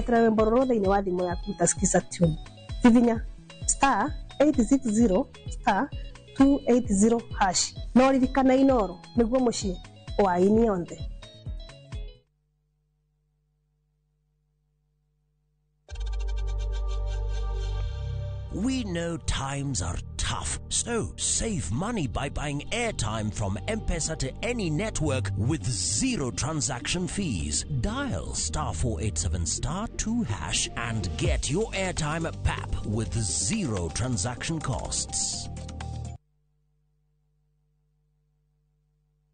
Gwatĩra rwĩmbo rũrũ thĩinĩ wa thimũ yaku ta Skiza tune, hihinya *860*280# no ririkana Inoro nĩguo mũciĩ wa aini onthe. We know times are tough, so save money by buying airtime from M-Pesa to any network with zero transaction fees. Dial *487*2# and get your airtime at PAP with zero transaction costs.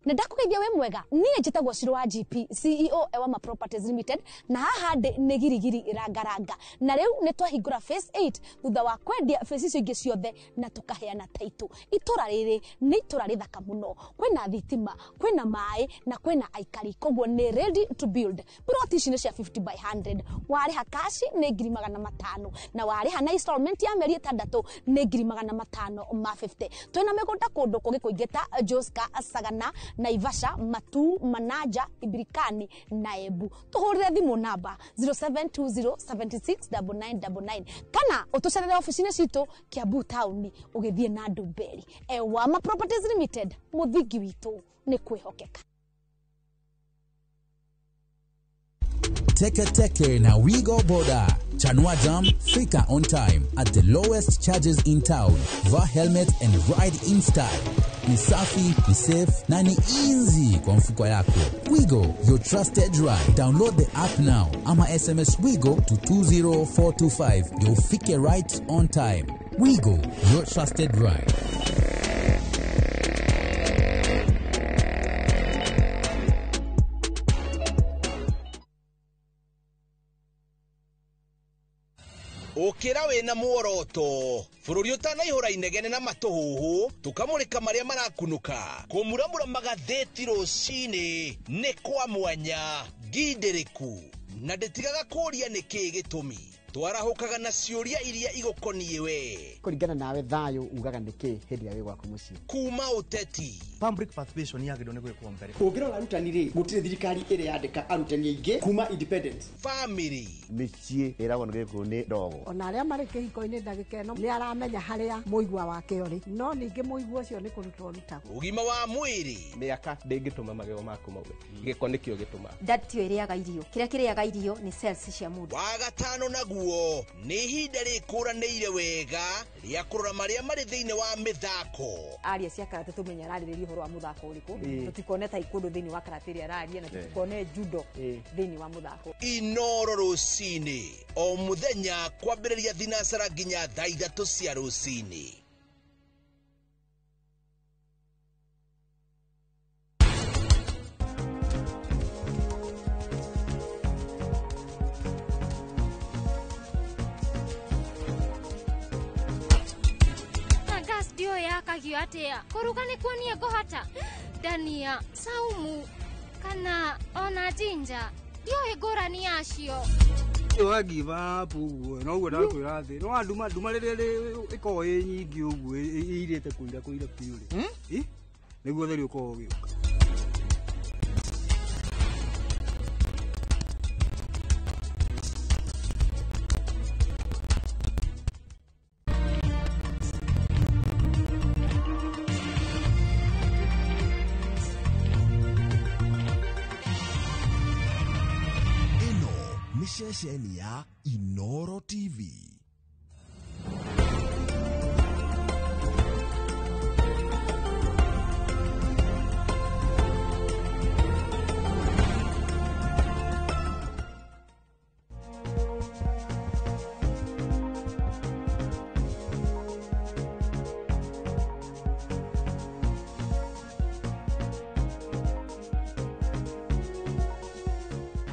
Na ndakũgeithia wĩ mwega. Niĩ njĩtagwo Ciro wa GP, CEO Ewama Properties Limited, na haha ndĩ nĩ Girigiri Rangaranga, na rĩu nĩ twahingũra phase 8 thutha wa kwendia phase icio ingĩ ciothe na tũkaheana title. Itũra rĩrĩ nĩ itũra rĩthaka mũno, kwĩna thitima, kwĩna maĩ na kwĩna aikari, koguo nĩ ready to build. Plot ici nĩ cia 50 by 100. Warĩha cash nĩ 500,000, na warĩha na installment ya mĩeri 6 nĩ 550,000. Twĩna mĩgũnda kũndũ kũngĩ kũingĩ ta Joska, Sagana, Naivasha, Matu, Manaja, Ibirikani na Embu. Tũhũrĩre thimũ namba 0720769999 kana ũtũcerere ofici-inĩ citũ Kiambu town ũgĩthiĩ na Ndumberi. Ewama Properties Limited, mũthingi witũ nĩ kwĩhokeka. Teke Teke na Wigo Boda. Chanua Jam, fika on time at the lowest charges in town. Vaa helmet and ride in style. Ni safi, ni safe na ni easy kwa mfuko yako. Wigo, your trusted ride. Download the app now ama SMS Wigo to 20425 ndio ufike right on time. Wigo, your trusted ride. Ũkĩra wĩna muoroto bũrũri ũtanaihũra inegene na matũhũhũ, tũkamũrĩka marĩa marakunũka, kũmuramura magathĩti rũcinĩ nĩ kwa mwanya ngindĩrĩku, na ndĩtigaga kũũria nĩkĩĩ gĩtũmi. Twarahũkaga na ciũria iria igũkoniĩ we. Kũringana nawe thayũ ugaga nĩkĩ hĩndĩ ĩrĩa wĩ gwaku mũciĩ? Kuma ũteti, public participation yagĩrĩirwo nĩ gwĩkwo mbere. Ũngĩrora arutani rĩ, gũtirĩ thirikari ĩrĩ yandĩka arutani aingĩ kuma independence. Family, mĩciĩ ĩragwo nĩ gĩkũyũ nĩ ndogo. Ona arĩa marĩ kĩhiko-inĩ ndagĩka ĩno nĩ aramenya harĩa mũigua wake ũrĩ, no ningĩ mũigua ũcio nĩ kũrutwo ũrutagwo. Ũgima wa mwĩrĩ, mĩaka ndĩngĩtũma magego maku maume, gĩko nĩkĩo gĩtũmaga. Nda tiyo ĩrĩaga irio, kĩrĩa kĩrĩaga irio nĩ cells cia mũndũ. Wa gatano naguo nĩ ihinda rĩkũranĩire wega rĩa kũrora marĩa marĩ thĩinĩ wa mĩthako. Aria cia karate tũmenye ararĩrĩria ũhoro wa mũthako ũrĩkũ, tũtikone taekwondo thĩinĩ wa karate ĩrĩa araria, na tũtikone judo thĩinĩ wa mũthako. Inoro rũcinĩ o mũthenya kwambĩrĩria thinacara nginya thaa 3 cia rũcinĩ. Ndio yakagio atia kuruga nĩ kuonia ngũhota dania, saumu kana ona jinja, ndiũĩ ngũrani yacio. Wa give up ũguo noguo ndakwĩra thĩ no nduma nduma rĩrĩa ĩkoragwo ĩ nyingĩ ũguo ĩirĩte kũira kũira biũ rĩ, nĩguo theri ũkoragwo ũgĩũka. Ceceni ya Inoro TV.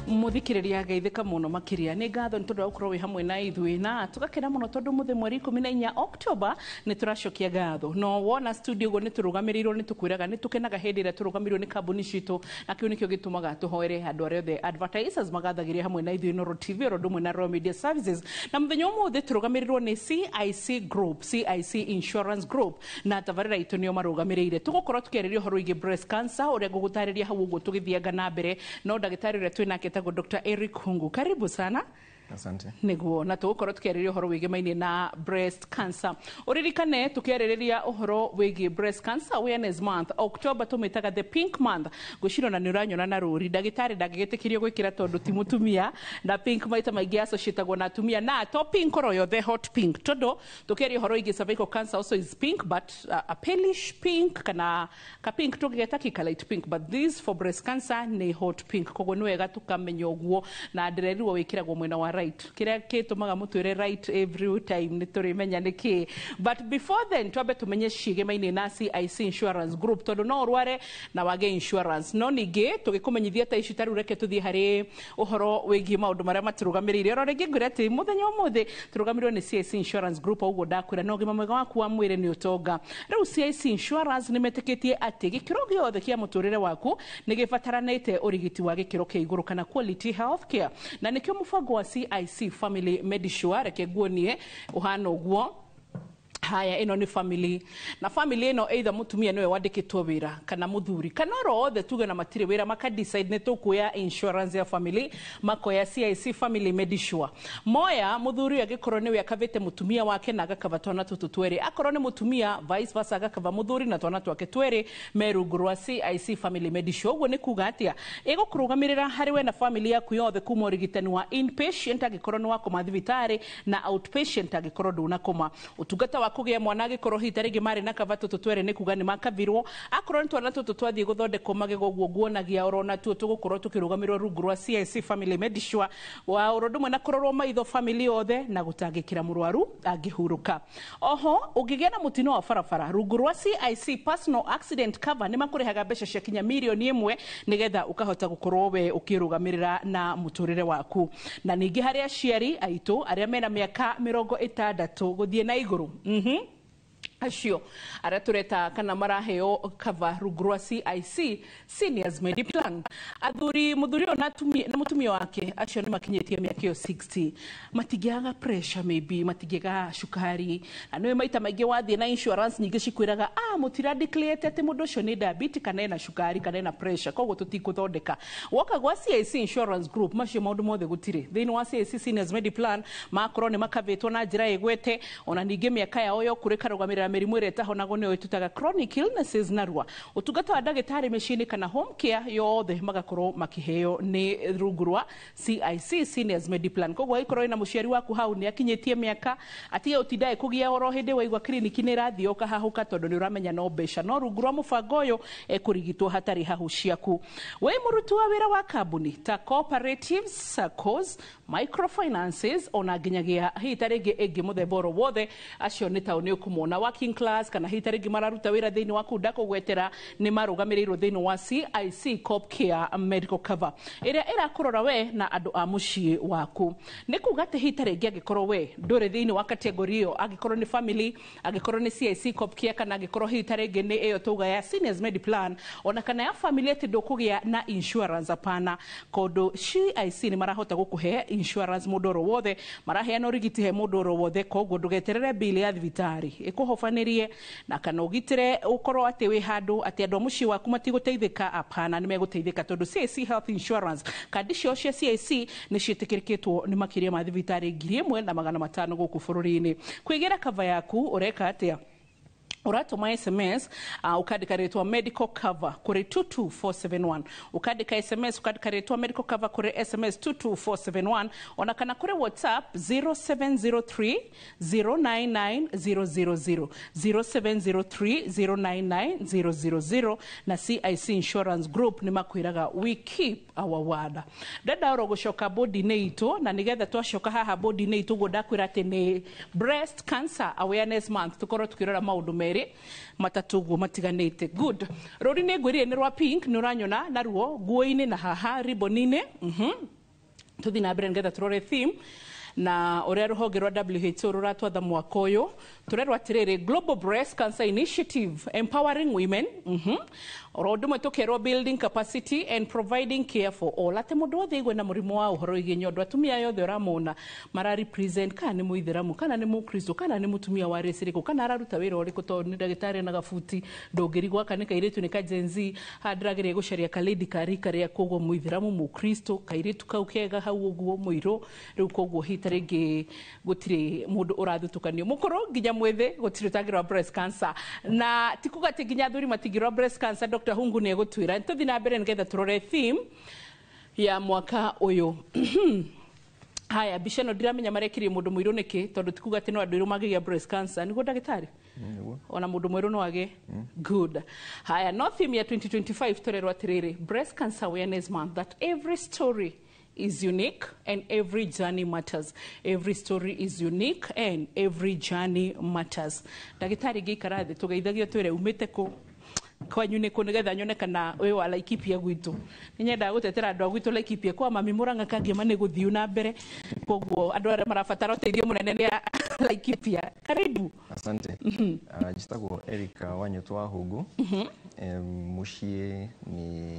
Muthikiriria geithika muno makiria ni ngatho ni tondu wa gukorwo wi hamwe na ithuĩ na tugakena muno tondu muthe mweri 14 October ni turacokia ngatho no wona studio guo ni turugamirirwo ni tukwiraga ni tukenaga hindi ira turugamirwo ni kambuni citu na kiu nikio gitumaga tuhoere andu aria othe advertisers magathagiria hamwe na ithuĩ Inoro TV oro ndumwe na Royal Media Services. Na muthenya umuthi turugamirirwo ni CIC Group, CIC Insurance Group, na tabarira itu nio marugamiriire. Tugukorwo tukiarĩria ũhoro wĩgiĩ breast cancer uria ngũgũtarĩria hau ũguo tũgĩthianga na mbere no ndagĩtarĩ ũrĩa twĩ nake etagwo Dr. Eric Hungu. Karibu sana. Asante. Niguo na tugukorwo tukiarĩrĩria ũhoro wĩgĩmainie na breast cancer. Ũririkane tukiarĩrĩria ũhoro wĩgiĩ breast cancer awareness month, October tũmĩtaga the pink month. Ngwĩciria ona nĩ ũranyona na rũri, ndagĩtarĩ ndangĩgĩtĩkĩrio gwĩkĩra tondũ ti mũtumia, na pink maita maingĩ associatagwo na atumia, na to pink oro yothe, hot pink, tondũ tukiaria ũhoro wĩgiĩ cervical cancer also is pink, but a palish pink kana ka pink tũgĩgeta kika light pink, but this for breast cancer nĩ hot pink. Koguo nĩ wega tũkamenya ũguo, na ndĩrerirwo wĩkĩragwo mwena wa right. Kĩrĩa gĩtũmaga mũtwĩre right every time nĩ tũrĩmenya nĩkĩ, but before then twambe tũmenye ciĩgemaine na CIC Insurance Group, tondũ no ũrware na wage insurance. No ningĩ tũgĩkũmenyithia ta ici, ta rĩu reke tũthiĩ harĩ ũhoro wĩgiĩ maũndũ marĩa matũrũgamĩrĩire. Oro rĩngĩ ngwĩre atĩ mũthenya ũmũthĩ tũrũgamĩrĩirwo nĩ CIC Insurance Group. O ũguo ndakwĩra, na ũgima mwega waku wa mwĩrĩ nĩ ũtonga. Rĩu CIC Insurance nĩ metĩkĩtie atĩ gĩkĩro gĩothe kĩa mũtũrĩre waku nĩ gĩbataranĩte ũrigiti wa gĩkĩro kĩa igũrũ kana quality health care, na nĩkĩo mũbango wa CIC Family Medisure. Reke nguonie ũhana ũguo. Haya, ĩno nĩ family, na family ĩno either mũtumia nĩwe wandĩkĩtwo wĩra kana mũthuri kana oro othe tuge na matirĩ wĩra, maka decide nĩ tũkuoya insurance ya family, makoya CIC Family Medisure. Moya mũthuri ũyũ angĩkorwo nĩwe akavĩte mũtumia wake na agakava twana tũtũ twĩrĩ, akorwo nĩ mũtumia vice versa, agakava mũthuri na twana twake twĩrĩ me rungu rwa CIC Family Medisure. Ũguo nĩ kuga atĩa? Ĩgũkũrũgamĩrĩra harĩ we na family yaku yothe, kuma ũrigitani wa inpatient angĩkorwo nĩ wakoma thibitarĩ na outpatient angĩkorwo ndũnakoma, ũtungata wa kũgĩa mwana angĩkorwo hihi ta rĩngĩ marĩ na kava tũtũ twĩrĩ, nĩ kuga nĩ makavirwo, akorwo nĩ twana tũtũ twathiĩ gũthondekwo magego ũguo nguonagia, oro natuo tũgũkorwo tũkĩrũgamĩrĩrwo rungu rwa CIC Family Medisure, wa oro ũndũ ũmwe na kũrorwo maitho family yothe na gũtangĩkĩra mũrwaru angĩhurũka. Oho ũngĩgĩa na mũtino wa barabara, rungu rwa CIC Personal Accident Cover nĩ makũrĩhaga mbeca cia kinya 1 mirioni nĩgetha ũkahota gũkorwo we ũkĩrũgamĩrĩra na mũtũrĩre waku. Na ningĩ harĩ aciari aitũ arĩa mena mĩaka 60 gũthiĩ na igũrũ, acio arĩa tũreta kana maraheo cover rungu rwa CIC Seniors Mediplan, athuri, mũthuri ũyũ na mũtumia wake, acio nĩ makinyĩtie mĩaka ĩyo 60, matingĩaga pressure, maybe matingĩaga cukari, na nĩwe maita maingĩ wathiĩ na insurance nyingĩ cikwĩraga, ah, mũtira declare atĩ mũndũ ũcio nĩ diabetes kana ena cukari kana ena pressure, koguo tũtikũthondeka. Woka gwa CIC Insurance Group, macio maũndũ mothe gũtirĩ. Thĩinĩ wa CIC Seniors Mediplan makorwo nĩ makavĩtwo na njĩra ĩgwete, ona ningĩ mĩaka yao ya ũkũrũ ĩkarũgamĩrĩra mĩrimũ ĩrĩa ĩtahonagwo, nĩyo ĩtutaga chronic illnesses narua. Ũtungata wa ndagĩtarĩ mĩciĩ-inĩ kana home care yothe magakorwo makĩheo nĩ rungu rwa CIC Seniors Mediplan. Koguo angĩkorwo wĩna mũciari waku hau nĩ akinyĩtie mĩaka, atige ũtindae kũgia oro hĩndĩ waigua kiriniki nĩ ĩrathiĩ ũkahahũka, tondũ nĩ ũramenya no mbeca, no rungu rwa mũbango ũyũ ekũrigitwo hatarĩ hahu ciaku. Wĩ mũruti wa wĩra wa kambuni ta cooperatives, SACCOs, microfinances, ona nginyagia hihi ta rĩngĩ ĩngĩ mũthemba oro wothe, acio nĩ tao nĩ ũkũmona working class kana hihi ta rĩngĩ mararuta wĩra thĩinĩ wa kũu ndakũgwetera, nĩ marũgamĩrĩirwo thĩinĩ wa CIC Coop Care Medical Cover ĩrĩa ĩrakũrora we na andũ a mũciĩ waku. Nĩ kuga atĩ hihi ta rĩngĩ angĩkorwo we ndũrĩ thĩinĩ wa category ĩyo, angĩkorwo nĩ family, angĩkorwo nĩ CIC Coop Care, kana angĩkorwo hihi ta rĩngĩ nĩ ĩyo tauga ya Seniors Mediplan, ona kana ya family, atĩ ndũkũgĩa na insurance, hapana, kondũ CIC nĩ marahota gũkũhe insurance mũndũ oro wothe, maraheana ũrigiti he mũndũ oro wothe. Koguo ndũgeterere bill ya thibitarĩ ĩkũhobanĩrie na kana ũgitĩre ũkorwo atĩ wĩ handũ atĩ andũ a mũciĩ waku matigũteithĩka. Hapana, nĩ megũteithĩka tondũ CIC Health Insurance, kandi ciao cia CIC nĩ ciĩtĩkĩrĩkĩtwo nĩ makĩria ma thibitarĩ 1500 gũkũ bũrũri-inĩ. Kwĩgĩra cover yaku ũreka atĩa? Ũratũma SMS, ukandĩka rĩtwa medical cover kũrĩ 22471. Ukandĩka SMS, ukandĩka rĩtwa medical cover kũrĩ SMS 22471, ona kana kũrĩ WhatsApp 0703 099 000, 0703 099 000. Na CIC Insurance Group nĩ makwĩraga, "We keep our word." Ndenda oro gũcoka bodi-inĩ itũ, na nĩgetha twacoka haha bodi-inĩ itũ, ũguo ndakwĩra atĩ nĩ Breast Cancer Awareness Month, tũkorwo tũkĩrora maũndũ merĩ matatũ ũguo matiganĩte. Good. Rũri nĩ ngwĩrire nĩ rwa pink, nĩ ũranyona naruo nguo-inĩ na haha ribbon-inĩ. Tũthiĩ na mbere nĩgetha tũrore theme. Na ũrĩa rũhonge rwa WHO rũratwatha mwaka ũyũ, tũrerwo atĩrĩrĩ, Global Breast Cancer Initiative, empowering women, oro ũndũ ũmwe tũkerwo building capacity and providing care for all, atĩ mũndũ wothe aigue na mũrimũ wa ũhoro wĩgiĩ nyondo, atumia aya othe ũramona mara represent, kana nĩ mũithĩramu, kana nĩ mũkristo, kana nĩ mũtumia wa race ĩrĩkũ, kana araruta wĩra ũrĩkũ, tondũ nĩ ndagĩtarĩ na gabuti ndũngĩrigwo aka nĩ kairĩtu nĩ ka Gen Z. Haha ndĩrageria gũcaria kalady ka rika rĩa koguo mũithĩramu, mũkristo, kairĩtu kau kega hau ũguo mũirũ. Rĩu koguo hita rĩngĩ gũtirĩ mũndũ ũrathutũkanio, mũkũrũ nginya mwĩthĩ, gũtirĩ ũtangĩrwara breast cancer, na ti kuga atĩ nginya athuri matingĩrwara breast cancer. Dr. Hungu nĩ egũtwĩra. Tũthiĩ na mbere nĩgetha tũrore theme ya mwaka ũyũ. Haya, mbica ĩno ndiramenya marekirie mũndũ mũirũ nĩkĩ, tondũ ti kuga atĩ no andũ airũ mangĩgĩa breast cancer. Nĩguo, ndagĩtarĩ? Ona mũndũ mwerũ no agĩe. Good. Haya, no theme ya 2025 tũrerwo atĩrĩrĩ, Breast Cancer Awareness Month, that every story is unique and every journey matters. Every story is unique and every journey matters. Ndagĩtarĩ, ngĩikara thĩ tũgeithagio, twĩre umĩte kũ, kwanyu nĩ kũ, nĩgetha nyone kana wĩ wa Laikipia. Gwitũ nĩ nyendaga gũtetera andũ a gwitũ Laikipia, kwa mami Mũrang'a kangĩma nĩ gũthiũ na mbere, koguo andũ arĩa marabatara ũteithio mũnene nĩ a Laikipia. Karibu. Asante. Njĩtagwo Eric Wanyũtũ wa Hũngũ. Mũciĩ nĩ,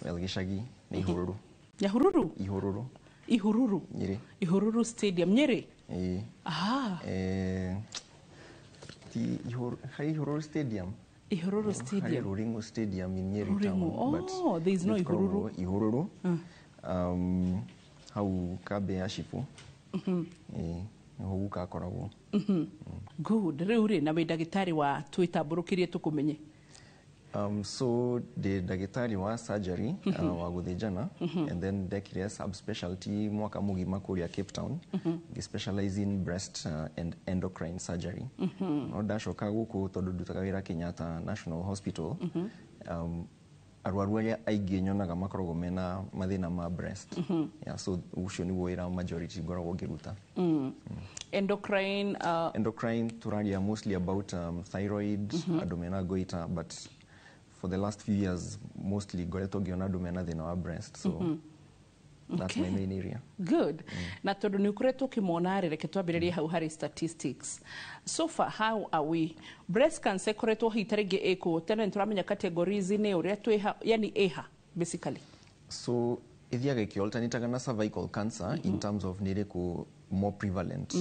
well, gĩcagi nĩ Ihũrũrũ. Nyahururu? Ihũrũrũ. Ihururu. Nyĩrĩ. Ihururu Stadium, Nyĩrĩ. Ĩĩ. Aha. Ti Ihũrũ, harĩ Ihũrũrũ Stadium. Ihururu Harĩ Stadium. Ruring'u Stadium in Nyeri Ruring'u. town. Oh, but there is no ithuĩ tũkoragwo Ihururu. Ihururu. Hau kambĩ ya cibũ. Ĩĩ, nĩho guka akoragwo. Good. Rĩu rĩ, na wĩ ndagĩtarĩ wa, twĩtambũrũkĩrie tũkũmenye. So ndĩ ndagĩtarĩ wa surgery, wa gũthĩnjana, and then ndekire subspecialty mwaka mũgima kũrĩa Cape Town, ngĩ specialize in breast and endocrine surgery. No ndacoka gũkũ, tondũ ndutaga wĩra Kenyatta National Hospital, arwaru arĩa aingĩ nyonaga makoragwo mena mathĩna ma breast. Yeah, so ũcio nĩguo wĩra majority ngoragwo ngĩruta. Endocrine? Endocrine tũraria mostly about thyroid, andũ mena goiter, but for the last few years mostly ngoretwo ngĩona andũ mena thĩna wa breast, so that's my main area. Good. Na tondũ nĩ ũkoretwo ũkĩmona rĩ, reke twambĩrĩrie hau harĩ statistics. So far, how are we? Breast cancer ĩkoretwo hihi ta rĩngĩ ĩkũ tene? Nĩ tũramenya categories nĩ ũrĩa twĩha, yani ĩha basically? So ithiaga ĩkĩalternataga na cervical cancer in terms of nĩ ĩrĩkũ more prevalent,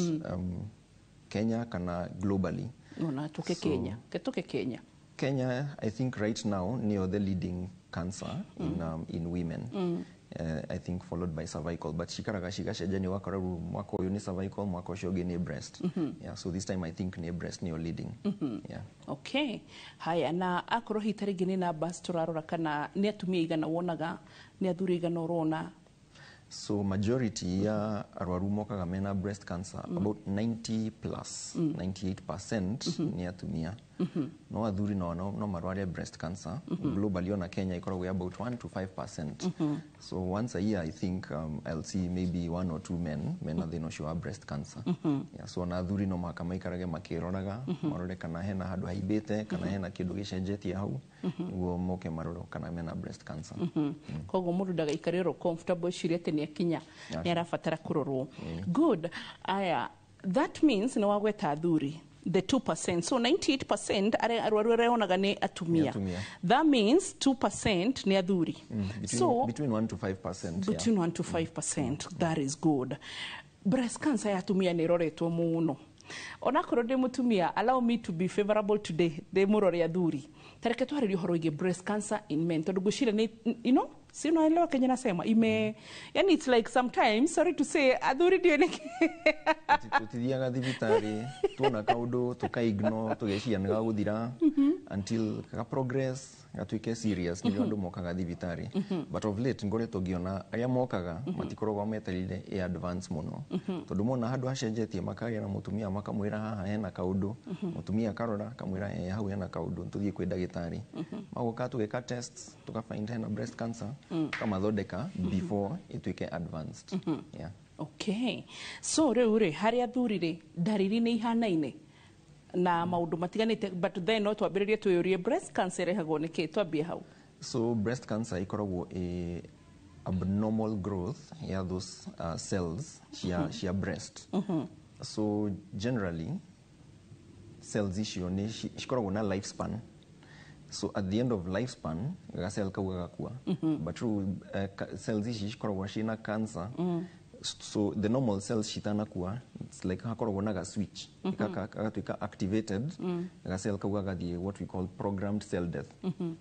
Kenya kana globally. Ona tũke Kenya, ke tũke Kenya. Kenya, I think right now nĩyo the leading cancer in women. I think followed by cervical, but cikaraga cigacenjania, ũgakora rĩu mwaka ũyũ nĩ cervical, mwaka ũcio ũngĩ nĩ breast. Yeah, so this time I think nĩ breast nĩyo leading. Yeah. Okay. Haya, na akorwo hihi ta rĩngĩ nĩ numbers tũrarora, kana nĩ atumia igana wonaga, nĩ athuri igana ũrona? So majority ya arwaru mokaga mena breast cancer, about 90 plus, 98% nĩ atumia. No athuri no marware breast cancer. Globally, ona Kenya ikoragwo about 1 to 5%. So once a year I think I'll see maybe one or two men mena thĩna ũcio wa breast cancer. Yeah, so ona athuri no mũhaka maikarage makĩroraga, marore kana hena handũ haimbĩte, kana hena kĩndũ gĩcenjetie hau, nĩguo moke marorwo kana mena breast cancer. Koguo mũndũ ndagaikare oro comfortable ecirie atĩ nĩ akinya, nĩ arabatara kũrorwo. Good. Aya, that means nĩ wagweta athuri the 2%, so 98% arĩa arwaru arĩa onaga nĩ atumia. Nĩ atumia. That means 2% nĩ athuri. Between, So between 1 to 5%. Between 1 to 5%. That is good. Breast cancer ya atumia nĩ ĩroretwo mũno. Onakorwo ndĩ mũtumia, allow me to be favorable today, ndĩ mũrore athuri. Tareke twarĩrie ũhoro wĩgiĩ breast cancer in men, tondũ ngwĩciria nĩ si unaelewa kenye nasema, ime yani it's like sometimes, sorry to say, athuri ndio nĩ Tutithiaga thibitarĩ tuona kaũndũ, tũka-ignore, tũgeciria nĩ gagũthira until ga progress gatuĩke serious, nĩrĩo andũ mokaga thibitarĩ. But of late ngoretwo ngĩona arĩa mokaga matikoragwo metereire ĩ advance mũno, tondũ mona handũ hacenjetie makaria na mũtumia, makamwĩra haha hena kaũndũ, mũtumia akarora akamwĩra, "Eh, hau hena kaũndũ, tũthiĩ kwĩ ndagĩtarĩ." Magoka tũgeka tests, tukafind hena breast cancer, tukamathondeka before ĩtuĩke advanced. Yeah. Okay, so rĩu rĩ, harĩ athuri rĩ, ndariri nĩ ihanaine na maũndũ matiganĩte, but then no twambĩrĩrie twĩyũrie, breast cancer ĩrehagwo nĩ kĩ? Twambie hau. So breast cancer ikoragwo ĩ Abnormal growth ya those cells cia breast. So generally cells icio nĩ cikoragwo na lifespan, so at the end of lifespan gacell kau gagakua. But rĩu cells ici cikoragwo ciĩna cancer. So the normal cells citanakua, it's like hakoragwo na ga switch gagatuĩka activated. Gacell kau gagathiĩ what we call programmed cell death,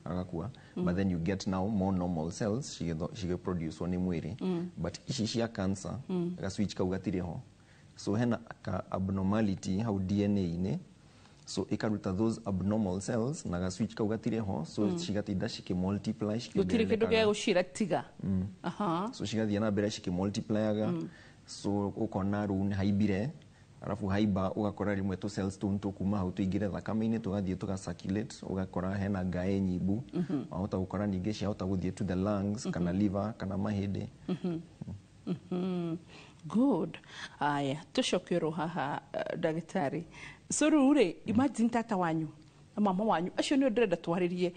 gagakua. But then you get now more normal cells cigĩproducewo nĩ mwĩrĩ. But ici cia cancer, ga switch kau gatirĩ ho, so hena ka abnormality hau DNA-inĩ, so ikaruta those abnormal cells na ga switch kau gatirĩ ho, so cigatinda cikĩmultiply. Gũtirĩ kĩndũ Cikĩongererekaga. Gĩa gũcira tiga. Aha. So cigathiĩ na mbere cikĩmultiplyaga. So ũkona rĩu nĩ haimbire, arabu haimba ũgakora rĩmwe tũ cells tũu tũkuma hau tũingĩre thakame-inĩ, tũgathiĩ tũga circulate, ũgakora hena ngaĩ nyimbu. Wahota gũkora ningĩ ciahota gũthiĩ to the lungs kana liver kana mahĩndĩ. Good. Aya, tũcoke haha, ndagĩtarĩ. So rĩu rĩ, imagine tata wanyu na mama wanyu acio nĩo ndĩrenda twarĩrie,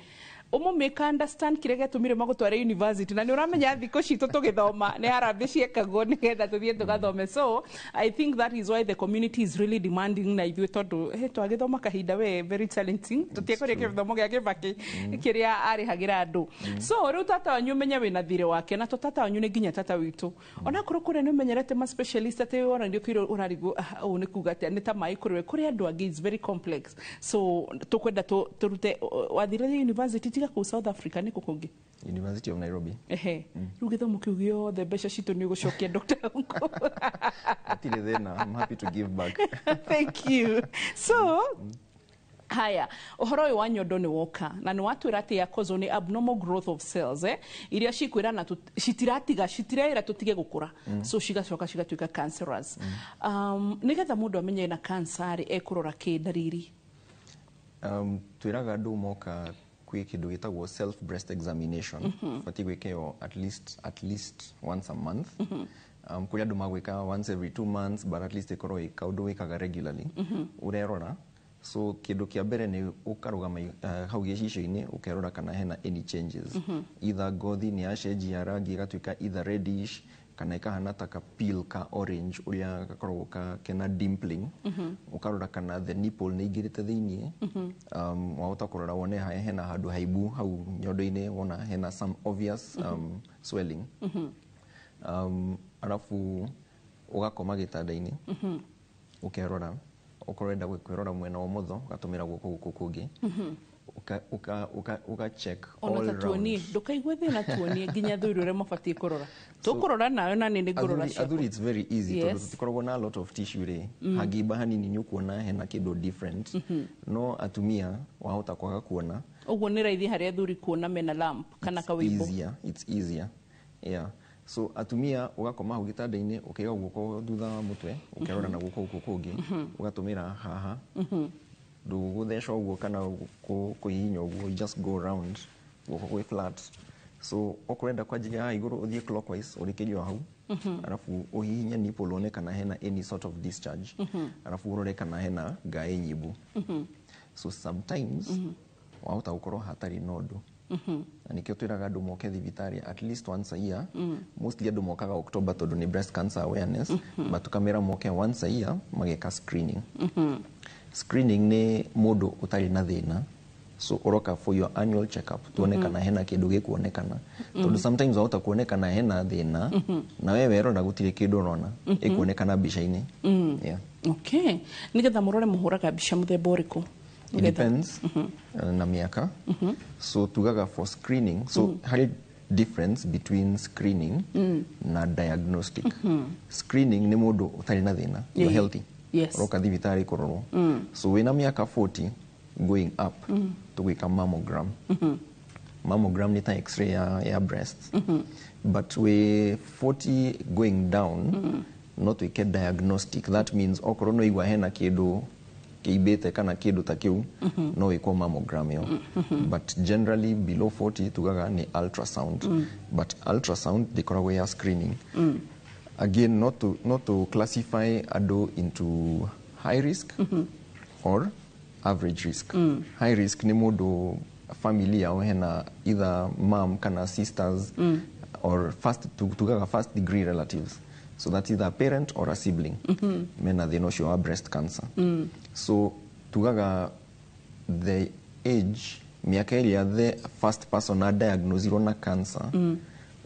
ũmũmĩka understand kĩrĩa gĩatũmire magũtware university. Na nĩ ũramenya thikũ citũ tũgĩthoma nĩ harambĩ ciekagwo nĩgetha tũthiĩ tũgathome. So I think that is why the community is really demanding na ithuĩ, tondũ he twagĩthoma kahinda we very challenging, tũtiekũrĩa gĩthomo gĩa Kĩbakĩ kĩrĩa arĩhagĩra andũ. So rĩu tata wanyu ũmenye wĩna thirĩ wake, na to tata wanyu nĩ nginya tata witũ, onakorwo kũrĩa nĩ ũmenyerete ma specialist atĩ ona nĩ ũkĩrwo ũrarigwo, "Ah, ũũ nĩ kuga atĩa?" Nĩ ta maĩ kũrĩ we, kũrĩ andũ angĩ is very complex. So tũkwenda tũrute wathire university tiga kũu South Africa, nĩ kũ kũngĩ? University of Nairobi. Ehe, rĩu gĩthomo kĩu gĩothe, mbeca citũ nĩ ũgũcokia, Dr. Ungo? Hatirĩ thĩna, I'm happy to give back. Thank you. So haya, ũhoro ũyũ wa nyondo nĩ woka na nĩ watwĩra atĩ yakozwo nĩ abnormal growth of cells, iria cikwĩra na citiratiga, citirera tũtige gũkũra. So cigacoka cigatuĩka cancerous. Nĩgetha mũndũ amenye na cancer rĩ, ekũrora kĩ ndariri? Twĩraga andũ moka kwĩ kĩndũ gĩtagwo self breast examination. Batiĩ gwĩka ĩyo at least once a month. Kũrĩ andũ magwĩka once every 2 months, but at least ĩkorwo ĩ kaũndũ wĩkaga regularly. Ũrerora, so kĩndũ kĩa mbere nĩ ũkarũgama hau gĩcicio-inĩ, ũkerora kana hena any changes. Either ngothi nĩ yacenjia rangi ĩgatuĩka either reddish kana ĩkahana ta ka peel ka orange ũrĩa gakoragwo kena dimpling. Ũkarora kana the nipple nĩ ingĩrĩte thĩiniĩ. Wahota kũrora wone hena handũ haimbu hau nyondo-inĩ, wona hena some obvious swelling. Arabu ũgakoma gĩtanda-inĩ, ũkerora. Okorwo ũrenda kwĩrora mwena wa ũmotho, ũgatũmĩra guoko gũkũ kũngĩ. Ũka check Ona all ta tuonie round. Ndũkaigue thĩna, tuonie nginya athuri ũrĩa mabatiĩ kũrora. Tũkũrora nawe na nĩ ngũrora Athuri, athuri it's very easy tondũ tũtikoragwo na a lot of tissue rĩ. Hangĩimba hanini nĩ ũkuona hena kĩndũ different. No atumia wahota kwaga kuona. Ũguo nĩ raithi harĩ athuri kuona mena lump kana kawĩimbo. Easier, it's easier, yeah. So atumia ũgakoma hau gĩtanda-inĩ, ũkaiga guoko thutha wa mũtwe, ũkerora na guoko gũkũ kũngĩ. Ũgatũmĩra haha, ndũgũtheca ũguo kana kũhihinya ũguo, you just go round, guoko gwĩ flat. So okorwo ũrenda kwanjĩrĩria haha igũrũ, ũthiĩ clockwise ũrĩkĩrie o hau. Arabu ũhihinye nipple wone kana hena any sort of discharge. Arabu ũrore kana hena ngaĩ nyimbu. So sometimes wahota gũkorwo hatarĩ na ũndũ, na nĩkĩo twĩraga andũ moke thibitarĩ at least once a year. Mostly andũ mokaga October tondũ nĩ breast cancer awareness, but tũkamera moke once a year mageka screening. Screening nĩ mũndũ ũtarĩ na thĩna, so ũroka for your annual check up tuone kana hena kĩndũ gĩkuonekana, tondũ sometimes wahota kuonekana hena thĩna na we werora gũtirĩ kĩndũ ũrona ĩkuonekana mbica-inĩ. Yeah. Okay, nĩgetha mũrore mũhũraga mbica mũthemba ũrĩkũ? It depends na miaka. So tugaga for screening, so harĩ difference between screening na diagnostic. Screening nĩ mũndũ ũtarĩ na thĩna, you're healthy, ũroka thibitarĩ kũrorwo. So wĩna mĩaka 40 going up, tũgwĩka mammogram. Mammogram nĩ ta x-ray ya breast. But wĩ 40 going down, no twĩke diagnostic. That means okorwo no igua hena kĩndũ kĩimbĩte kana kĩndũ ta kĩu, no wĩkwo mammogram ĩyo. But generally below 40 tugaga nĩ ultrasound. But ultrasound ndĩkoragwo ya screening. Again, not to classify andũ into high risk or average risk. High risk nĩ mũndũ family yao hena either mom kana sisters. Or first tugaga first degree relatives, so that's either a parent or a sibling mena thĩna ũcio wa breast cancer. So tugaga the age, mĩaka ĩrĩa the first person a diagnosirwo na cancer,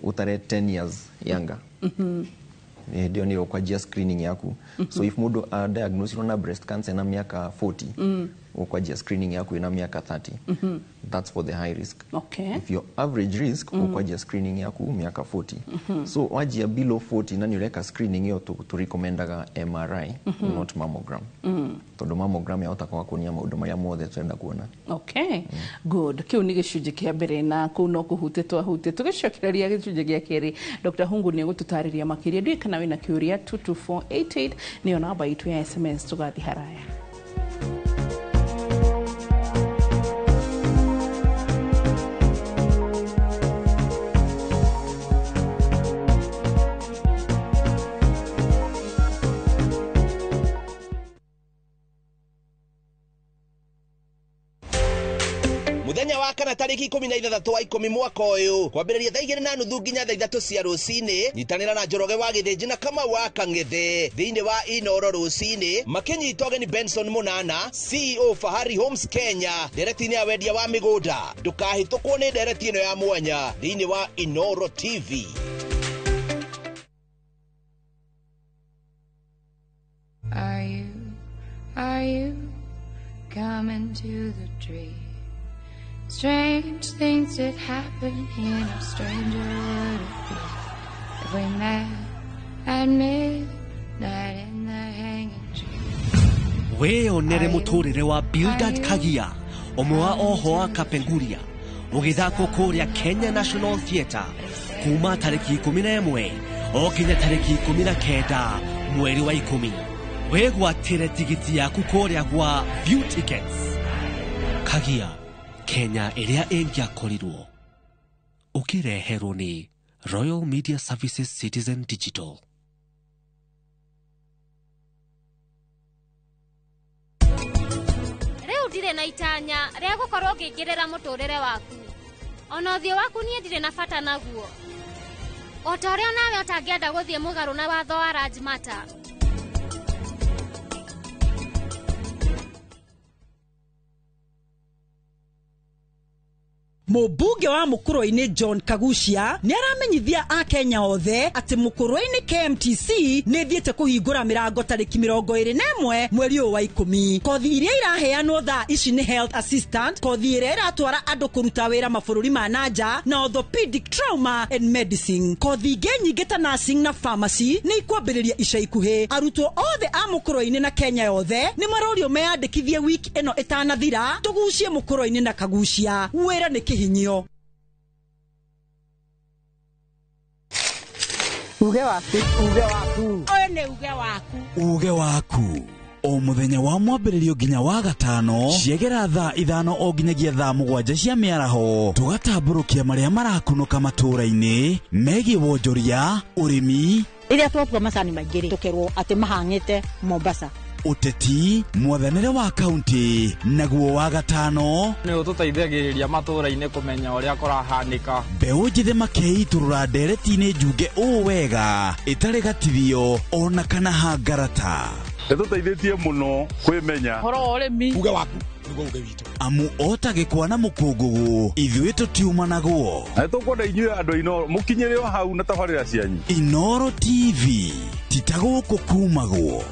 ũtare 10 years younger, hĩndĩ ĩyo nĩyo ũkwanjia screening yaku. So if mũndũ a diagnosirwo na breast cancer na mĩaka 40, ũkwanjia screening yaku ĩna mĩaka 30. That's for the high risk. If you're average risk, ũkwanjia screening yaku mĩaka 40. So wanjia below 40 na nĩ ũreka screening ĩyo, tũrecommendaga MRI, not mammogram, tondũ mammogram yahota kwaga kuonia maũndũ marĩa mothe tũrenda kuona. Okay, good. Kiu nĩ gĩcunjĩ kĩa mbere na kũu no kũhutie twahutie. Tũgĩcokereria gĩcunjĩ gĩa kerĩ, Dr. Hungu nĩ egũtũtarĩria makĩria. Ndiũĩ kana wĩna kĩũria, 22488 nĩyo namba itũ ya SMS. Tũgathiĩ haraya. Muthenya wa kana tariki 16 wa 10 mwaka ũyũ, kwambĩrĩria thaa 2:30 nginya thaa 3 cia rũcinĩ, nyitanĩra na Njoroge wa Gĩthĩnji na Kamau wa Kang'ethe thĩinĩ wa Inoro rũcinĩ, makĩnyita ũgeni Benson Mũnana, CEO Fahari Homes Kenya, ndereti-inĩ ya wendia wa mĩgũnda. Ndũkahĩtũkwo nĩ ndereti ĩno ya mwanya thĩinĩ wa Inoro TV. Are you coming to the tree? Strange things did happen here, no stranger would it be if we met at midnight in the hanging tree. Wĩyonere mũtũrĩre wa Bildad Kagia, ũmwe wa oho wa Kapenguria, ũgĩthakwo kũrĩa Kenya National Theatre kuma tarĩki 11 o nginya tarĩki 19 mweri wa 10. Wĩgwatĩre tigiti yaku kũrĩa gwa View Tickets. Kagia, Kenya ĩrĩa ĩngĩakorirwo. Ũkĩreherwo nĩ Royal Media Services Citizen Digital. Rĩu ndirĩ na itanya rĩa gũkorwo ngĩingĩrĩra mũtũrĩre waku, ona ũthiũ waku niĩ ndirĩ na bata naguo, o ta ũrĩa nawe ũtangĩenda gũthiĩ mũgarũ na watho wa Rajmata. Mũmbunge wa Mũkũrwe-inĩ John Kagucia nĩ aramenyithia akenya othe atĩ Mũkũrwe-inĩ KMTC nĩ ĩthiĩte kũhingũra mĩrango tarĩki 21 mweri ũyũ wa 10. Kothi iria iraheanwo thaa ici nĩ health assistant, kothi ĩrĩa ĩratwara andũ kũruta wĩra mabũrũri ma nanja, na orthopedic trauma and medicine. Kothi ingĩ nyingĩ ta nursing na pharmacy nĩ ikwambĩrĩria ica ikuhĩ. Arutwo othe a Mũkũrwe-inĩ na Kenya yothe nĩ marorio meyandĩkithie wiki ĩno ĩtanathira, tũgucie Mũkũrwe-inĩ na Kagucia. Wĩra nĩ kĩhinyio. Uge waku, uge waku. Ũyũ nĩ uge waku. Uge waku o mũthenya wa mwambĩrĩrio nginya wa gatano, ciegera thaa 5 o nginyagia thaa 7 cia mĩaraho, tũgatambũrũkia marĩa marakunũka matũũra-inĩ megiĩ wonjoria, ũrĩmi. Rĩrĩa twatua macani maingĩ rĩ, tũkerwo atĩ mahang'ĩte Mombasa. Ũteti, mwathanĩre wa kaunti, naguo wa gatano nĩ ũtũteithagĩrĩria matũũra-inĩ kũmenya ũrĩa kũrahanĩka. Mbeũ njĩthĩ makeitũrũra ndereti-inĩ njunge ũũ wega ĩtarĩ gatithio ona kana hangarata. Ĩtũteithĩtie mũno kwĩmenya ũhoro wa ũrĩmi. Uge waku nĩguo uge witũ. Amu ota gĩkwa na mũkũngũgũ, ithuĩ tũtiumanagwo. Na nĩtũkwenda inyuĩ andũ a Inooro mũkinyĩre o hau na tabarĩra cianyu. Inooro TV ti ta gũkũ kumagwo.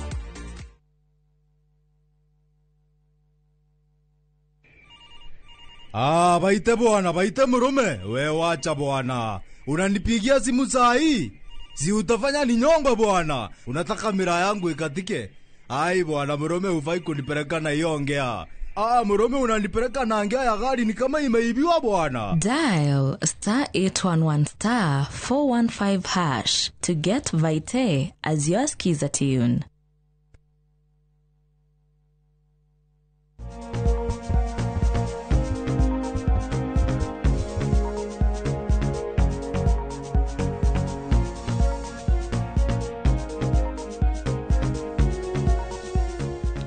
Ah, baite bwana, baite murume. We wacha bwana. Unanipigia simu saa hii? Si utafanya ni nyongo bwana. Unataka mira yangu ikatike? Ai bwana, murume hufai kunipeleka na hiyo ongea. Ah, murume unanipeleka na ngea ya gari ni kama imeibiwa bwana. Dial star 811 star 415 hash to get Vite as your skiza tune.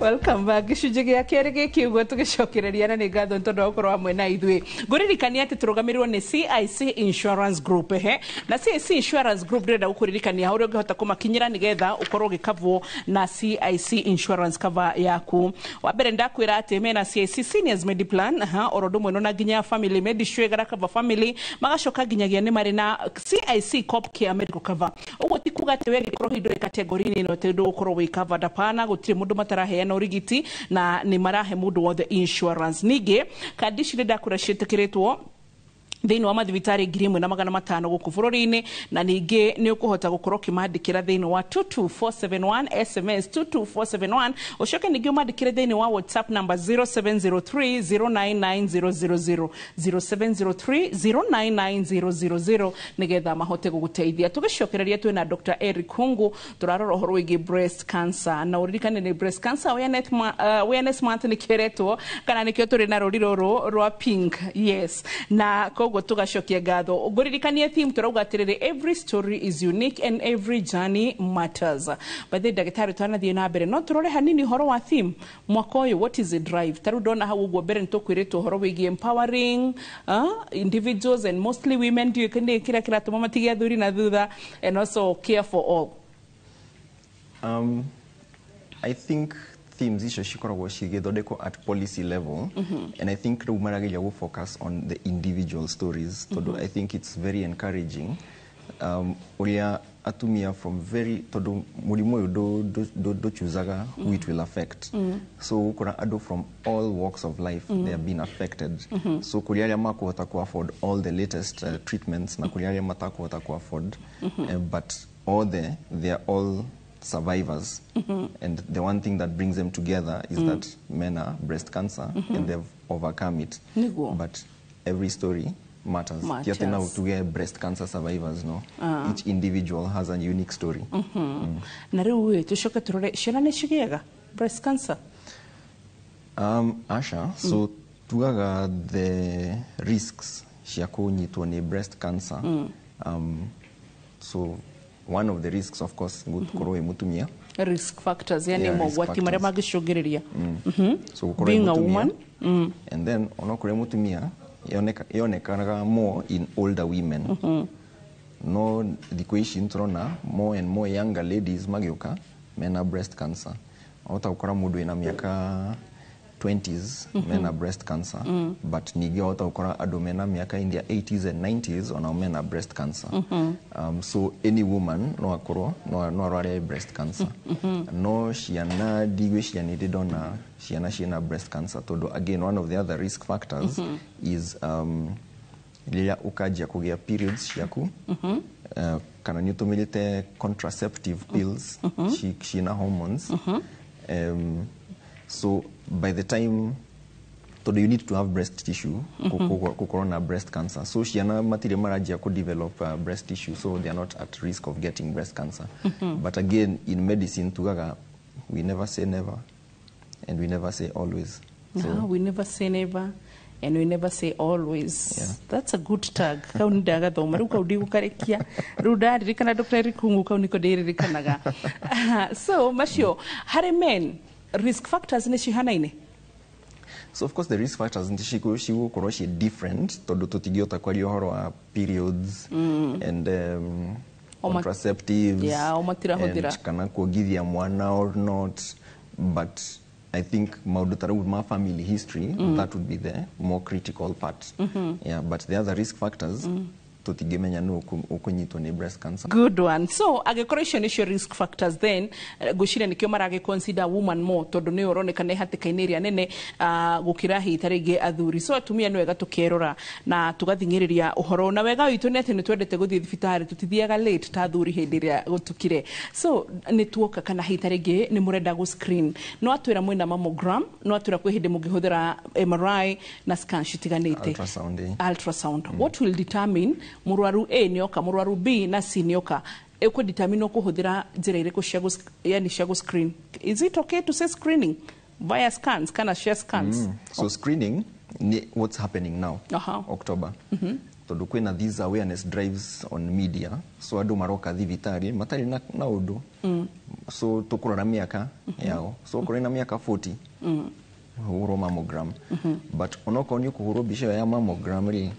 Welcome back. Gĩcunjĩ gĩa kerĩ gĩkĩ ũguo tũgĩcokereria, na nĩ ngatho nĩ tondũ wa gũkorwo hamwe na ithuĩ. Ngũririkania atĩ tũrũgamĩrĩrwo nĩ CIC Insurance Group. Ehe, na CIC Insurance Group, ndĩrenda gũkũririkania ũrĩa ũngĩhota kũmakinyĩra nĩgetha ũkorwo ũgĩkavwo na CIC Insurance cover yaku. Wa mbere, ndakwĩra atĩ mena CIC Seniors Mediplan, aha, oro ũndũ ũmwe na nginya Family Medisure cover family, magacoka nginyagia nĩ marĩ na CIC Cop Care Medical Cover. Ũguo ti kuga atĩ we gĩkorwo hihi ndũrĩ category-inĩ ĩno atĩ ndũgũkorwo wĩ covered. Hapana, gũtirĩ mũndũ mataraheana ũrigiti na nĩ marahe mũndũ wothe insurance. Ningĩ kandi ici nĩ ndakwĩra ciĩtĩkĩrĩtwo thĩinĩ wa mathibitarĩ 1500 gũkũ bũrũri-inĩ, na ningĩ nĩ ũkũhota gũkorwo ũkĩmandĩkĩra thĩinĩ wa 22471, SMS 22471, ũcoke ningĩ ũmandĩkĩre thĩinĩ wa WhatsApp number 0703 099000, 0703 099000, nĩgetha mahote gũgũteithia. Tũgĩcokereria, twĩna Dr. Eric Hungu, tũrarora ũhoro wĩgiĩ breast cancer, na ũririkane nĩ Breast Cancer Awareness Month, nĩkĩo kana nĩkĩo tũrĩ na rũri rũrũ rwa pink. Yes, na koguo tũgacokia ngatho. Ngũririkanie theme, tũrauga atĩrĩrĩ, "Every story is unique and every journey matters." By the ndagĩtarĩ, twanathiĩ na mbere, no tũrore hanini ũhoro wa theme mwaka ũyũ. What is the drive? Ta rĩu ndona hau ũguo mbere nĩ tũkwĩrĩtwo ũhoro wĩgiĩ empowering individuals and mostly women, ndiũĩ nĩ kĩrĩa kĩratũma matige athuri na thutha, and also care for all. I think themes icio cikoragwo cigĩthondekwo at policy level, and I think rĩu marageria gũ focus on the individual stories, tondũ I think it's very encouraging ũrĩa atumia from very, tondũ mũrimũ ũyũ ndũchuzaga who it will affect. So gũkora andũ from all walks of life, they have been affected. So kũrĩ arĩa makũhota ku afford all the latest treatments, na kũrĩ arĩa matakũhota ku afford, but all they are all survivors, and the one thing that brings them together is that men are breast cancer and they've overcome it. Nĩguo. But every story matters. Ti atĩ no Matters. tuge breast cancer survivors, no. Ah. Each individual has a unique story. Na rĩu ĩ, tũcoke tũrore, ciana nĩ cigĩaga breast cancer? Asha, so tugaga the risks cia kũnyitwo nĩ breast cancer. So one of the risks, of course, gũkorwo wĩ mũtumia. Risk factors, yani Yeah, risk mogwati marĩa factors. mangĩcũngĩrĩria. So gũkorwo wĩ Being a mũtumia. woman. And then onokorwo wĩ mũtumia, yonekanaga more in older women. No thikũ ici nĩtũrona more and more younger ladies magĩũka mena breast cancer. Wahota gũkora mũndũ wĩna mĩaka 20s mena breast cancer, but ningĩ wahota gũkora andũ mena mĩaka in their 80s and 90s onao mena breast cancer. So any woman no akorwo no arware breast cancer. No ciana, ndigwĩciria nĩ ndĩ ndona ciana ciĩna breast cancer, tondũ again, one of the other risk factors is rĩrĩa ũkanjia kũgĩa periods ciaku, kana nĩ ũtũmĩrĩte contraceptive pills ciĩna hormones. So by the time, tondũ you need to have breast tissue gũkorwo na breast cancer, so ciana matirĩ maranjia kũ develop breast tissue, so they are not at risk of getting breast cancer. But again, in medicine tugaga we never say never and we never say always. So Ah, we never say never and we never say always. Yeah. That's a good tag. Kau nĩ ndagathoma rĩu, kau ndigũkarekia rĩu, ndaririkana Dr. Eric Hungu, kau niko ndĩririkanaga. So macio harĩ men, risk factors nĩ cihanaine? So of course the risk factors nĩ cigũkorwo ciĩ different, tondũ tũtingĩhota kwaria ũhoro wa periods and contraceptives Yeah, o matirahũthĩra. and kana kuongithia mwana or not, but I think maũndũ ta rĩu ma family history, that would be the more critical part. Yeah, but the other risk factors, tũtingĩmenya nũ ũkũnyitwo nĩ breast cancer. Good one. So angĩkorwo icio nĩcio risk factors, then ngwĩciria nĩkĩo maragĩ consider woman more, tondũ nĩyo ũroneka nĩ hatĩka-inĩ ĩrĩa nene gũkĩra hihi ta rĩngĩ athuri. So atumia, nĩ wega tũkerora na tũgathing'ĩrĩria ũhoro, na wega witũ nĩ atĩ nĩ twendete gũthiĩ thibitarĩ, tũtithiaga late ta athuri hĩndĩ ĩrĩa gũtukire. So nĩ tuoka, kana hihi ta rĩngĩ nĩ mũrenda gũ screen, no atwĩra mwĩna mammogram, no atwĩra kwĩ hĩndĩ mũngĩhũthĩra MRI na scan citiganĩte. Ultrasound, eh. Ultrasound. What will determine mũrwaru A nĩoka, mũrwaru B na C nĩoka, ĩkũ determine ũkũhũthĩra njĩra irĩkũ cia yani cia gũ screen? Is it okay to say screening via scans kana share scans? So screening ni what's happening now, October. Tondu kwina these awareness drives on media, so andu maroka thibitari matari na undu. So tukurora miaka yao, so okorwo ina miaka 40 hurwo mammogram. But onokorwo ni ukuhurwo mbica ĩyo ya mammogram ri,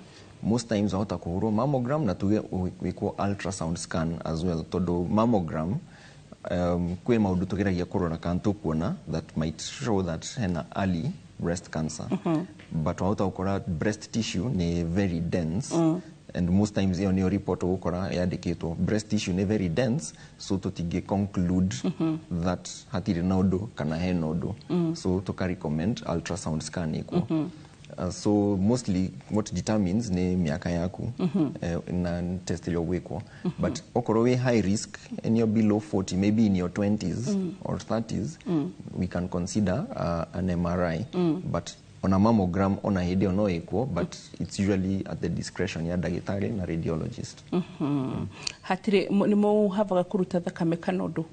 most times wahota kuhurwo mammogram na tuge wikwo ultrasound scan as well, tondu mammogram kwi maundu tugeragia kurora kana tukuona that might show that hena early breast cancer. But wahota gukora breast tissue ni very dense, and most times iyo niyo report ugukora yandikitwo breast tissue ni very dense, so tutingi conclude that hatiri na undu kana hena undu. So tuka recommend ultrasound scan ikuo. So mostly what determines ni miaka yaku na test ĩrĩa ũgwĩkwo. But okorwo wĩ high risk and you're below 40, maybe in your 20s or 30s, we can consider an MRI. But on a mammogram ona hĩndĩ ĩyo no ĩkwo, but it's usually at the discretion ya ndagĩtarĩ na radiologist. Hatirĩ nĩ mũhavaga kũruta thakame kana ũndũ?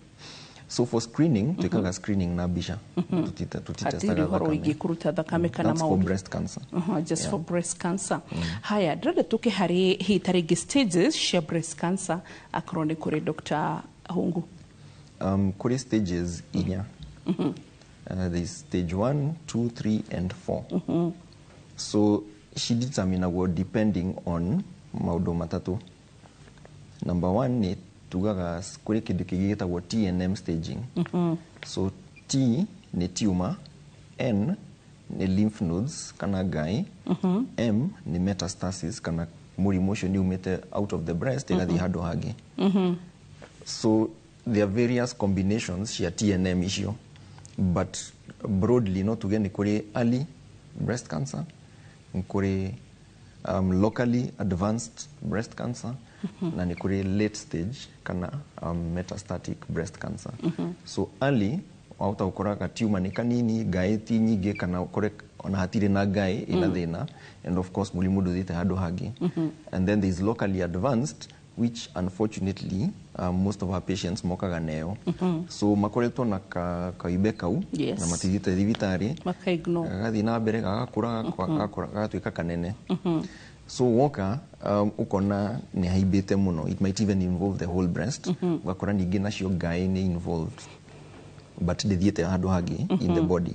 So for screening, twĩkaga screening na mbica. Hatirĩ Tutitestaga ũhoro thakame. wĩgiĩ kũruta thakame kana That's for maũndũ? breast cancer. Just for breast cancer. Haya, ndĩrenda tũke harĩ hihi ta rĩngĩ stages cia breast cancer, akorwo nĩ kũrĩ Dr. Hungu. Kũrĩ stages inya. There's stage 1, 2, 3 and 4. So cideterminagwo depending on maũndũ matatũ. Number 1 nĩ tugaga kũrĩ kĩndũ kĩngĩ gĩtagwo TNM staging. So T nĩ tumor, N nĩ lymph nodes kana ngai, M nĩ metastasis kana mũrimũ ũcio nĩ umĩte out of the breast ĩgathiĩ handũ hangĩ. So there are various combinations cia TNM icio, but broadly no tuge nĩ kũrĩ early breast cancer, nĩ kũrĩ locally advanced breast cancer, na nĩ kũrĩ late stage kana metastatic breast cancer. So early wahota gũkora gatiuma nĩ kanini, ngaĩ ti nyingĩ, kana ũkore ona hatirĩ na ngaĩ ĩna thĩna, and of course mũrimũ ndũthiĩte handũ hangĩ. And then there is locally advanced, which unfortunately most of our patients mokaga neyo. So makoretwo na kaimbe kau na matithiĩte thibitarĩ, Maka-ignore. gagathiĩ na mbere gagakũra, gagakũra, gagatuĩka kanene. So woka ukona nĩ haimbĩte mũno, it might even involve the whole breast. Ũgakora ningĩ nacio ngaĩ nĩ involved, but ndĩthiĩte handũ hangĩ in the body.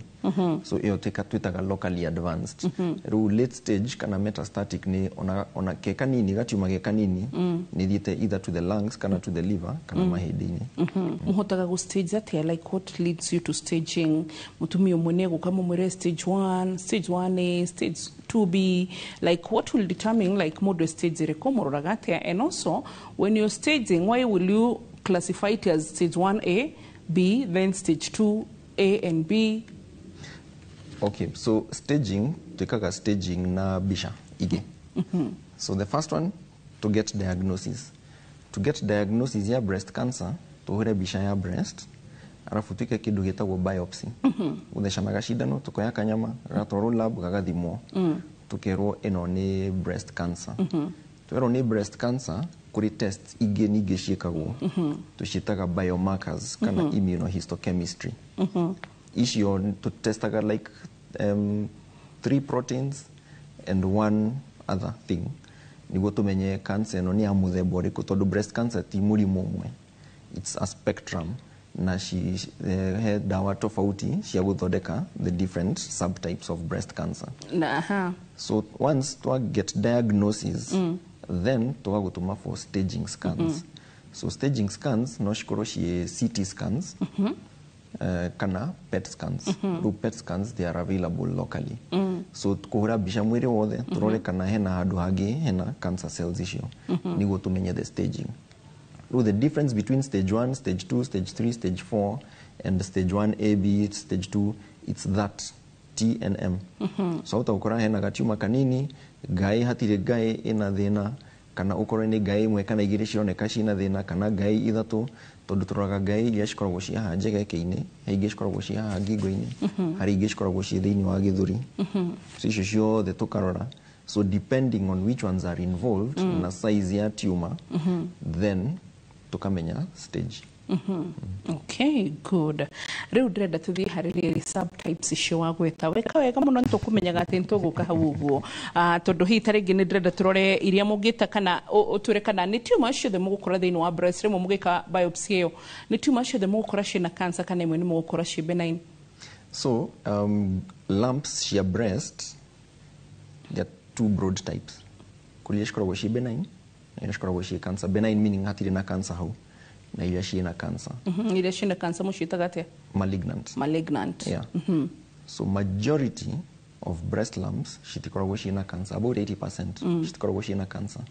So ĩyo twĩtaga locally advanced. Rĩu late stage kana metastatic nĩ ona ke kanini, gatiuma ge kanini, nĩ thiĩte either to the lungs kana to the liver kana mahĩndĩ-inĩ. Mũhotaga gũ stage atĩa? Like what leads you to staging? Mũtumia ũmwe nĩ egũka mũmwĩre stage 1, stage 1A, stage 2B. Like what will determine like mũndũ e stage ĩrĩkũ, mũroraga atĩa? And also when you're staging, why will you classify it as stage 1A, B, then stage 2 A and B? Okay, so staging, twĩkaga staging na mbica ingĩ. So the first one, to get diagnosis. To get diagnosis ya breast cancer, tũhũre mbica ya breast, arabu twĩke kĩndũ gĩtagwo biopsy. Gũthecana gacindano, tukoya kanyama, gagatwarwo lab, gagathimwo. Tukerwo ĩno nĩ breast cancer. Twerwo nĩ breast cancer, kũrĩ tests ingĩ ningĩ ciĩkagwo. Tũciĩtaga biomarkers kana immunohistochemistry. Icio tũtestaga like 3 proteins and one other thing nĩguo tũmenye cancer ĩno nĩ ya mũthemba ũrĩkũ, tondũ breast cancer ti mũrimũ ũmwe, it's a spectrum, na he dawa tofauti cia gũthondeka the different subtypes of breast cancer. Na aha. So once twa get diagnosis, then tũgagũtũma for staging scans. So staging scans no cikorwo ciĩ CT scans kana PET scans. Rĩu PET scans, they are available locally. So kũhũra mbica mwĩrĩ wothe tũrore kana hena handũ hangĩ hena cancer cells icio, nĩguo tũmenye the staging. Rĩu the difference between stage 1, stage 2, stage 3, stage 4 and stage 1 A, B, stage 2, it's that T and M. So wahota gũkora hena gatiuma kanini, ngaĩ hatirĩ ngaĩ ĩna thĩna, kana ũkorwo nĩ ngaĩ ĩmwe kana igĩrĩ cironeka ciĩna thĩna, kana ngaĩ ithatũ, tondũ tũroraga ngaĩ iria cikoragwo ciĩ haha njegeke-inĩ, he ingĩ cikoragwo ciĩ haha ngingo-inĩ, harĩ ingĩ cikoragwo ciĩ thĩinĩ wa gĩthũri. So icio ciothe tũkarora. So depending on which ones are involved na size ya tumor, then tukamenya stage. Okay, good. Rĩu ndĩrenda tũthiĩ harĩ rĩrĩ subtypes icio wagweta. Weka wega mũno, nĩ tũkũmenyaga atĩ nĩ tũgũka hau ũguo. Tondũ hihi ta rĩngĩ nĩ ndĩrenda tũrore iria mũngĩta kana ũtwĩre kana nĩ tumor ciothe mũgũkora thĩinĩ wa breast rĩmwe mũgĩka biopsy ĩyo, nĩ tumor ciothe mũgũkora ciĩna cancer kana imwe nĩ mũgũkora ciĩ benign? So lumps cia breast, there are two broad types. Kũrĩ iria cikoragwo ciĩ benign na iria cikoragwo ciĩ cancer. Benign meaning hatirĩ na cancer hau, na iria ciĩna cancer. Iria ciĩna cancer mũciĩtaga atĩa? Malignant. Malignant. Yeah. So majority of breast lumps citikoragwo ciĩna cancer, about 80% citikoragwo ciĩna cancer.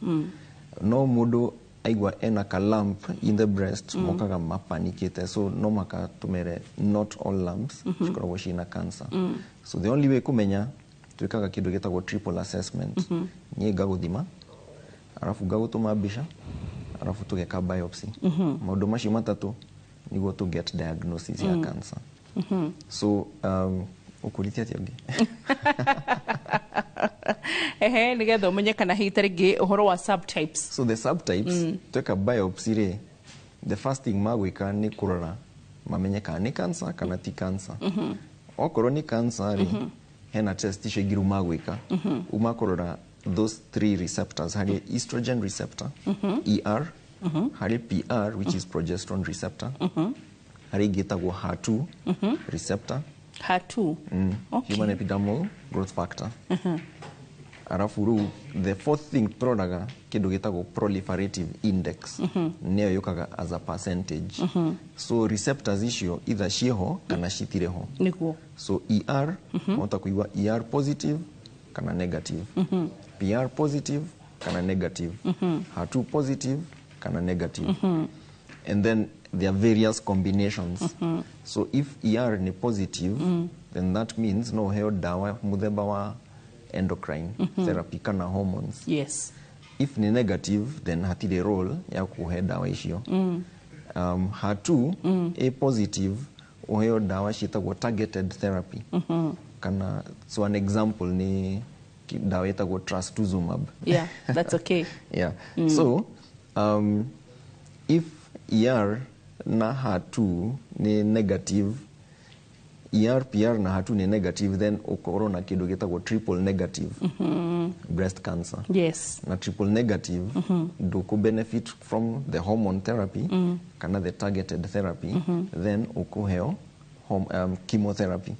No mũndũ aigua ena ka lump in the breast, mokaga mapanikĩte, so no maka tũmere not all lumps cikoragwo ciĩna cancer. So the only way kũmenya, twĩkaga kĩndũ gĩtagwo triple assessment. Niĩ ngagũthima, arabu ngagũtũma mbica, arabu tũgeka biopsy. Maũndũ macio matatũ nĩguo to get diagnosis ya cancer. So ũkũrĩtie atĩa ũngĩ? Ehe, nĩgetha ũmenye kana hihi ta rĩngĩ ũhoro wa subtypes. So the subtypes, tweka biopsy rĩ, the first thing magwĩka nĩ kũrora mamenye kana nĩ cancer kana ti cancer. Okorwo nĩ cancer rĩ, hena test icio ingĩ rĩu magwĩka. Uma kũrora those three receptors, harĩ estrogen receptor, ER, harĩ PR, which is progesterone receptor, harĩ ĩngĩ ĩtagwo HER2 receptor. HER2. Okay. Human epidermal growth factor. Arabu rĩu the fourth thing tũroraga kĩndũ gĩtagwo proliferative index, nĩyo yũkaga as a percentage. So receptors icio either ciĩho kana citirĩ ho. Nĩguo. So ER, wahota kũigua ER positive kana negative, PR positive kana negative, HER2 positive kana negative, and then there are various combinations. So if ER ni positive, then that means no heo dawa muthemba wa endocrine therapy kana hormones. If ni negative, then hatirĩ role ya kuhe dawa icio. HER2 a positive, uheo dawa ciĩtagwo targeted therapy. Kana so an example ni dawa ĩtagwo trastuzumab. Yeah, that's okay. Yeah. So if ER na HER2 ni negative, ER, PR na HER2 ni negative, then ukorwo na kĩndũ gĩtagwo triple negative breast cancer. Na triple negative, ndũkũ benefit from the hormone therapy kana the targeted therapy, then ũkũheo chemotherapy.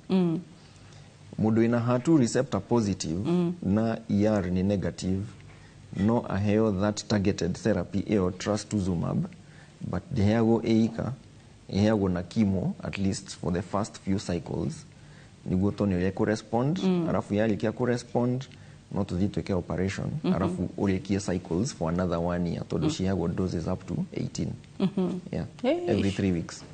Mũndũ wĩna HER2 receptor positive na ER ni negative no aheo that targeted therapy ĩyo trastuzumab, but ndĩheagwo ĩika, ĩheagwo na chemo at least for the first few cycles nĩguo tuone ũrĩa ĩkũrespond. Arabu yarĩkia kũrespond, no tũthiĩ twĩke operation, arabu ũrĩkie cycles for another one year, tondũ ciheagwo doses up to 18, yeah, every 3 weeks.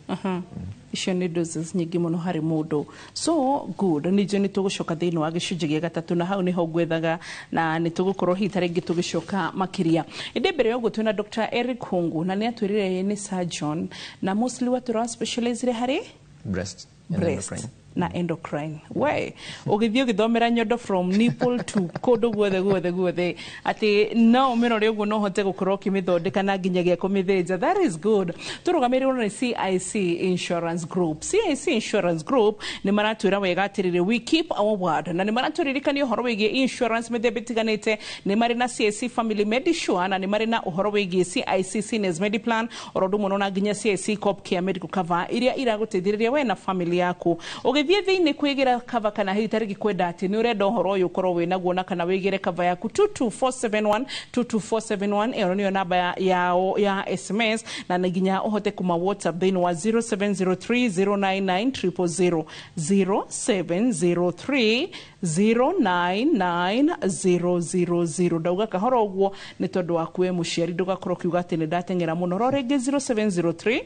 Icio nĩ doses nyingĩ mũno harĩ mũndũ. So good, ningĩ nĩ tũgũcoka thĩinĩ wa gĩcunjĩ gĩa gatatũ, na hau nĩho ngwethaga na nĩ tũgũkorwo hihi ta rĩngĩ tũgĩcoka makĩria. Ĩndĩ mbere ya ũguo twĩna Dr. Eric Hungu, na nĩ atwĩrire ye nĩ surgeon na mostly watũra specialize harĩ breast and breast endocrine. Na endocrine. We ũgĩthiĩ ũgĩthomera nyondo from nipple to kũndũ guothe guothe guothe, atĩ no ũmĩrore ũguo no ũhote gũkorwo ũkĩmĩthondeka na nginyagia kũmĩthĩnja. That is good. Tũrũgamĩrĩirwo nĩ CIC Insurance Group. CIC Insurance Group nĩ maratwĩra wega atĩrĩrĩ, we keep our word, na nĩ maratũririkania ũhoro wĩgiĩ insurance mĩthemba ĩtiganĩte. Nĩ marĩ na CIC Family Medisure, na nĩ marĩ na ũhoro wĩgiĩ CIC Seniors Mediplan, oro ũndũ ũmwe na nginya CIC Cop Care Medical Cover iria iragũteithĩrĩria we na family yaku ũgĩthiĩ thĩinĩ kwĩgĩra cover, kana hihi ta rĩngĩ kwenda atĩ nĩ ũrenda ũhoro ũyũ ũkorwo wĩ naguo na kana wĩgĩre cover yaku. 22471, 22471, ĩyo nĩyo namba yao ya SMS, na nĩ nginya ũhote kuma WhatsApp thĩinĩ wa 0703 099 000, 0703 099 000. Ndauga kahora ũguo nĩ tondũ waku we mũciari, ndũgakorwo ũkiuga atĩ nĩ ndateng'era mũno. Ro rĩngĩ, 0703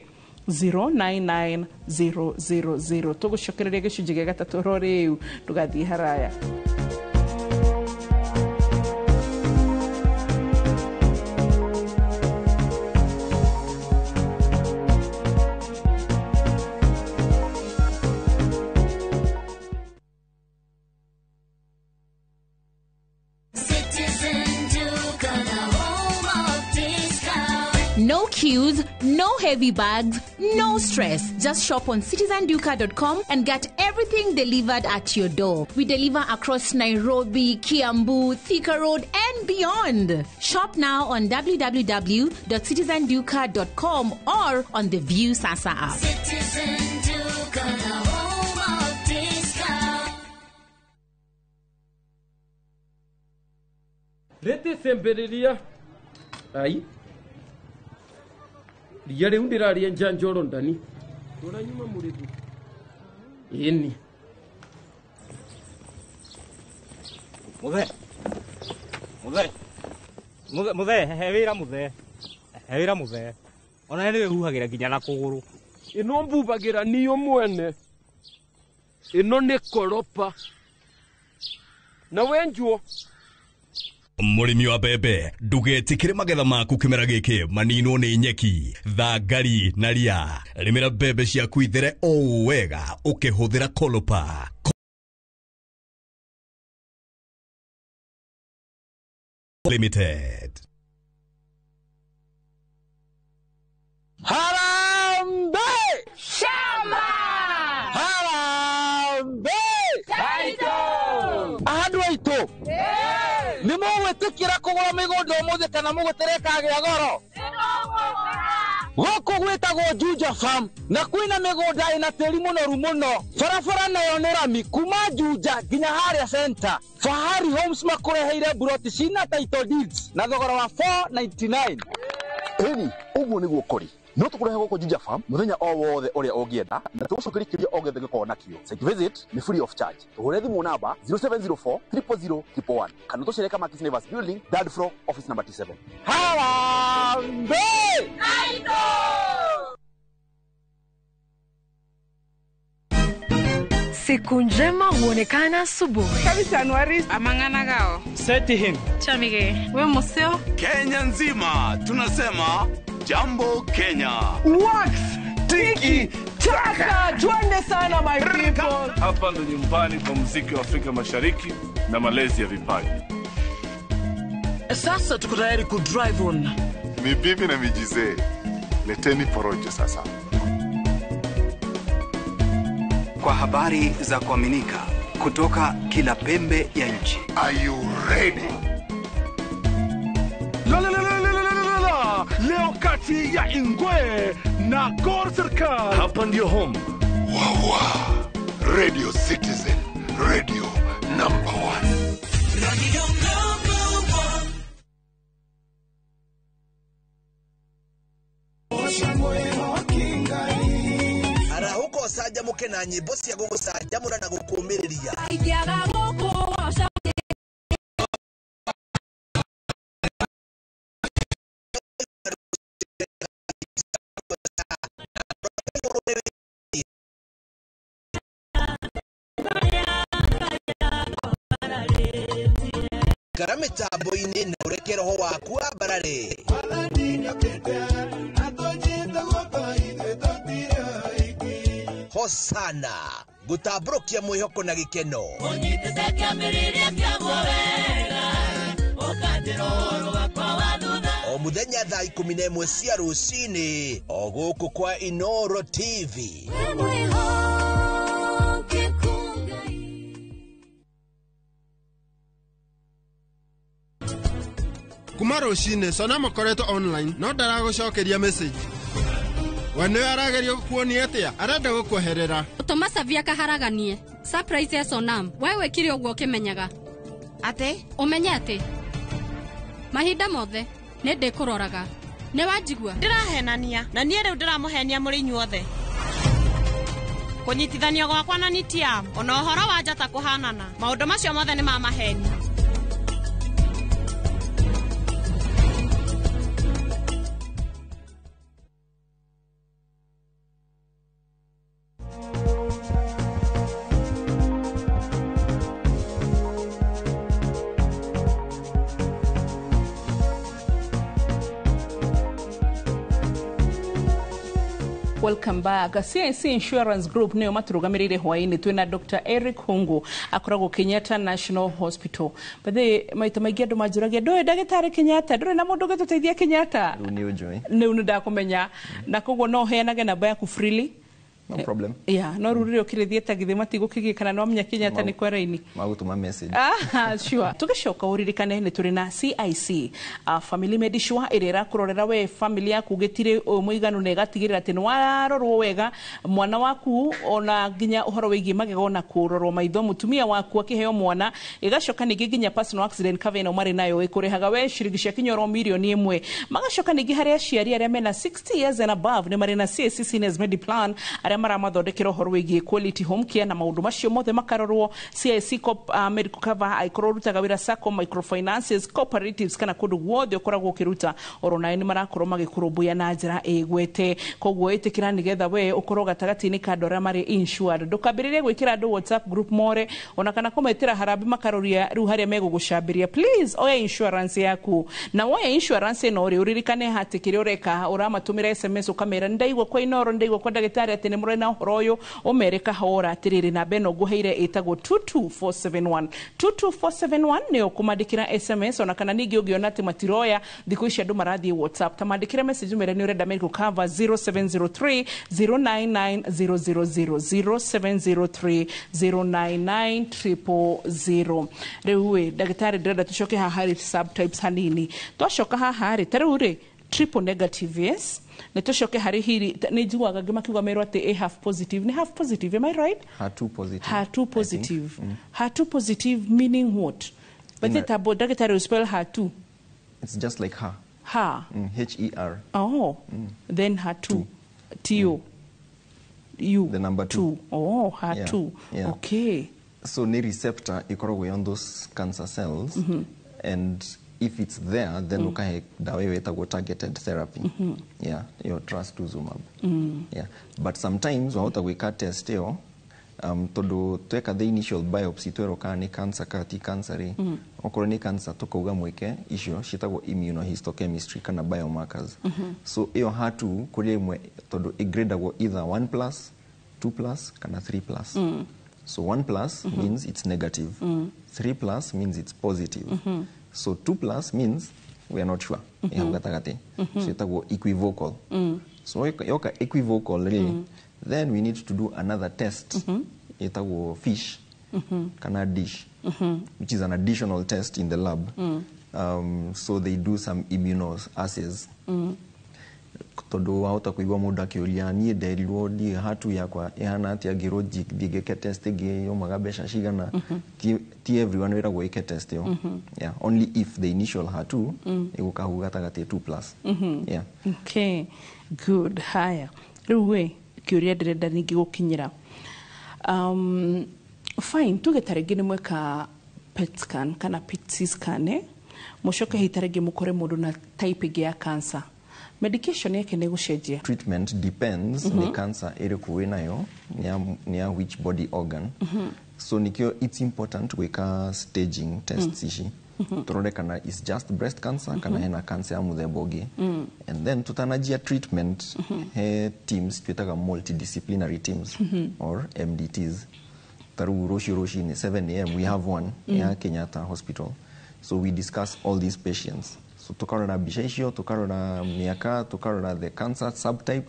099 000. Tũgũcokereria gĩcunjĩ gĩa gatatũ ro rĩu, ndũgathiĩ haraya. Citizen Duka, the home of discount. No queues, no heavy bags, no stress. Just shop on citizenduka.com and get everything delivered at your door. We deliver across Nairobi, Kiambu, Thika Road, and beyond. Shop now on www.citizenduka.com or on the View Sasa app. Citizen Duka, the home of discount. Rete semberiria. Ai. Ria riu ndiraria njanjoro ndani. Turanyuma muritu. Ĩni. Muthe. Muthe. Muthe, muthe, he wĩra muthe. He wĩra muthe. Ona nĩ wĩhuhagĩra nginya na kũgũrũ. Ĩno mbubagĩra niyo mwene. Ĩno nĩ koropa. Na wenjuo. Mũrĩmi wa mbembe ndũgetĩkĩre magetha maku kĩmera gĩkĩ maninwo nĩ nyeki, thangari na ria. Rĩmĩra mbembe ciaku ithere o wega ũkĩhũthĩra Kolopa. Limited. Harambee! Shamba! Harambee! Taito! Andũ aitũ nĩ mũgwĩtĩkĩra kũgũra mĩgũnda ũmũthĩ kana mũgũtere kagĩa goro? Gũkũ gwĩtagwo Juja Farm na kwĩna mĩgũnda ĩna tĩri mũnoru mũno. Barabara nayo nĩ rami kuma Juja nginya harĩa center. Fahari Homes makũreheire mburoti cina title deeds na thogora wa 499. Ĩni, ũguo nĩguo kũrĩ. No tũkũrehe gũkũ Juja Farm mũthenya o wothe ũrĩa ũngĩenda na tũgũcokerie kĩũria o gĩothe gĩkorwo nakĩo. Site visit nĩ free of charge. Tũhũre thimũ namba 0704 000 111 kana tũcere Kamakis Neighbors Building, third floor, office number T7. Harambee! Siku njema huonekana asubuhi. Amang'ana Seti him. Chamige. We museo. Kenya nzima tunasema jambo Kenya. Wax tiki taka, twende sana my people. Hapa ndo nyumbani kwa muziki wa Afrika Mashariki na malezi ya vipaji. Sasa tuko tayari ku drive on. Ni bibi na mijizee. Leteni porojo sasa. Kwa habari za kuaminika kutoka kila pembe ya nchi. Are you ready? La la la la la la la. Leo kati ya Ingwe na Gor Serikal. Hapa ndio home. Wawa. Radio Citizen, radio number 1. Radio number 1. Arahũka ũcanjamũke na nyĩmbo cia gũgũcanjamũra na gũkũũmĩrĩria. Ingĩaga gũkũgoca Ikara mĩtambo-inĩ na ũreke roho waku wambarare. Hosana gũtambũrũkia mwĩhoko na gĩkeno. Ũnyitĩte kĩambĩrĩria kĩaguo wega, ũkanjĩra ũhoro wakwa wa thutha. O mũthenya thaa 11 cia rũcinĩ o gũkũ kwa Inoro TV. Wĩ mwĩhokeku Ngai. Kuma rũcinĩ Sonam akoretwo online no ndaragũcokeria message. We nĩwe arageria gũkuonia atĩa? Arenda gũkweherera. Tũma Savi akaharaganie. Surprise ya Sonam. We wĩkire ũguo ũkĩmenyaga. Atĩ? Ũmenye atĩ mahinda mothe nĩ ndĩkũroraga. Nĩ wanjigua? Ndĩrahenania na niĩ rĩu ndĩramũhenia mũrĩ inyuothe. Kũnyitithanio gwakwa na Nitiam ona ũhoro wa njata kũhanana maũndũ macio mothe nĩ ma maheni. Welcome back. CIC Insurance Group nĩo matũrũgamĩrĩire hwaĩ-inĩ. Twĩna Dr. Eric Hungu, akoragwo Kenyatta National Hospital. Bethe maita maingĩ andũ manjũragia, ndũĩ ndagĩtarĩ Kenyatta, ndũrĩ na mũndũ ũngĩtũteithia Kenyatta? Rĩu nĩ ũnjũĩ. Rĩu nĩ ndakũmenya na koguo no ũheanage namba yaku freely. No problem. Yeah, no rĩu rĩrĩa ũkĩrĩthiĩ ta githĩ matigũkĩgĩa kana no amenya Kenyatta nĩ kwa raini. Magũtũma message. Ah, sure. Tũgĩcoka ũririkane nĩ tũrĩ na CIC Family Medisure ĩrĩa ĩrakũrorera we family yaku gĩtirĩ mũiganu na ĩgatigĩrĩra atĩ nĩ warorwo wega mwana waku, ona nginya ũhoro wĩgiĩ magego na kũrorwo maitho, mũtumia waku akĩheo mwana. Ĩgacoka ningĩ nginya personal accident cover ĩno marĩ nayo ĩkũrĩhaga we ciringi cia kinyoro 1 mirioni. Magacoka ningĩ harĩ aciari arĩa mena 60 years and above, nĩ marĩ na CIC Seniors Mediplan arĩa maramathondekera ũhoro wĩgiĩ quality home care na maũndũ macio mothe makarorwo. CIC Medical Cover, angĩkorwo ũrutaga wĩra sacco, microfinances, cooperatives kana kũndũ guothe ũkoragwo ũkĩruta, oro nawe nĩ marakorwo magĩkũrũmbũiya na njĩra ĩgwete. Koguo ĩtĩkĩra nĩgetha we ũkorwo gatagatĩ-inĩ ka andũ arĩa marĩ insured. Ndũkambĩrĩrie gwĩkĩra andũ WhatsApp group more, ona kana kũmetĩra harambĩ makaroria rĩu harĩa megũgũcambĩria. Please oya insurance yaku, na woya insurance ĩno rĩ, ũririkane atĩ kĩrĩa ũreka, ũramatũmĩra SMS ũkamera, nĩ ndaigua kwa Inoro, nĩ ndaigua kwa ndagĩtarĩ atĩ nĩ mũrĩ na ũhoro ũyũ, ũmere kahora atĩrĩrĩ, namba ĩno ngũheire ĩtagwo 22471, 22471 nĩyo kũmandĩkĩra SMS. Ona kana ningĩ ũngĩona atĩ matiroya, thikũ ici andũ marathiĩ WhatsApp, ta mandĩkĩre message ũmere nĩ ũrenda medical cover, 0703 099 000, 0703 099 000. Rĩu ĩ ndagĩtarĩ, ndĩrenda tũcoke haha harĩ subtypes hanini. Twacoka haha rĩ, ta rĩu rĩ, triple negative, yes, nĩ tũcoke harĩ hiri nĩ njiguaga angĩ makiuga merwo atĩ a half positive, nĩ half positive, am I right? HER2 positive. HER2 positive. HER2 positive meaning what? But tabo ndagĩtarĩ will spell HER2. It's just like her. Ha. H E R. Oh, then HER2, T O U. The number 2. Oh, HER2. Yeah. Okay. So nĩ receptor ĩkoragwo on those cancer cells, and if it's there, then ukahe dawa ĩyo ĩtagwo targeted therapy. Yeah, iyo trastuzumab. Yeah, but sometimes wahota gwĩka test ĩyo, tondũ tweka the initial biopsy, twerwo kana nĩ cancer kana ti cancer rĩ, okorwo nĩ cancer tũkauga mwĩke icio ciĩtagwo immunohistochemistry kana biomarkers. So ĩyo HER2 kũrĩ ĩmwe tondũ ĩgradagwo either 1 plus, 2 plus kana 3 plus. So 1 plus means it's negative, 3 plus means it's positive, so 2 plus means we are not sure, ĩ hau gatagatĩ. So ĩtagwo equivocal. So yoka equivocal rĩ, then we need to do another test ĩtagwo FISH kana DISH, which is an additional test in the lab. So they do some immunoassays, tondũ wahota kũigua mũndũ akĩũria, niĩ nderirwo ndiĩ HER2 yakwa ĩhana atĩa, ngĩrwo thiĩ ngĩke test ĩngĩ yaumaga mbeca cigana. Ti everyone wĩragwo ĩke test ĩyo. Yeah, only if the initial HER2 ĩgũka hau gatagatĩ, 2 plus. Yeah. Okay, good. Haya, rĩu we kĩũria ndĩrenda ningĩ gũkinyĩra, fine, tuge ta rĩngĩ nĩ mweka PET scan kana PET scan, eh? Mũcoke hihi ta rĩngĩ mũkore mũndũ na type ĩngĩ ya cancer, medication yake nĩ gũcenjia? Treatment depends nĩ cancer ĩrĩkũ wĩnayo, nĩ ya which body organ. So nikio it's important gwĩka staging tests ici, tũrore kana is just breast cancer kana hena cancer ya mũthemba ũngĩ. And then tutanajia treatment, he teams twĩtaga multidisciplinary teams or MDTs. Ta rĩu rũciũ rũcinĩ 7 a.m. we have one ya Kenyatta Hospital, so we discuss all these patients. So tukarora mbica icio, tukarora mĩaka, tukarora the cancer subtype.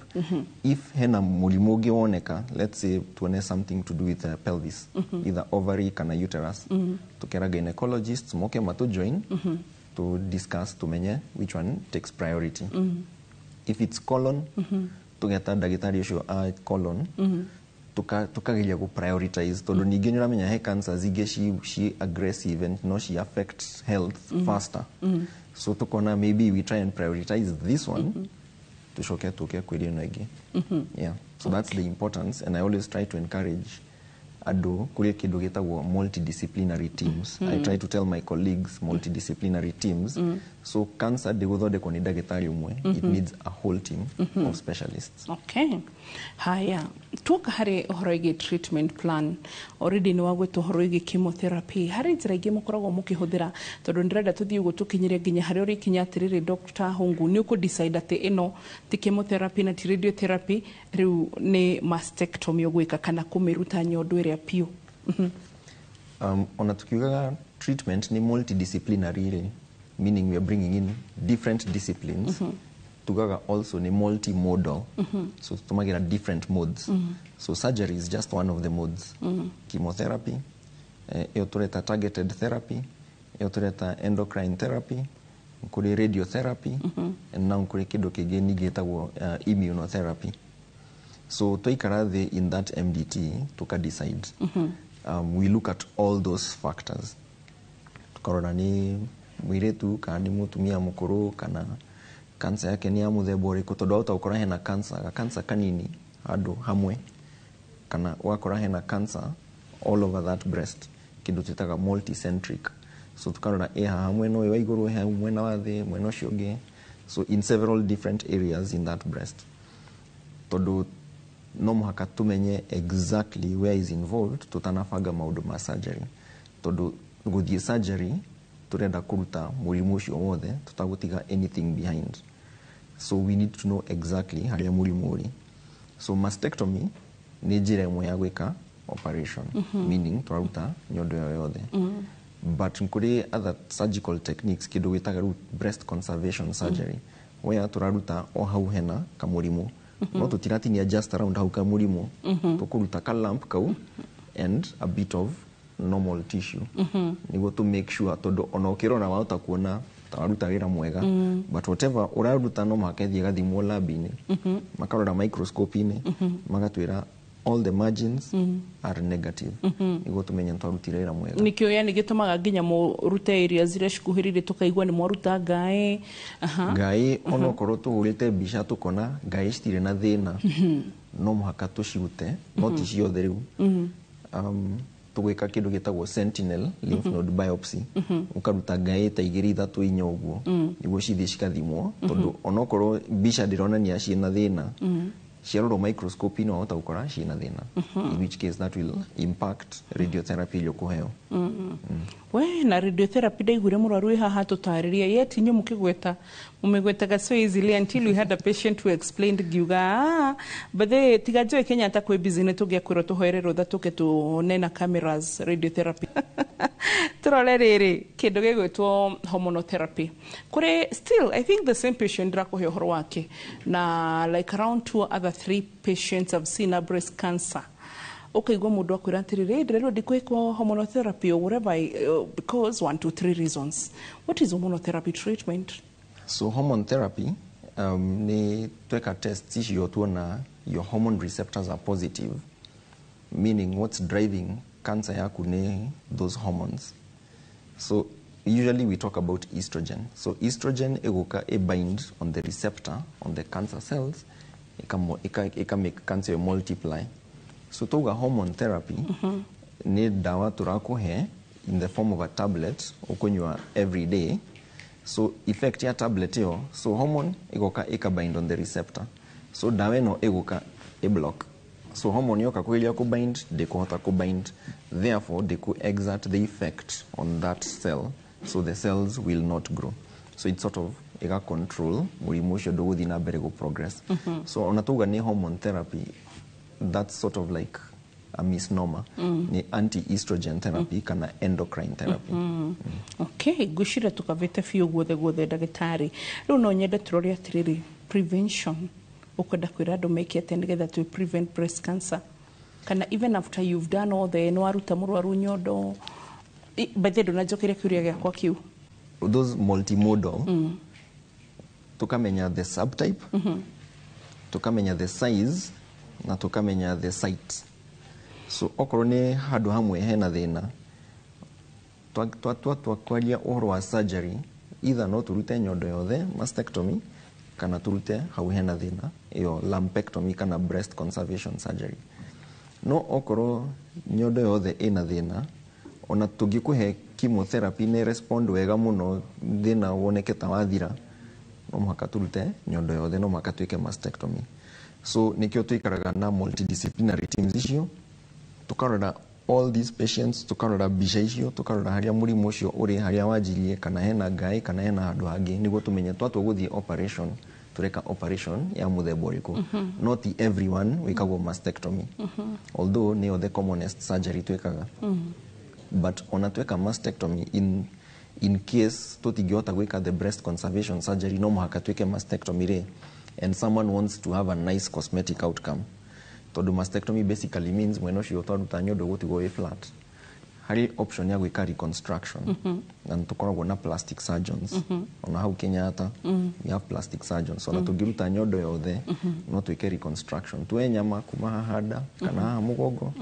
If hena mũrimũ ũngĩ woneka, let's say tuone something to do with the pelvis, either ovary kana uterus, tukera gynecologists moke matu join to discuss, tumenye which one takes priority. If it's colon, tugeta ndagĩtarĩ ũcio a colon, tukageria gu prioritize, tondũ ningĩ nĩ ũramenya he cancers ingĩ ci aggressive and no ci affect health faster. So tukona maybe we try and prioritize this one, tucoke tuke kwĩ ĩno ĩngĩ. Yeah, so that's the importance, and I always try to encourage Andũ kũrĩ kĩndũ gĩtagwo multidisciplinary teams. I try to tell my colleagues, multidisciplinary teams. So cancer ndĩgũthondekwo nĩ ndagĩtarĩ ũmwe. It needs a whole team of specialists. Okay, haya, tuoka harĩ ũhoro wĩgiĩ treatment plan, already nĩ wagwĩta ũhoro wĩgiĩ chemotherapy. Harĩ njĩra ingĩ mũkoragwo mũkĩhũthĩra? Tondũ ndĩrenda tũthiĩ ũguo tũkinyĩre nginya harĩa ũrĩkinya atĩrĩrĩ, Dr. Hungu, nĩ ũkũ decide atĩ ĩno ti chemotherapy na ti radiotherapy, rĩu nĩ mastectomy ũgwĩka kana kũmĩruta nyondo ĩrĩa piũ. Ona tukiugaga treatment ni multidisciplinary rĩ, meaning we are bringing in different disciplines. Tugaga also ni multimodal. So tumagira different modes. So surgery is just one of the modes. Chemotherapy, ĩyo tũreta targeted therapy, ĩyo tũreta endocrine therapy, kũrĩ radiotherapy, and now kũrĩ kĩndũ kĩngĩ ningĩ gĩtagwo immunotherapy. So twaikara thĩ in that MDT tuka decide. We look at all those factors, tukarora nĩ mũirĩtu kana nĩ mũtumia mũkũrũ, kana cancer yake nĩ ya mũthemba ũrĩkũ, tondũ wahota gũkora hena cancer, ga cancer kanini handũ hamwe, kana ũgakora hena cancer all over that breast, kĩndũ twĩtaga multicentric. So tukarora ĩ haha mwena ũyũ wa igũrũ, ĩ hau mwena wa thĩ, mwena ũcio ũngĩ, so in several different areas in that breast, tondũ no mũhaka tũmenye exactly where is involved tũtanabanga maũndũ ma surgery, tondũ gũthiĩ surgery tũrenda kũruta mũrimũ ũcio wothe tũtagũtiga anything behind. So we need to know exactly harĩa mũrimũ ũrĩ. So mastectomy nĩ njĩra ĩmwe ya gwĩka operation, meaning tũraruta nyondo ĩyo yothe. But kũrĩ other surgical techniques, kĩndũ gĩtaga rĩu breast conservation surgery, where tũraruta o hau hena kamũrimũ, no tũtiratinia just around hau kamũrimũ. Tũkũruta ka lump kau and a bit of normal tissue nĩguo to make sure, tondũ ona ũkĩrora wahota kuona ta waruta wĩra mwega, but whatever ũraruta no mũhaka ĩthiĩ ĩgathimwo lab-inĩ, makarora microscope-inĩ, magatwĩra all the margins are negative, nĩguo tũmenye nĩtwarutire wĩra mwega. Nĩkĩo yani gĩtũmaga nginya mũrute areas iria cikuhĩrĩirie, tũkaigua nĩ mwaruta ngaĩ. Aha. Ngai onokorwo tũhũrĩte mbica tũkona ngai citirĩ na thĩna, no mũhaka tũcirute, no ti ciothe rĩu. Tũgwĩka kĩndũ gĩtagwo sentinel lymph node biopsy, ũkaruta ngaĩ ta igĩrĩ, ithatũ, inya ũguo, nĩguo cithiĩ cikathimwo, tondũ onokorwo mbica ndĩronania ciĩna thĩna, ciarorwo microscope-inĩ wahota gũkora ciĩna thĩna, in which case that will impact radiotherapy ĩrĩa ũkũheo. We na radiotherapy, ndaiguire mũrwaru wĩ haha tũtarĩria yet inyuĩ mũkĩgweta mũmĩgwetaga so easily until we had a patient who explained, ngiuga, "Ah, but they tiga njoe Kenyatta kwĩ busy, nĩ tũngĩakwĩrwo tũhoere rũtha tũke tũne na cameras radiotherapy." Tũrore rĩrĩ kĩndũ gĩgwĩtwo hormonotherapy. Kũrĩ still, I think the same patient ndĩrakũhe ũhoro wake na like around two other three patients have seen a breast cancer, ũkaigua mũndũ akwĩra atĩrĩrĩ, ndĩrerwo ndikwĩkwo hormonotherapy or whatever, because one, two, three reasons. What is hormonotherapy treatment? So hormone therapy, nĩ tweka test icio tuona your hormone receptors are positive, meaning what's driving cancer yaku nĩ those hormones. So usually we talk about estrogen. So estrogen ĩgũka ĩ bind on the receptor on the cancer cells, ĩka make cancer multiply. So tuga hormone therapy nĩ ndawa tũrakũhe in the form of a tablet ũkũnyua every day. So effect ya tablet ĩyo, so hormone ĩgoka ĩkabind on the receptor, so ndawa ĩno ĩgũka ĩblock. So hormone yoka kũgeria kũbind, ndĩkũhota kũbind, therefore ndĩkũ exert the effect on that cell, so the cells will not grow. So it's sort of ĩga control mũrimũ ũcio ndũgũthiĩ na mbere gũ progress. So ona tuga nĩ hormone therapy, that's sort of like a misnomer. Ni anti-estrogen therapy kana endocrine therapy. Okay, ngwĩciria tũkavĩte biũ guothe guothe. Ndagĩtarĩ, rĩu no nyende tũrore atĩrĩrĩ, prevention. Ũkwenda kwĩra andũ meke atĩa nĩgetha to prevent breast cancer, kana even after you've done all the nĩ waruta mũrwaru nyondo? By the way, ndũnanjokeria kĩũria gĩakwa kĩu. Those multimodal, tukamenya the subtype, tukamenya the size na tukamenya the site. So okorwo nĩ handũ hamwe hena thĩna, twakwaria ũhoro wa surgery, either no tũrute nyondo yothe, mastectomy, kana tũrute hau hena thĩna, ĩyo lumpectomy kana breast conservation surgery. No okorwo nyondo yothe ĩna thĩna, ona tũngĩkũhe chemotherapy nĩ respond wega mũno, thĩna woneke ta wathira, no mũhaka tũrute nyondo yothe, no mũhaka twĩke mastectomy. So nĩkĩo tũikaraga na multidisciplinary teams icio, tũkarora all these patients, tũkarora mbica icio, tũkarora harĩa mũrimũ ũcio ũrĩ, harĩa wanjirie, kana hena ngaĩ, kana hena handũ hangĩ, nĩguo tũmenye twatua gũthiĩ operation, tũreka operation ya mũthemba ũrĩkũ. Not everyone wĩkagwo mastectomy, although nĩyo the commonest surgery twĩkaga. But ona tweka mastectomy, in case tũtingĩhota gwĩka the breast conservation surgery, no mũhaka twĩke mastectomy rĩ, and someone wants to have a nice cosmetic outcome, tondũ mastectomy basically means mwena ũcio twaruta nyondo gũtigwo wĩ flat, harĩ option ya gwĩka reconstruction. Na nĩ tũkoragwo na plastic surgeons. Ona hau Kenyatta, we have plastic surgeons. Ona tũngĩruta nyondo yothe, no twĩke reconstruction, tuoe nyama kuma haha nda kana haha mũgongo,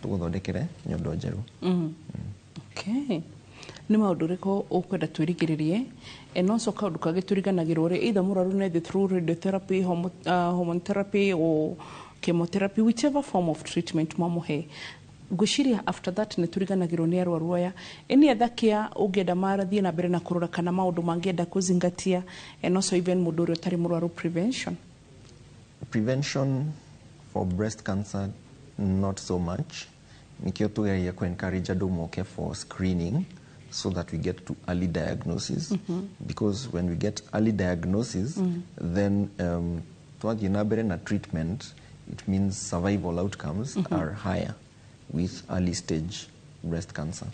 tũgũthondekere nyondo njerũ. Okay, nĩ maũndũ ũrĩkũ ũkwenda twĩrigĩrĩrie? And also kaũndũ kangĩ tũriganagĩrwo rĩ, either mũrwaru nĩ through radiotherapy, hormone therapy or chemotherapy, whichever form of treatment mwamũhe, ngwĩciria after that nĩ tũriganagĩrwo nĩ arwaru aya. Any other care ũngĩenda marathiĩ na mbere na kũrora, kana maũndũ mangĩenda kũzingatia, and also even mũndũ ũrĩa ũtarĩ mũrwaru, prevention? Prevention for breast cancer, not so much. Nikio tugeragia ku encourage andũ moke for screening so that we get to early diagnosis, because when we get early diagnosis, then twathiĩ na mbere na treatment, it means survival outcomes are higher with early stage breast cancer.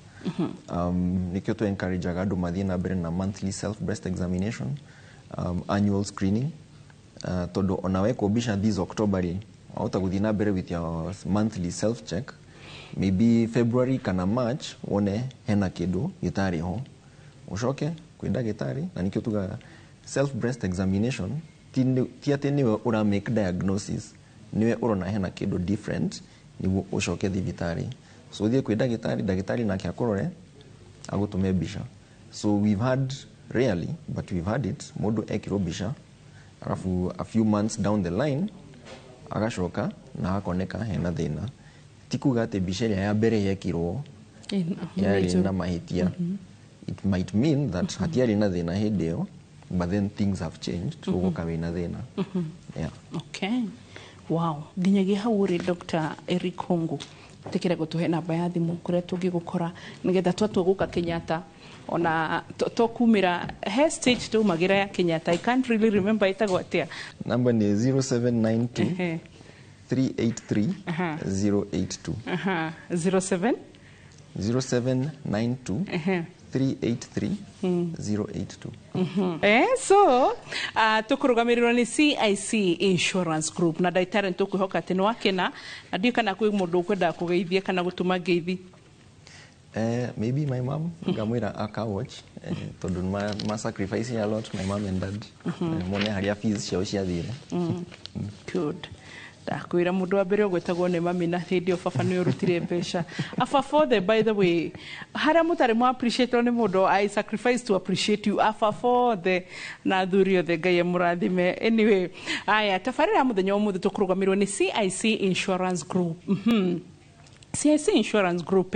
Nikio tu encourage andũ mathiĩ na mbere na monthly self breast examination, annual screening, tondũ ona wekwo mbica this October rĩ, wahota gũthiĩ na mbere with your monthly self check, maybe February kana March wone hena kĩndũ gĩtarĩ ho, ũcoke kwĩ ndagĩtarĩ. Na nikĩo tugaga self breast examination ti atĩ nĩwe ũra make diagnosis, nĩwe ũrona hena kĩndũ different nĩguo ũcoke thibitarĩ. So ũthiĩ kwĩ ndagĩtarĩ, ndagĩtarĩ nake akũrore, agũtũme mbica. So we've had, rarely but we've had it, mũndũ ekĩrwo mbica, alafu a few months down the line agacoka na hakoneka hena thĩna. Ti kuga atĩ mbica ĩrĩa ya mbere yekirwo yarĩ na mahĩtia. It might mean that hatiarĩ na thĩna hĩndĩ ĩyo, but then things have changed, ũgoka wĩna thĩna. Yeah. Okay, wow. Nginyagia hau rĩ, Dr. Eric Hongo, tikire gũtũhe namba ya thimũ kũrĩa tũngĩgũkora nĩgetha twatua gũka Kenyatta, ona to kumĩra he stage tũmagĩra ya Kenyatta. I can't really remember ĩtagwo atĩa. Namba nĩ 0792 383 082. 07 0792 383 082. So tũkũrũgamĩrĩrwo nĩ CIC Insurance Group na ndagĩtarĩ, nĩ tũkwĩhoka atĩ nĩ wakena, na ndiũĩ kana kwĩ mũndũ ũkwendaga kũgeithia kana gũtũma ngeithi. Maybe my mom, ngamwĩra aka watch, tondũ ma sacrifice a lot, my mom and dad. Mone harĩa fees ciao ciathire. Good. Ndakwĩra mũndũ wa mbere ũgwĩtagwo nĩ mami, na hĩndĩ ĩyo baba nĩ ũrutire mbeca. Ababa othe, by the way, harĩa mũtarĩ mwa appreciate nĩ mũndũ, I sacrifice to appreciate you. Ababa othe na athuri othe, Ngai amũrathime. Anyway, aya tabarĩra ya mũthenya wa ũmũthĩ tũkũrũgamĩrĩrwo nĩ CIC Insurance Group. CIC Insurance Group,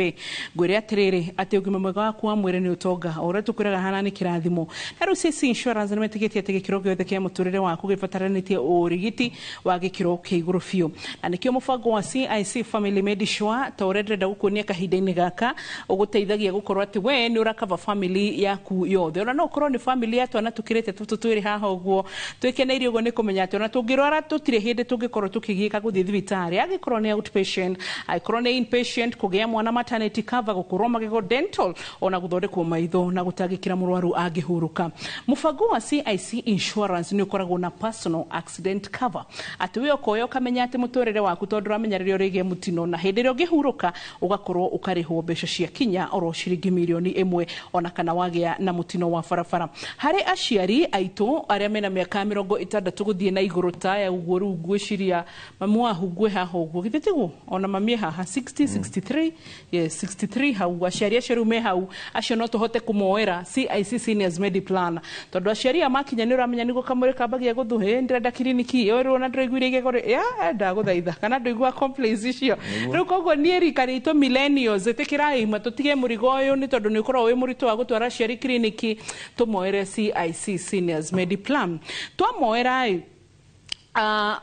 ngwĩre atĩrĩrĩ atĩ ũgima mwega waku wa mwĩrĩ nĩ ũtonga, o ũrĩa tũkwĩraga hana nĩ kĩrathimo. Na rĩu CIC Insurance nĩ metĩkĩtie atĩ gĩkĩro gĩothe kĩa mũtũrĩre waku gĩbataranĩtie ũrigiti wa gĩkĩro kĩa igũrũ biũ, na nĩkĩo mũbango wa CIC Family Medisure, ta ũrĩa ndĩrenda gũkuonia kahinda-inĩ gaka, ũgũteithagia gũkorwo atĩ we nĩ ũrakava family yaku yothe. Ona no ũkorwo nĩ family ya twana tũkĩrĩte tũtũ twĩrĩ haha ũguo twĩkeneire ũguo, nĩ kũmenya atĩ ona tũngĩrwara tũtirĩ hĩndĩ tũngĩkorwo tũkĩgiĩka gũthiĩ thibitarĩ, angĩkorwo nĩ outpatient, angĩkorwo nĩ inpatient, kũgĩa mwana, maternity cover, gũkũrwo magego, dental, ona gũthondekwo maitho na gũtangĩkĩra mũrwaru angĩhurũka. Mũbango wa CIC Insurance nĩ ũkoragwo na personal accident cover, atĩ we ũkoya ũkamenya atĩ mũtũrĩre waku tondũ ũramenya rĩrĩa ũrĩgĩa mũtino na hĩndĩ ĩrĩa ũngĩhurũka ũgakorwo ũkarĩhwo mbeca cia kinya oro ciringi mirioni 1, ona kana wagĩa na mũtino wa barabara. Harĩ aciari aitũ arĩa mena mĩaka 60 gũthiĩ na igũrũ, taya ũguo rĩu ngwĩciria mamu wahu ngwĩ haha ũguo, githĩ tiguo? Ona mami haha 60. 60 63, yes, 63 hau, aciari acio rĩu me hau, acio no tũhote kũmoera CIC Seniors Mediplan, tondũ aciari aya makinya nĩ ũramenya nĩguo kamwĩrĩ kambagia gũthũhĩ, ndĩrenda kiriniki ĩyo rĩu, ona ndĩraiguire igego ya ndagũthaitha kana ndũigua complaints icio. Rĩu koguo niĩ rika ritũ millennials, ĩtĩkĩrai tũtige mũrigo ũyũ, nĩ tondũ nĩ ũkoragwo wĩ mũritũ wa gũtwara aciari kiriniki. Tũmoere CIC Seniors Mediplan. Twamoera ĩ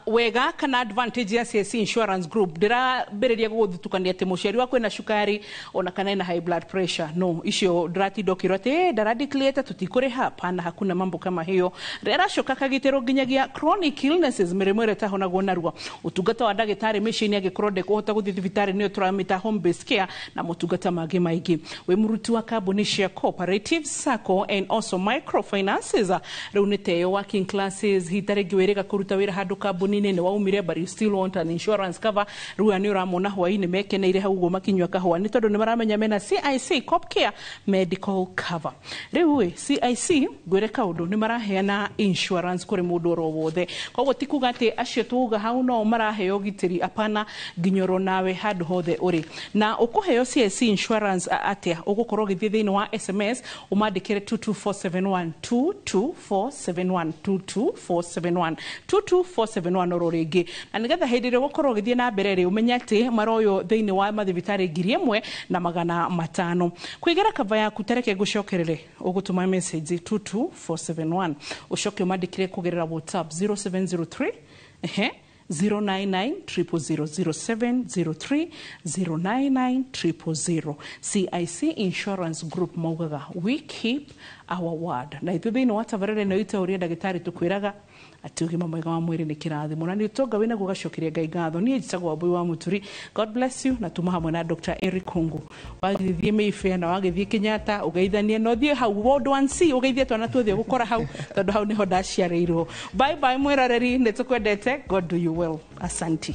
wega kana advantage ya CIC Insurance Group, ndĩrambĩrĩria gũgũthutũkania atĩ mũciari waku ena cukari ona kana ena high blood pressure, no icio ndĩratinda ũkĩrwo atĩ ndaradeclare tũtikũrĩha. Hapana, hakuna mambo kama hiyo. Rĩracoka kagitĩrwo nginyagia chronic illnesses, mĩrimũ ĩrĩa ĩtahonagwo narua, ũtungata wa ndagĩtarĩ mĩciĩ-inĩ angĩkorwo ndekũhota gũthiĩ thibitarĩ, nĩyo tũramĩta home based care, na motungata mangĩ maingĩ. Wĩ mũruti wa kambuni cia cooperative, sacco and also microfinances, rĩu nĩ teyo working classes, hita rĩngĩ wĩrĩga kũruta wĩra handũ kambuni-inĩ, nĩ waumire, but you still want an insurance cover. Rĩu aya nĩ ũramona hwaĩ-inĩ mekeneire hau ũguo makinyua kahũa, nĩ tondũ nĩ maramenya mena CIC Copcare medical cover. Rĩu ĩ CIC, ngwĩre kaũndũ, nĩ maraheana insurance kũrĩ mũndũ oro wothe, koguo ti kuga atĩ acio tuuga hau no maraheo ũgitĩri, apana, nginya oro nawe handũ hothe ũrĩ. Na ũkũheo CIC insurance atĩa? Ũgũkorwo ũgĩthiĩ thĩinĩ wa SMS, ũmandĩkĩre 22471, 22471, 22471, 22471 oro rĩngĩ, na nĩgetha hĩndĩ ĩrĩa ũgũkorwo ũgĩthiĩ na mbere rĩ, ũmenye atĩ maroywo thĩinĩ wa mathibitarĩ 1500. Kũigĩra kava yaku, tareke ngũcokerere, ũgũtũma message 22471, ũcoke ũmandĩkĩre kũgerera WhatsApp 0703 ehe 099 000, 0703 099 000. CIC Insurance Group maugaga, "We keep our word." Na ithuĩ thĩinĩ wa tabarĩra ĩno itũ ũrĩa ndagĩtarĩ, tũkwĩraga atĩ ũgima mwega wa mwĩrĩ nĩ kĩrathimo na nĩ ũtonga wĩnaguo, gacokeria Ngai ngatho. Niĩ njĩtagwo Wambui wa Mũturi. God bless you. Na tuma hamwe na Dr. Eric Hungu. Wagĩthiĩ Mayfair na wagĩthiĩ Kenyatta, ũgeithanie na ũthiĩ hau Ward 1C, ũgeithie twana tuothe ũgũkora hau, tondũ hau nĩho ndaciarĩirwo. Bye bye, mwĩroreri, nĩ tũkwendete. God do you well. Asanti.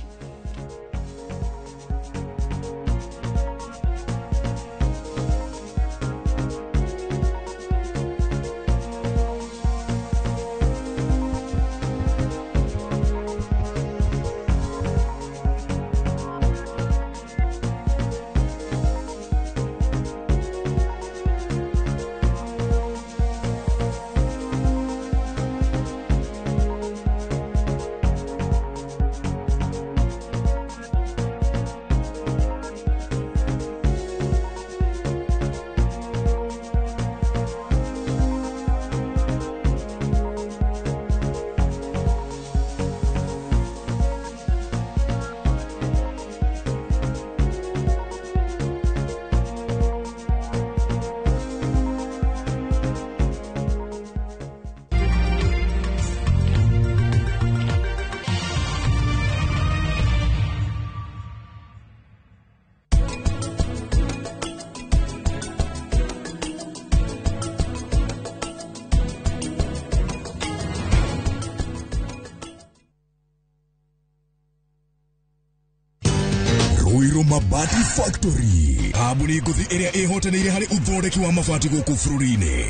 Ruiru Mabati Factory, kambuni ngũthi ĩrĩa ĩhotanĩire harĩ ũthondeki wa mabati gũkũ bũrũri-inĩ,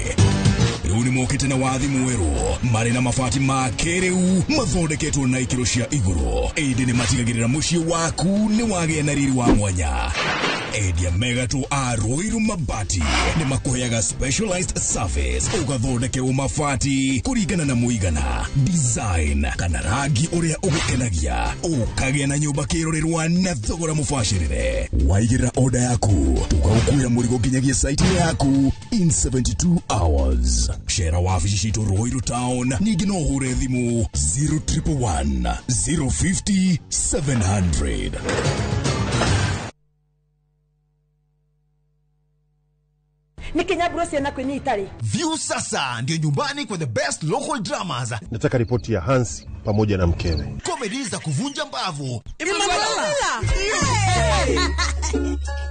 rĩu nĩ mokĩte na wathi mwerũ, marĩ na mabati ma kĩrĩu mathondeketwo na ikĩro cia igũrũ, ĩndĩ nĩ matigagĩrĩra mũciĩ waku nĩ wagĩa na riri wa mwanya. Endia megatũ a Ruiru Mabati nĩ makũheaga specialized service, ũgathondekerwo mabati kũringana na mũigana, design kana rangi ũrĩa ũgũkenagia, ũkagĩa na nyũmba kĩrorerwa na thogora mũbacĩrĩre. Waigĩrĩra oda yaku, tũgagũkuĩra mũrigo nginyagia site yaku in 72 hours. Cera wabici citũ Ruiru Town, ningĩ no ũhũre thimũ 0111 050 700. Nä kä ciana kwä nä itarä. View sasa ndio nyumbani kwa the best local dramas. Nataka ripoti ya Hansi pamoja na mkewe. Comedy za kuvunja mbavu, Emanuela!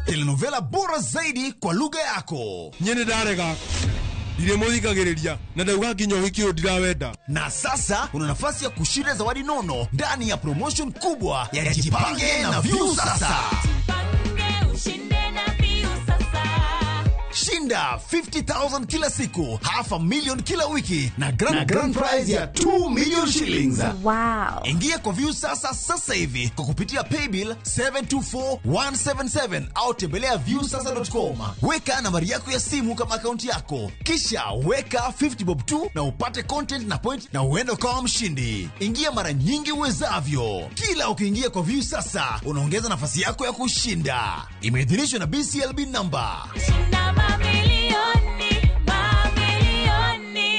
Telenovela bora zaidi kwa lugha yako. Nyene ndarega ndirĩmũthikagĩrĩria na ndauga nginya ũhiki ũyũ ndirawenda. Na sasa una nafasi ya kushinda zawadi nono ndani ya promotion kubwa ya Jipange na View Sasa. Shinda Shinda 50,000 kila siku, 500,000 kila wiki na grand prize ya 2 million shillings. Wow. Ingia kwa Viusasa sasa hivi kwa kupitia paybill 724177 au tembelea viusasa.com. Weka nambari yako ya simu kama akaunti yako, kisha weka 50 bob tu na upate content na point na uende ukawa mshindi. Ingia mara nyingi uwezavyo. Kila ukiingia kwa Viusasa unaongeza nafasi yako ya kushinda. Imeidhinishwa na BCLB number. Shinda mamilioni, mamilioni.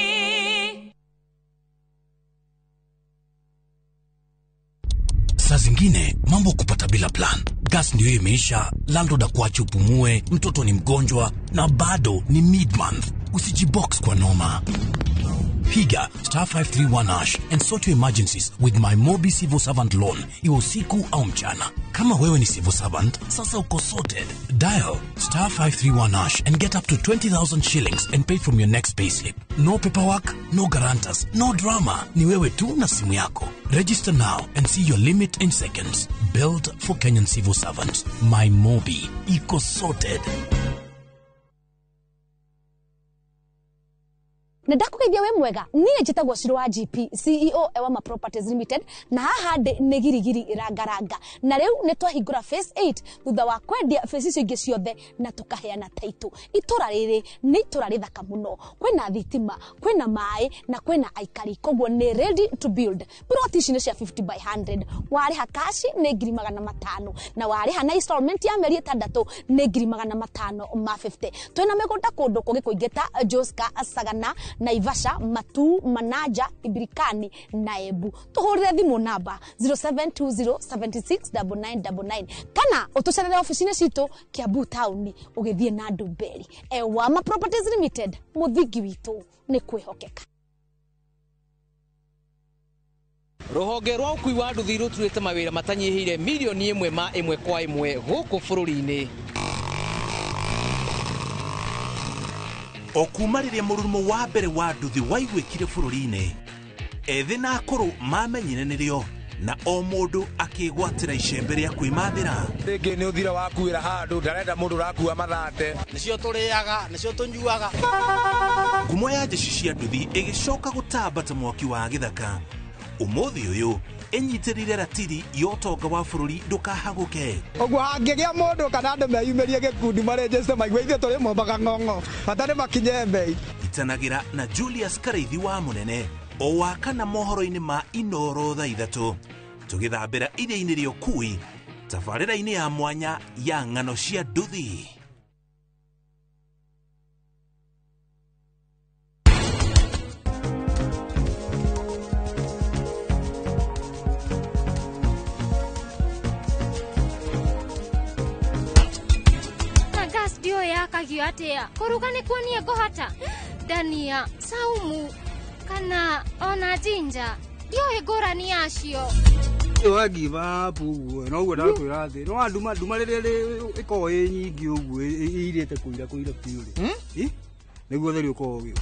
Saa zingine mambo kupata bila plan. Gas ndio imeisha, landlord akuache upumue, mtoto ni mgonjwa na bado ni mid-month. Usijibox kwa noma. Piga star 531 hash and sort your emergencies with my Mobi Civil Servant Loan, iwe usiku au mchana. Kama wewe ni civil servant, sasa uko sorted. Dial star 531 hash and get up to 20,000 shillings and pay from your next payslip. No paperwork, no guarantors, no drama. Ni wewe tu na simu yako. Register now and see your limit in seconds. Built for Kenyan civil servants. My Mobi. Iko sorted. Na ndakũgeithia wĩ mwega. Niĩ njĩtagwo Shiro wa GP, CEO Ewama Properties Limited, na haha ndĩ nĩ girigiri rangaranga, na rĩu nĩ twahingũra phase 8 thutha wa kwendia phase icio ingĩ ciothe na tũkaheana title. Itũra rĩrĩ nĩ itũra rĩthaka mũno, kwĩna thitima, kwĩna maĩ na kwĩna aikari, koguo nĩ ready to build. Plot ici nĩ cia 50 by 100. Warĩha cash nĩ 500,000 na warĩha na installment ya mĩeri 6 nĩ 550,000. Twĩna mĩgũnda kũndũ kũngĩ kũingĩ ta Joska, Sagana, Naivasha, Matu, Manaja, Ibirikani na Embu. Tuhurire thimu namba 0720769999 kana utucerere ofici-inĩ citũ Kiambu town ũgĩthiĩ na Ndumberi. Ewama Properties Limited, mũthingi witũ nĩ kwĩhokeka. Rũhonge rwa ũkui wa nduthi rũturĩte mawĩra matanyihĩire milioni 1 ma 1 kwa 1 gũkũ bũrũri-inĩ. O kuma rĩrĩa mũrurumo wa mbere wa nduthi waiguĩkire bũrũri-inĩ, ethĩ na akũrũ mamenyire nĩrĩo na o mũndũ akĩgwatĩra icembe rĩa kwĩmathĩra. Rĩngĩ nĩ ũthira wakuĩra handũ, ndarenda mũndũ ũrakua mathate. Nĩcio tũrĩaga, nĩcio tũnyuaga. Ngumo ya jeshi cia nduthi ĩgĩcoka gũtamba ta mwaki wa gĩthaka. Ũmũthĩ ũyũ ĩnyitĩrĩire ratiri ya ũtonga wa bũrũri ndũkahagũke. Ũguo hangĩgĩa mũndũ kana andũ meyumĩrie gĩkundi marĩnjĩte maigue ithuĩ tũrĩ mombaga ng'ong'o, bata nĩ makinye mbei. Itanagĩra na Julius Karaithi wa Mũnene o wa kana mohoro-inĩ ma Inoro thaa 3 tũgĩthambĩra iria-inĩ rĩa ũkui tabarĩra-inĩ ya mwanya ya ng'ano cia nduthi. Ndiũĩ yakagio atĩa, kũruga nĩ kuonie ngũhota dania, saumu kana ona jinja, ndiũĩ ngũrani yacio. Wagiva up ũguo noguo ndakwĩra atĩ no nduma nduma rĩrĩa ĩkoragwo ĩ nyingĩ ũguo ĩirĩte kũira kũira biũ rĩ, nĩguo ũtheri ũkoragwo ũgĩũka.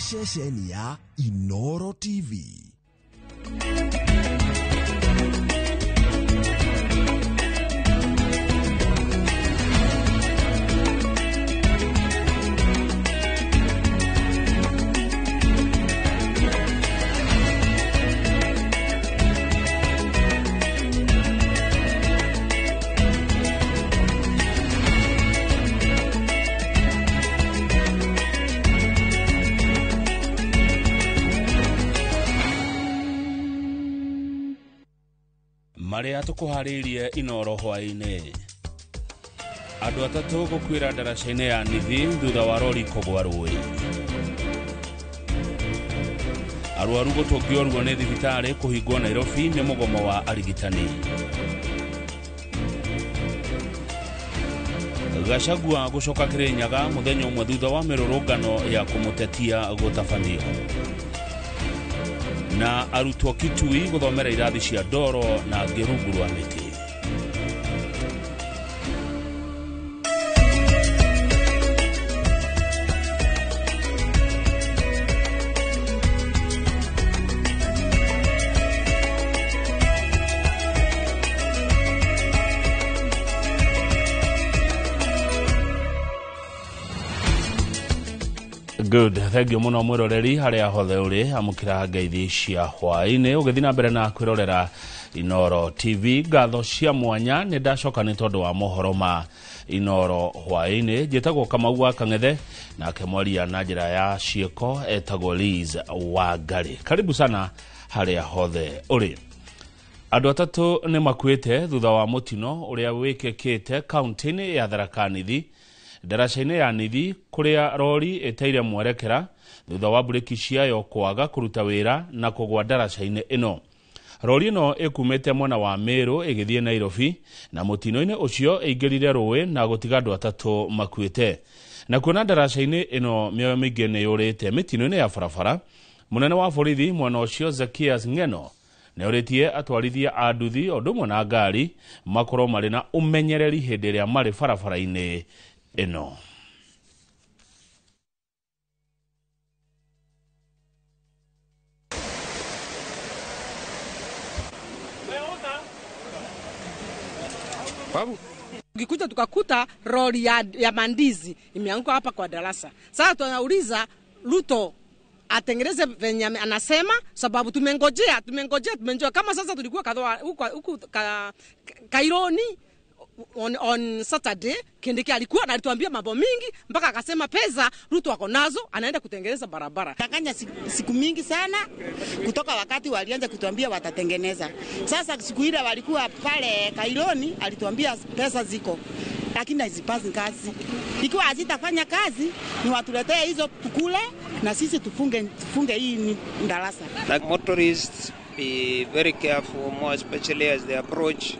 Ceceni ya Inoro TV. Marĩa tũkũharĩirie Inoro hwaĩ-inĩ. Andũ 3 gũkuĩra ndaraca-inĩ ya Nithi thutha wa rori kũgwa rũĩ. Arwaru gũtũngio ruo nĩ thibitarĩ kũhingwo Nairobi nĩ mũgomo wa arigitani. Gachagua gũcoka Kĩrĩnyaga mũthenya ũmwe thutha wa mĩrũrũngano ya kũmũtetia gũtabanio. Na arutwo Kitui gũthomera irathi cia ndoro na ngĩ rungu rwa mĩtĩ. Good, thank you muno mwiroreri haria hothe uri amukira ngeithi cia hwaini ugithi na mbere na kwirorera Inoro TV. Ngatho cia mwanya ni ndacoka ni tondu wa mohoro ma Inoro hwaini. Njitagwo Kamau wa Kang'ethe nake mwaria na njira ya ciĩko etagwo Liz Wangari. Karibu sana haria hothe uri. Andũ atatũ nĩ makuĩte thutha wa mũtino ũrĩa wĩkĩkĩte kaunti-inĩ ya Tharaka Nithi, ndaraca-inĩ ya Nithi kũrĩa rori ĩteire mwerekera thutha wa mburĩki ciayo kwaga kũruta wĩra na kũgwa ndaraca-inĩ ĩno. Rori ĩno ĩkumĩte mwena wa Meru ĩgĩthiĩ Nairobi na mũtino-inĩ ũcio ĩingĩrire rũĩ na gũtiga andũ atatũ makuĩte. Na kuona ndaraca-inĩ ĩno mĩoyo mĩingĩ nĩ yũrĩte mĩtino-inĩ ya barabara, mũnene wa borithi mwena ũcio Zacchaeus Ng'eno nĩorĩtie atwarithia a nduthi o ũndũ ũmwe na ngari makorwo marĩ na ũmenyereri hĩndĩ ĩrĩa marĩ barabara-inĩ ĩno. Ukikuja tukakuta roli ya mandizi imeanguka hapa kwa darasa. Sasa tunauliza Ruto atengeneze venye anasema, sababu tumengojea. Kama sasa tulikuwa kadhoa huku Kaironi on Saturday, Kindiki alikuwa na alituambia mambo mingi mpaka akasema pesa Ruto ako nazo anaenda kutengeneza barabara. Takanya siku mingi sana kutoka wakati walianza kutuambia watatengeneza. Sasa siku ile walikuwa pale Kaironi alituambia pesa ziko, lakini hazipasi kazi. Ikiwa hazitafanya kazi ni watuletee hizo tukule na sisi tufunge hii darasa. Like motorists be very careful, more especially as they approach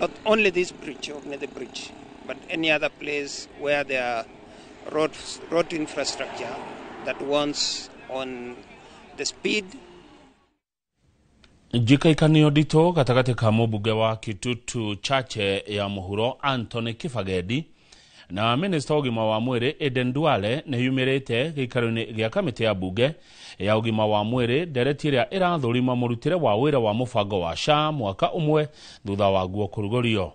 not only this bridge, only the bridge, but any other place where there are road infrastructure that wants on the speed. Njikaikanio nditũ gatagatĩ ka mũmbunge wa Kitutu Chache ya mũhuro Anthony Kibagedi na minista wa ũgima wa mwĩrĩ Aden Duale nĩ yumĩrĩte gĩikaro-inĩ gĩa kamĩtĩ ya bunge ya ũgima wa mwĩrĩ ndereti ĩrĩa ĩrathũrima mũrutĩre wa wĩra wa mũbango wa SHA mwaka ũmwe thutha waguo kũrugũrio.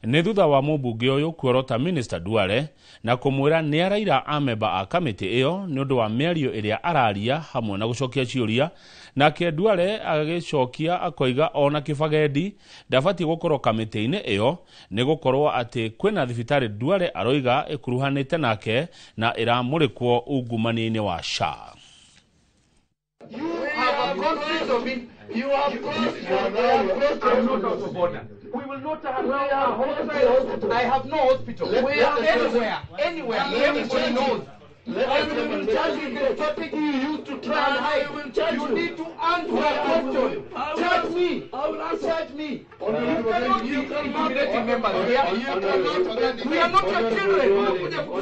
Nĩ thutha wa mũmbunge ũyũ kuorota minista Duale na kũmwĩra nĩ araira amemba a kamĩtĩ ĩyo nĩ ũndũ wa mĩario ĩrĩa araria hamwe na gũcokia ciũria, nake Duale agĩcokia akoiga ona Kibagedi ndabatiĩ gũkorwo kamĩtĩ-inĩ ĩyo nĩ gũkorwo atĩ kwĩna thibitarĩ Duale aroiga ĩkuruhanĩte nake na ĩramũrĩkwo ungumania-inĩ wa SHA. You have a conflict of you have crossed. I'm not out of order. We will not allow a hospital. I have no hospital. We are anywhere. Anywhere. Everybody knows. And we will charge you the strategy you used to try and hide. We will charge you. You need to answer a question. Charge me. I will answer. Charge me. You cannot be intimidating members here. We are not your children. Who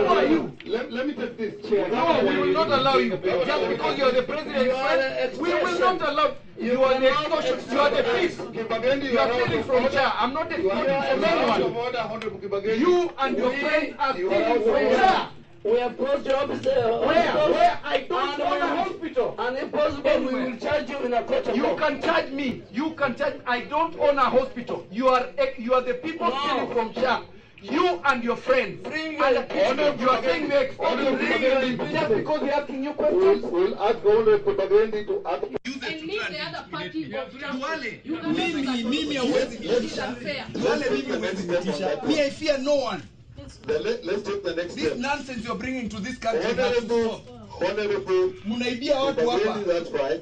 are you? Let me take this. No, we will not allow you. Just because you are the president, we will not allow. You are the extortion. You are the thief. You are stealing from chair. I'm not extorting from anyone. You and your friends are stealing from chair. We have closed your office. Where? I don't own a hospital. And if possible, we will charge you in a court of law. You can charge me. You can charge. I don't own a hospital. You are the people stealing from chair. You and your friends. You are saying we are extorting just because we are asking you questions. We'll ask only Kibagendi to ask. And leave the other party of Duale, mimi hauwezi nitisha. Duale, mimi hauwezi nitisha. Me, I fear no one. Let's take the next This step. nonsense you're bringing to this country. Honorable, munaibia watu hapa. That's right.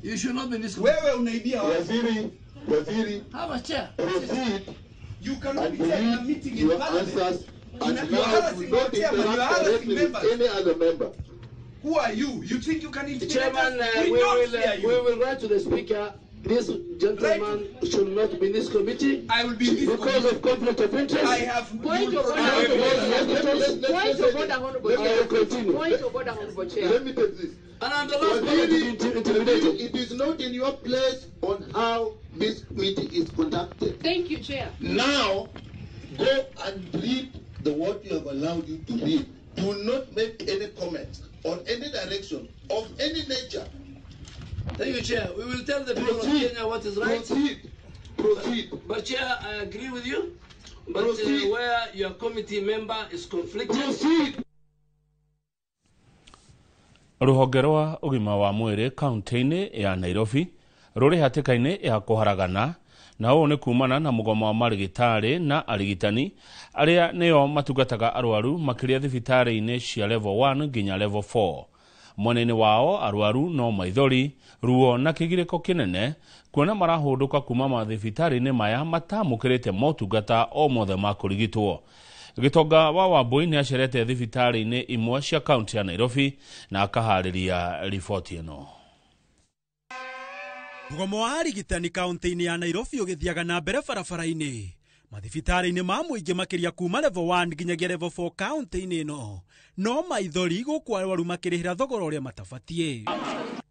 You should not be this. Wewe unaibia watu. Waziri. Have a chair. Proceed. You cannot be chairing a meeting in parliament. And you are harassing our chairman, you are harassing members. Any other member. Who are you? You think you can intimidate Chairman, us? We don't fear you. We will write to the speaker. This gentleman should not be in this committee. I will be in this because committee. Of conflict of interest. I have point of order. Point of order, Honorable Chair. Point of order, Honorable Chair. Let me take this. And I'm the last one to be intimidated. It is not in your place on how this meeting is conducted. Thank you, Chair. Now, go and read the what you have allowed you to read. Do not make any comments on any direction of any nature. Thank you, Chair. We will tell the people of Kenya what is right. Proceed. But Chair, I agree with you. But where your committee member is conflicted. Proceed. Rũhonge rwa ũgima wa mwĩrĩ kaunti-inĩ ya Nairobi rũrĩ hatĩka-inĩ ya kũharagana, na ũũ nĩ kumana na mũgomo wa marigitari na arigitani arĩa nĩo matungataga arwaru makĩria thibitarĩ-inĩ cia level 1 nginya level 4. Mwena-inĩ wao arwaru no maithori, ruo na kĩgirĩko kĩnene kuona marahũndũka kuma mathibitarĩ-inĩ maya matamũkĩrĩte motungata o mothe ma kũrigitwo. Gĩtonga wa Wambui nĩ acerete thibitarĩ-inĩ imwe cia kaunti ya Nairobi na akaharĩria riboti ĩno. Mũgomo wa arigitani kaunti-inĩ ya Nairobi ũgĩthiaga na mbere barabara-inĩ mathibitarĩ-inĩ ma mũingĩ makĩria kuma level 1 nginyagia level 4 kaunti-inĩ ĩno, no maithori gũkũ arwaru makĩrĩhĩra thogora ũrĩa matabatiĩ.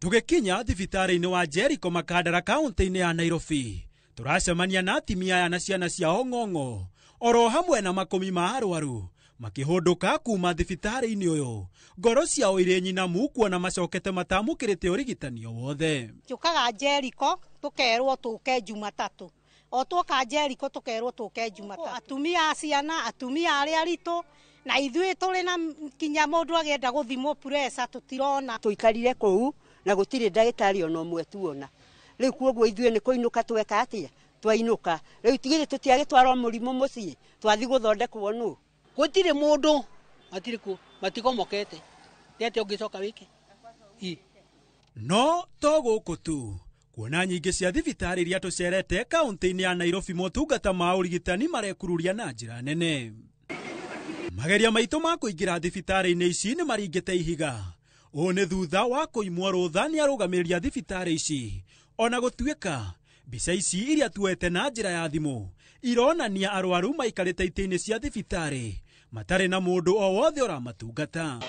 Tũgĩkinya thibitarĩ-inĩ wa Jericho Makandara kaunti-inĩ ya Nairobi, tũracemania na atimia aya na ciana ciao ng'ong'o oro hamwe na makũmi ma arwaru makĩhũndũka kuma thibitarĩ-inĩ ũyũ, ngoro ciao irĩ nyinamu kuona macokete matamũkĩrĩte ũrigitani o wothe. Tũkaga Jericho tũkerwo tũke Jumatatũ, o twoka Jericho tũkerwo tũke Jumatatũ. Atumia a ciana, atumia arĩa aritũ na ithuĩ tũrĩ na kinya mũndũ agĩenda gũthimwo pressure tũtirona. Tũikarire kũu na gũtirĩ ndagĩtarĩ ona ũmwe tuona. Rĩu kuoguo ithuĩ nĩ kũinũka tweka atĩa? Twainũka. Rĩu tigĩrĩ tũtiagĩtwarwo mũrimũ mũciĩ, twathi gũthondekwo nũ? Gũtirĩ mũndũ, matirĩ kuo, matigomokete. Nĩ atĩa ũngĩcoka wĩke? No to gũkũ tu, kuona nyingĩ cia thibitarĩ iria tũcerete kaunti-inĩ ya Nairobi motungata ma ũrigitani marekururia na njĩra nene. Mageria maitũ ma kũingĩra thibitarĩ-inĩ ici nĩ maringĩte ihiga. Ũũ nĩ thutha wa kũimwo rũtha nĩ arũgamĩrĩri a thibitarĩ ici. Ona gũtuĩka mbica ici iria tuoete na njĩra ya thimũ ironania arwaru maikarĩte itĩ-inĩ cia thibitarĩ matarĩ na mũndũ o wothe ũramatungata.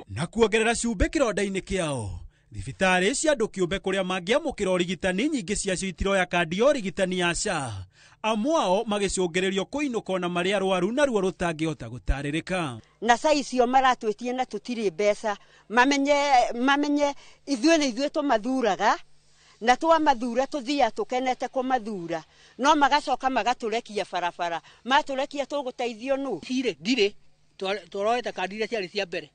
Na kuongerera cumbĩ kĩronda-inĩ kĩao, thibitarĩ cia andũ kĩũmbe kũrĩa mangĩamũkĩra ũrigitani nyingĩ ciacio itiroya kandi ya ũrigitani ya SHA, amwe ao magĩcũngĩrĩrio kũinũka ona marĩ arwaru na ruo rũtangĩhota gũtarĩrĩka. Na saa icio maratwĩtie na tũtirĩ mbeca, mamenye ithuĩ nĩ ithuĩ tũmathuraga, na twamathura tũthiaga tũkenete kũmathura, no magacoka magatũrekia barabara, matũrekia tũgũteithio nũ? Cirĩ ndirĩ, tũroete kandi iria ciarĩ cia mbere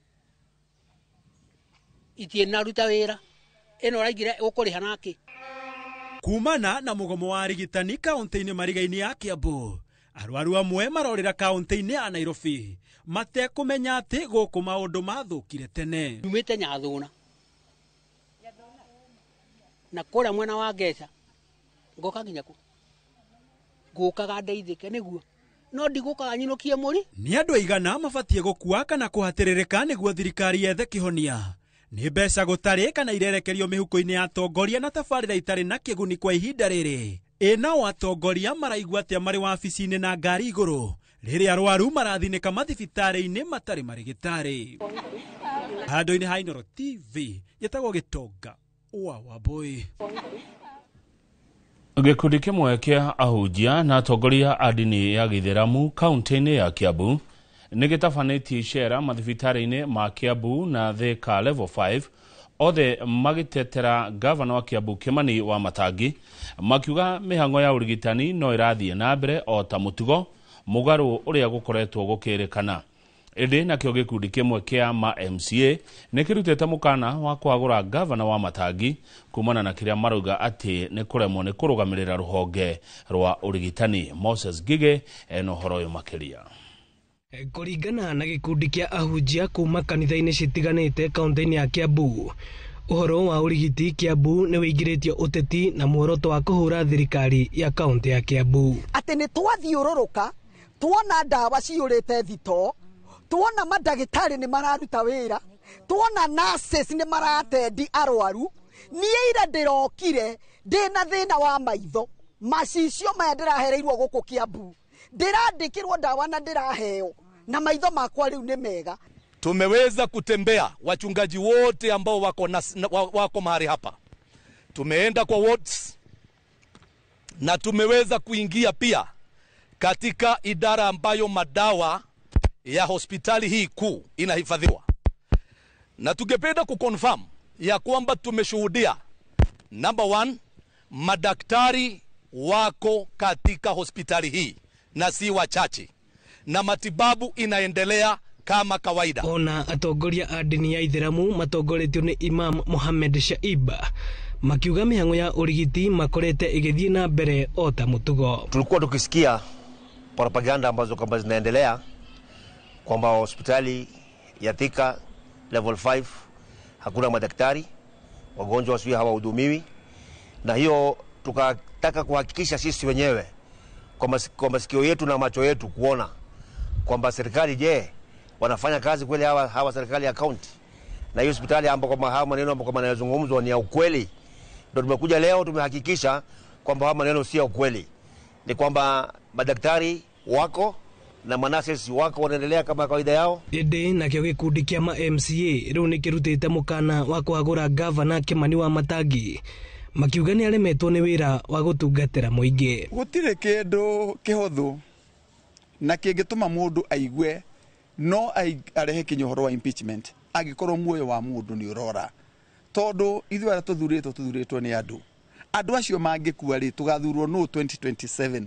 itiĩnaruta wĩra, ĩno ũraingĩra ũkũrĩha nake. Kumana na mũgomo wa arigitani kaunti-inĩ mariga-inĩ ya Kiambu, arwaru amwe marorĩra kaunti-inĩ ya Nairobi matekũmenya atĩ gũkũ maũndũ mathũkire tene. Nyumĩte Nyathũna na kũrĩa mwena wa Ngeca, ngoka nginya kũ? Ngũkaga ndeithĩke nĩguo, no ndigũkaga nyinũkie mũri. Nĩ andũ aigana mabatiĩ gũkua kana kũhatĩrĩrĩka nĩguo thirikari yethe kĩhonia? Nĩ mbeca gũtarĩ kana irerekerio mĩhuko-inĩ ya atongoria na tabarĩra itarĩ na kĩguni kwa ihinda rĩrĩ? Ĩ nao atongoria maraigua atĩa marĩ wabici-inĩ na ngari igũrũ rĩrĩa arwaru marathinĩka mathibitarĩ-inĩ matarĩ marigĩtarĩ? Handũ-inĩ ha Inooro TV njĩtagwo Gĩtonga wa Wambui. Gĩkundi kĩmwe kĩa ahunjia na atongoria a ndini ya gĩithĩramu kaunti-inĩ ya Kiambu nĩ gĩtabanĩtie icera mathibitarĩ-inĩ ma Kiambu na Thika level 5, othe magĩtetera gavana wa Kiambu Kimani wa Matangi, makiuga mĩhang'o ya ũrigitani no ĩrathiĩ na mbere o ta mũtugo mũgarũ ũrĩa gũkoretwo gũkĩrĩkana. Ĩndĩ nakĩo gĩkundi kĩmwe kĩa ma MCA nĩ kĩrutĩte mũkana wa kwagũra gavana wa Matangi kumana na kĩrĩa marauga atĩ nĩ kũremwo nĩ kũrũgamĩrĩra rũhonge rwa ũrigitani. Moses Ngige ena ũhoro ũyũ makĩria. Kũringana na gĩkundi kĩa ahunjia kuma kanitha-inĩ citiganĩte kaunti-inĩ ya Kiambu, ũhoro wa ũrigiti Kiambu nĩ wĩingĩrĩtio ũteti na muoroto wa kũhũra thirikari ya kaunti ya Kiambu. Atĩ nĩ twathiũrũrũka tuona ndawa ciyũrĩte thitoo, tuona mandagĩtarĩ nĩ mararuta wĩra, tuona nurses nĩ maratendi arwaru. Niĩ ira ndĩrokire ndĩna thĩna wa maitho, macicio maya ndĩrahereirwo gũkũ Kiambu, ndĩrandĩkĩrwo ndawa na ndĩraheo na maitho makwa rĩu nĩ mega. Tumeweza kutembea wachungaji wote ambao wako mahali hapa, tumeenda kwa wards na tumeweza kuingia pia katika idara ambayo madawa ya hospitali hii kuu inahifadhiwa, na tungependa kuconfirm ya kwamba tumeshuhudia number 1, madaktari wako katika hospitali hii na si wachache, na matibabu inaendelea kama kawaida. Ona atongoria a ndini ya Ithĩramu matongoretio nĩ Imam Mohammed Shaiba makiuga mĩhang'o ya ũrigiti makorete ĩgĩthiĩ na mbere o ta mũtugo. Tulikuwa tukisikia propaganda ambazo kwamba zinaendelea kwamba hospitali ya Thika level 5 hakuna madaktari, wagonjwa sio hawahudumiwi, na hiyo tukataka kuhakikisha sisi wenyewe kwa masikio yetu na macho yetu kuona kwamba serikali, je, wanafanya kazi kweli hawa serikali ya county, na hiyo hospitali ambapo kama haya maneno ambapo kama yanazungumzwa ni ya ukweli. Ndio tumekuja leo tumehakikisha kwamba haya maneno si ya ukweli, ni kwamba madaktari wako na manases wako wanaendelea kama kawaida yao. Ĩndĩ nakĩo gĩkundi kĩa ma MCA rĩu nĩkĩrutĩte mũkana wa kũhagũra gavana Kĩmani wa Matangi makiuga nĩ aremetwo nĩ wĩra wa gũtungatĩra mũingĩ. Gũtirĩ kĩndũ kĩhũthũ na kĩngĩtũma mũndũ aigue no arehe kinya ũhoro wa impeachment angĩkorwo muoyo wa mũndũ nĩ ũrora, tondũ ithuĩ arĩa tũthurĩtwo nĩ andũ, andũ acio mangĩkua rĩ tũgathurwo nũ 2027.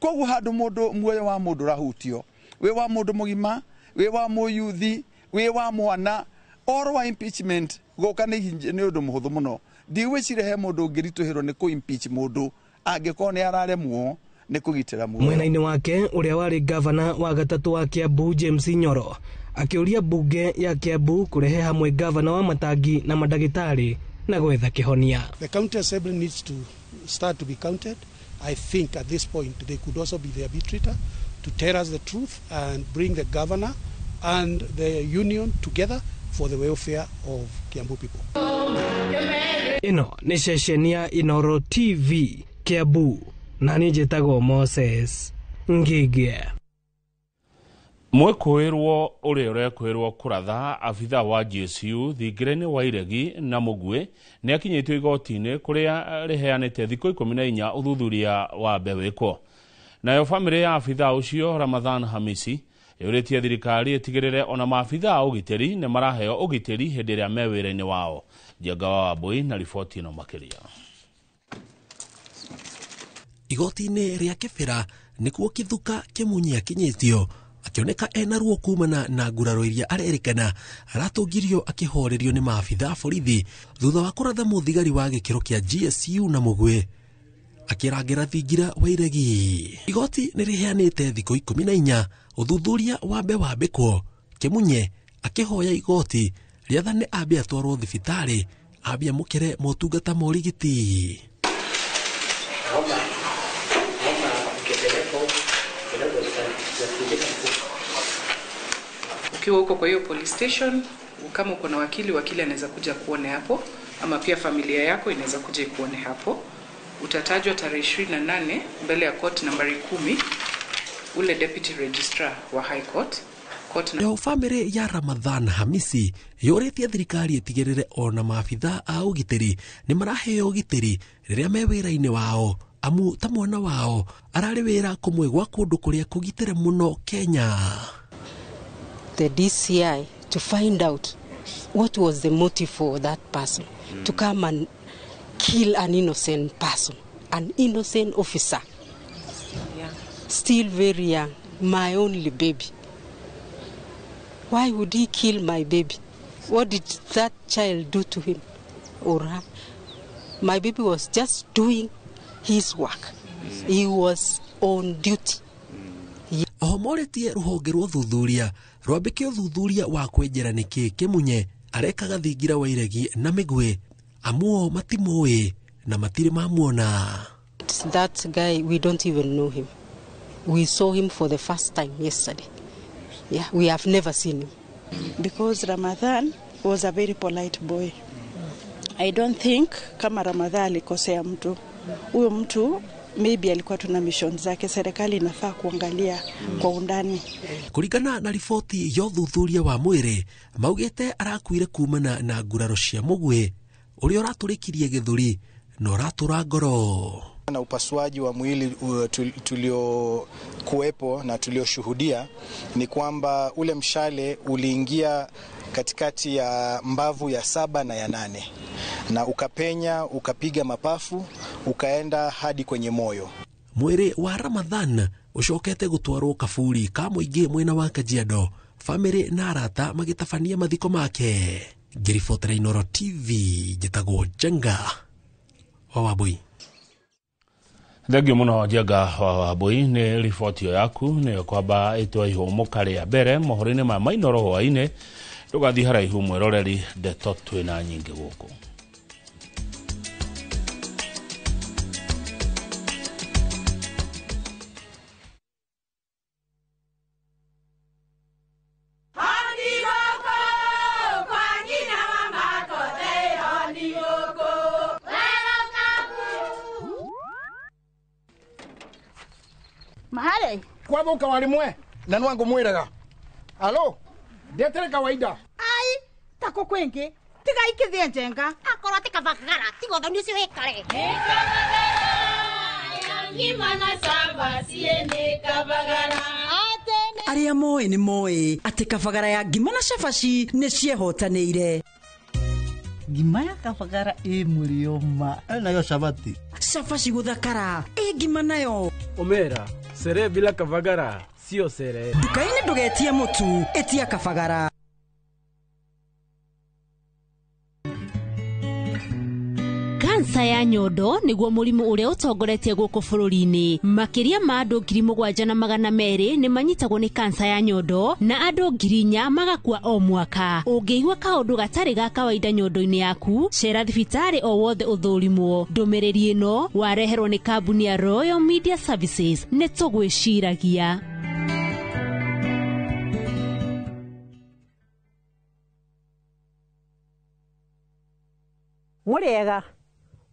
Koguo handũ mũndũ muoyo wa mũndũ ũrahutio, wĩ wa mũndũ mũgima, wĩ wa mũyuthi, wĩ wa mwana, ũhoro wa impeachment gũka nĩ ũndũ mũhũthũ mũno. Ndigwĩciria he mũndũ ũngĩritũhĩrwo nĩ kũ-impeach mũndũ angĩkorwo nĩ araremwo nĩ kũgitĩra muoyo. Mwena-inĩ wake ũrĩa warĩ gavana wa gatatũ wa Kiambu James Nyoro akĩũria mbunge ya Kiambu kũrehe hamwe gavana wa Matangi na mandagĩtarĩ na gwetha kĩhonia. The county assembly needs to start to be counted. I think at this point they could also be the arbitrator to tell us the truth and bring the governor and the union together for the welfare of Kiambu people. Ĩno nĩ ceceni ya Inoro TV Kiambu, na niĩ njĩtagwo Moses Ngĩngĩ. Mwĩkũĩrwo ũrĩa ũrekwĩrwo kũratha abitha wa GSU thingira-inĩ wa Iregi na Mũguĩ nĩ akinyĩtio igoti-inĩ kũrĩa rĩheanĩte thikũ 14 ũthuthuria wa wĩkwo. Nayo bamĩrĩ ya abitha ũcio Ramadhan Hamisi yũrĩtie thirikari ĩtigĩrĩre ona maabitha a ũgitĩri nĩ maraheo ũgitĩri hĩndĩ ĩrĩa me wĩra-inĩ wao. Njenga wa Wambui na riboti ĩno makĩria. Igoti-inĩ rĩa Kĩbĩra nĩkuo Kĩthuka Kĩmunyi akinyĩtio akĩoneka ena ruo kumana na nguraro iria arerĩkana aratũngirio akĩhorerio nĩ maabitha a borithi thutha wa kũratha mũthigari wa gĩkĩro kĩa GSU na Mũgwĩ akĩrangĩra thingira wa Iregi. Igoti nĩ rĩheanĩte thikũ 14 ũthuthuria wambe wambĩkwo. Kĩmunye akĩhoya igoti rĩathane ambe atwarwo thibitarĩ ambe amũkĩre motungata ma ũrigiti. Ukiwa huko kwa hiyo police station, kama uko na wakili, wakili anaweza kuja kuone hapo, ama pia familia yako inaweza kuja kuone hapo. Utatajwa tarehe 28 mbele ya court nambari 10, ule deputy registrar wa High Court. Court na family ya Ramadhan Hamisi yũrĩtie thirikari ĩtigĩrĩre ona maabitha a ũgitĩri nĩ maraheo ũgitĩri rĩrĩa me wĩra-inĩ wao, amu ta mwana wao ararĩ wĩra kũmwe gwa kũndũ kũrĩa kũgitĩre mũno Kenya. The DCI to find out what was the motive for that person to come and kill an innocent person, an innocent officer, still very young, my only baby. Why would he kill my baby? What did that child do to him or her? My baby was just doing his work. He was on duty. Oho morĩtie rũhonge rwa ũthuthuria rwambĩke ũthuthuria wa kwenjera nĩkĩ Kĩmunye arekaga thingira wa Iregi na Mĩgwĩ, amuo matimũĩ na matirĩ mamuona. That guy, we don't even know him. We saw him for the first time yesterday. Yeah, we have never seen him. Because Ramadhan was a very polite boy. I don't think kama Ramadhan alikosea mtu. Huyo mtu maybe alikuwa tuna mission zake, serikali inafaa kuangalia kwa undani. Kũringana na riboti ya ũthuthuria wa mwĩrĩ maugĩte arakuire kumana na nguraro cia mũgwĩ ũrĩa ũratũrĩkirie gĩthũri na ũratũra ngoro. Na upasuaji wa mwili tulio kuwepo na tulioshuhudia ni kwamba ule mshale uliingia katikati ya mbavu ya 7 na ya 8 na ukapenya, ukapiga mapafu, ukaenda hadi kwenye moyo. Mwĩrĩ wa Ramadhan ucokete gũtwarwo kaburi ka mũingĩ mwena wa Kajiado Bamĩrĩ na arata magĩtabania mathiko make. Ngĩribotera Inooro TV, njĩtagwo Njenga wa Wambui. Thengio muno Njenga wa Wambui nĩ riboti ĩyo yaku nĩyo kwamba ĩtwa ihũmũka rĩa mbere mohoro-inĩ ma Mainoro hwaĩ-inĩ. Ndũgathiĩ haraihu mwĩroreri, ndeto twĩna nyingĩ gũkũ. Mahale kwathuka wari mwe na nwangu mwiraga alo ndetere kawaida ai tako kwingi tiga ikithie njenga akorwo ti kabagara tiga thoni ucio wikare Arĩa moĩ nĩ moĩ atĩ kabagara ya ngima na cabaci nĩ ciehotanĩire. Ngima ya kabagara ĩ mũrĩo ma nayo cabati cabaci gũthakara ĩ ngima nayo. Omera sere bila kabagara sio sere. Nduka-inĩ ndũgetie mũtu, ĩtia kabagara. Kansa ya nyondo nĩguo mũrimũ ũrĩa ũtongoretie gũkũ bũrũri-inĩ. Makĩria ma andũ 7,200 nĩ manyitagwo nĩ kansa ya nyondo na andũ 4,000 magakua o mwaka. Ũngĩigua kaũndũ gatarĩ ga kawaida nyondo-inĩ yaku, cera thibitarĩ o wothe ũthũrimwo. Ndũmĩrĩri ĩno wareherwo nĩ kambuni ya Royal Media Services. Nĩ tũgwĩciragia. Mũrĩega,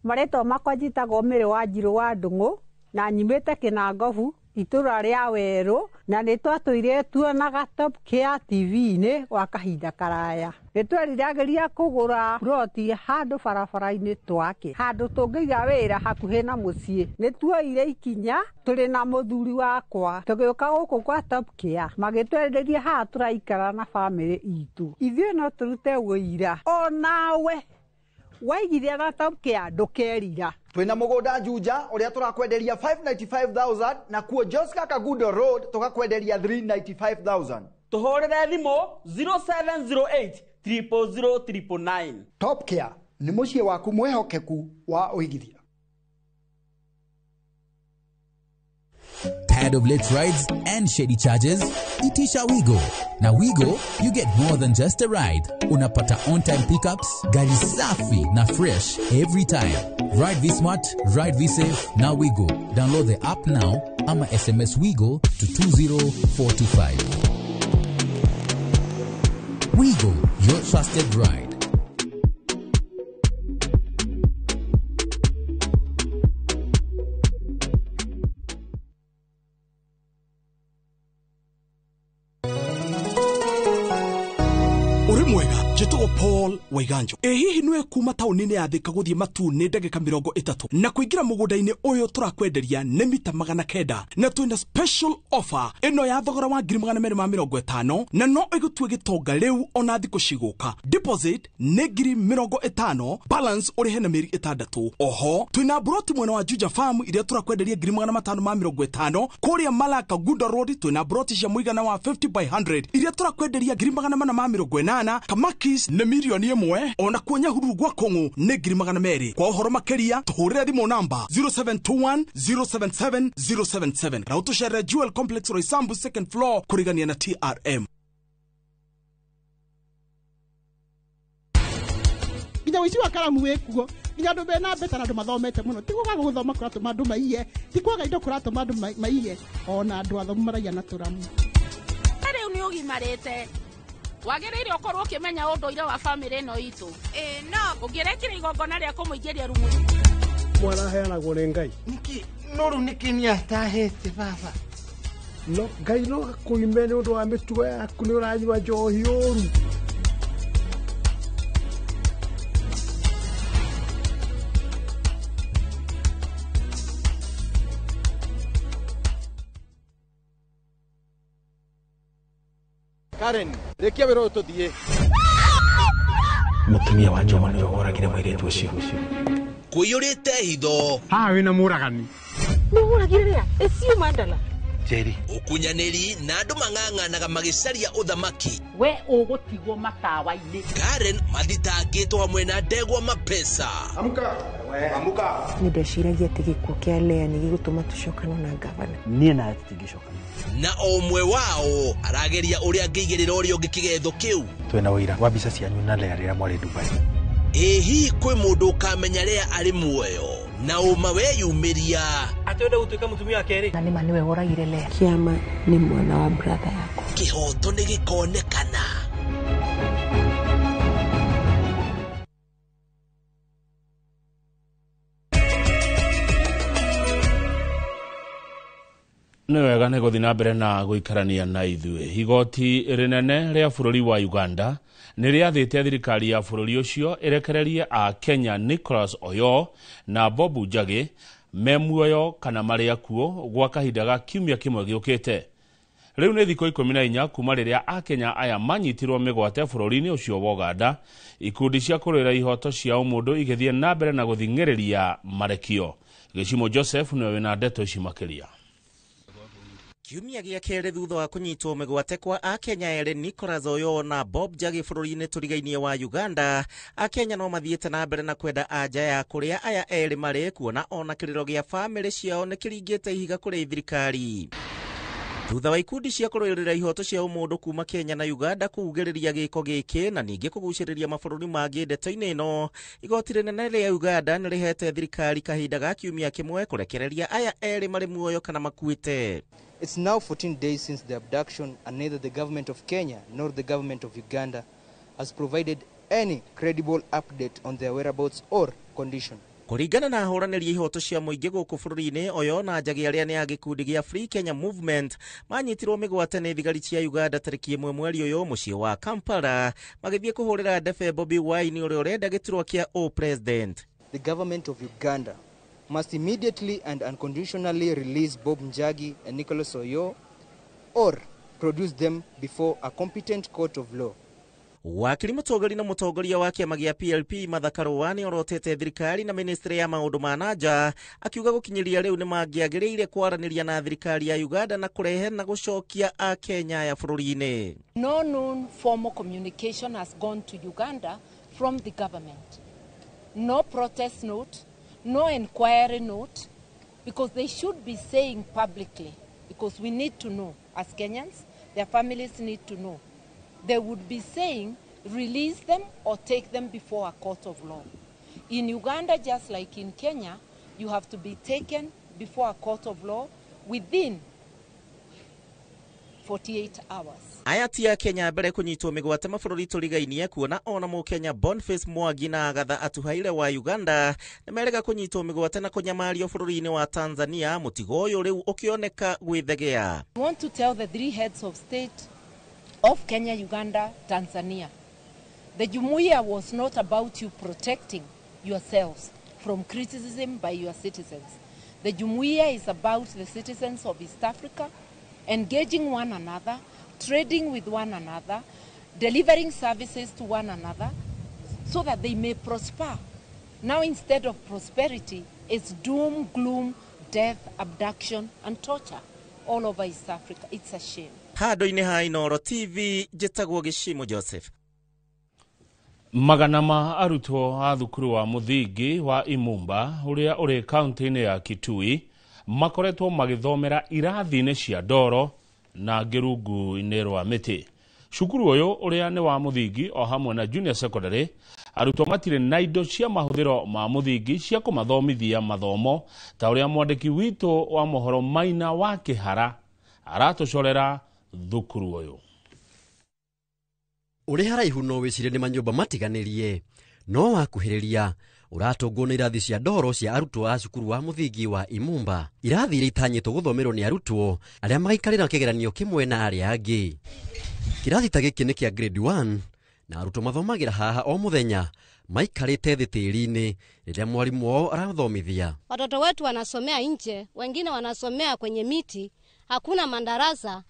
marĩtwa makwa njĩtagwo Mary Wanjirũ wa Ndung'u na nyumĩte Kĩnangobu itũra rĩa Werũ na nĩ twatũire tuonaga Top Care TV-inĩ gwa kahinda karaya. Nĩ tweriragĩria kũgũra ploti handũ barabara-inĩ twake, handũ tũngĩiga wĩra hakuhĩ na mũciĩ. Nĩ tuoire ikinya tũrĩ na mũthuri wakwa tũgĩũka gũkũ kwa Top Care, magĩtwenderia haha tũraikara na bamĩrĩ itũ. Ithuĩ no tũrute wũira onawe waigithia na Top Care ndũkerira. Twina mugunda Juja uria turakwenderia 595,000 na kuo Joska Kagudo Road tukakwenderia 395,000. Tuhurire thimu 0708 000 999. Top Care ni muciĩ waku mwihokeku wa uigithia. Tired of late rides and shady charges? Itisha Wigo. Na Wigo, you get more than just a ride. Unapata on-time pickups, gari safi na fresh every time. Ride V Smart, ride V Safe, na Wigo. Download the app now ama SMS Wigo to 20425. Wigo, your trusted ride. Njĩtagwo Paul Waiganjo. Ĩ hihi nĩwe kuma taũni-inĩ ya Thika gũthiĩ Matuu nĩ ndagĩka 30 na kũingĩra mũgũnda-inĩ ũyũ tũrakwenderia nĩ mita 900 na twĩna special offer ĩno ya thogora wa 250,000 na no ĩgũtue gĩtonga rĩu ona thikũ cigũka. Deposit nĩ 50,000, balance ũrĩhe na mĩeri 6. Oho twĩna broti mwena wa Juja Farm iria tũrakwenderia 550,000. Kũrĩa Malaka Gundo Road twĩna broti cia mũigana wa 50 by 100 iria tũrakwenderia 480,000. Kamaki nĩ 1 million. Ona kuo Nyahururu gwa Kong'u nĩ 200,000. Kwa ũhoro makĩria tũhũrĩre thimũ namba 0721 077 077 na ũtũcerere Jewel Complex Roysambu second floor kũrigania na TRM. Nginya ũici wa karamu wĩkuo, nginya andũ mena mbeca na andũ mathomete mũno, ti kwaga gũthoma kũratũma andũ maiye, ti kwaga indo kũratũma andũ maiye, ona andũ athomu maraiya na tũramu. Rĩu nĩ ũgimarĩte wagĩrĩire ũkorwo ũkĩmenya ũndũire wa bamĩrĩ ĩno itũ. Ĩĩ no ũngĩrekire igongona rĩa kũmũingĩria rumu. Mwana aheanagwo nĩ Ngai. Nĩkĩ no rĩu nĩkĩ nĩatahĩte baba? No Ngai no akũime nĩ ũndũ wa mĩtugo yaku, nĩ ũranyua njohi ũru. Karen, rĩkia wĩra ũyũ tũthiĩ. Mũtumia wa Njoma nĩwe woragire mũirĩtu ũcio. Kũiyũrĩte hitho. Haha wĩna mũragani. Nĩ ũragire rĩa? Ĩcio Mandala. Njeri. Ũkunyanĩri na andũ mang'ang'anaga magĩcaria ũthamaki. We ũgũtigwo matawa-inĩ. Karen mathitangĩtwo hamwe na ndegwa mapesa. Amka. Amka. Nĩ ndeciragia atĩ gĩkuũ kĩa Lea nĩ gĩgũtũma tũcokane na ngavana. Niĩ nawe tũtingĩcokana. Na o ũmwe wao arageria ũrĩa angĩigĩrĩra ũrĩa ũngĩ kĩgetho kĩu. Twĩna ũira wa mbica cianyu na Lea rĩrĩa mwarĩ Dubai. Ĩ hihi kwĩ mũndũ ũkamenya Lea arĩ muoyo na ũma weyumĩria? Atĩ wenda gũtuĩka mũtumia wa kerĩ. Na nĩma nĩwe woragire Lea. Kĩama nĩ mwana wa brother yakwa. Kĩhoto nĩ gĩkonekana. Nĩ wega nĩ gũthiĩ na mbere na gũikarania na ithuĩ. Igoti rĩnene rĩa bũrũri wa Uganda nĩ rĩathĩte thirikari ya bũrũri ũcio ĩrekererie a Kenya Nicholas Oyo na Bob Njagi me muoyo kana marĩ akuũ gwa kahinda ga kiumia kĩmwe gĩũkĩte. Rĩu nĩ thikũ 14 kuma rĩrĩa akenya aya manyitirwo mĩgwate bũrũri-inĩ ũcio wa Uganda, ikundi cia kũrũĩra ihoto cia ũmũndũ igĩthiĩ na mbere na gũthing'ĩrĩria marekio. Gĩcimo Joseph nĩwe wĩna ndeto ici makĩria. Kiumia gĩa kerĩ thutha wa kũnyitwo mĩgwate kwa akenya erĩ Nicholas Oyo na Bob Njagi bũrũri-inĩ tũrigainie wa Uganda, akenya no mathiĩte na mbere na kwenda anja ya kũrĩa aya erĩ marĩ, kuona ona kĩrĩro gĩa bamĩrĩ ciao nĩ kĩringĩte ihiga kũrĩ thirikari. Thutha wa ikundi cia kũrũĩrĩra ihoto cia ũmũndũ kuma Kenya na Uganda kugĩrĩria gĩko gĩkĩ na ningĩ kũgucĩrĩria mabũrũri mangĩ ndeto-inĩ ĩno, igoti rĩnene rĩa Uganda nĩ rĩhete thirikari kahinda ga kiumia kĩmwe kũrekereria aya erĩ marĩ muoyo kana makuĩte. It's now 14 days since the abduction, and neither the government of Kenya nor the government of Uganda has provided any credible update on their whereabouts or condition. Kũringana na ahũranĩri ihoto cia mũingĩ gũkũ bũrũri-inĩ, Oyo na Njagi arĩa nĩ a gĩkundi gĩa Free Kenya Movement manyitirwo mĩgwate nĩ thigari cia Uganda tarĩki 1 mweri ũyũ mũciĩ wa Kampala magĩthiĩ kũhũrĩra ndebe Bobi Wine ũrĩa ũrenda gĩturwa kĩa o president. The government of Uganda must immediately and unconditionally release Bob Njagi and Nicholas Oyo or produce them before a competent court of law. Wakiri mũtongoria na mũtongoria wa kĩama gĩa PLP Martha Karua nĩ orotete thirikari na ministry ya maũndũ ma nanja akiuga gũkinyĩria rĩu nĩ mangĩagĩrĩire kwaranĩria na thirikari ya Uganda na kũrehe na gũcokia akenya ya bũrũri-inĩ. No known formal communication has gone to Uganda from the government. No protest note, no inquiry note, because they should be saying publicly, because we need to know as Kenyans, their families need to know. They would be saying, release them or take them before a court of law. In Uganda, just like in Kenya, you have to be taken before a court of law within 48 hours. Aya ti Akenya mbere kũnyitwo mĩgwate mabũrũri tũrigainie, kuona ona mũkenya Boniface Mwangi na Agatha Atuhaire wa Uganda nĩ merega kũnyitwo mĩgwate na kũnyamario bũrũri-inĩ wa Tanzania, mũtigo ũyũ rĩu ũkĩoneka gwĩthegea. I want to tell the three heads of state of Kenya, Uganda, Tanzania. The Jumuiya was not about you protecting yourselves from criticism by your citizens. The Jumuiya is about the citizens of East Africa engaging one another, trading with one another, delivering services to one another so that they may prosper. Now instead of prosperity, it's doom, gloom, death, abduction, and torture all over East Africa. It's a shame. Handũ-inĩ ha Inooro TV njĩtagwo Gĩcimo Joseph. Magana ma arutwo a thukuru wa mũthingi wa Imumba ũrĩa ũrĩ kaunti-inĩ ya Kitui makoretwo magĩthomera irathi-inĩ cia ndoro na ngĩrungu-inĩ rwa mĩtĩ. Cukuru ũyũ ũrĩa nĩ wa mũthingi o hamwe na junior secondary, arutwo matirĩ na indo cia mahũthĩro ma mũthingi cia kũmathomithia mathomo ta ũrĩa mwandĩki witũ wa mohoro Maina wa Kĩhara aratũcorera thukuru ũyũ. Ũrĩ haraihu no wĩcirie nĩ manyũmba matiganĩrie, no wakuhĩrĩria ũratũngwo nĩ irathi cia ndoro cia arutwo a cukuru wa mũthingi wa Imumba. Irathi iria itanyĩtwo gũthomerwo nĩ arutwo arĩa magaikarĩra kĩgeranio kĩmwe na arĩa angĩ. Kĩrathi ta gĩkĩ nĩ kĩa grade 1 na arutwo mathomagĩra haha o mũthenya maikarĩte thĩ tĩri-inĩ rĩrĩa mwarimũ wao arathomithia. Watoto wetu wanasomea nje, wengine wanasomea kwenye miti, hakuna madarasa.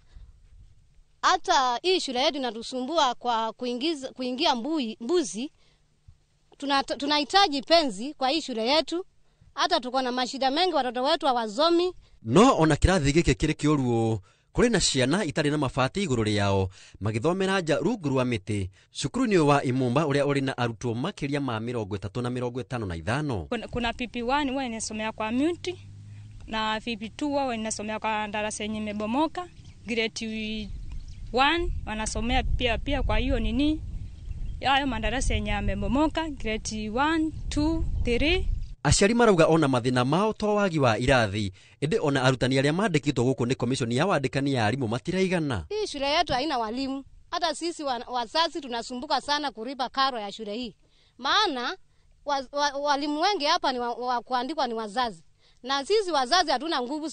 Hata hii shule yetu inatusumbua kwa kuingia mbuzi. Tunahitaji penzi kwa hii shule yetu. Hata tuko na mashida mengi, watoto wetu hawasomi. No ona kĩrathi gĩkĩ kĩrĩ kĩũru ũũ, kũrĩ na ciana itarĩ na mabati igũrũ rĩao magĩthomera nja rungu rwa mĩtĩ cukuru-inĩ ũyũ wa Imumba ũrĩa ũrĩ na arutwo makĩria ma 30 na 55. Kuna PP1 wao inasomea kwa mti na PP2 wao inasomea kwa darasa yenye imebomoka. Grade 1 wanasomea pia kwa hiyo nini hayo madarasa yenye yamebomoka grade 1 2 3. Aciari marauga ona mathĩna mao to wagi wa irathi, ĩndĩ ona arutani arĩa mandĩkĩtwo gũkũ nĩ komishoni ya wandĩkani ya arimũ matiraigana. Hii shule yetu haina walimu. Hata sisi wazazi tunasumbuka sana kulipa karo ya shule hii, maana walimu wengi hapa ni wa kuandikwa ni wazazi, na sisi wazazi hatuna nguvu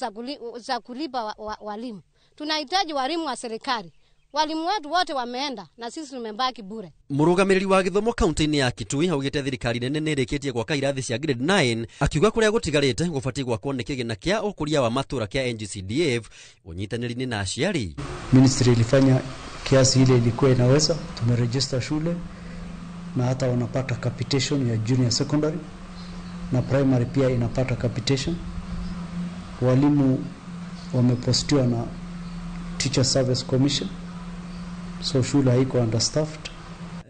za kulipa walimu. Tunahitaji walimu wa serikali. Walimu wetu wote wameenda na sisi tumebaki bure. Mũrũgamĩrĩri wa gĩthomo kaunti-inĩ ya Kitui augĩte thirikari nene nĩ ĩrĩkĩtie gwaka irathi cia grade 9, akiuga kũrĩa gũtigarĩte gũbatiĩ gwakwo nĩ kĩgĩna kĩa ũkũria wa matũũra kĩa NGCDF ũnyitanĩri-inĩ na aciari. Ministry ilifanya kiasi ile ilikuwa inaweza, tumeregister shule na hata wanapata capitation ya junior secondary na primary pia inapata capitation. Walimu wamepostiwa na Teacher Service Commission, so shule haiko understaffed.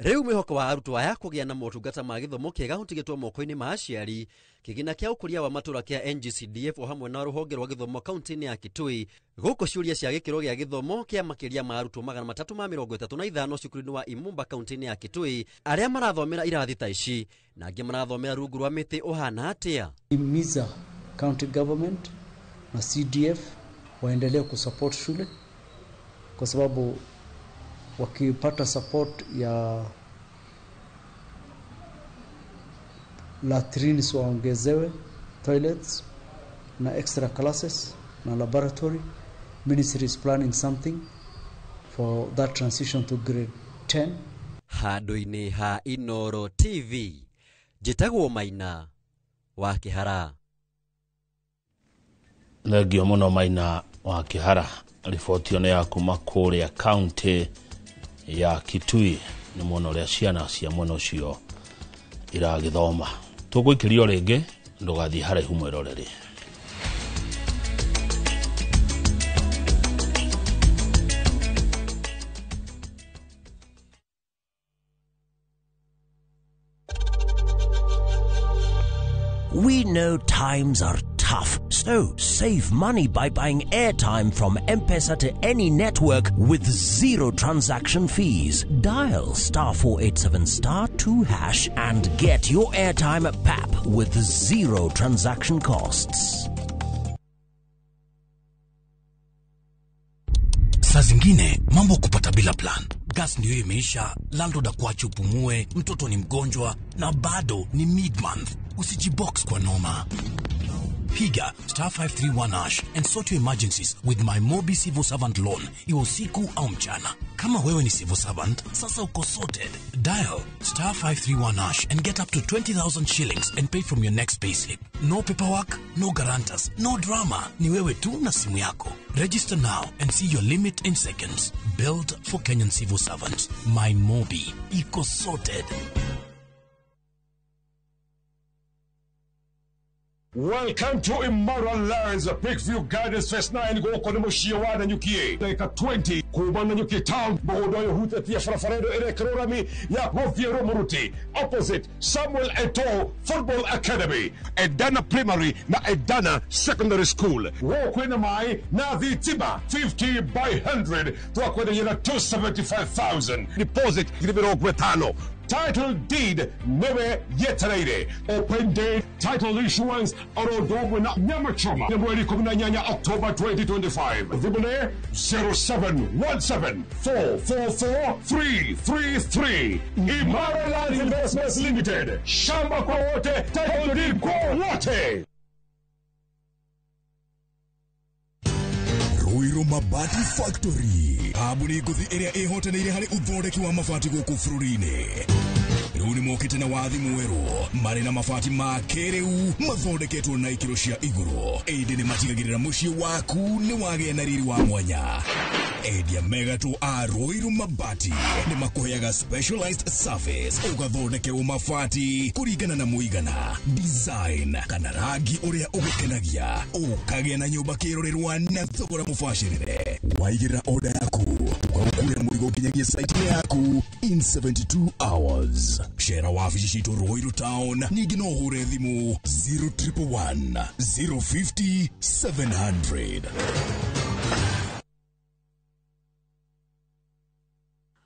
Rĩu mwĩhoko wa arutwo aya kũgĩa na motungata ma gĩthomo kĩega ũtigĩtwo moko-inĩ ma aciari. Kĩgĩna kĩa ũkũria wa matũũra kĩa NGCDF o hamwe na rũhonge rwa gĩthomo kaunti-inĩ ya Kitui gũkũ ciũria cia gĩkĩro gĩa gĩthomo kĩa makĩria ma arutwo 335 cukuru-inĩ wa Imumba kaunti-inĩ ya Kitui arĩa marathomera irathi ta ici na angĩ marathomera rungu rwa mĩtĩ ũhana atĩa. Imiza county government na CDF waendelee kusupport shule kwa sababu wakipata support ya latrines waongezewe, toilets na extra classes na laboratory. Ministry is planning something for that transition to grade 10. Handũ-inĩ ha Inoro TV, njĩtagwo Maina wa Kĩhara. Thengio mũno Maina wa Kĩhara. Riboti ĩyo nĩ ya kuma kũrĩa kaunti ya Kitui nĩ mwena ũrĩa ciana cia mwena ũcio iragĩthoma. Tũgũikĩrio rĩngĩ, ndũgathiĩ haraihu mwĩroreri. We know times are tough, so save money by buying airtime from M-Pesa to any network with zero transaction fees. Dial *487*2# and get your airtime at PAP with zero transaction costs. Saa zingine mambo kupata bila plan. Gas ndio imeisha, landlord akuache upumue, mtoto ni mgonjwa na bado ni mid-month. Usijibox kwa noma. Piga *531# and sort your emergencies with my Mobi Civil Servant Loan, iwe usiku au mchana. Kama wewe ni civil servant, sasa uko sorted. Dial *531# and get up to 20,000 shillings and pay from your next payslip. No paperwork, no guarantors, no drama. Ni wewe tu na simu yako. Register now and see your limit in seconds. Built for Kenyan civil servants. My Mobi. Iko sorted. Welcome to Imara Lands, Peakview Gardens Phase 9 gũkũ nĩ mũciĩ wa Nanyuki. Ndagĩka 20 kuma Nanyuki town, mũgũnda ũyũ ũhutĩtie barabara ĩno ĩrekĩrwo rami ya gũthiĩ Rũmũruti, opposite Samuel Eto'o Football Academy, Edana Primary na Edana Secondary School. Gũkũ kwĩna maĩ na thitima 50 by 100 twakwenderia na 275,000 deposit 50,000. Title deed newe yetereire. Open day title issuance oro na nyama choma ya mweri 18 October 2025. Thimũ 0717 444 333. Imara Lands Investments Limited. Shamba kwa wote, title deed kwa wote. Ruiru Mabati Factory, kambuni ngũthi ĩrĩa ĩhotanĩire harĩ ũthondeki wa mabati gũkũ bũrũri-inĩ. Rĩu nĩ mokĩte na wathi mwerũ marĩ na mabati ma kĩrĩu mathondeketwo na ikĩro cia igũrũ, ĩndĩ nĩ matigagĩrĩra mũciĩ waku nĩ wagĩa na riri wa mwanya. Endia megatũ a Ruiru Mabati nĩ makũheaga specialized service ũgathondekerwo mabati kũringana na mũigana, design kana rangi ũrĩa ũgũkenagia, ũkagĩa na nyũmba kĩrorerwa na thogora mũbacĩrĩre. Waigĩrĩra order yaku tũgagũkuĩra mũrigo nginyagia site yaku in 72 hours. Cera wabici citũ Ruiru Town, ningĩ no ũhũre thimũ 0111 050 700.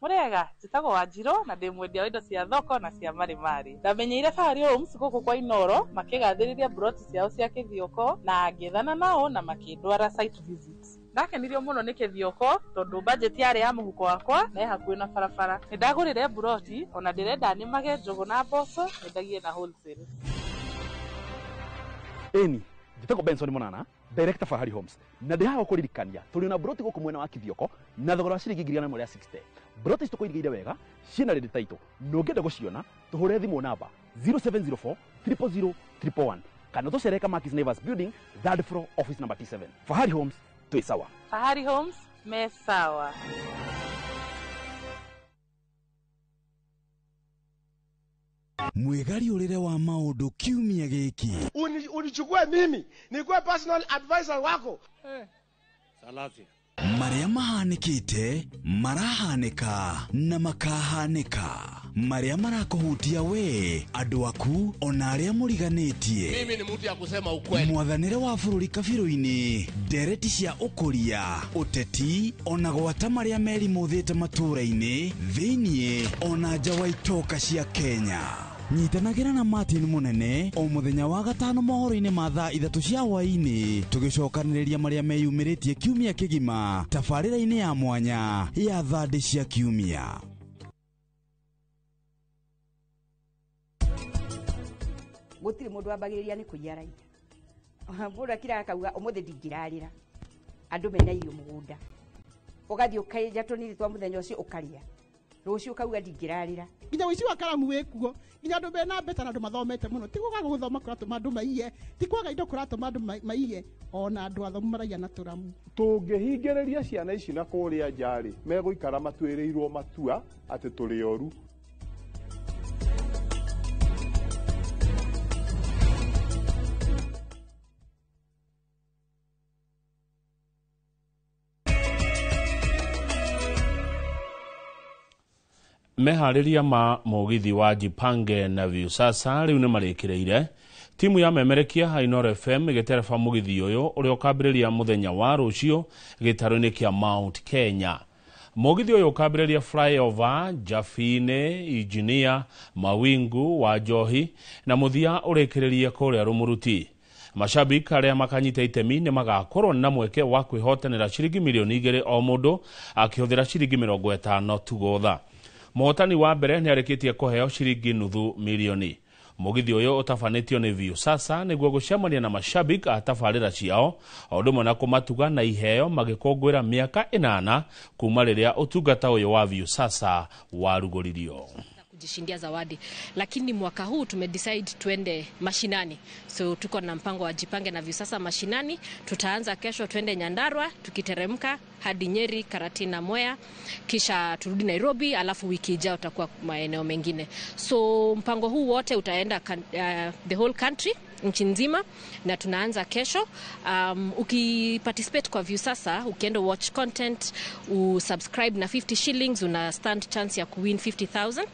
Murega njĩtagwo Wanjirũ na ndĩ mwendia wa indo cia thoko na cia marimari. Ndamenyeire Fahari Homes gũkũ kwa Inoro makĩgathĩrĩria broti ciao cia Kĩthioko na ngĩethana nao na makĩndwara site visit. Ndakenirio mũno nĩ Kĩthioko tondũ budget yarĩ ya mũhuko wakwa na ĩ hakuhĩ na barabara. Nĩndagũrire broti ona ndĩrenda nĩmage njũgũ na mboco nyendagie na wholesale. Ĩni njĩtagwo Benson Monana, director Fahari Homes, na ndĩ haha gũkũririkania tũrĩ na broti gũkũ mwena wa Kĩthioko na thogora wa ciringi 160,000. Broti ici tũkũirigĩire wega ciĩna rĩndĩ taitũ na ũngĩenda gũciona tũhũre thimũ namba 0704 000 111 kana tũcere Kamakis Neighbors Building, third floor, office number T7. Fahari Homes twĩ sawa. Fahari Homes me sawa. Mwĩgariũrĩre wa maũndũ kiumia gĩkĩ. Unichukue mimi nikuwe personal advisor wako. Salasia. Marĩa mahanĩkĩte marahanĩka na makahanĩka, marĩa marakũhutia we, andũ aku ona arĩa mũriganĩtie. Mimi ni mtu ya kusema ukweli. Mwathanĩre wa bũrũri kabirũ-inĩ, ndereti cia ũkũria, ũteti ona gwata marĩa merimũthĩte matũũra-inĩ thĩiniĩ ona nja wa itoka cia Kenya. Nyitanagĩra na Martin Munene o mũthenya wa gatano mohoro-inĩ ma thaa 3 cia hwaĩ-inĩ, tũgĩcokanĩrĩria marĩa meyumĩrĩtie kiumia kĩgima tabarĩra-inĩ ya mwanya ya thandĩ cia kiumia. Gũtirĩ mũndũ wambagĩrĩria nĩ kũiya raia. Mũndũ akiraga akauga ũmũthĩ ndingĩrarĩra, andũ mena irio mũgũnda, ũgathiĩ ũkenja tũnini twa mũthenya ũcio ũkarĩa, rũciũ ũkauga ndingĩrarĩra. Nginya ũici wa karamu wĩkuo, nginya andũ mena mbeca na andũ mathomete mũno, ti kwaga gũthoma kũratũma andũ maiye, ti kwaga indo kũratũma andũ maiye, ona andũ athomu maraiya na tũramu. Tũngĩhingĩrĩria ciana ici na kũrĩa nja rĩ, megũikara matuĩrĩirwo matua atĩ tũrĩ oru. Meharĩria ma mũgithi wa Jipange na Viusasa rĩu nĩ marĩkĩrĩire. Timu ya memerekia ha Inoro FM ĩgĩtereba mũgithi ũyũ ũrĩa ũkambĩrĩria mũthenya wa rũciũ gĩtarũ-inĩ kĩa Mount Kenya. Mũgithi ũyũ ũkambĩrĩria flyover Jafine, Engineer, Mawingu wa Njohi na mũthia ũrĩkĩrĩrie kũrĩa Rũmũruti. Mashabiki arĩa makanyita itemi nĩ magakorwo na mweke wa kwĩhotanĩra ciringi milioni 2 o mũndũ akĩhũthĩra ciringi 50 tu gotha. Mũhotani wa mbere nĩ arĩkĩtie kũheo ciringi 500,000. Mũgithi ũyũ ũtabanĩtio nĩ Viusasa nĩguo gũcemania na mashabiki a tabarĩra ciao o ũndũ ũmwe na kũmatuga na iheo magĩkũngũĩra mĩaka 8 kuma rĩrĩa ũtungata ũyũ wa Viusasa warugũririo. Kujishindia zawadi, lakini mwaka huu tumedecide tuende mashinani, so tuko na mpango wa Jipange na Viusasa mashinani. Tutaanza kesho, tuende Nyandarua tukiteremka hadi Nyeri, Karatina, Mwea, kisha turudi Nairobi, alafu wiki ijayo tutakuwa maeneo mengine. So mpango huu wote utaenda the whole country, nchi nzima, na tunaanza kesho. Ukiparticipate kwa Viusasa, ukienda watch content, usubscribe na 50 shillings, una stand chance ya kuwin 50,000.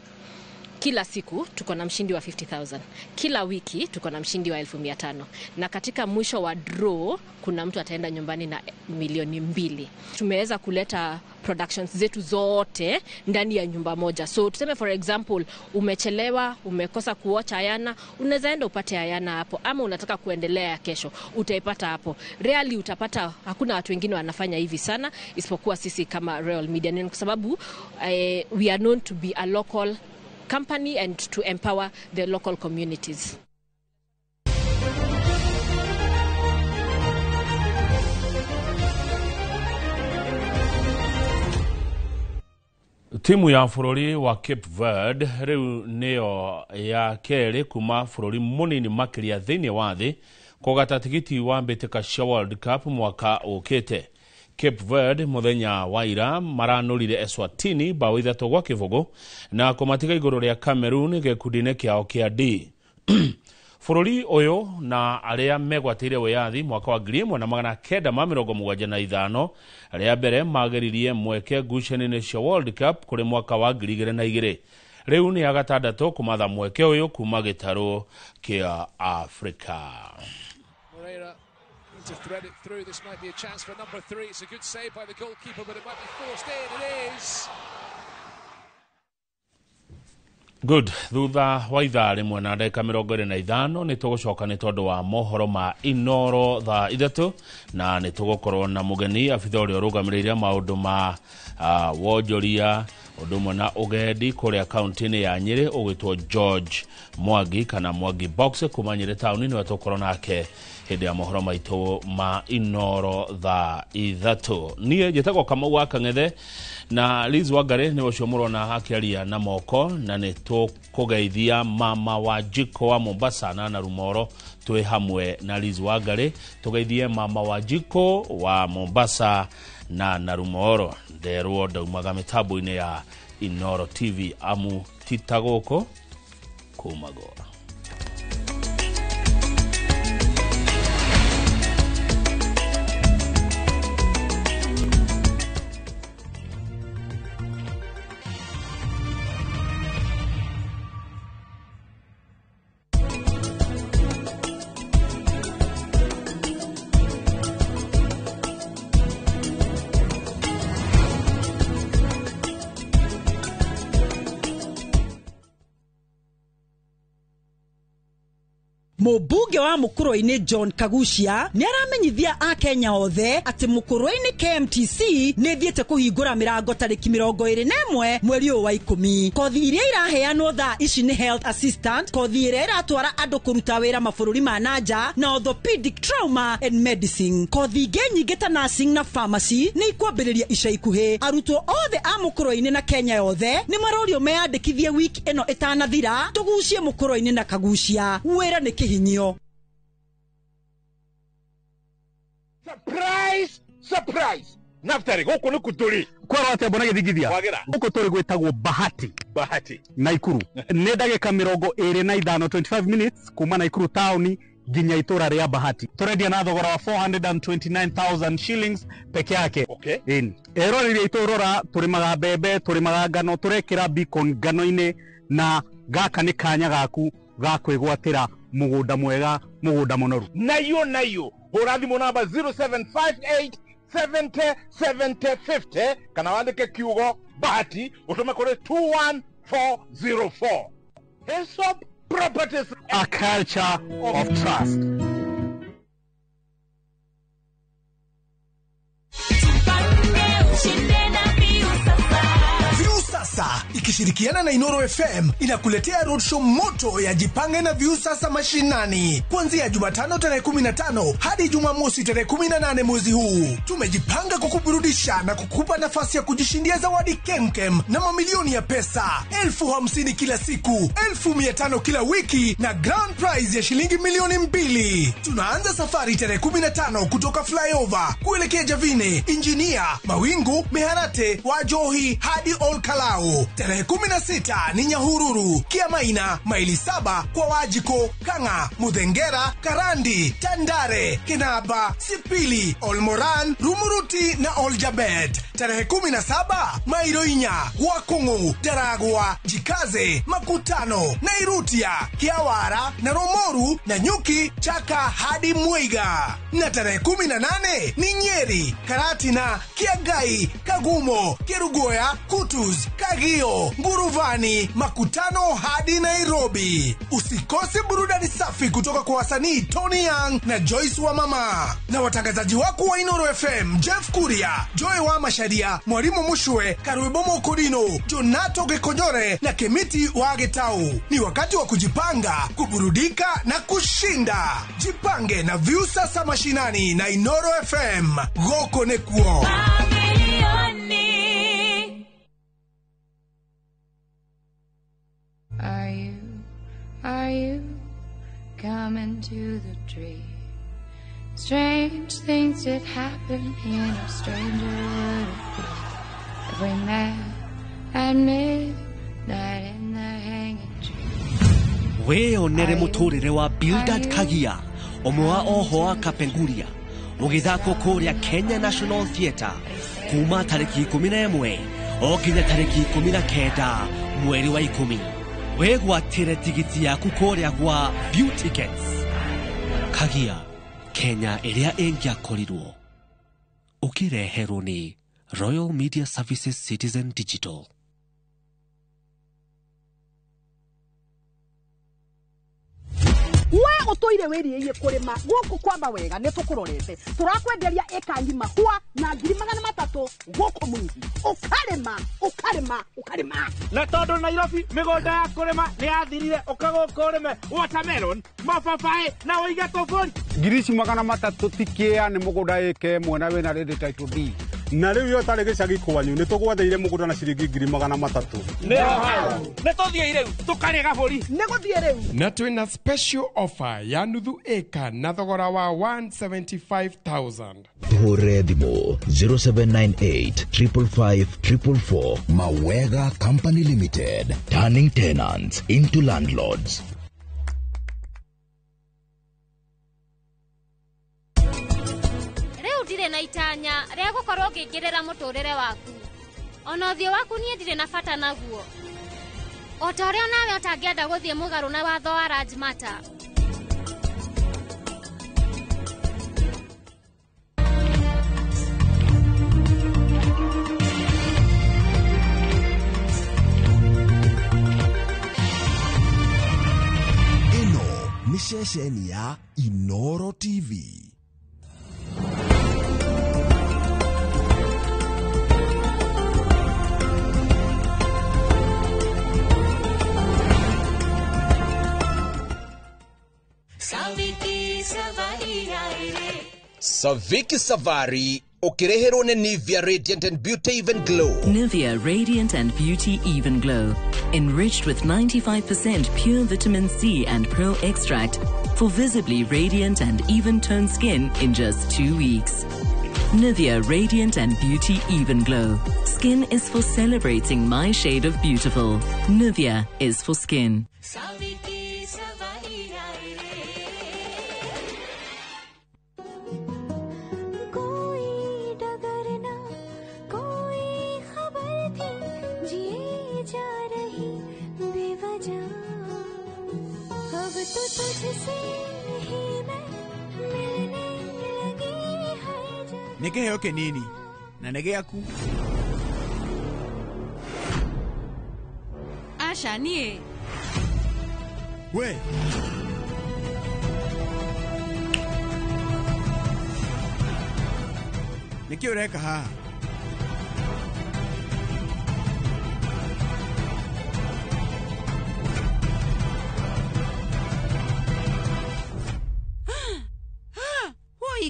Kila siku tuko na mshindi wa 50,000. Kila wiki tuko na mshindi wa 500,000. Na katika mwisho wa draw kuna mtu ataenda nyumbani na 2,000,000. Tumeweza kuleta productions zetu zote ndani ya nyumba moja. So tuseme for example umechelewa, umekosa kuwatch Ayana, unaweza enda upate Ayana hapo, ama unataka kuendelea kesho utaipata hapo. Really utapata, hakuna watu wengine wanafanya hivi sana isipokuwa sisi kama Royal Media. Ni kwa sababu we are known to be a local company and to empower the local communities. Timu ya bũrũri wa Cape Verde rĩu nĩyo ya kerĩ kuma bũrũri mũnini makĩria thĩinĩ wa thĩ kũgata tigiti wa mbĩtĩka cia World Cup mwaka ũkĩte. Cape Verde mũthenya wa ira maranũrire Eswatini bao 3-0 na kũmatiga igũrũ rĩa Cameroon gĩkundi-inĩ kĩao kĩa D. Bũrũri ũyũ na arĩa megwatĩire wĩyathi mwaka wa 1975 arĩa mbere mageririe mweke ngucanio-inĩ cia World Cup kũrĩ mwaka wa 2002. Rĩu nĩ ya gatandatũ kũmatha mweke ũyũ kuma gĩtarũ kĩa Afrika. To thread it through, this might be a chance for number 3. It's a good save by the goalkeeper, but it might be forced in. It is. Good. Thutha wa ithaa rĩmwe na ndagĩka 25 nĩ tũgũcoka nĩ tondũ wa mohoro ma Inoro thaa 3 na nĩ tũgũkorwo na mũgeni abitha ũrĩa ũrũgamĩrĩire maũndũ ma wonjoria ũndũ ũmwe na ũgendi kũrĩa kaunti-inĩ ya Nyĩrĩ ũgwĩtwo George Mwangi kana Mwangi Box kuma Nyĩrĩ taũni, nĩwe tũgũkorwo nake hĩndĩ ya mohoro maitũ ma Inoro thaa 3. Niĩ njĩtagwo Kamau wa Kang'ethe na Liz Wangari nĩwe ũcio mũrona akĩaria na moko, na nĩ tũkũgeithia mama wa Jiko wa Mombasa na Narumoro twĩ hamwe na Liz Wangari. Tũgeithie mama wa Jiko wa Mombasa na Narumoro. Nderwo ndaumaga mĩtambo-inĩ ya Inoro TV amu tita gũkũ kumagora. Mũmbunge wa Mũkũrwe-inĩ John Kagucia nĩ aramenyithia akenya othe atĩ Mũkũrwe-inĩ KMTC nĩ ĩthiĩte kũhingũra mĩrango tarĩki 21 mweri ũyũ wa 10. Kothi iria iraheanwo thaa ici nĩ health assistant, kothi ĩrĩa ĩratwara andũ kũruta wĩra mabũrũri ma nanja, na orthopedic trauma and medicine. Kothi ingĩ nyingĩ ta nursing na pharmacy nĩ ikwambĩrĩria ica ikuhĩ. Arutwo othe a Mũkũrwe-inĩ na Kenya yothe nĩ marorio meyandĩkithie wiki ĩno ĩtanathira, tũgucie Mũkũrwe-inĩ na Kagucia. Wĩra nĩ kĩhinyio. Surprise! Surprise! Naftari, gũkũ nĩ kũtũrĩ. Kwerwo atĩa mbona gĩthingithia? Gũkũ tũrĩ gwĩtagwo Bahati. Bahati. Naikuru. Nĩ ndagĩka 25, 25 minutes kuma Naikuru taũni nginya itũra rĩa Bahati. Tũrendia na thogora wa 429,000 shillings peke yake. Okay. Eroreri aitũ rora, tũrĩmaga mbembe, tũrĩmaga ngano, tũrekĩra beacon ngano-inĩ, na gaka nĩ kanya gaku ga kwĩgwatĩra mũgũnda mwega, mũgũnda mũnoru. Nayo nayo hũra thimũ namba 0758 70 70 50 kana wandĩke kiugo Bahati ũtũme kũrĩ 21404. Hesop Properties, a culture of trust. Viusasa ikishirikiana na Inoro FM inakuletea roadshow moto ya Jipange na Viusasa mashinani kuanzia Jumatano tarehe 15 hadi Jumamosi tarehe 18 mwezi huu. Tumejipanga kukuburudisha na kukupa nafasi ya kujishindia zawadi kemkem na mamilioni ya pesa, 50,000 kila siku, 500,000 kila wiki na grand prize ya shilingi 2,000,000. Tunaanza safari tarehe 15 kutoka Flyover kuelekea Javine, Injinia, Mawingu, Miharate, Wajohi hadi Olkalau. Tarehe 16 ni Nyahururu, Kiamaina, maili 7 kwa Wajiko, Kanga, Muthengera, Karandi, Tandare, Kinaba, Sipili, Olmoran, Rumuruti na Oljabet. Tarehe 17 Mairoinya, Wakungu, Daragwa, Jikaze, Makutano, Nairutia, Kiawara na Romoru na Nyuki, Chaka hadi Mwiga. Na tarehe 18 ni Nyeri, Karatina, Kiagai, Kagumo, Kerugoya, Kutus, Kagio, Nguruvani, Makutano hadi Nairobi. Usikose burudani safi kutoka kwa wasanii Tony Young na Joyce wa Mama. Na watangazaji wako wa Inoro FM, Jeff Kuria, Joy wa Masharia, Mwalimu Mushwe, Karwebomo Kodino, Jonato Gekonyore na Kemiti wa Getau. Ni wakati wa kujipanga, kuburudika na kushinda. Jipange na Viusasa mashinani na Inoro FM. Goko nekuo. tree. Strange things did happen here, no stranger would it be if we met at midnight in the hanging tree. Wĩyonere mũtũrĩre wa Bildad Kagia ũmwe wa oho a Kapenguria ũgĩthakwo kũrĩa Kenya National Theatre kuma tarĩki 11 o nginya tarĩki 19 mweri wa 10. Wĩgwatĩre tigiti yaku kũrĩa gwa View Tickets. Kagia, Kenya ĩrĩa ĩngĩakorirwo. Ũkĩreherwo nĩ Royal Media Services Citizen Digital. We utoire wiriie kurima guku kwamba wega ni tukurorete turakwenderia eka ngima hua na 300,000 guku mwingi ukarima ukarima ukarima na tondu Nairobi migunda ya kurima ni yathirire uka guku urime watermelon mababaĩ na uige tuburi 300,000 tikia ni mugunda eke mwena wina ready title deed na riu yo tari gicagi kwanyu ni tugwatheire mugunda na ciringi 300,000 nĩ tũthiĩ rĩu tũkarĩe gabũri nĩ gũthiĩ rĩu na twĩna special offer ya nuthu eka na thogora wa 175,000. Tuhũrĩre thimũ 0798 555 444. Mawega Company Limited, turning tenants into landlords. Rĩu ndirĩ na itanya rĩa gũkorwo ngĩingĩrĩra mũtũrĩre waku ona ũthiũ waku niĩ ndirĩ na bata naguo o ta ũrĩa nawe ũtangĩenda gũthiĩ mũgarũ na watho wa Rajmata. Ĩno nĩ ceceni ya Inoro TV. Saviki Savari ukireherwo nĩ Nivea Radiant and Beauty Even Glow. Nivea Radiant and Beauty Even Glow, enriched with 95% pure vitamin C and pearl extract for visibly radiant and even-toned skin in just 2 weeks. Nivea Radiant and Beauty Even Glow. Skin is for celebrating my shade of beautiful. Nivea is for skin. Nĩ kĩheo kĩnini na nĩ gĩaku. Aca niĩ. We nĩkĩ ũreka haha?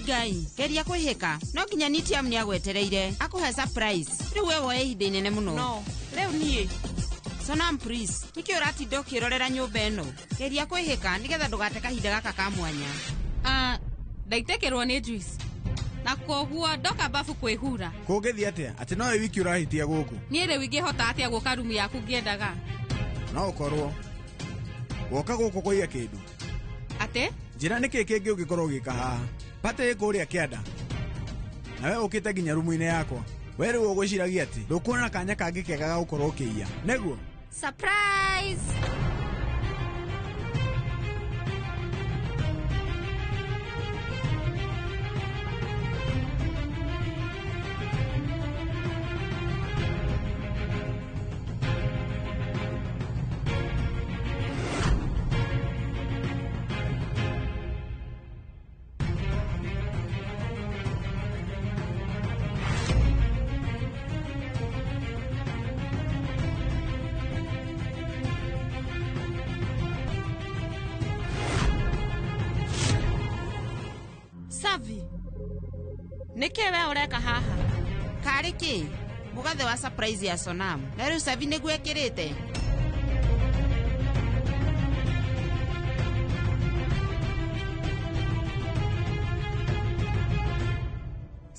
Ngai geria kwĩhĩka no nginya Nitiam nĩ agwetereire akũhe surprise rĩu we woe ihinda inene mũno. No rĩu niĩ Sonam please nĩkĩ ũratinda ũkĩrorera nyũmba ĩno? Geria kwĩhĩka nĩgetha ndũgate kahinda gaka ka mwanya. Ndaitĩkĩrwo nĩ juice na koguo ndoka bafu kwĩhura. Kũngĩthiĩ atĩa atĩ nowe wiki ũrahĩtia gũkũ? Niĩ rĩu ingĩhota atĩa gũka rumu yaku ngĩendaga? No ũkorwo woka gũkũ kũiya kĩndũ. Atĩ? Njĩra nĩkĩ kĩngĩ ũngĩkorwo ũgĩka haha? Pate kũrĩa kĩanda nawe ũkĩte nginya rumu-inĩ yakwa. We rĩu ũgwĩciragia atĩ ndũkuona kanya kangĩ kega ga gũkorwo ũkĩiya nĩguo? Surprise! Savi, nĩkĩ we ũreka haha? Karĩ kĩ? Mũgathe wa surprise ya Sonam. Na rĩu Savi nĩguo ekĩrĩte?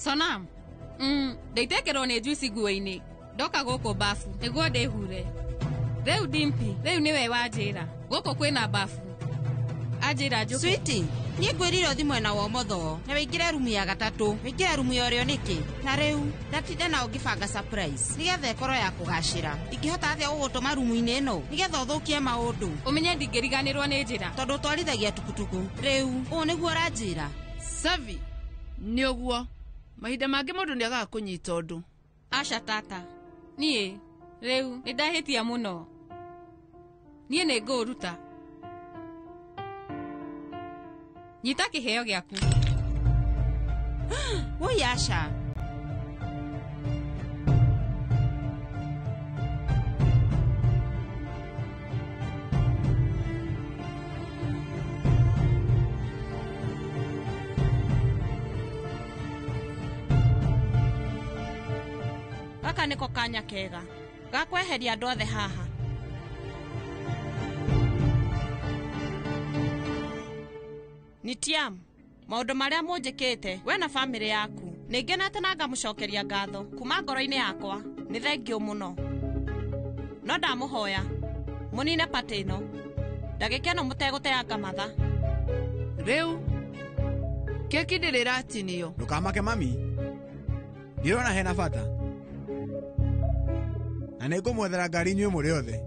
Sonam, ndaitekĩrwo nĩ juici nguo-inĩ. Ndoka gũkũ bafu nĩguo ndĩhure. Rĩu Dimpi, rĩu nĩwe wanjĩra gũkũ kwĩna bafu. Anjĩra njũke. Sweetie, niĩ ngwĩrire ũthi mwena wa ũmotho na wĩingĩre rumu ya gatatũ. Wĩingĩre rumu ya ũrĩo nĩkĩ? Na rĩu ndatinda nao ngĩbanga surprise nĩgetha ĩkorwo ya kũgacĩra. Ingĩhota atĩa gũgũtũma rumu-inĩ ĩno nĩgetha ũthũkie maũndũ? Ũmenye ndingĩriganĩrwo nĩ njĩra. Tondũ ũtwarithagia tukutuku. Rĩu ũũ nĩguo ũranjĩra? Savi, nĩ ũguo. Mahinda mangĩ mũndũ nĩagaga kũnyita ũndũ. Aca tata, niĩ rĩu nĩndahĩtia mũno. Niĩ nĩngũũruta. Nyita kĩheo gĩaku. Woi aca. Gaka nĩko kanya kega ga kweheria andũ othe haha. Nitiam, maũndũ marĩa mũnjĩkĩte we na bamĩrĩ yaku nĩ ngenete na ngamũcokeria ngatho kuma ngoro-inĩ yakwa. Nĩ thengiũ mũno, no ndamũhoya mũnine patĩ ĩno ndagĩka ĩno mũtegũteanga matha. Rĩu keki ndĩrĩ ĩratinio. Ndũkamake mami, ndirona hena bata na nĩngũmwethera ngari inyuĩ mũrĩ othe.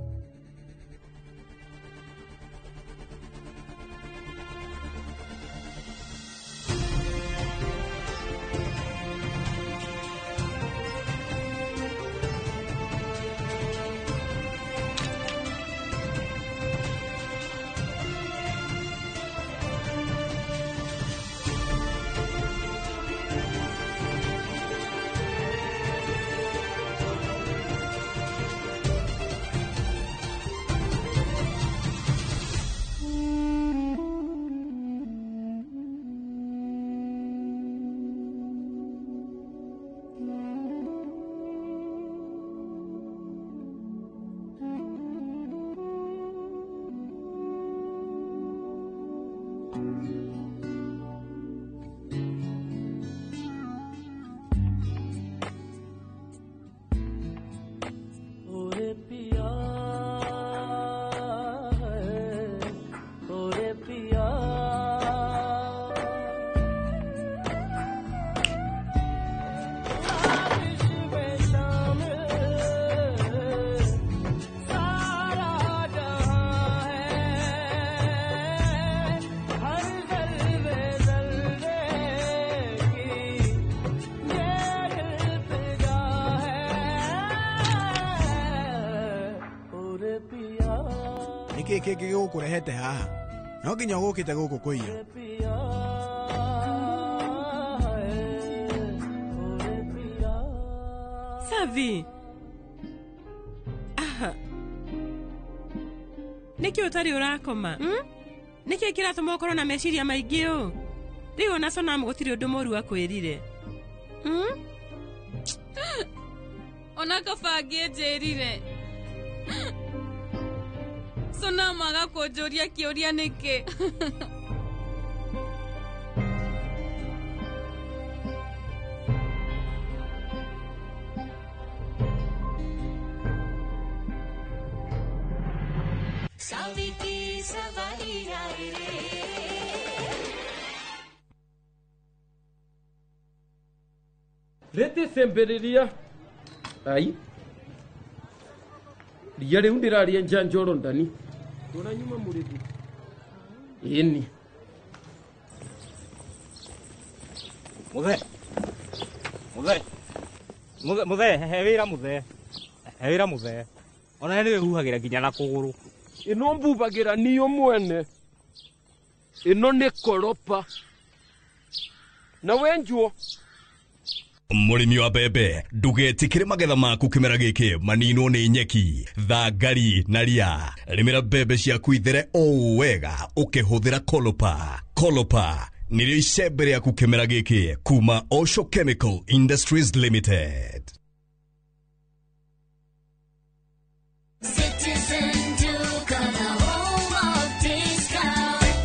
Nĩkĩ kĩngĩ gĩgũkũrehete haha? No nginya ũgũkĩte gũkũ kũiya. Savi. Aha. Nĩkĩ ũtarĩ ũrakoma? Nĩkĩ kĩratũma ũkorwo na meciria maingĩ ũũ? Rĩu ona Sonam gũtirĩ ũndũ mũũru akwĩrire. Ona kaba angĩnjĩrire. Sonam aga kũnjũria kĩũria nĩkĩ? Rĩtĩ cemberiria ai ria rĩu ndĩraria njanjoro ndani ndona nyuma mũrĩthi ĩni. Muthe muthe muthe muthe he wĩra muthe he wĩra muthe ona nĩ wĩhuhagĩra nginya na kũgũrũ. Ĩno mbubagĩra niyo mwene ĩno nĩ koropa na wenjuo. Mũrĩmi wa mbembe ndũgetĩkĩre magetha maku kĩmera gĩkĩ maninwo nĩ nyeki, thangari na ria. Rĩmĩra mbembe ciaku ithere o wega ũkĩhũthĩra Kolopa. Kolopa nĩrĩo icembe rĩaku kĩmera gĩkĩ kuma Osho Chemical Industries Limited.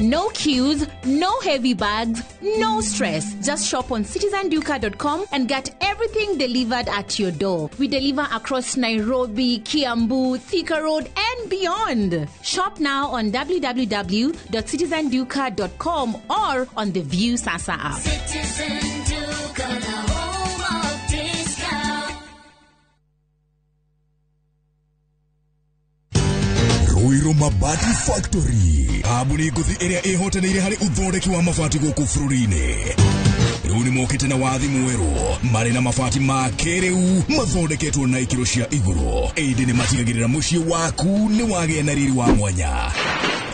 No queues, no heavy bags, no stress. Just shop on citizenduka.com and get everything delivered at your door. We deliver across Nairobi, Kiambu, Thika Road, and beyond. Shop now on www.citizenduka.com or on the View Sasa app. Citizen Duka, the home of discount. Ruiru Mabati Factory kambuni ngũthi ĩrĩa ĩhotanĩire harĩ ũthondeki wa mabati gũkũ bũrũri-inĩ. Rĩu nĩ mokĩte na wathi mwerũ marĩ na mabati ma kĩrĩu mathondeketwo na ikĩro cia igũrũ, ĩndĩ nĩ matigagĩrĩra mũciĩ waku nĩ wagĩa na riri wa mwanya.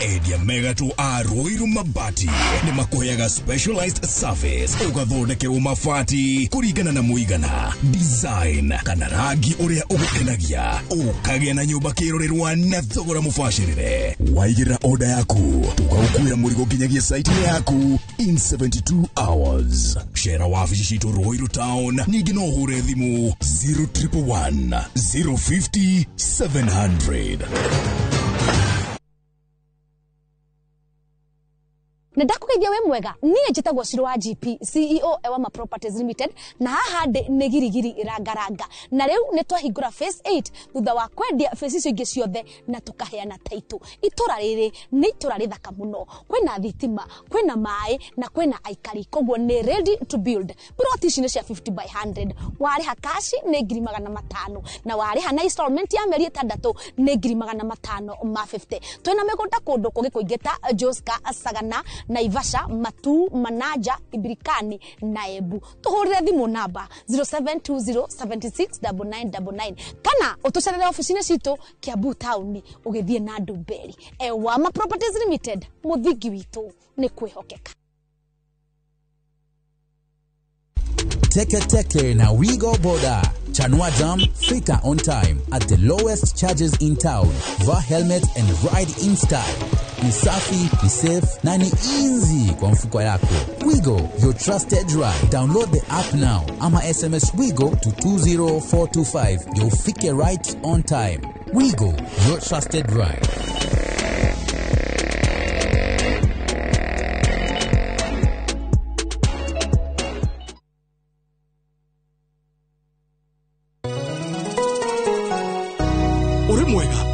Endia megatũ a Ruiru Mabati nĩ makũheaga specialized service ũgathondekerwo mabati kũringana na mũigana, design kana rangi ũrĩa ũgũkenagia, ũkagĩa na nyũmba kĩrorerwa na thogora mũbacĩrĩre. Waigĩrĩra order yaku tũgagũkuĩra mũrigo nginyagia site-inĩ yaku in 72 hours. Cera wabici citũ Ruiru Town, ningĩ no ũhũre thimũ 0111 050 700. Na ndakũgeithia wĩ mwega, niĩ njĩtagwo Ciro wa GP CEO Ewama Properties Limited, na haha ndĩ nĩ girigiri rangaranga, na rĩu nĩ twahingũra phase 8 thutha wa kwendia phase icio ingĩ ciothe na tũkaheana title. Itũra rĩrĩ nĩ itũra rĩthaka mũno, kwĩna thitima, kwĩna maĩ na kwĩna aikari, koguo nĩ ready to build. Plot ici nĩ cia 50 by 100, warĩha cash nĩ 500,000 na warĩha na installment ya mĩeri 6 nĩ 550,000. Twĩna mĩgũnda kũndũ kũngĩ kũingĩ ta Joska, Sagana, Naivasha, Matu, Manaja, Ibirikani na Embu. Tuhurire thimu namba 0720769999 kana utucerere ofici-inĩ citũ Kiambu Town ũgĩthiĩ na Ndumberi. Ewama Properties Limited, mũthingi witũ nĩ kwĩhokeka. Teke Teke na Wigo Boda. Chanua Jam, fika on time at the lowest charges in town. Vaa helmet and ride in style. Ni safi, ni safe na ni easy kwa mfuko yako. Wigo, your trusted ride. Download the app now ama SMS Wigo to 20425. You'll fike right on time. Wigo, your trusted ride.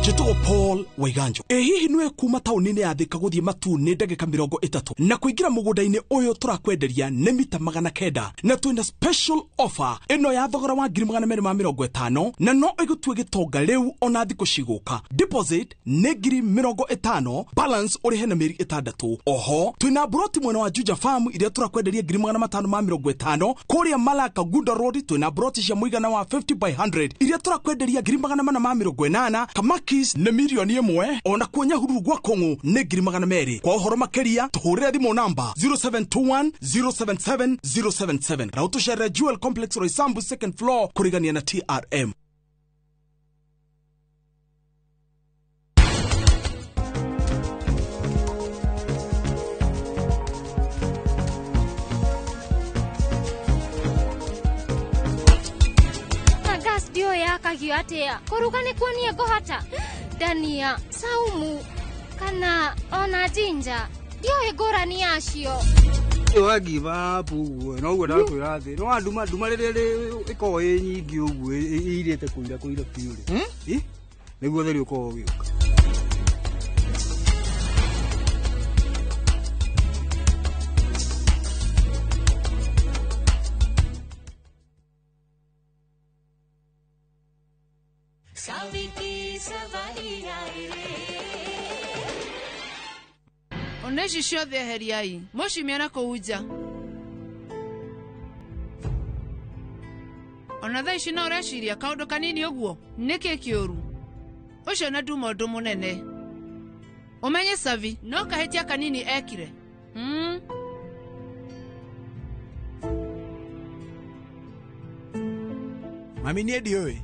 Njĩtagwo Paul Waiganjo. Ĩ hihi nĩwe kuma taũni-inĩ ya Thika gũthiĩ Matuu nĩ ndagĩka 30 na kũingĩra mũgũnda-inĩ ũyũ tũrakwenderia nĩ mita 900 na twĩna special offer ĩno ya thogora wa 250,000 na no ĩgũtue gĩtonga rĩu ona thikũ cigũka. Deposit nĩ 50,000, balance ũrĩhe na mĩeri 6. Oho twĩna mburoti mwena wa Juja Farm iria tũrakwenderia 550,000. Kũrĩa Malaka Gunda Road twĩna mburoti cia mũigana wa 50 by 100 iria tũrakwenderia 480,000. Kamakis nĩ 1,000,000, ona kuo Nyahururu gwa Kũng'ũ nĩ 200,000. Kwa ũhoro makĩria tũhũrĩre thimũ namba 0721 077 077 na ũtũcerere Jewel Complex Roysambu second floor kũrigania na TRM. Gas ndio yakagio atia kũruga nĩ kuonie ngũhota dania, saumu kana ona jinja ndiũĩ ngũrani yacio. Wagiva up ũguo noguo ndakwĩra atĩ no nduma nduma rĩrĩa ĩkoragwo ĩ nyingĩ ũguo ĩirĩte kũira kũira biũ rĩ, nĩguo ũtheri ũkoragwo ũgĩũka. Ona ici ciothe eheriai mũcimia na kũu nja. Ona thaa ici no ũreciria kaũndũ kanini ũguo nĩkĩ kĩũru? Ũcio na nduma ũndũ mũnene. Ũmenye Savi no kahĩtia kanini ekire. Mami niĩ ndiũĩ,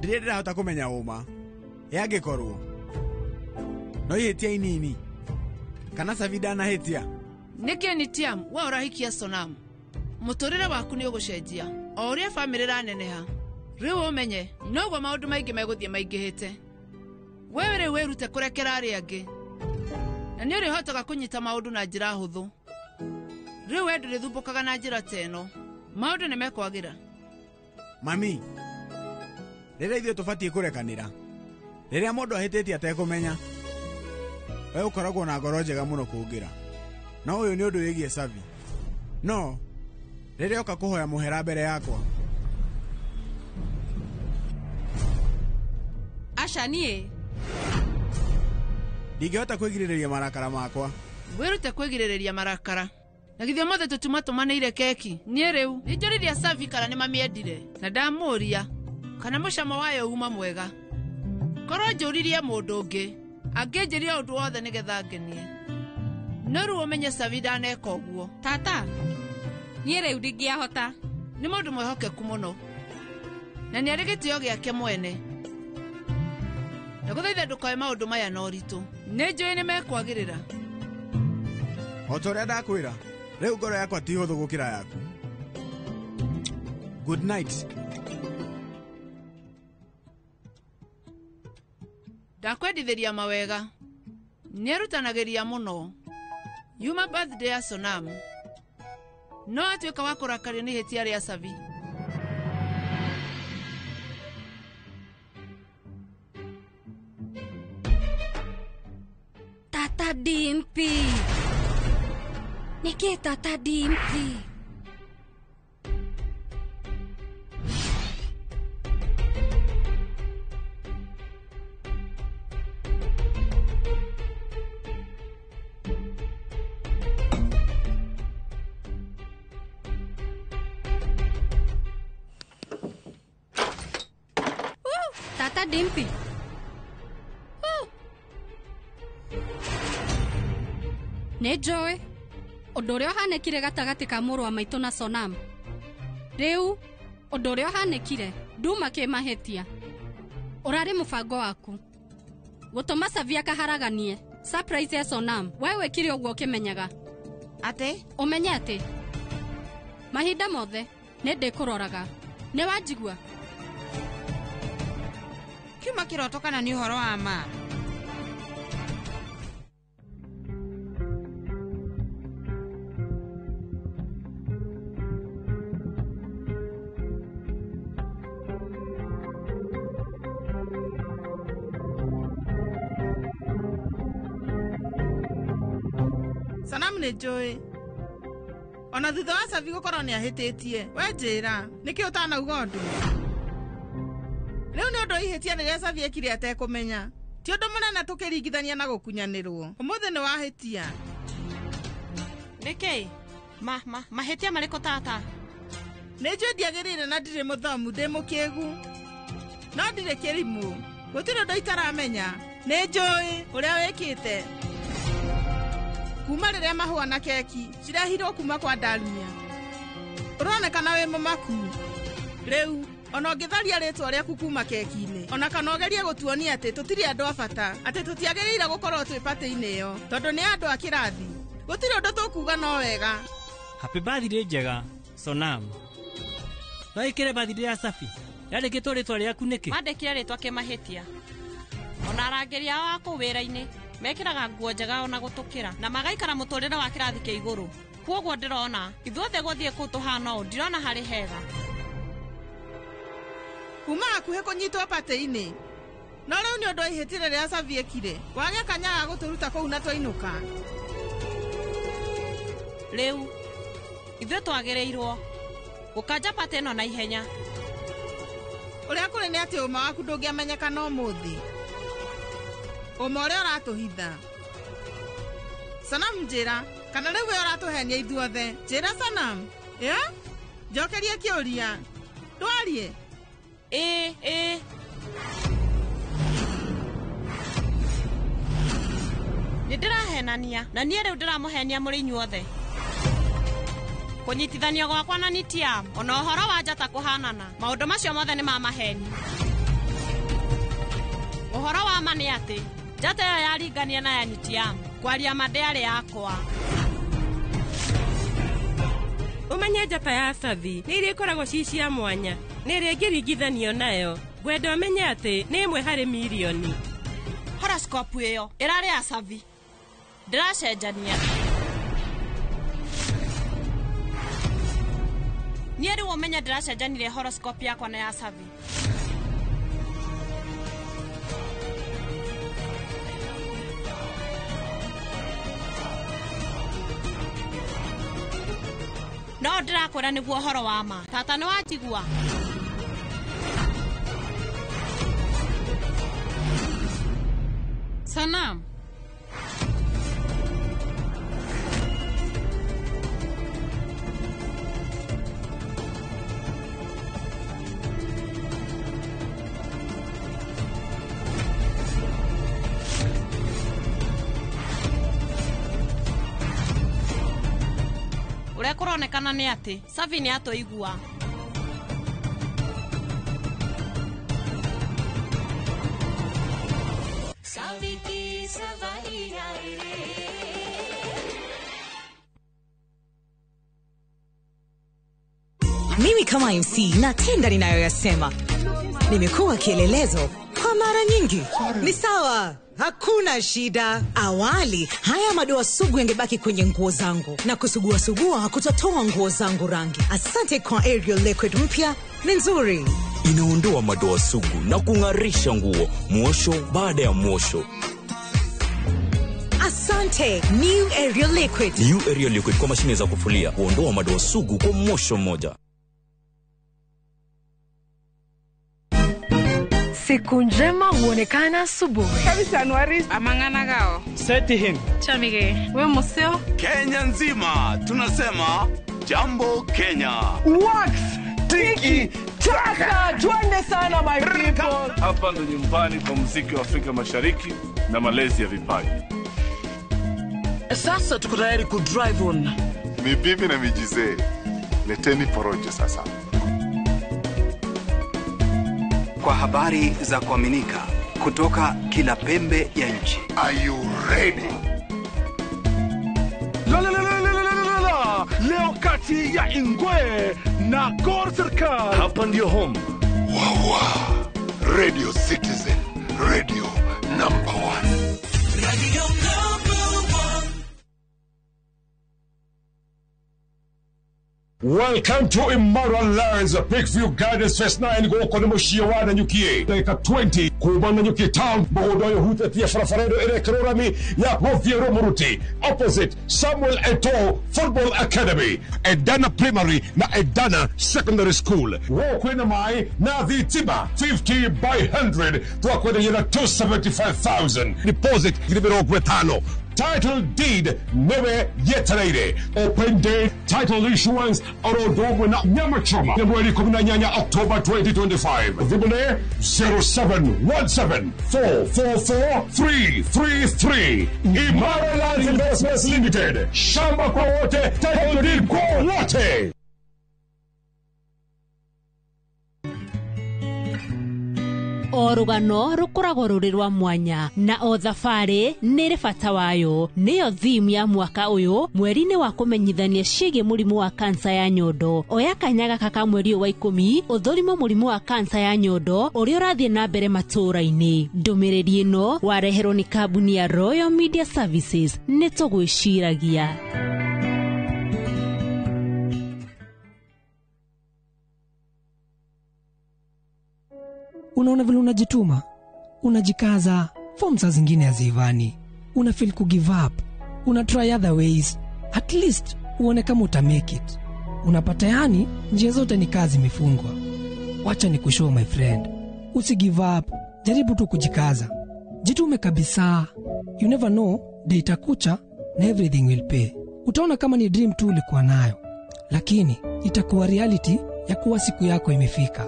ndirĩ ndĩrahota kũmenya ũma yangĩkorwo no ihĩtia inini kana Savi ndanahĩtia. Nĩkĩ Nitiam we ũrahikia Sonam? Mũtũrĩre waku nĩ ũgũcenjia o ũrĩa bamĩrĩ ĩraneneha. Rĩu ũmenye noguo maũndũ maingĩ megũthiĩ maingĩhĩte. Wewe rĩu wĩrute kũrekera arĩa angĩ, Na nĩ ũrĩhotaga kũnyita maũndũ na njĩra hũthũ. Rĩu we ndũrĩthumbũkaga na njĩra ta ĩno. Maũndũ nĩ mekwagĩra. Mami, rĩrĩa ithuĩ tũbatiĩ kũrekanĩra, rĩrĩa mũndũ ahĩtĩtie atekũmenya, we ũkoragwo na ngoro njega mũno kũngĩra. No ũyũ nĩ ũndũ wĩgiĩ Savi. No, rĩrĩa oka kũhoya mũhera mbere yakwa. Aca niĩ. Ndingĩhota kwĩgirĩrĩria marakara makwa. Wĩrute kwĩgirĩrĩria marakara. Na githĩ ũmũthĩ tũtimatũmanĩire keki. Niĩ rĩu nĩnjũririe Savi kana nĩmamĩendire na ndamũria kana mũcamo wayo uma mwega. Korwo njũririe mũndũ ũngĩ angĩnjĩria ũndũ wothe nĩgetha ngenie. No rĩu ũmenye Savi ndaneka ũguo. Tata, niĩ rĩu ndingĩahota. Nĩ mũndũ mwĩhokeku mũno na nĩ arĩ gĩtĩo gĩake mwene. Ndagũthaitha ndũkoe maũndũ maya na ũritũ. Nĩ njũĩ nĩ mekwagĩrĩra. O ta ũrĩa ndakwĩra, rĩu ngoro yakwa ti hũthũ gũkĩra yaku. Good night. Ndakwendithĩria mawega. Nĩerutanagĩria mũno. Yuma birthday ya Sonam. No atuĩka wa kũrakario nĩ ihĩtia rĩa Savi. Tata Dimpi. Nĩkĩ Tata Dimpi? Tata Dimpi. Nĩ njũĩ ũndũ ũrĩa ũhanĩkire gatagatĩ ka mũrũ wa maitũ na Sonam. Rĩu ũndũ ũrĩa ũhanĩkire nduma kĩmahĩtia. Ũrarĩ mũbango waku gũtũma Savi akaharaganie surprise ya Sonam. We wĩkire ũguo ũkĩmenyaga. Atĩ? Ũmenye atĩ mahinda mothe nĩ ndĩkũroraga. Nĩ wanjigua? Kiuma kĩroto kana nĩ ũhoro wa ma? Sanamu nĩ njũĩ. Ona thutha wa Savi gũkorwo nĩ ahĩtĩtie, we njĩra, nĩkĩ ũtanauga ũndũ? Rĩu nĩ ũndũ ihĩtia rĩrĩa Savi ekire atekũmenya. Ti ũndũ mũnene tũkĩringithania na gũkunyanĩrwo. Ũmũthĩ nĩ wahĩtia. Nĩkĩ? Mahĩtia marĩkũ tata? Nĩ njũĩ ndiagĩrĩire na ndirĩ mũthomu, ndĩ mũkĩgu. No ndirĩ kĩrimũ. Gũtirĩ ũndũ itaramenya. Nĩ njũĩ ũrĩa wĩkĩte. Kuma rĩrĩa mahũa na keki cirehirwo kuma kwa Dalmia. Ũronekana wĩ mũmaku. Rĩu ona ũngĩtharia rĩtwa rĩaku kuma keki-inĩ, ona kana ũgerie gũtuonia atĩ tũtirĩ andũ a bata, atĩ tũtiagĩrĩire gũkorwo twĩ patĩ-inĩ ĩyo, tondũ nĩ andũ a kĩrathi. Gũtirĩ ũndũ tũkuga no wega. Happy birthday njega, Sonam. No ĩkĩre birthday ya Safi. Yandĩkĩtwo rĩtwa rĩaku nĩkĩ? Mandĩkire rĩtwa kĩmahĩtia. Ona arangĩri ao a kũu wĩra-inĩ mekĩraga nguo njega ona gũtũkĩra na magaikara mũtũrĩre wa kĩrathi kĩa igũrũ. Kwoguo ndĩrona ithuothe gũthiĩ kũu tũhana ũũ ndirona harĩ hega. Kuma hakuhĩ kũnyitwo patĩ-inĩ. No rĩu nĩ ũndũ wa ihĩtia rĩrĩa Savi ekire, wage kanya ga gũtũruta kũu na twainũka. Rĩu ithuĩ twagĩrĩirwo gũkanja patĩ ĩno na ihenya. Ũrĩa kũrĩ nĩ atĩ ũma waku ndũngĩamenyekana ũmũthĩ. Ũma ũrĩa ũratũhitha. Sanam njĩra, kana rĩu we ũratũhenia ithuothe. Njĩra Sanam. Ĩ? Njokerie kĩũria. Ndwarie. Ĩ. Nĩ ndĩrahenania na niĩ rĩu ndĩramũhenia mũrĩ inyuothe. Kũnyitithanio gwakwa na Nitiam ona ũhoro wa njata kũhanana, maũndũ macio mothe nĩ ma maheni. Ũhoro wa ma nĩ atĩ njata ĩyo yaringania na ya Nitiam, kwaria ma ndĩarĩ yakwa. Ũmenye njata ya Savi nĩ iria ikoragwo ci cia mwanya, nĩ ĩrĩa ĩngĩringithanio nayo. Ngwenda ũmenye atĩ nĩ ĩmwe harĩ mirioni. Horoscope ĩyo ĩrarĩ ya Savi. Ndĩracenjania. Niĩ rĩu ũmenye ndĩracenjanirie horoscope yakwa na ya Savi. No ndĩrakwĩra nĩguo ũhoro wa ma. Tata nĩ wanjigua? Sonam. Ũrĩa kũronekana nĩ atĩ Savi nĩ atũigua. Mimi kama MC natenda ninayoyasema. Nimekuwa kielelezo kwa mara nyingi. Ni sawa, hakuna shida. Awali haya madoa sugu yangebaki kwenye nguo zangu na kusugua sugua hakutatoa nguo zangu rangi. Asante kwa Ariel Liquid mpya, ni nzuri. Inaondoa madoa sugu na kung'arisha nguo mwosho baada ya mwosho. Asante New Ariel Liquid. New Ariel Liquid kwa mashine za kufulia huondoa madoa sugu kwa mwosho mmoja. Siku njema huonekana asubuhi. Kabisa Anuari amangana gao. Seti him. Chamige, we museo. Kenya nzima tunasema jambo Kenya. Wax tiki taka, twende sana my people. Hapa ndo nyumbani kwa muziki wa Afrika Mashariki na malezi ya vipaji. Sasa tuko tayari ku drive on. Mibibi na mijizee, leteni porojo sasa. Kwa habari za kuaminika kutoka kila pembe ya nchi. Are you ready? La la la la la la la. Leo kati ya Ingwe na Gor Serikal. Hapa ndio home. Wawa. Radio Citizen, radio number 1. Radio number 1. Welcome to Imara Lands, Peakview Gardens Phase 9 gũkũ nĩ mũciĩ wa Nanyuki ndagĩka 20 kuma Nanyuki town mũgũnda ũyũ ũhutĩtie barabara ĩno ĩrekĩrwo rami ya gũthiĩ Rũmũruti opposite Samuel Eto'o Football Academy, Edana Primary na Edana Secondary School. Gũkũ kwĩna maĩ na thitima 50 by 100 twakwenderia na 275,000 deposit 50,000. Title deed newe yetereire. Open day title issuance oro na nyama choma ya mweri 18 October 2025. Thimũ 0717 444 333. Imara Lands Investments Limited. Shamba kwa wote, title deed kwa wote. O rũgano rũkoragwo rũrĩ rwa mwanya na o thabarĩ nĩ ĩrĩ bata wayo. Nĩyo theme ya mwaka ũyũ mweri-inĩ wa kũmenyithania ciĩgiĩ mũrimũ wa kansa ya nyondo. Oya kanya gaka ka mweri ũyũ wa 10 ũthũrimo mũrimũ wa kansa ya nyondo ũrĩa ũrathiĩ na mbere matũũra-inĩ. Ndũmĩrĩri ĩno wareherwo nĩ kambuni ya Royal Media Services. Nĩ tũgwĩciragia. Unaona vile unajituma, unajikaza, form saa zingine haziivani, una feel ku give up, una try other ways, at least uone kama uta make it. Unapata yani njia zote ni kazi imefungwa. Wacha ni kushow my friend, usi give up, jaribu tu kujikaza, jitume kabisa. You never know, day itakucha na everything will pay. Utaona kama ni dream tu ulikuwa nayo, lakini itakuwa reality ya kuwa siku yako imefika.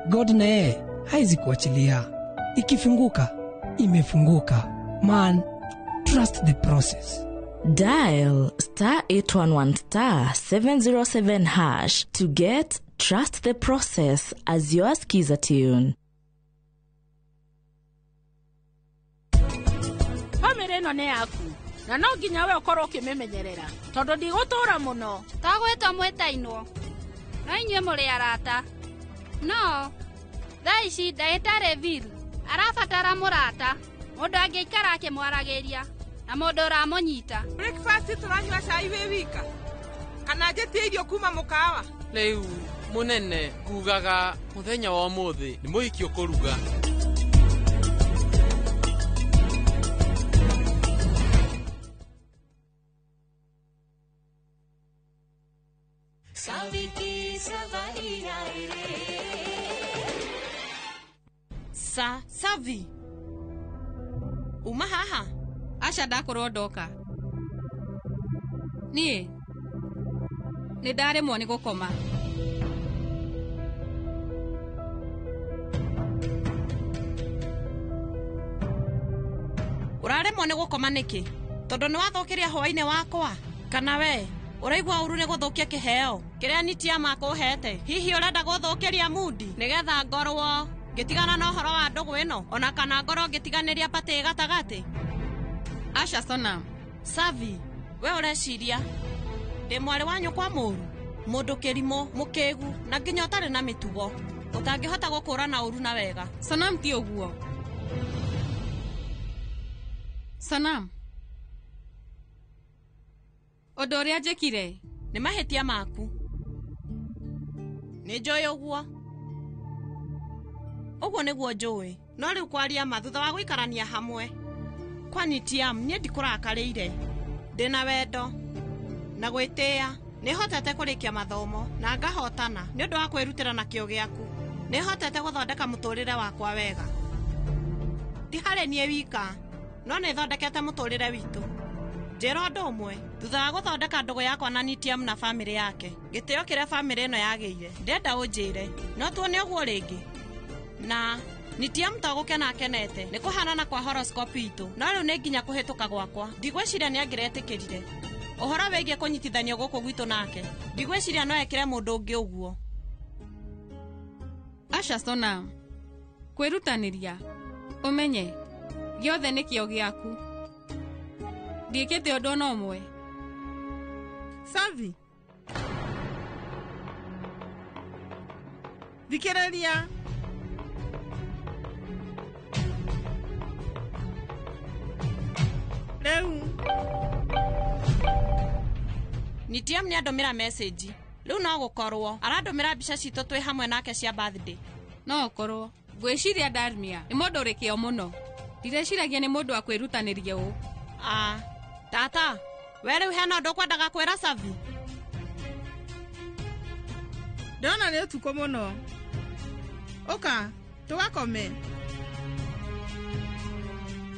God na yeye haizi kuachilia. Ikifunguka, imefunguka. Man, trust the process. Dial star 811 star 707 hash to get Trust the Process as your skiza tune. Family ĩno nĩ yaku na no nginya we ũkorwo ũkĩmĩmenyerera tondũ ndigũtũra mũno. Twagwĩtwo mwĩtainwo no inyuĩ mũrĩ arata. No thaa ici ndagĩtarĩ Bill arabatara mũrata, mũndũ angĩikara akĩmwaragĩria na Na mũndũ ũramũnyita. Breakfast tũranyua cai wĩ wika kana njĩtie irio kuma mũkawa. Rĩu mũnene ngugaga mũthenya wa ũmũthĩ nĩ mũhiki ũkũruga. Sa savi uma haha. Aca ndakorwo ndoka. Niĩ nĩ ndaremwo nĩ gũkoma. Ũraremwo nĩ gũkoma nĩkĩ? Tondũ nĩ wathũkĩria hwaĩ-inĩ wakwa? Kana we ũraigua ũru nĩ gũthũkia kĩheo kĩrĩa Nitiam akũhete? Hihi ũrenda gũthũkĩria mundi nĩgetha ngorwo ngĩtigana na ũhoro wa ndũgũ ĩno, ona kana ngorwo ngĩtiganĩria patĩ gatagatĩ? Aca Sonam. Savi, we ũreciria ndĩ mwarĩ wa nyũkwa mũru, mũndũ kĩrimũ, mũkĩgu na nginya ũtarĩ na mĩtugo, ũtangĩhota gũkũrana ũru na wega? Sonam ti ũguo. Sonam, ũndũ ũrĩa njĩkire nĩ mahĩtia maku. Nĩ njũĩ ũguo. Ũguo nĩguo njũĩ. No rĩu kwaria ma thutha wa gũikarania hamwe kwa Nitiam, niĩ ndikũrakarĩire. Ndĩna wendo na gwĩtĩĩa. Nĩhotete kũrĩkia mathomo na ngahotana nĩ ũndũ wa kwĩrutĩra na kĩo gĩaku. Nĩhotete gũthondeka mũtũrĩre wakwa wega. Ti harĩ niĩ wika, no nĩthondekete mũtũrĩre witũ. Njĩra ũndũ ũmwe, thutha wa gũthondeka ndũgũ yakwa na Nitiam na bamĩrĩ yake, gĩtĩo kĩrĩa bamĩrĩ ĩno yagĩire, ndĩrenda ũnjĩre, no tuone ũguo rĩngĩ. Na Nitiam to gũkena akenete nĩ kũhanana kwa horoscope itũ, no rĩu nĩ nginya kũhĩtũka gwakwa. Ndigwĩciria nĩ angĩretĩkĩrire ũhoro wĩgiĩ kũnyitithanio gũkũ gwitũ nake. Ndigwĩciria no ekĩre mũndũ ũngĩ ũguo. Aca Sonam, kwĩrutanĩria ũmenye gĩothe nĩ kĩo gĩaku. Ndiĩkĩte ũndũ ona ũmwe. Savi, thikĩrĩria. Rĩu Nitiam nĩ andũmĩra message. Rĩu no gũkorwo arandũmĩra mbica citũ twĩ hamwe nake cia birthday. No ũkorwo. Ngwĩciria Darmia nĩ mũndũ ũrĩ kĩo mũno. Ndireciragia nĩ mũndũ wa kwĩrutanĩria ũũ. Ah, tata, we rĩu hena ũndũ ũkwendaga kwĩra Savi? Ndĩrona nĩ ũtukũ mũno. Ũka, tũgakome.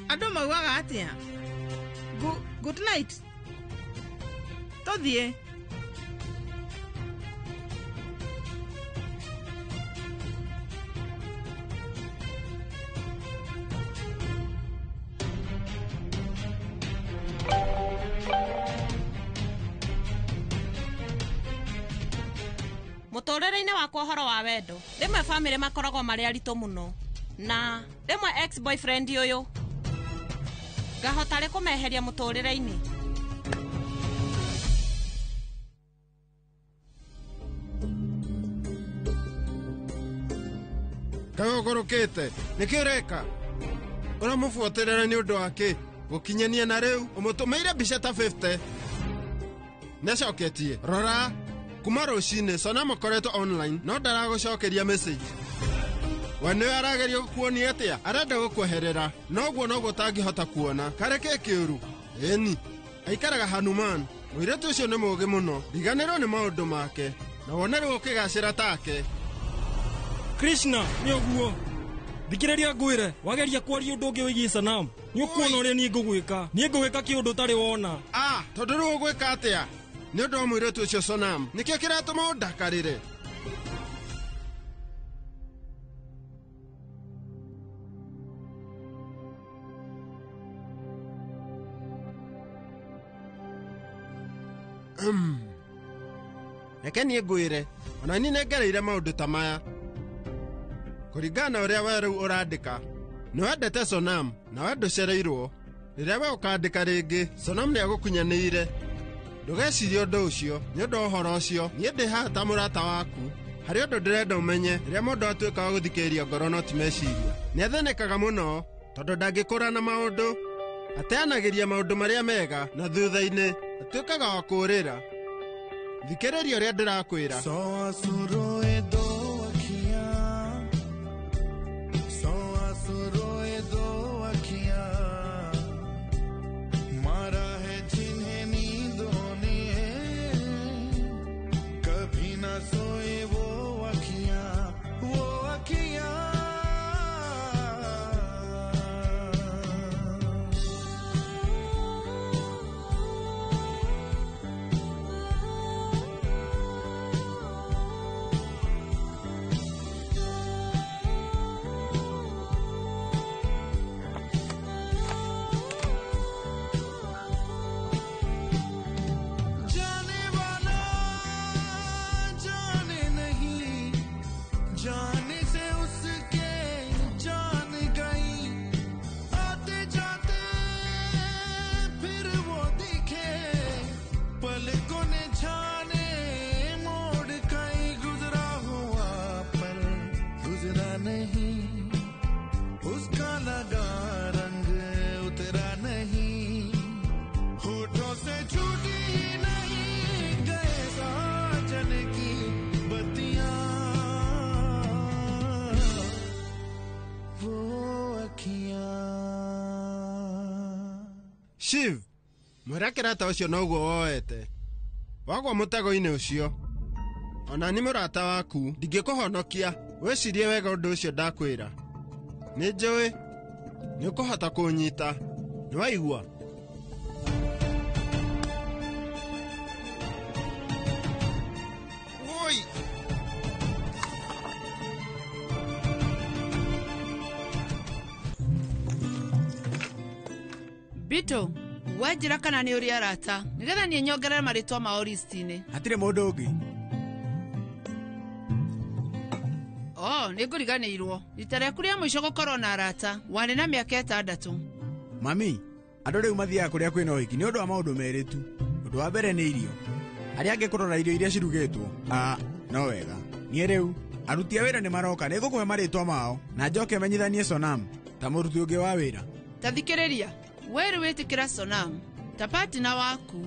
Andũ maugaga atĩa? Good night. Tũthiĩ. Mũtũrĩre-inĩ wakwa ũhoro wa wendo, rĩmwe bamĩrĩ makoragwo marĩ aritũ mũno, na rĩmwe ex boyfriend ũyũ ngahota rĩ kũmeheria mũtũrĩre-inĩ. Kaĩ ũgũrũkĩte? Nĩkĩ ũreka? Ũramũbuatĩrĩra nĩ ũndũ wa kĩ? Gũkinyania na rĩu ũmũtũmĩire mbica ta 50. Nĩacoketie. Rora, kuma rũcinĩ Sonam akoretwo online no ndaragũcokeria message. We nĩwe arageria gũkuonia atĩa? Arenda gũkweherera, noguo noguo ũtangĩhota kuona. Karĩ kĩ kĩũru? Ĩni, aikaraga Hanuman. Mũirĩtu ũcio nĩ mũũgĩ mũno. Riganĩrwo nĩ maũndũ make na wone rĩu ũkĩgacĩra take. Krishna, nĩ ũguo. Thikĩrĩria ngwĩre, wageria kwaria ũndũ ũngĩ wĩgiĩ Sanam, nĩ ũkuona ũrĩa niĩ ngũgwĩka. Niĩ ngũgwĩka kĩũndũ ũtarĩ wona. Ah, tondũ rĩu ũgwĩka atĩa? Nĩ ũndũ wa mũirĩtu ũcio Sonam, nĩkĩo kĩratũma ũndakarĩre. Reke niĩ ngwĩre, ona niĩ nĩngereire maũndũ ta maya. Kũringana na ũrĩa we rĩu ũrandĩka, nĩwendete Sonam na we ndũcereirwo. Rĩrĩa we ũkandĩka rĩngĩ, Sonam nĩagũkunyanĩire. Ndũgecirie ũndũ ũcio, nĩ ũndũ wa ũhoro ũcio, niĩ ndĩ haha ta mũrata waku. Harĩ ũndũ ndĩrenda ũmenye, rĩrĩa mũndũ atuĩka wa gũthikĩrĩria ngoro no ti meciria. Nĩathĩnĩkaga mũno, tondũ ndangĩkũrana maũndũ. Ateanagĩria maũndũ marĩa mega na thutha-inĩ atuĩkaga wa kũũrĩra. Thikĩrĩria ũrĩa ndĩrakwĩra. सौ आंसू रोए दो अखियां, सौ आंसू रोए दो अखियां, मारा है जिन्हें नींदों ने, कभी ना सोए वो अखियां, वो अखियां। जाने वाला जाने नहीं, जाने से उसके जान गई, आते जाते फिर वो दिखे, पलकों ने छाने मोड़ कहीं, गुजरा हुआ पल गुजरा नहीं, उसका लगा रंग उतरा नहीं, होठों से छूटी नहीं गए साजन की बत्तियां, वो अखियां। Shiv, mwĩra kĩrata ũcio noguo woete. Wagwa mũtego-inĩ ũcio. Ona nĩ mũrata waku, ndingĩkũhonokia. Wĩcirie wega ũndũ ũcio ndakwĩra. Nĩ njũĩ nĩ ũkũhota kũnyita. Nĩ waigua? Woi! Bito, wenjĩra kana nĩ ũrĩ arata nĩgetha niĩ nyongerere marĩtwa mao listi-inĩ. Hatirĩ mũndũ ũngĩ. Oh, nĩ ngũriganĩirwo. Rita rĩaku rĩa mũico gũkorwo na arata warĩ na mĩaka 6. Mami, andũ rĩu mathiaga kũrĩa kwĩna ũhiki nĩ ũndũ wa maũndũ merĩ tu. Ũndũ wa mbere nĩ irio. Arĩa angĩ kũrora irio iria cirugĩtwo. Ah, no wega. Niĩ rĩu aruti a wĩra nĩ maroka, nĩ ngũkũhe marĩtwa mao na njoke menyithanie Sonam ta mũruti ũngĩ wa wĩra. Ta thikĩrĩria, we rĩu wĩtĩkĩra Sonam ta patina waku,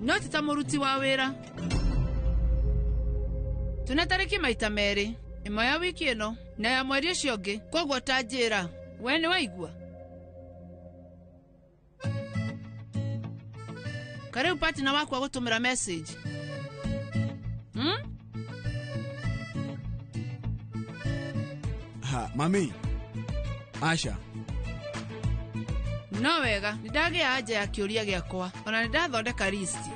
no ti ta mũruti wa wĩra. Tũna tarĩki maita merĩ, ĩmwe ya wiki ĩno na ya mweri ũcio ũngĩ, koguo ta njĩra, we nĩ waigua? Karĩu patina waku agũtũmĩra message. Ha, mami. Asha. No wega, nĩ ndagĩa anja ya kĩũria gĩakwa, ona nĩ ndathondeka listi.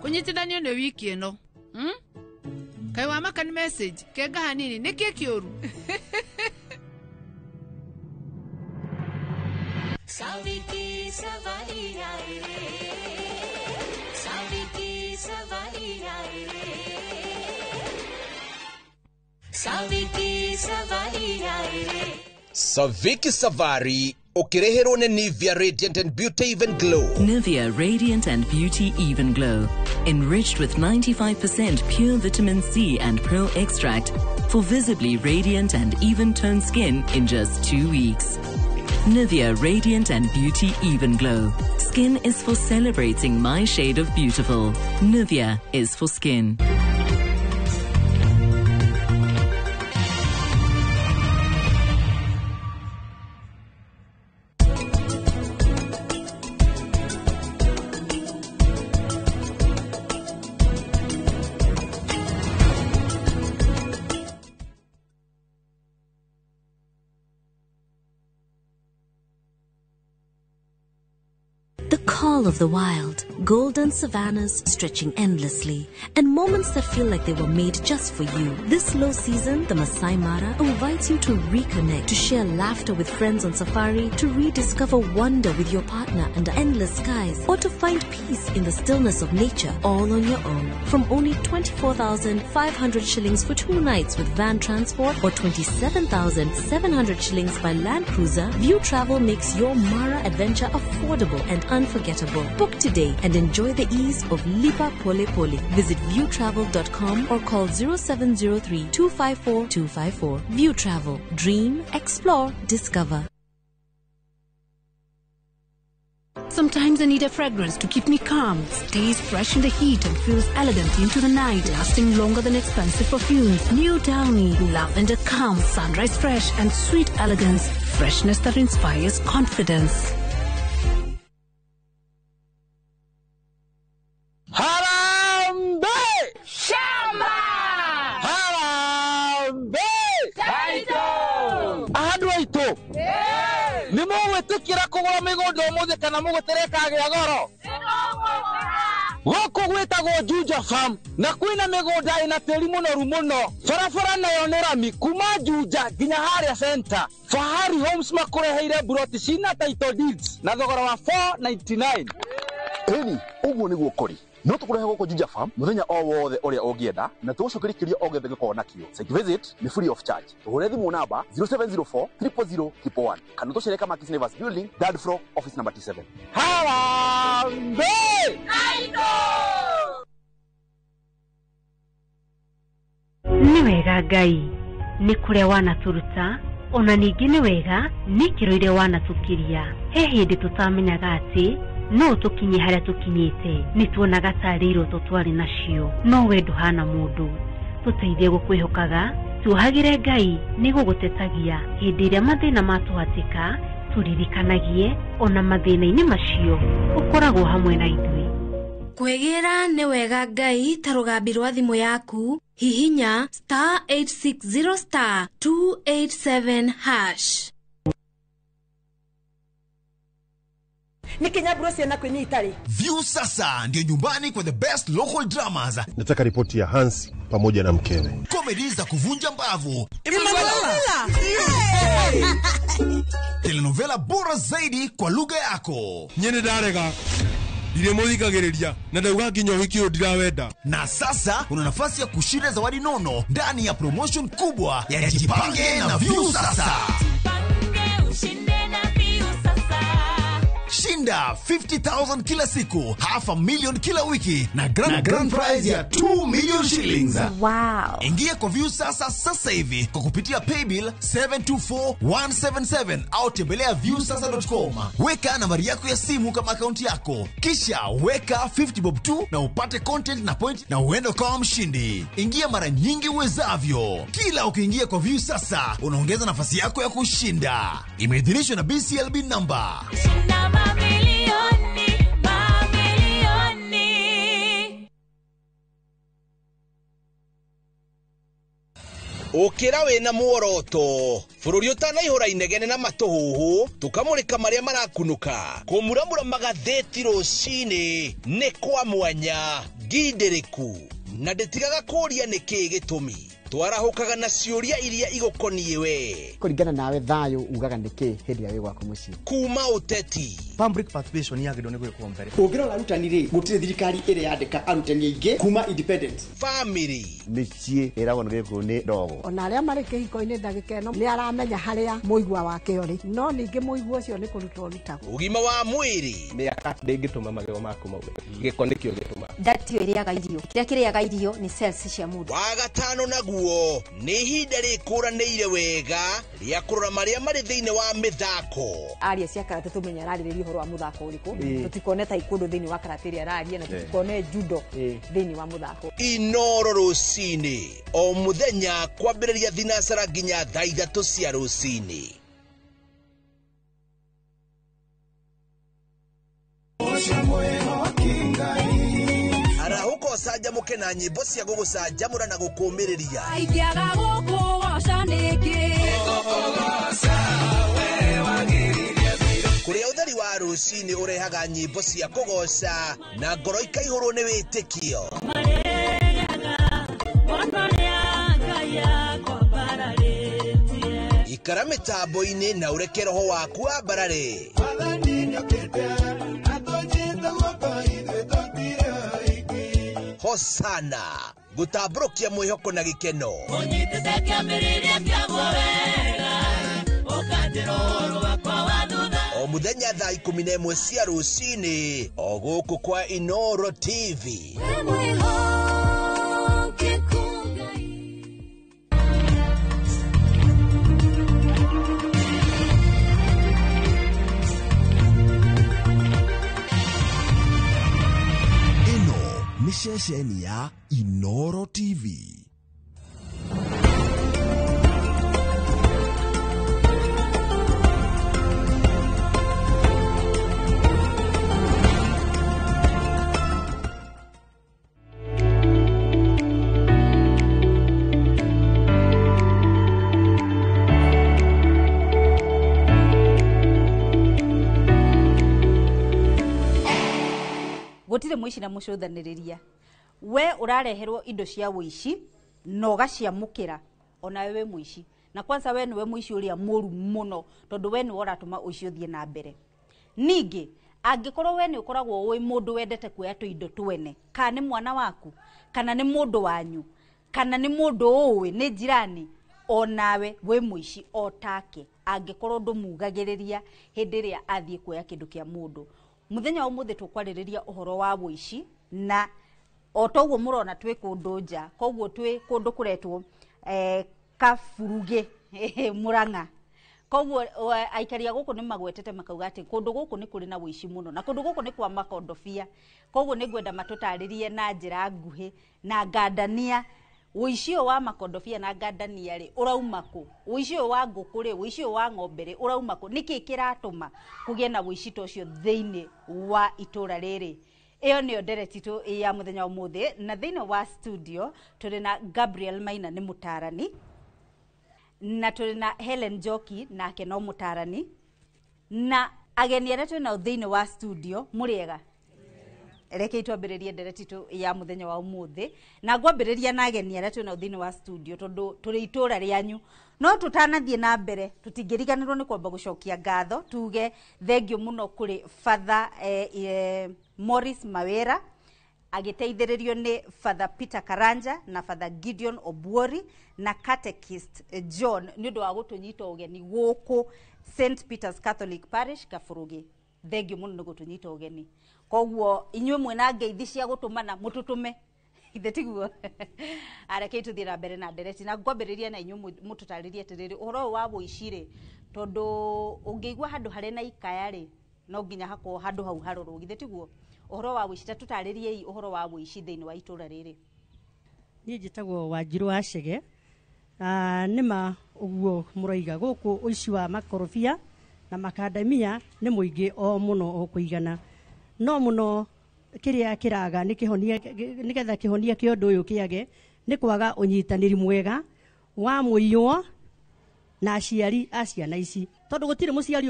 Kũnyitithanio nĩ wiki ĩno. Kaĩ wamaka nĩ message, kenga hanini, nĩkĩ kĩũru? Saviki सवारी आए रे, साविकी सवारी आए रे, साविकी सवारी आए रे। Saviki Savari ũkĩrĩhĩrwo nĩ Nivea Radiant and Beauty Even Glow. Nivea Radiant and Beauty Even Glow. Enriched with 95% pure vitamin C and pearl extract for visibly radiant and even-toned skin in just 2 weeks. Nivea Radiant and Beauty Even Glow. Skin is for celebrating my shade of beautiful. Nivea is for skin. The call of the wild, golden savannas stretching endlessly, and moments that feel like they were made just for you. This low season, the Masai Mara invites you to reconnect, to share laughter with friends on safari, to rediscover wonder with your partner under endless skies, or to find peace in the stillness of nature all on your own. From only 24,500 shillings for 2 nights with van transport or 27,700 shillings by Land Cruiser, View Travel makes your Mara adventure affordable and unforgettable. Book today and enjoy the ease of Lipa Pole Pole. Visit viewtravel.com or call 0703 254 254. View Travel. Dream, explore, discover. Sometimes I need a fragrance to keep me calm, stays fresh in the heat and feels elegant into the night, lasting longer than expensive perfumes. New Downy, lavender calm, sunrise fresh and sweet elegance. Freshness that inspires confidence. Harambee! Shamba! Harambee! Taito! Andũ aitũ nĩ mũgwĩtĩkĩra kũgũra mĩgũnda ũmũthĩ kana mũgũtere kagĩa goro? Gũkũ gwĩtagwo Juja Farm na kwĩna mĩgũnda ĩna tĩri mũnoru mũno. Barabara nayo nĩ rami kuma Juja nginya harĩa center. Fahari Homes makũreheire mburoti cina title deeds na thogora wa 499. Ĩni, ũguo nĩguo kũrĩ. No tũkũrehe gũkũ Juja Farm mũthenya o wothe ũrĩa ũngĩenda na tũgũcokeria kĩũria o gĩothe gĩkorwo nakĩo. Site visit nĩ free of charge. Tũhũre thimũ namba 0704 000 111 kana tũcere Kamakis Neighbors Building, third floor, office number T7. Harambee! Nĩ wega Ngai nĩ kũrĩa wanatũruta ona ningĩ nĩ wega nĩ ikĩro iria wanatũkiria. He hĩndĩ tũtamenyaga atĩ no tũkinye harĩa tũkinyĩte, nĩ tuonaga tarĩ iroto twarĩ nacio, no we ndũhana mũndũ. Tũteithie gũkwĩhokaga, tuohagĩre Ngai nĩ gũgũtetagia hĩndĩ ĩrĩa mathĩna matũhatĩka, tũririkanagie ona mathĩna-inĩ macio ũkoragwo hamwe na ithuĩ. Kwĩgĩra nĩ wega Ngai ta rũgambi rwa thimũ yaku, hihinya star 860 star 287 hash. Nikinyaburo ciana kwini itari. View sasa ndio nyumbani kwa the best local dramas. Nataka ripoti ya Hans pamoja na mkewe. Comedy za kuvunja mbavu. Emanuela. Telenovela bora zaidi kwa lugha yako. Nyene ndarega. Ndire muthikagiriria na ndauga nginya ũhiki ũyũ ndirawenda. Na sasa una nafasi ya kushinda zawadi nono ndani ya promotion kubwa ya Jipange na View Sasa. Jipange ushinde na View Sasa. Shinda 50,000 kila siku, 500,000 kila wiki na grand prize ya 2 million shillings. Wow. Ingia kwa View Sasa sasa hivi kwa kupitia paybill 724177 au tembelea viewsasa.com. Weka nambari yako ya simu kama akaunti yako, kisha weka 50 bob tu na upate content na point na uende kama mshindi. Ingia mara nyingi uwezavyo. Kila ukiingia kwa View Sasa unaongeza nafasi yako ya kushinda. Imeidhinishwa na BCLB number. Shinda mamilioni, mamilioni. Ukira wina muoroto bururi utanaihura inegene na matuhuhu tukamurika maria marakunuka kumuramura magatheti rucini ni kwa mwanya ngindiriku na nditigaga kuria niki gitumi twarahukaga na ciuria iria igukoniĩ we kũringana nawe thayũ ugaga nĩkĩ hĩndĩ ya wĩ gwaku mũciĩ kuma ũteti public participation yagĩrĩirwo nĩ gwĩkwo mbere ũngĩrora arutani rĩ gũtirĩ thirikari ĩrĩa yandĩka arutani aingĩ kuma independence family mĩciĩ ĩragwo nĩ gĩkũyũ nĩ ndogo ona arĩa marĩ kĩhiko-inĩ ndagĩka ĩno nĩ aramenya harĩa mũigua wake ũrĩ no ningĩ mũigua ũcio nĩ kũrutwo ũrutagwo ũgima wa mwĩrĩ mĩaka ndĩngĩtũma magego maku maume gĩko nĩkĩo gĩtũmaga ndatio ĩrĩaga irio kĩrĩa kĩrĩaga irio nĩ cells cia mũndũ wa gatano naguo nĩ ihinda rĩkũranĩire wega rĩa kũrora marĩa marĩ thĩinĩ wa mĩthako aria cia karate tũmenye ararĩrĩria ũhoro wa mũthako ũrĩkũ tũtikone taekwondo thĩinĩ wa karate ĩrĩa araria na tũtikone judo thĩinĩ wa mũthako Inoro rũcinĩ o mũthenya kwambĩrĩria thinacara nginya thaa 3 cia rũcinĩ. Arahũka ũcanjamũke na nyĩmbo cia gũgũcanjamũra na gũkũũmĩrĩria. Ingĩaga gũkũgoca nĩkĩ? Kũrĩa ũtheri wa rũcinĩ ũrehaga nyĩmbo cia kũgoca na ngoro ikaihũrwo nĩ wĩtĩkio. Ikara mĩtambo-inĩ na ũreke roho waku wambarare. Hosana gũtambũrũkia mwĩhoko na gĩkeno. Ũnyitĩte kĩambĩrĩria kĩaguo wega, ũkanjĩra ũhoro wakwa wa thutha. O mũthenya thaa 11 cia rũcinĩ o gũkũ kwa Inoro TV. ceceni ya Inoro TV. Gutire muici na mucuthaniriria we urareherwo indo cia wuici na ugaciamukira onawe we muici na kwanza we niwe muici uria muru muno tondu we niwe uratuma uici uthie na mbere. Ningi angikorwo we ni ukoragwo wi mundu wendete kuoya tuindo twene, kana ni mwana waku, kana ni mundu wanyu, kana ni mundu uwi ni jirani, onawe wi muici o take angikorwo ndumugagiriria hindi iria athie kuoya kindu kia mundu. Muthenya wa umuthi tukwaririria uhoro wa wuici na o toguo murona twi kundu nja, koguo twi kundu kuretwo Kaburugi Murang'a. Koguo aikari a guku ni magwetete makauga ati kundu guku ni kuri na wuici muno na kundu guku ni kwa makondobia. Koguo ni ngwenda matutaririe na njira nguhi na ngandania wuici uyu wa makondobia na ngandania ri urauma ku, wuici uyu wa nguku ri, wuici uyu wa ng'ombe ri urauma ku, niki kiratuma kugie na wuici ta ucio thiini wa itura riri. Iyo niyo ndereti tu ya muthenya umuthi, na thiini wa studio turi na Gabriel Maina ni mutarani, na turi na Helen Njoki nake no mutarani, na ageni aria twi nao thiini wa studio muriega. Reke twambĩrĩrie ndereti tu ya muthenya wa umuthi, na ngwambĩrĩria na ageni aria twi nao thiini wa studio tondu turi itura rianyu. No tutanathie na mbere tutingĩriganĩrwo nĩ kwamba gũcokia ngatho tuge thengio mũno kũrĩ Father Morris Mawera agĩteithĩrĩrio nĩ Father Peter Karanja na Father Gideon Obuori na Catechist John nĩ ũndũ wa gũtũnyita ũgeni gũkũ St Peter's Catholic Parish Kaburugi. Thengio mũno nĩ gũtũnyita ũgeni. Koguo inyuĩ mwĩna ngeithi cia gũtũmana mũtũtũme ithe tiguo. Areke tuthie na mbere na ndereti na ngwambĩrĩria na inyuĩ mũtũtarĩrie atĩrĩrĩ ũhoro ũyũ wa wũici rĩ, tondũ ũngĩigua handũ harĩ na ikaya rĩ no nginya hakorwo handũ hau harorwo, githĩ tiguo? Ũhoro wa wũici, ta tũtarĩriei ũhoro wa wũici thĩinĩ wa itũra rĩrĩ. Niĩ njĩtagwo Wanjirũ wa Chege. Nĩma ũguo mũroiga gũkũ ũici wa makorobia na makandamia nĩ mũingĩ o mũno o kũigana, no mũno kiria kiraga ni kihonia nigetha kihonia kia undu uyu kiage ni kwaga unyitaniri mwega wa muiywo na aciari a ciana ici, tondu gutiri muciari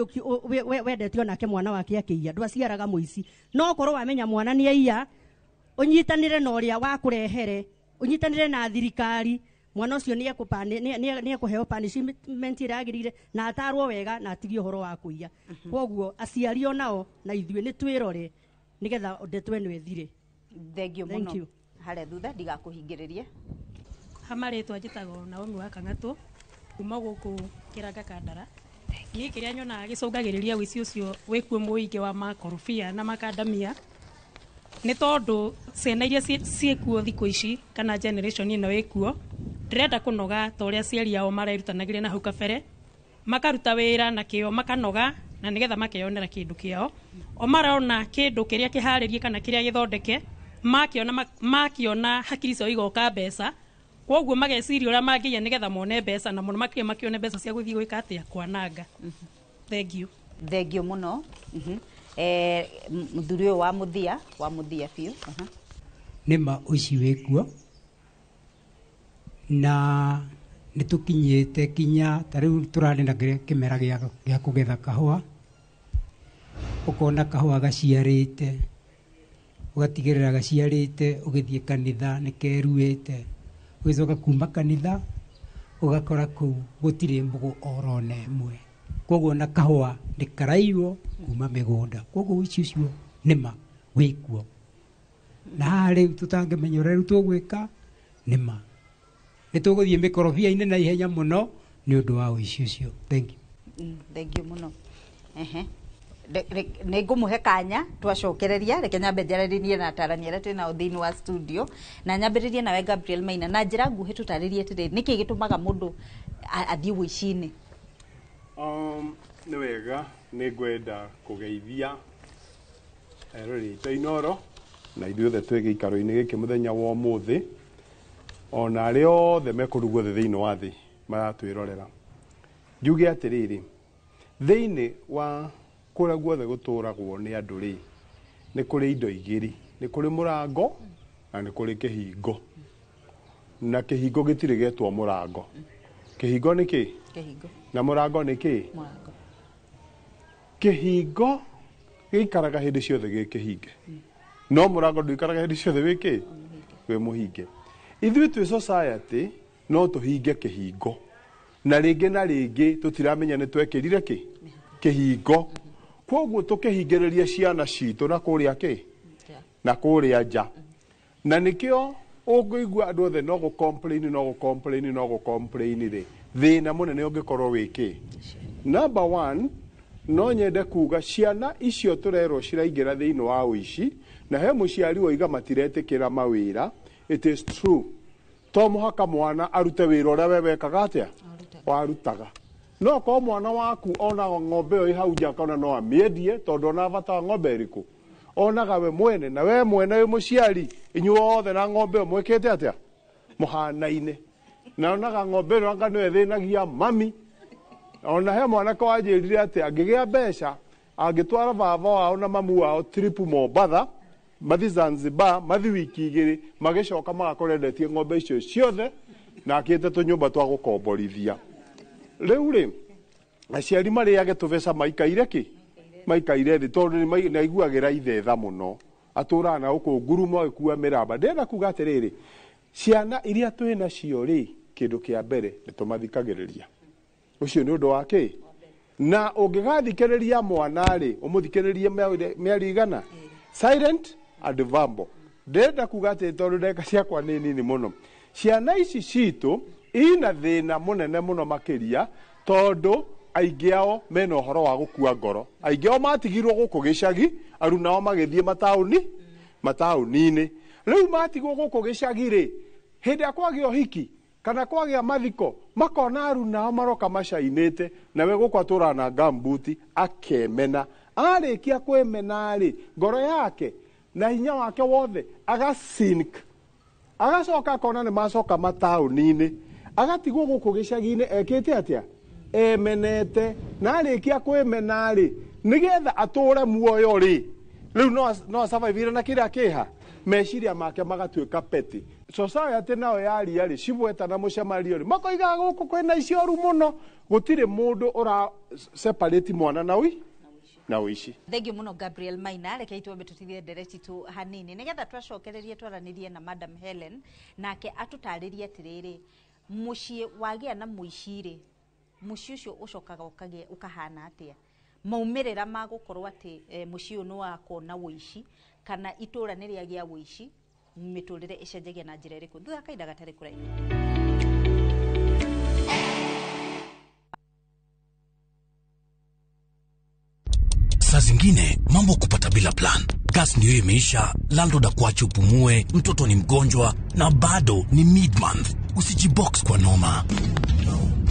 wendete onake mwana wake akiiya, ndwaciaraga muici. No korwo wamenya mwana ni aiya, unyitanire na uria wakurehere, unyitanire na thirikari, mwana ucio ni ekuheo punishment ira yagirire na atarwo wega na atigie uhoro wa kuiya. Koguo aciari onao na ithuĩ ni twirore nigetha ndeto ĩno ĩthire. Thengio mũno. Harĩa thutha ndigakũhingĩrĩrie. Ha marĩtwa njĩtagwo Naomi wa Kang'atũ kuma gũkũ Kĩranga Kandara. Niĩ kĩrĩa nyonaga gĩcũngagĩrĩria wĩici ũcio wĩkuo mũingĩ wa makorobia na makandamia nĩ tondũ ciana iria ciĩkuo thikũ ici kana generation ĩno ĩkuo ndĩrenda kũnoga ta ũrĩa aciari ao marerutanagĩria na hau kabere, makaruta wĩra na kĩo makanoga na nigetha makeyonera kindu kiao. O marona kindu kiria kiharirie kana kiria githondeke makiona hakiri cio igoka mbeca, koguo mageciria uria mangiya nigetha mone mbeca na muno makiria makione mbeca cia guthii gwika atia kwananga. Thank you. Thank you muno. Muthuri uyu wa muthia biũ. Nĩma ũici wĩkuo na nĩtũkinyĩte kinya ta rĩu tũrarĩ na kĩmera gĩa kũgetha kahũa, ũkona kahũa gaciarĩte, ũgatigĩrĩra gaciarĩte, ũgĩthiĩ kanitha nĩkeruĩte, ũgĩcoka kuma kanitha ũgakora kũu gũtirĩ mbũgũ orona ĩmwe. Koguo na kahũa nĩkaraiywo kuma mĩgũnda. Koguo ũici ũcio nĩma wĩkuo, na haha rĩu tũtangĩmenya ũrĩa rĩu tũgwĩka nĩma nĩtũgũthiĩ mĩkorobia-inĩ na ihenya mũno nĩ ũndũ wa ũici ũcio. Thank you. Thank you mũno. Nĩ ngũmũhe kanya twacokereria, reke nyambe njarĩrĩrie na atarani arĩa twĩ nao thĩinĩ wa studio, na nyambĩrĩrie nawe Gabriel Maina na njĩra nguhĩ tũtarĩrie atĩrĩrĩ nĩkĩ gĩtũmaga mũndũ athiĩ ũici-inĩ. Nĩ wega, nĩ ngwenda kũgeithia eroreri aitũ a Inooro Na ithuothe twĩ gĩikaro-inĩ gĩkĩ mũthenya wa ũmũthĩ, ona arĩa othe me kũndũ guothe thĩinĩ wa thĩ maratwĩrorera. Njuge atĩrĩrĩ, thĩinĩ wa kũrĩa guothe gũtũragwo nĩ andũ rĩ, nĩ kũrĩ indo igĩrĩ, nĩ kũrĩ mũrango na nĩ kũrĩ kĩhingo. Na kĩhingo gĩtirĩ getwo mũrango. Kĩhingo nĩ kĩ? Kĩhingo. Na mũrango nĩ kĩ? Mũrango. Kĩhingo gĩikaraga hĩndĩ ciothe gĩ kĩhinge, no mũrango ndũikaraga hĩndĩ ciothe wĩ kĩ? Wĩ mũhinge. Ithuĩ twĩ society no tũhinge kĩhingo, na rĩngĩ na rĩngĩ tũtiramenya nĩ twekĩrire kĩ? Kĩhingo. Kwoguo tũkĩhingĩrĩria ciana citũ na kũrĩa kĩ? Na kũrĩa nja. Na nĩkĩo ũngĩigua andũ othe no gũ complain, no gũ complain, no gũ complain rĩ, thĩna mũnene ũngĩkorwo wĩ kĩ? Number one, no nyende kuga ciana icio tũrerwo ciraingĩra thĩinĩ wa ũici, na he mũciari woiga matiretĩkĩra mawĩra. It is true. To mũhaka mwana arute wĩra ũrĩa we wekaga atĩa? Warutaga. No korwo mwana waku ona ng'ombe ĩyo ĩ hau nja akona no amĩendie, tondũ ona bata wa ng'ombe ĩrĩkũ? Onaga we mwene, na we mwene wĩ mũciari, inyuothe na ng'ombe ĩyo mwĩkĩte atĩa? Mũhanaine. Na onaga ng'ombe ĩno anga nĩyo ĩthĩnagia mami. Ona he mwanake wanjĩrire atĩ angĩgĩa mbeca angĩtwara baba wao na mamu wao trip Mombatha, mathi Zanzibar, mathi wiki igĩrĩ, magĩcoka magakorwo endetie ng'ombe icio ciothe na akĩte tũnyũmba twa gũkomborithia. Rĩu rĩ, aciari marĩage tũbeca maikaire kĩ? Maikaire thĩ, tondũ nĩ aiguagĩra ithe tha mũno. Atũraga na gũkũ ngurumo agĩkua mĩramba. Ndĩrenda kuga atĩrĩrĩ, ciana iria twĩ nacio rĩ, kĩndũ kĩa mbere nĩ tũmathikagĩrĩria. Ũcio nĩ ũndũ wa kĩ? Na ũngĩgathikĩrĩria mwana rĩ, ũmũthikĩrĩrie mĩario igana? Silent and verbal. Ndĩrenda kuga atĩ tondũ ndagĩka ciakwa nĩ nini mũno, ciana ici citũ ina thĩna mũnene mũno makĩria, tondũ aingĩ ao mena ũhoro wa gũkua ngoro. Aingĩ ao matigirwo gũkũ gĩcagi, aruna ao magĩthiĩ mataũni-inĩ. Rĩu matigwo gũkũ gĩcagi rĩ, hĩndĩ ĩrĩa kwagĩa ũhiki kana kwagĩa mathiko, makona aruna ao maroka macainĩte, nawe gũkũ atũraga na gumboot akemena. Arĩkia kwĩmena rĩ, ngoro yake na hinya wake wothe agasink, agacoka akona nĩ macoka mataũni-inĩ, agatigwo gũkũ gĩcagi-inĩ ekĩte atĩa? Emenete. Na arĩkia kwĩmena rĩ, nĩgetha atũre muoyo rĩ, rĩu no asurvive na kĩrĩa kĩha, meciria make magatuĩka petty. Society nayo yaria rĩ, cibweta na mũcemanio rĩ, makoiga gũkũ kwĩna ici oru mũno, gũtirĩ mũndũ ũra separate mwana na ũi na ũici. Thengiũ mũno Gabriel Maina. Reke itwambe tũtithie ndereti tu hanini nĩgetha twacokererie twaranĩrie na Madam Helen, nake atũtarĩrie atĩrĩrĩ, mũciĩ wagĩa na mũici rĩ, mũciĩ ũcio ũcokaga ũkagĩa ũkahana atĩa? Maumĩrĩra ma gũkorwo atĩ mũciĩ ũyũ nĩ wakwo na ũici kana itũra nĩ rĩagĩa ũici, mĩtũrĩre ĩcenjagia na njĩra ĩrĩkũ? Thutha wa kahinda gatarĩ kũraihu. Saa zingine mambo kupata bila plan. Gas ndio imeisha, landlord akuache upumue, mtoto ni mgonjwa na bado ni mid-month. Usijibox kwa noma.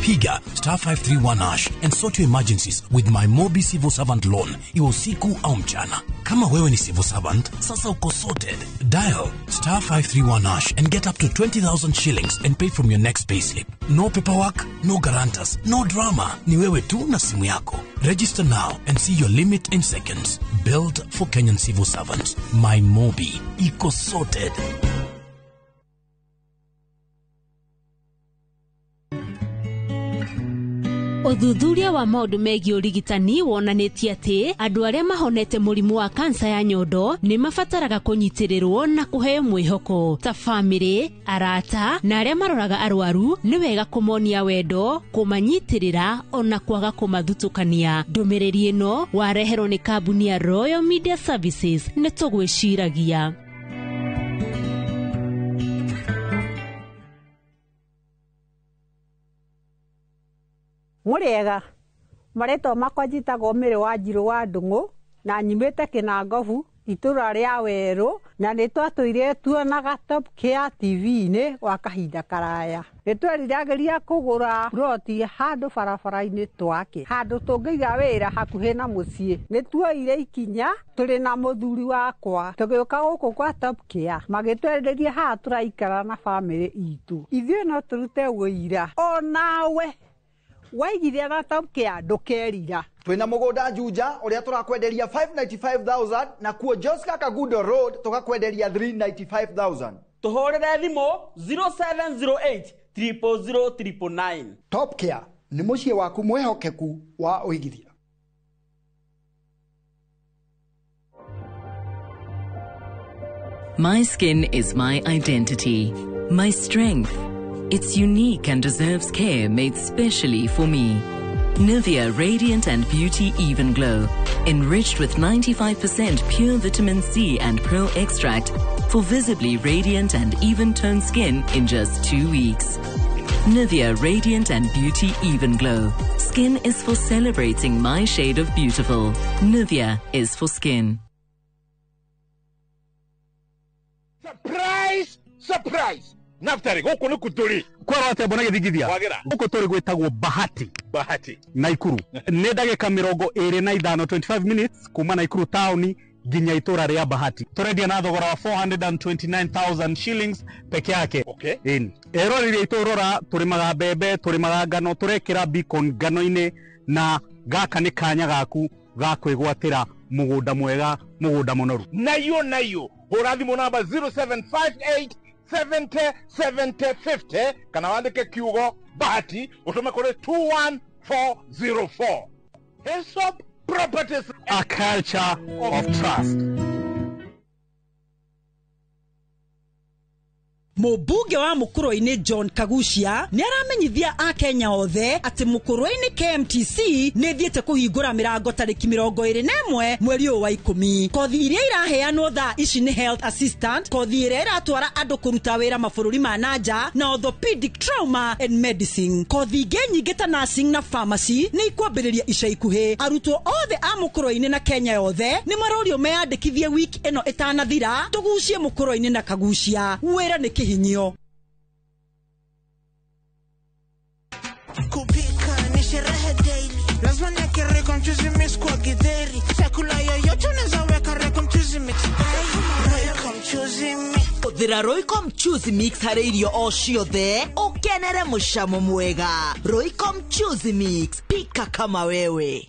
Piga star 531 hash and sort your emergencies with my Mobi Civil Servant Loan, iwe usiku au mchana. Kama wewe ni civil servant, sasa uko sorted. Dial star 531 hash and get up to 20,000 shillings and pay from your next payslip. No paperwork, no guarantors, no drama. Ni wewe tu na simu yako. Register now and see your limit in seconds. Built for Kenyan civil servants. My Mobi. Iko sorted. Ũthuthuria wa maũndũ megiĩ ũrigitani wonanĩtie atĩ andũ arĩa mahonete mũrimũ wa kansa ya nyondo nĩ mabataraga kũnyitĩrĩrwo na kũheo mwĩhoko. Ta bamĩrĩ, arata na arĩa maroraga arwaru, nĩ wega kũmonia wendo, kũmanyitĩrĩra ona kwaga kũmathutũkania. Ndũmĩrĩri ĩno wareherwo nĩ kambuni ya Royal Media Services. Nĩ tũgwĩciragia. Mũrĩega, marĩtwa makwa njĩtagwo Mĩrĩ wa Njirũ wa Ndung'u na nyumĩte Kĩnangobu Itũra rĩa werũ na nĩ twatũire tuonaga Top Care TV-inĩ gwa kahinda karaya. Nĩ tweriragĩria kũgũra ploti handũ barabara-inĩ twake, handũ tũngĩiga wĩra hakuhĩ na mũciĩ. Nĩ tuoire ikinya tũrĩ na mũthuri wakwa tũgĩũka gũkũ kwa Top Care, magĩtwenderia haha tũraikara na bamĩrĩ itũ. Ithuĩ no tũrute wũira onawe waigithia na Top Care ndũkerira. Twina mugunda Juja uria turakwenderia 595,000 na kuo Joska Kagudo Road tukakwenderia 395,000. Tuhurire thimu 0708 000 999. Top Care ni muciĩ waku mwihokeku wa uigithia. My skin is my identity, my strength. It's unique and deserves care made specially for me. Nivea Radiant and Beauty Even Glow, enriched with 95% pure vitamin C and pearl extract for visibly radiant and even-toned skin in just 2 weeks. Nivea Radiant and Beauty Even Glow. Skin is for celebrating my shade of beautiful. Nivea is for skin. Surprise! Surprise! Naftari, gũkũ nĩ kũ tũrĩ? Kwarwo atĩa mbona gĩthingithia? Wagĩra. Gũkũ tũrĩ gwĩtagwo Bahati. Bahati. Naikuru. Nĩ ndagĩka 25, 25 minutes kuma Naikuru taũni nginya itũra rĩa Bahati. Tũrendia na thogora wa 429,000 shillings peke yake. Okay. Ĩni. Eroreri aitũ rora, tũrĩmaga mbembe, tũrĩmaga ngano, tũrekĩra beacon ngano-inĩ, na gaka nĩ kanya gaku ga kwĩgwatĩra mũgũnda mwega, mũgũnda mũnoru. Nayo nayo, hũra thimũ namba 0758 70 70 50 kana wandĩke kiugo Bahati ũtũme kũrĩ 21404. Hillsop Properties, a culture of trust. Mũmbunge wa Mũkũrwe-inĩ John Kagucia nĩ aramenyithia akenya othe atĩ Mũkũrwe-inĩ KMTC nĩ ĩthiĩte kũhingũra mĩrango tarĩki 21 mweri ũyũ wa 10. Kothi iria iraheanwo thaa ici nĩ health assistant, kothi ĩrĩa ĩratwara andũ kũruta wĩra mabũrũri ma nanja, na orthopedic trauma and medicine. Kothi ingĩ nyingĩ ta nursing na pharmacy nĩ ikwambĩrĩria ica ikuhĩ. Arutwo othe a Mũkũrwe-inĩ na Kenya yothe nĩ marorio meyandĩkithie wiki ĩno ĩtanathira, tũgucie Mũkũrwe-inĩ na Kagucia. Wĩra nĩ kĩhinyio. Kupika ni sherehe daily, lazima niweke Royco mchuzi mix kwa githeri. Chakula yoyote unaweza weka Royco mchuzi mix. Royco mchuzi mix. Hũthĩra Royco mchuzi mix harĩ irio o ciothe, ũkenere mũcamo mwega. Royco mchuzi mix, pika kama wewe.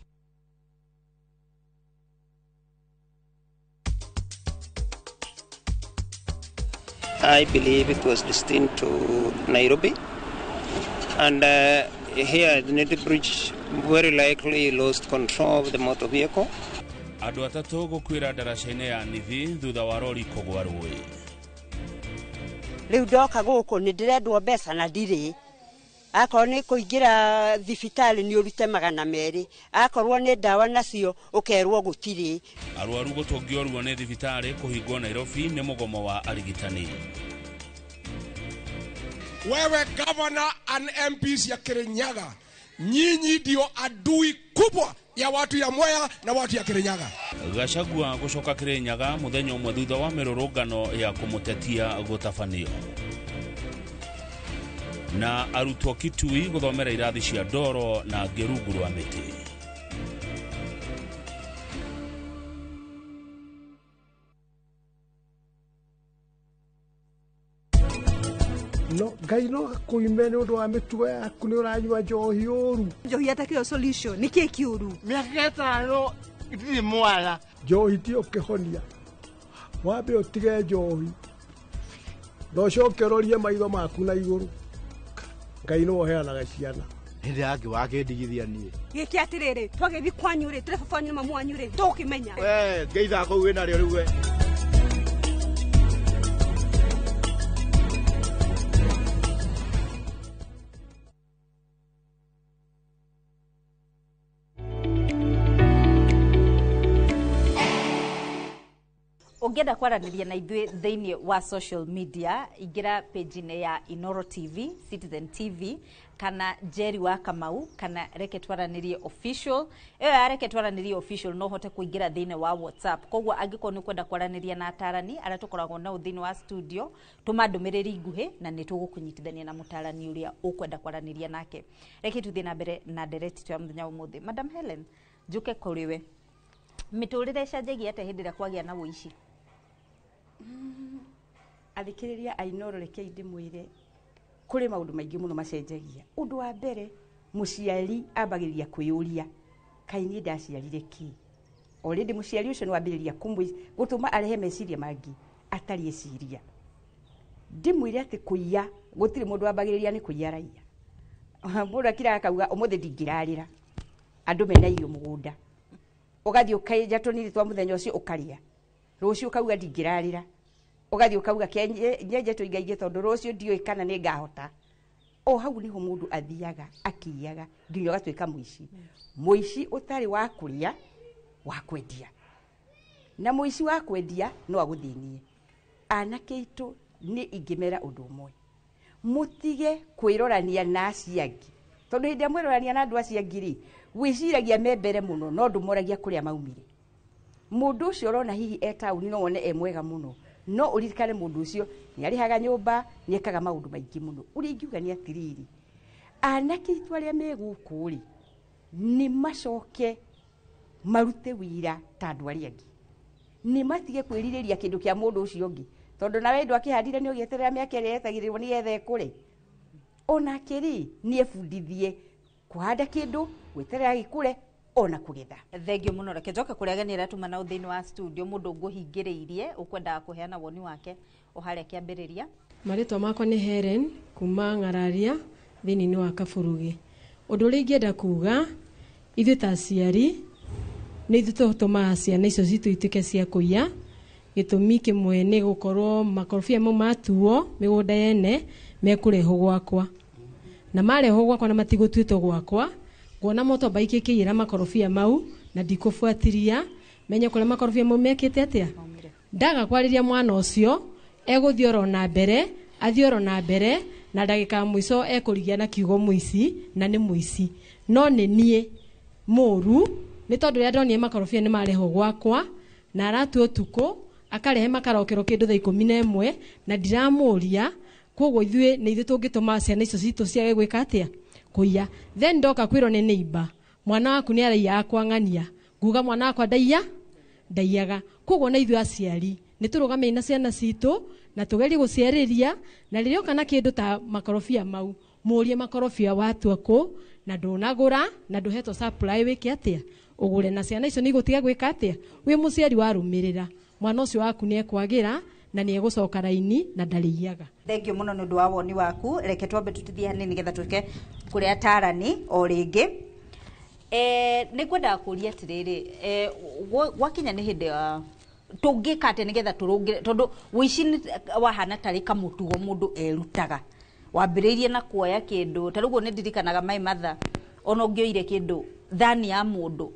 I believe it was destined to Nairobi, and here at the Neti Bridge, very likely lost control of the motor vehicle. Andũ atatũ gũkuĩra ndaraca-inĩ ya Nithi thutha wa rori kũgwa rũĩ. Rĩu ndoka gũkũ nĩ ndĩrendwo mbeca na ndirĩ. Akorwo nĩ kũingĩra thibitarĩ nĩ ũrute 200, akorwo nĩ ndawa nacio ũkerwo gũtirĩ. Arwaru gũtũngio ruo nĩ thibitarĩ kũhingwo Nairobi nĩ mũgomo wa arigitani. Wewe governor and MPs ya Kirinyaga, nyinyi ndio adui kubwa ya watu ya Mwea na watu ya Kirinyaga. Gachagua gũcoka Kirinyaga mũthenya ũmwe thutha wa mĩrũrũngano ya kũmũtetia gũtabanio. Na arutwo Kitui gũthomera irathi cia ndoro na angĩ rungu rwa mĩtĩ. No Ngai no akũime nĩ ũndũ wa mĩtugo yaku, nĩ ũranyua njohi ũru. Njohi atakĩo solution, nĩ kĩ kĩũru? Mĩaka 5 itirĩ mwara. Njohi tiyo kĩhonia. Wambe ũtige njohi na ũcoke ũrorie maitho maku na igũrũ. Ngai nĩwe ũheanaga ciana. Hĩndĩ yake wakĩndigithia niĩ. Gĩkĩ atĩrĩrĩ, twagĩthiĩ kwanyu rĩ, tũrĩ baba wanyu na mamu wanyu rĩ, tũgũkĩmenya. We, ngai ithako kũu wĩnarĩo rĩu we. Ũngĩenda kwaranĩria na ithuĩ thĩinĩ wa social media, ingĩra page-inĩ ya Inoro TV, Citizen TV, kana Jerry wa Kamau, kana Reke Twaranĩrie Official. Ĩyo ya Reke Twaranĩrie Official no ũhote kũingĩra thĩinĩ wa WhatsApp. Koguo angĩkorwo nĩ ũkwenda kwaranĩria na atarani arĩa tũkoragwo nao thĩinĩ wa studio, tũma ndũmĩrĩri nguhĩ na nĩ tũgũkũnyitithania na mũtarani ũrĩa ũkwenda kwaranĩria nake. Reke tũthiĩ na mbere na ndereti itũ ya mũthenya wa ũmũthĩ. Madam Helen, njũke kũrĩ we. Mĩtũrĩre ĩcenjagia atĩa hĩndĩ ĩrĩa kwagĩa na ũici? Athikĩrĩria a Inooro, rekei ndĩmwĩre kũrĩ maũndũ maingĩ mũno macenjagia. Ũndũ wa mbere, mũciari ambagĩrĩria kwĩyũria, kaĩ niĩ ndaciarire kĩ? Already mũciari ũcio nĩ wambĩrĩria gũtũma arehe meciria mangĩ atarĩ eciria. Ndĩmwĩre atĩ kũiya gũtirĩ mũndũ wambagĩrĩria nĩ kũiya araiya. Mũndũ akiraga akauga ũmũthĩ ndingĩrarĩra, andũ mena irio mũgũnda, ũgathiĩ ũkenja tũnini twa mũthenya ũcio ũkarĩa, rũciũ ũkauga ndingĩrarĩra, ũgathiĩ ũkauga ke nyenje tũingaingĩ tondũ rũciũ ndiũĩ kana nĩ ngahota. O hau nĩho mũndũ athiaga akĩiyaga nginya ũgatuĩka mũici. Mũici ũtarĩ wa kũrĩa, wa kwendia. Na mũici wa kwendia no agũthĩnie. Anake aitũ nĩ ingĩmera ũndũ ũmwe, mũtige kwĩrorania na acio angĩ, tondũ hĩndĩ ĩrĩa mwĩrorania na andũ acio angĩ rĩ, wĩciragia me mbere mũno no ndũmoragia kũrĩa maumire. Mũndũ ũcio ũrona hihi e taũni no wone e mwega mũno, no ũririkane mũndũ ũcio nĩ arĩhaga nyũmba, nĩ ekaga maũndũ maingĩ mũno. Ũrĩa ingiuga nĩ atĩrĩrĩ, anake aitũ arĩa me gũkũ rĩ, nĩ macoke marute wĩra ta andũ arĩa angĩ, nĩ matige kwĩrirĩria kĩndũ kĩa mũndũ ũcio ũngĩ, tondũ nawe ndwakĩhandire nĩ ũgĩeterera mĩaka ĩrĩa yetagĩrĩrwo nĩgetha ĩkũre. Onake rĩ, nĩ ebundithie kũhanda kĩndũ, gweterera gĩkũre, ona kũgetha. Thengio mũno. Reke njoke kũrĩa ageni arĩa tuma nao thĩinĩ wa studio. Mũndũ ngũhingĩrĩirie ũkwendaga kũheana woni wake o harĩa kĩambĩrĩria. Marĩtwa makwa nĩ Helen kuma Ng'araria thĩinĩ wa Kaburugi. Ũndũ ũrĩa ingĩenda kuga, ithuĩ ta aciari nĩ ithuĩ tũtũmaga ciana icio citũ ituĩke cia kũiya. Gĩtũmi kĩmwe nĩ gũkorwo makorobia mau matuo mĩgũnda yene mekũrehwo gwakwa, na marehwo gwakwa na matigũtuĩtwo gwakwa, nguona motorbike ĩkĩiyĩra makorobia mau na ndikũbuatiria menye kũrĩa makorobia mau mekĩte atĩa. Ndaga kwarĩria mwana ũcio egũthiĩ oro na mbere, athiĩ oro na mbere, na ndagĩka ya mũico ekũrigia na kiugo mũici, na nĩ mũici. No nĩ niĩ mũru nĩ tondũ rĩrĩa ndonire makorobia nĩ marehwo gwakwa na aratua ũtukũ akarehe makarokero kĩndũ thaa 11 na ndiramũria. Koguo ithuĩ nĩ ithuĩ tũngĩtũma ciana icio citũ ciage gwĩka atĩa, kũiya. Then ndoka kwĩrwo nĩ neighbor, mwana waku nĩ araiyaga kwang'ania, nguga mwana wakwa ndaiyaga. Koguo na ithuĩ aciari nĩ tũrũgamei na ciana citũ na tũgerie gũciarĩria, na rĩrĩa oka na kĩndũ ta makorobia mau, mũrie makorobia watua kũ na ndũnagũra na ndũhetwo supply wĩke atĩa, ũgũre, na ciana icio nĩ igũtiga gwĩka atĩa. Wĩ mũciari warũmĩrĩra mwana ũcio waku nĩ ekwagĩra na nĩ egũcoka raini na ndarĩiyaga. Thengio mũno nĩ ũndũ wa woni waku. Reke twambe tũtithie hanini nĩgetha tũke kũrĩ atarani o rĩngĩ. Nĩ ngwendaga kũria atĩrĩrĩ, gwakinya nĩ hĩndĩ ya tũngĩka atĩa nĩgetha tũrũngĩre, tondũ ũici nĩ wahana tarĩ kamũtugo mũndũ erutaga. Wambĩrĩirie na kuoya kĩndũ, ta rĩu ũguo nĩ ndirikanaga my mother, ona ũngĩoire kĩndũ thani ya mũndũ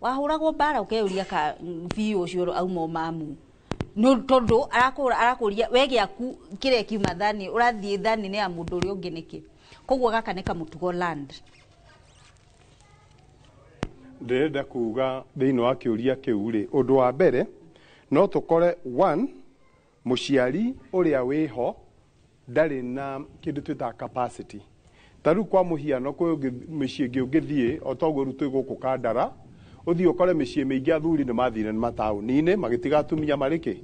wahũragwo mbara ũkeyũria ka biũ ũcio auma mamu, no tondũ arakũria we gĩaku kĩrĩa kiuma thani, ũrathiĩ thani-inĩ ya mũndũ ũrĩa ũngĩ nĩkĩ? Koguo gaka nĩ kamũtugo land. Ndĩrenda kuga thĩinĩ wa kĩũria kĩu rĩ, ũndũ wa mbere no tũkore one, mũciari ũrĩa wĩho ndarĩ na kĩndũ twĩtaga capacity. Ta rĩu kwa mũhiano kwĩ mĩciĩ ĩngĩ ũngĩthiĩ o toguo rĩu twĩ gũkũ Kandara, ũthiĩ ũkore mĩciĩ mĩingĩ athuri nĩ mathire mataũni-inĩ magĩtiga atumia marĩ kĩ,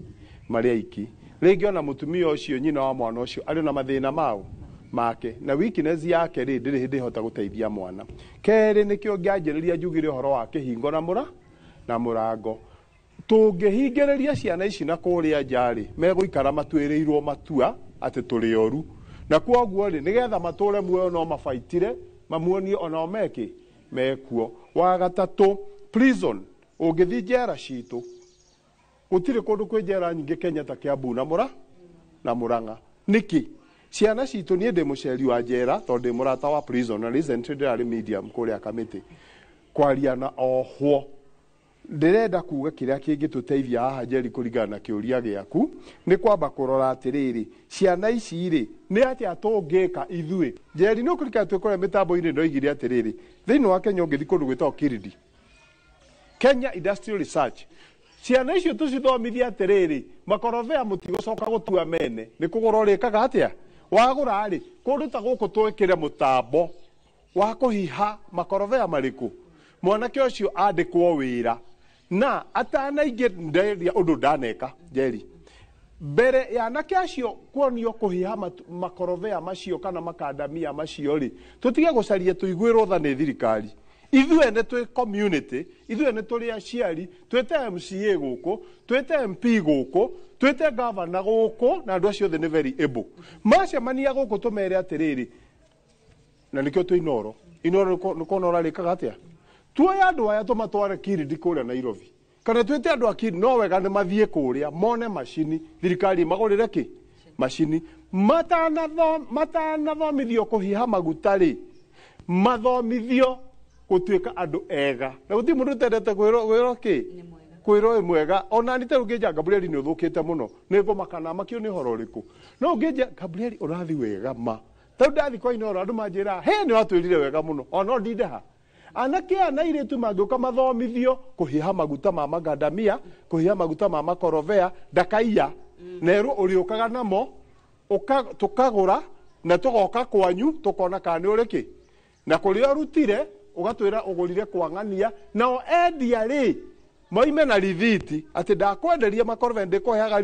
marĩ aiki. Rĩngĩ ona mũtumia ũcio nyina wa mwana ũcio arĩ na mathĩna mao make, na weakness yake rĩ ndĩrĩ hĩndĩ ĩhota gũteithia mwana. Kerĩ nĩkĩo ngĩanjĩrĩria njugire ũhoro wa kĩhingo na mũrango. Tũngĩhingĩrĩria ciana ici na kũrĩa nja rĩ, megũikara matuĩrĩirwo matua atĩ tũrĩ oru, na kwoguo rĩ nĩgetha matũre muoyo no mabaitire mamuonie onao mekĩ mekuo. Wa gatatũ, prison. Ũngĩthiĩ njera citũ gũtirĩ kũndũ kwĩ njera nyingĩ Kenya ta Kiambu na Murang'a. Nĩkĩ? Ciana citũ, niĩ ndĩ mũceri wa njera tondũ ndĩ mũrata wa prison, na recently ndĩrarĩ medium kũrĩa Kamĩtĩ kwaria na ohwo. Ndĩrenda kuga kĩrĩa kĩngĩtũteithia haha Njeri kũringana na kĩũria gĩaku nĩ kwamba kũrora atĩrĩrĩ, ciana ici rĩ nĩ atĩa tũngĩka ithuĩ. Njeri, nĩ ũkũririkana twĩ kũrĩa mĩtambo-inĩ ndoigire atĩrĩrĩ, thĩinĩ wa Kenya ũngĩthiĩ kũndũ gwĩtagwo Kirindi, Kenya Industrial Research, ciana icio tũcithomithie atĩrĩrĩ, makorobea mũtigũcoka gũtua mene, nĩ kũgũra ũrĩkaga atĩa wagũra rĩ, kũndũ ta gũkũ twĩkĩre mũtambo wa kũhiha makorobea marĩkũ, mwanake ũcio andĩkwo wĩra na atanaingĩ nderia ũndũ ndaneka Njeri, mbere ya anake acio kuonio kũhiha makorobea macio kana makandamia macio rĩ, tũtige gũcaria tũiguĩrwo tha nĩ thirikari. Ithuĩ ene twĩ community, ithuĩ ene tũrĩ aciari, twĩte MCA gũkũ, twĩte MP gũkũ, twĩte governor gũkũ, na andũ acio othe nĩ very able. Macemania gũkũ tũmere atĩrĩrĩ, na nĩkĩo twĩ Inooro. Inooro nĩ kuona ũrarĩkaga atĩa? Tuoye andũ aya tũmatware Kirindi kũrĩa Nairobi, kana twĩte andũ a Kirindi, no wega nĩ mathiĩ kũrĩa mone macini, thirikari ĩmagũrĩre kĩ macini, matanathomithio kũhiha maguta rĩ, mathomithio gũtuĩka andũ ega. Na gũtirĩ mũndũ ũtendete kwĩrwo kĩ kwĩrwo wĩ mwega. Ona ni ta rĩu ũngĩnja Gabrieli nĩ ũthũkĩte mũno, nĩ ngũmaka na makio nĩ ũhoro ũrĩkũ. No ũngĩnja Gabrieli ũrathiĩ wega ma, ta rĩu ndathiĩ kwa Inooro andũ manjĩraga he nĩ watwĩrire wega mũno, ona no ndinde ha. Anake aya na airĩtu mangĩũka mathomithio kũhiha maguta ma magandamia, kũhiha maguta ma makorobea, ndakaiya, nerwo ũrĩũkaga namo, tũkagũra na tũgoka kwanyu tũkona kana nĩ ũrĩ kĩ, na kũrĩa ũrutire ũgatwĩra ũgũrire kwang'ania, nao endia rĩ moime na rithiti atĩ ndakwenderia makorobea ndĩkũheaga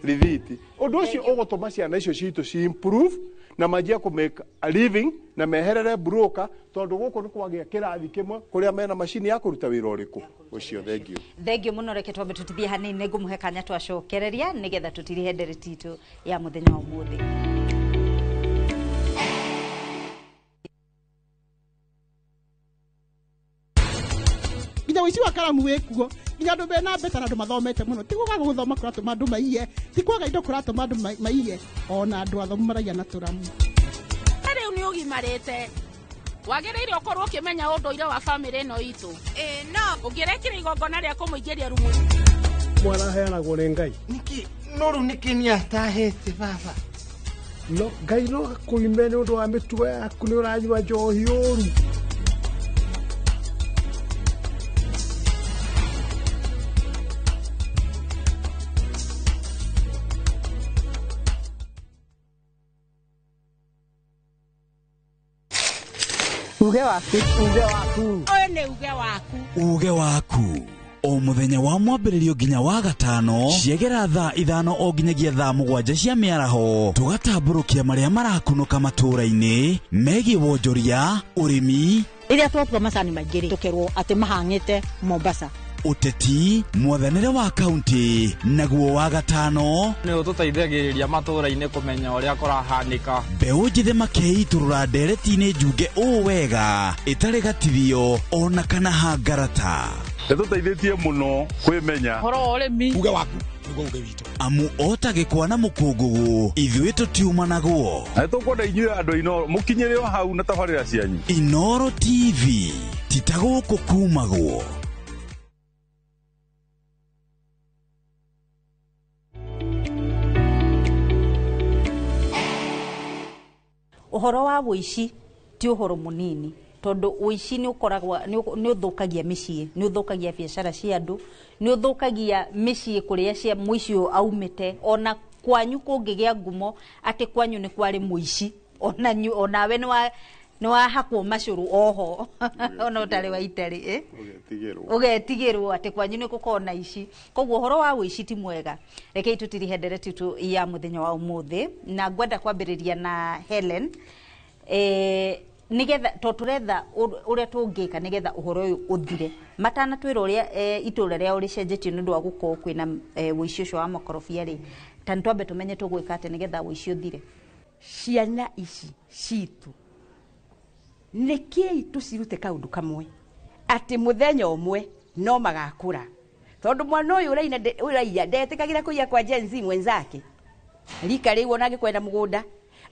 rithiti. Ũndũ ũcio ũgũtũma ciana icio citũ ci improve na manjie kũ make a living na meherere broker, tondũ gũkũ nĩ kwagĩa kĩrathi kĩmwe kũrĩa mena macini ya kũruta wĩra ũrĩkũ ũcio. Thank you. Thengiũ mũno. Reke twambe tũtithie hanini, nĩngũmũhe kanya twacokereria nĩgetha tũtirihe ndereti itũ ya mũthenya wa ũmũthĩ. Nginya ũici wa karamu wĩkuo, nginya andũ mena mbeca na andũ mathomete mũno, ti kwaga gũthoma kũratũma andũ maiye, ti kwaga indo kũratũma andũ maiye, ona andũ athomu maraiya na tũramu. Rĩu nĩ ũgimarĩte, wagĩrĩire ũkorwo ũkĩmenya ũndũire wa bamĩrĩ ĩno itũ. Ĩĩ no ũngĩrekire igongona rĩa kũmũingĩria rumu. Mwana aheanagwo nĩ Ngai. Nĩkĩ no rĩu nĩkĩ nĩ atahĩte baba? No Ngai no akũime nĩ ũndũ wa mĩtugo yaku, nĩ ũranyua njohi ũru. Uge waku. Uge waku. Ũyũ nĩ uge waku. Uge waku. O mũthenya wa mwambĩrĩrio nginya wa gatano ciegera thaa 5 o nginyagia thaa 7 cia mĩaraho, tũgatambũrũkia marĩa marakunũka matũũra-inĩ megiĩ wonjoria, ũrĩmi, rĩrĩa twatua macani maingĩ rĩ, tũkerwo atĩ mahang'ĩte Mombasa, ũteti, mwathanĩre wa kaunti, naguo wa gatano nĩ ũtũteithagĩrĩria matũũra-inĩ kũmenya ũrĩa kũrahanĩka. Mbeũ njĩthĩ makeitũrũra ndereti-inĩ njunge ũũ wega ĩtarĩ gatithio ona kana hangarata. Nĩtũteithĩtie mũno kwĩmenya ũhoro wa ũrĩmi. Uge waku nĩguo uge witũ. Amu ota gĩkwa na mũkũngũgũ ithuĩ tũtiumanagwo. Na nĩtũkwenda inyuĩ andũ Inooro mũkinyĩre o hau na tabarĩra cianyu. Inooro TV ti ta gũkũ kumagwo. Ũhoro wa ũici ti ũhoro mũnini, tondũ ũici nĩ ũkoragwo nĩ ũthũkagia mĩciĩ, nĩ ũthũkagia biacara cia andũ, nĩ ũthũkagia mĩciĩ kũrĩa cia mũici ũyũ aumĩte. Ona kwanyu kũngĩgĩa ngumo atĩ kwanyu nĩ kwarĩ mũici, ona onawe nĩ wahakwo macũrũ oho ona ũtarĩ wa itarĩ, ũgetigĩrwo atĩ kwanyu nĩ gũkoragwo na ici. Koguo ũhoro wa ũici ti mwega. Rekei tũtirihe ndereti itũ ya mũthenya wa ũmũthĩ, na ngwenda kwambĩrĩria na Helen. Nigetha to tũretha ũrĩa tũngĩka nĩgetha ũhoro ũyũ ũthire, matanatwĩra ũrĩa itũra rĩao rĩcenjetie nĩ ũndũ wa gũkorwo kwĩna ũici ũcio wa makorobia rĩ, ta nĩ twambe tũmenye tũgwĩka atĩa nĩgetha ũici ũthire. Ciana ici citũ nĩkĩĩ tũcirute kaũndũ kamwe atĩ mũthenya ũmwe no magakũra, tondũ mwana ũyũ ũraiya ndetĩkagĩra kũiya kwa Gen Z mwenzake rika rĩu ona angĩkwenda mũgũnda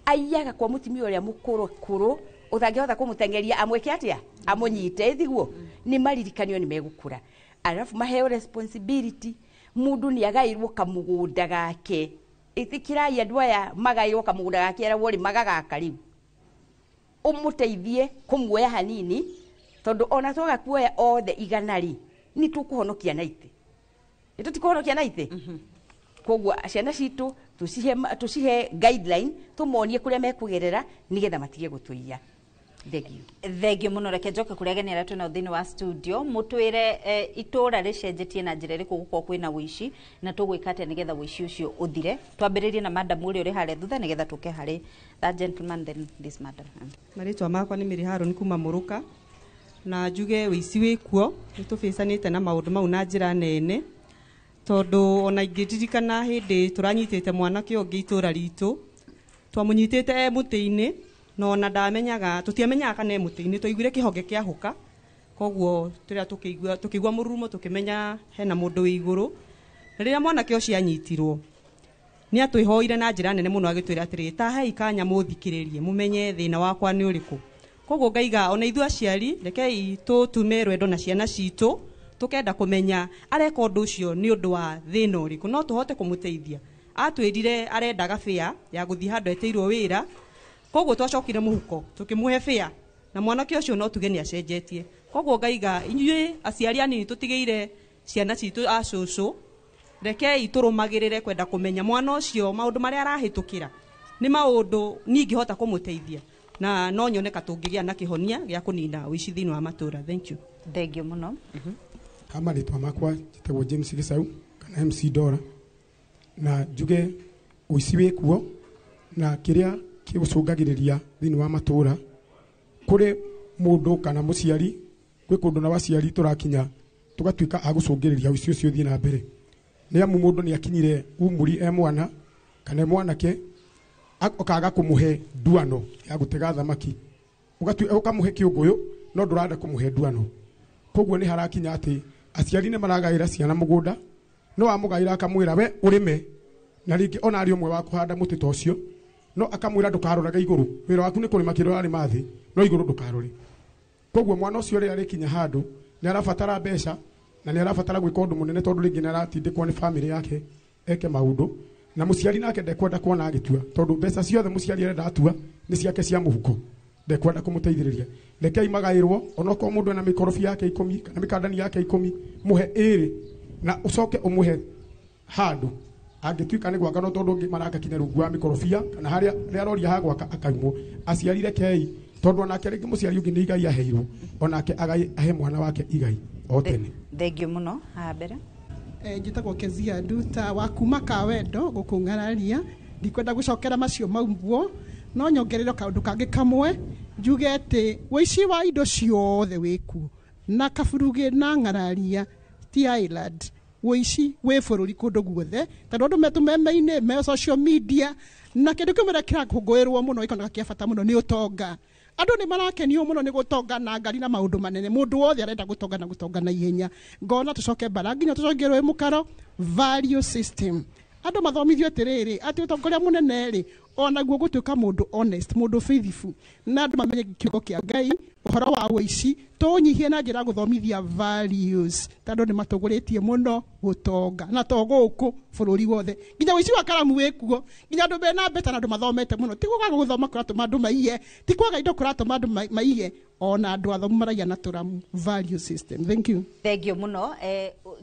aiyaga kwa mũtumia ũrĩa mũkũrũ ũtangĩhota kũmũteng'eria amwĩke atĩa, amũnyite, ĩthiguo nĩ maririkanio nĩ megũkũra. Arafu maheo responsibility. Mundu ni agairwo kamugunda gake. Itikirai andu aya magairwo kamugunda gake ara wori magagaka riu. Umuteithie kumuoya hanini tondu ona twaga kuoya othe igana ri ni tukuhonokia na ite. Nitutikuhonokia na ite. Koguo ciana citu tucihe guideline tumonie kuria mekugerera nigetha matige gutuiya. Thank you. Thank you muno. Reke njoke kuria ageni aria twinao thiini wa studio mutwire itura ricenjetie na njira iriku gukorwo kwina wici na tugwika atia nigetha wici ucio uthire. Twambiririe na madam uria uri haria thutha nigetha tuke hari that gentleman then this madam. Maritwa makwa ni Mary Haron kuma Muruka na njuge wici wikuo nitubicanite na maundu mau na njira nene tondu ona ingĩririkana hĩndĩ tũranyitĩte mwanake ũngĩ itũra ritũ twamunyitĩte e mũtĩ-inĩ no ona ndamenyaga tũtiamenyaga kana e mũtĩ-inĩ twaiguire kĩhonge kĩahũka koguo tũrĩa tũkĩigua mũrurumo tũkĩmenya hena mũndũ wĩ igũrũ. Na rĩrĩa mwanake ũcio anyitirwo nĩ atwĩhoire na njĩra nene mũno agĩtwĩra atĩrĩ ta hei kanya mũthikĩrĩrie mũmenye thĩna wakwa nĩ ũrĩkũ. Koguo ngaiga ona ithuĩ aciari rekei tũtume rwendo na ciana citũ tukenda kumenya areka undu ucio ni undu wa thina uriku no tuhote kumuteithia. Atwirire arendaga fare ya guthii handu eteirwo wira koguo twacokire muhuko tukimuhe fare na mwanake ucio no tuge ni acenjetie. Koguo ngaiga inyuĩ aciari anini tutigeire ciana citu a cucu rekei turumagirire kwenda kumenya mwana ucio maundu maria arahitukira ni maundu ningihota kumuteithia na no nyone ka tungigia na kihonia gia kunina wici thiini wa matura. Thank you. Thank you muno. Kama ritwa makwa njitagwo James Gicau kana MC Dora na njuge uici wikuo na kiria kigucungagiriria thiini wa matura kuri mundu kana muciari kwi kundu na waciari turakinya tugatuika a gucungiriria uici ucio uthie na mbere ni amu mundu ni akinyire umuri e mwana kana mwanake ukaga kumuhe nduano ya gutega thamaki ukamuhe kiunguyu no nduranda kumuhe nduano. Koguo ni harakinya ati aciari ni maragaira ciana mugunda no amugaira akamwira we urime na ringi ona ari umwe wa kuhanda muti ta ucio no akamwira ndukaroraga iguru wira waku ni kurima kiria urarima thi no iguru ndukarore. Koguo mwana ucio riria arikinya handu ni arabatara mbeca na ni arabatara gwika undu munene tondu ringi ni aratindikwo ni family yake eke maundu na muciari nake ndekwenda kuona agitua tondu mbeca ciothe muciari arenda atua ni ciake cia muhuko ndekwenda kumuteithiriria. Rekei magairwo onokorwo mundu ena mikorobi yake 10 kana mikandani yake 10 muhe iri na ucoke umuhe handu angituika ni gwaka no tondu ngi maraka kinya rungu wa mikorobia kana haria aroria ha gwaka akaimwo. Aciari rekei tondu onake ringi muciari ungi ni igai aheirwo onake agai ahe mwana wake igai o tene. Thank you muno. Ha mbere njitagwo Kezia Nduta wa kuma Kawendo guku Ng'araria. Ndikwenda gucokera macio maumbuo no nyongerere kaundu kangi kamwe njuge ati wici wa indo ciothe wiku na Kaburugi na Ng'araria ti island wici wi bururi kundu guothe tondu andu metumeme-ini me social media na kindu kimwe kirakũngũĩrwo muno gĩkoneka kĩa bata muno ni utonga. Andu ni marakenio muno ni gutonga na ngari na maundu manene mundu wothe arenda gutonga na gutonga na ihenya. Ngona tucoke bara nginya tucoke mukaro value system andu mathomithio atiriri ati utongoria munene ri onaguo gutuika mundu honest mundu faithful na andu mamenye kiugo kia Ngai uhoro wa wici tunyihie na njira guthomithia values tondu ni matuguritie muno gutonga na to guku bururi wothe nginya wici wa karamu wikuo nginya andu mena mbeca na andu mathomete muno ti kwaga guthoma kuratuma andu maiye ti kwaga indo kuratuma andu maiye ona andu athomu maraia na turamu value system. Thank you. Thank you muno.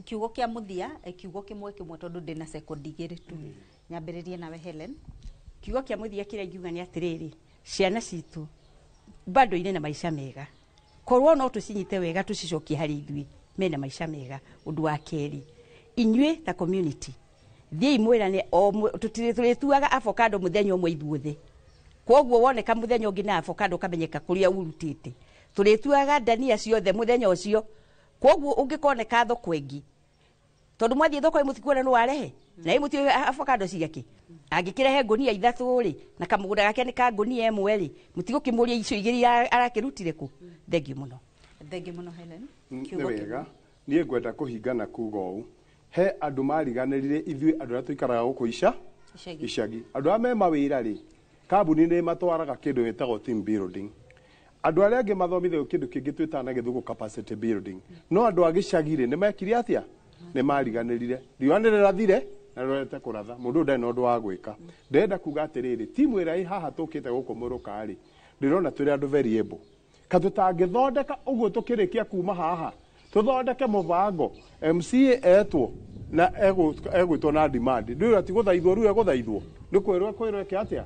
Kiugo kia muthia kiugo kimwe kimwe tondu ndina sekondi igiri tu. Nyambiririe nawe Helen. Kiugo kia muthia kiria ingiuga ni atiriri ciana citu bado ine na maisha mega korwo no tucinyite wega tucicokie hari ithui mena maisha mega. Undu wa keri inyue ta community thiei mwirane o tutirituaga avocado muthenya umwe ithuothe koguo woneka muthenya ungi na avocado kamenyeka kuria urutite turituaga ndania ciothe muthenya ucio koguo ungikoneka thoko ingi tondu mwathie thoko mutikuona no warehe na imuti avocado ciake angikirehe ngunia ithatu ri na kamugunda gake ni ka ngunia imwe ri mutigokimuria icio igiri arakirutire ku. Thank you muno. Thank you muno Helen. Ni wega nie ngwenda kuhingana kuga uu he andu mariganirire ithuĩ andu arĩa tũikaraga gũkũ icagi andu arĩa me mawĩra rĩ kambuni nĩ matwaraga kĩndũ gĩtagwo team building. Andũ arĩa angĩ mathomithagio kĩndũ kĩngĩ twĩtaga na gĩthũngũ capacity building. No andũ a gĩcagi rĩ, nĩ mekire atĩa? Nĩ mariganĩrire. Riũa nĩ rĩrathire na rĩrorete kũratha. Mũndũ ũyũ ndarĩ na ũndũ wa gwĩka. Ndĩrenda kuga atĩrĩrĩ, timu ĩrĩa ĩ haha tũkĩte gũkũ Mũrũka rĩ, ndĩrona tũrĩ andũ very able. Ka tũtangĩthondeka ũguo tũkĩrĩkia kuma haha, tũthondeke mũbango MCA etwo na egwĩtwo na demand. Ndĩrona ti gũthaithwo rĩu egũthaithwo. Nĩ kwĩrwo ekwĩrwo eke atĩa?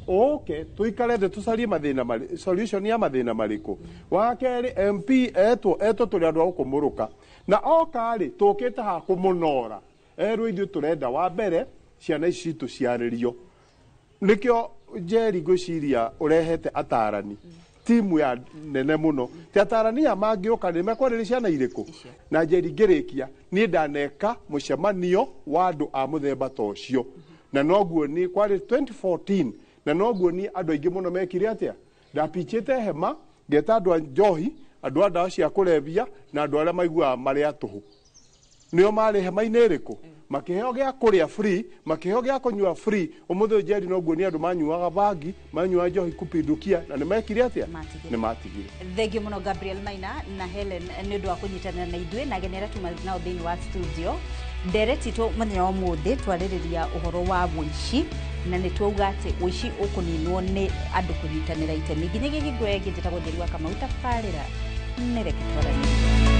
Ũke tũikare thĩ tũcarie mathĩna marĩ solution ya mathĩna marĩkũ. Wa kerĩ MP etwo tũrĩ andũ a gũkũ Mũrũka. Na oka rĩ tũkĩte haha kũmũnora. Erwo ithuĩ tũrenda wa mbere ciana ici citũ ciarĩrio. Nĩkĩo Njeri ngwĩciria ũrehete atarani. Timu ya nene mũno. Ti atarani aya mangĩũka nĩ mekwarĩria ciana irĩkũ? Na Njeri ngĩrĩkia niĩ ndaneka mũcemanio wa andũ a mũthemba ta ũcio. Na noguo niĩ kwarĩ 2014 na noguo niĩ andũ aingĩ mũno mekire atĩa? Ndapichĩte hema ngeta andũ a njohi, andũ a ndawa cia kũrebia na andũ arĩa maiguaga marĩ a tũhũ. Nĩo marĩ hema-inĩ ĩrĩkũ? Makĩheo gĩa kũrĩa free, makĩheo gĩa kũnyua free. Ũmũthĩ Njeri noguo nĩ andũ manyuaga bangi, manyuaga njohi kupindukia na nĩ mekire atĩa? Nĩ matigire. Thengiũ mũno Gabriel Maina na Helen nĩ ũndũ wa kũnyitanĩra na ithuĩ na ageni arĩa tuma nao thĩinĩ wa studio. Ndereti itũ mũthenya wa ũmũthĩ twarĩrĩria ũhoro wa ũici na nĩ twauga atĩ ũici ũkũninwo nĩ andũ kũnyitanĩra itemi. Nginyagia hingo ĩyo ĩngĩ njĩtagwo Njeri wa Kamau, tabarĩra nĩ reke twaranĩrie.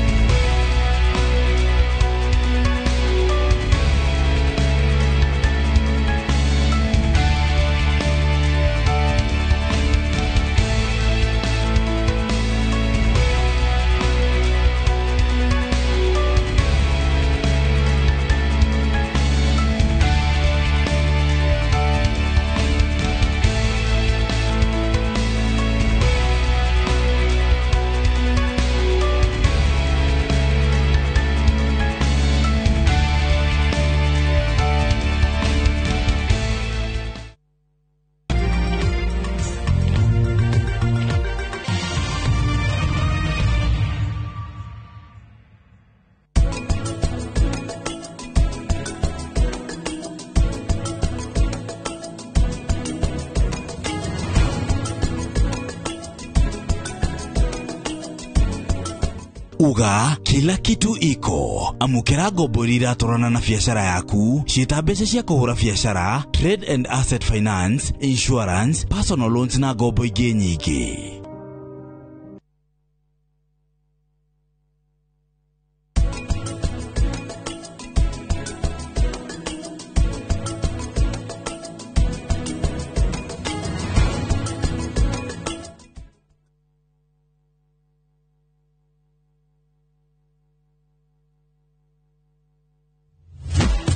Uga kila kitu iko. Amukira ngombo iria iratwarana na biacara yaku, ciĩta mbeca cia kũhũra biacara, trade and asset finance, insurance, personal loans na ngombo ingĩ nyingĩ.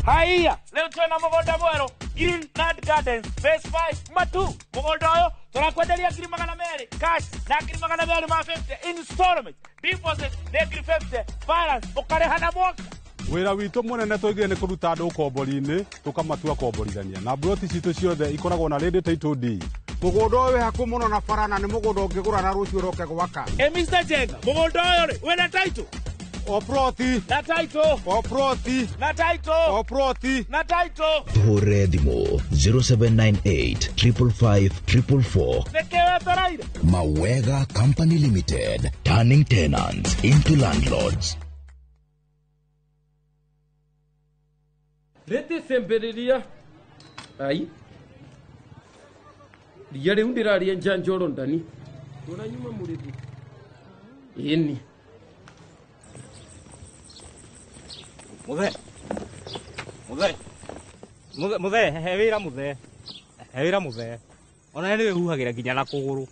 Haiya, leo twena mũgũnda mwerũ Green Land Gardens Phase 5 Matu. Mũgũnda ũyũ tũrakwenderia 200,000 cash na 250 installment, deposit nĩ 50, balance ũkarĩha na mwaka. Wĩra witũ mũnene tũigire nĩ kũruta andũ ũkombori-inĩ tũkamatua komborithania na mburoti citũ ciothe ikoragwo na ready title deed. Mũgũnda ũyũ wĩ hakuhĩ mũno na bara na nĩ mũgũnda ũngĩgũra na rũciũ ũroke gwaka. Mr. Jenga, mũgũnda ũyũ rĩ wĩna title? O ploti. Na title. O ploti. Na title. O ploti. Na title. Tuhũrĩre thimũ 0798 555 444. Nĩkĩ wetereire? Mawega Company Limited, turning tenants into landlords. Rĩtĩ cemberiria. Ai. Ria rĩu ndĩraria njanjoro ndani. Tũranyuma mũrĩthi. Ĩni. Muthe. Muthe. Muthe, muthe, he wĩra muthe. He wĩra muthe. Ona nĩ wĩhuhagĩra nginya na kũgũrũ.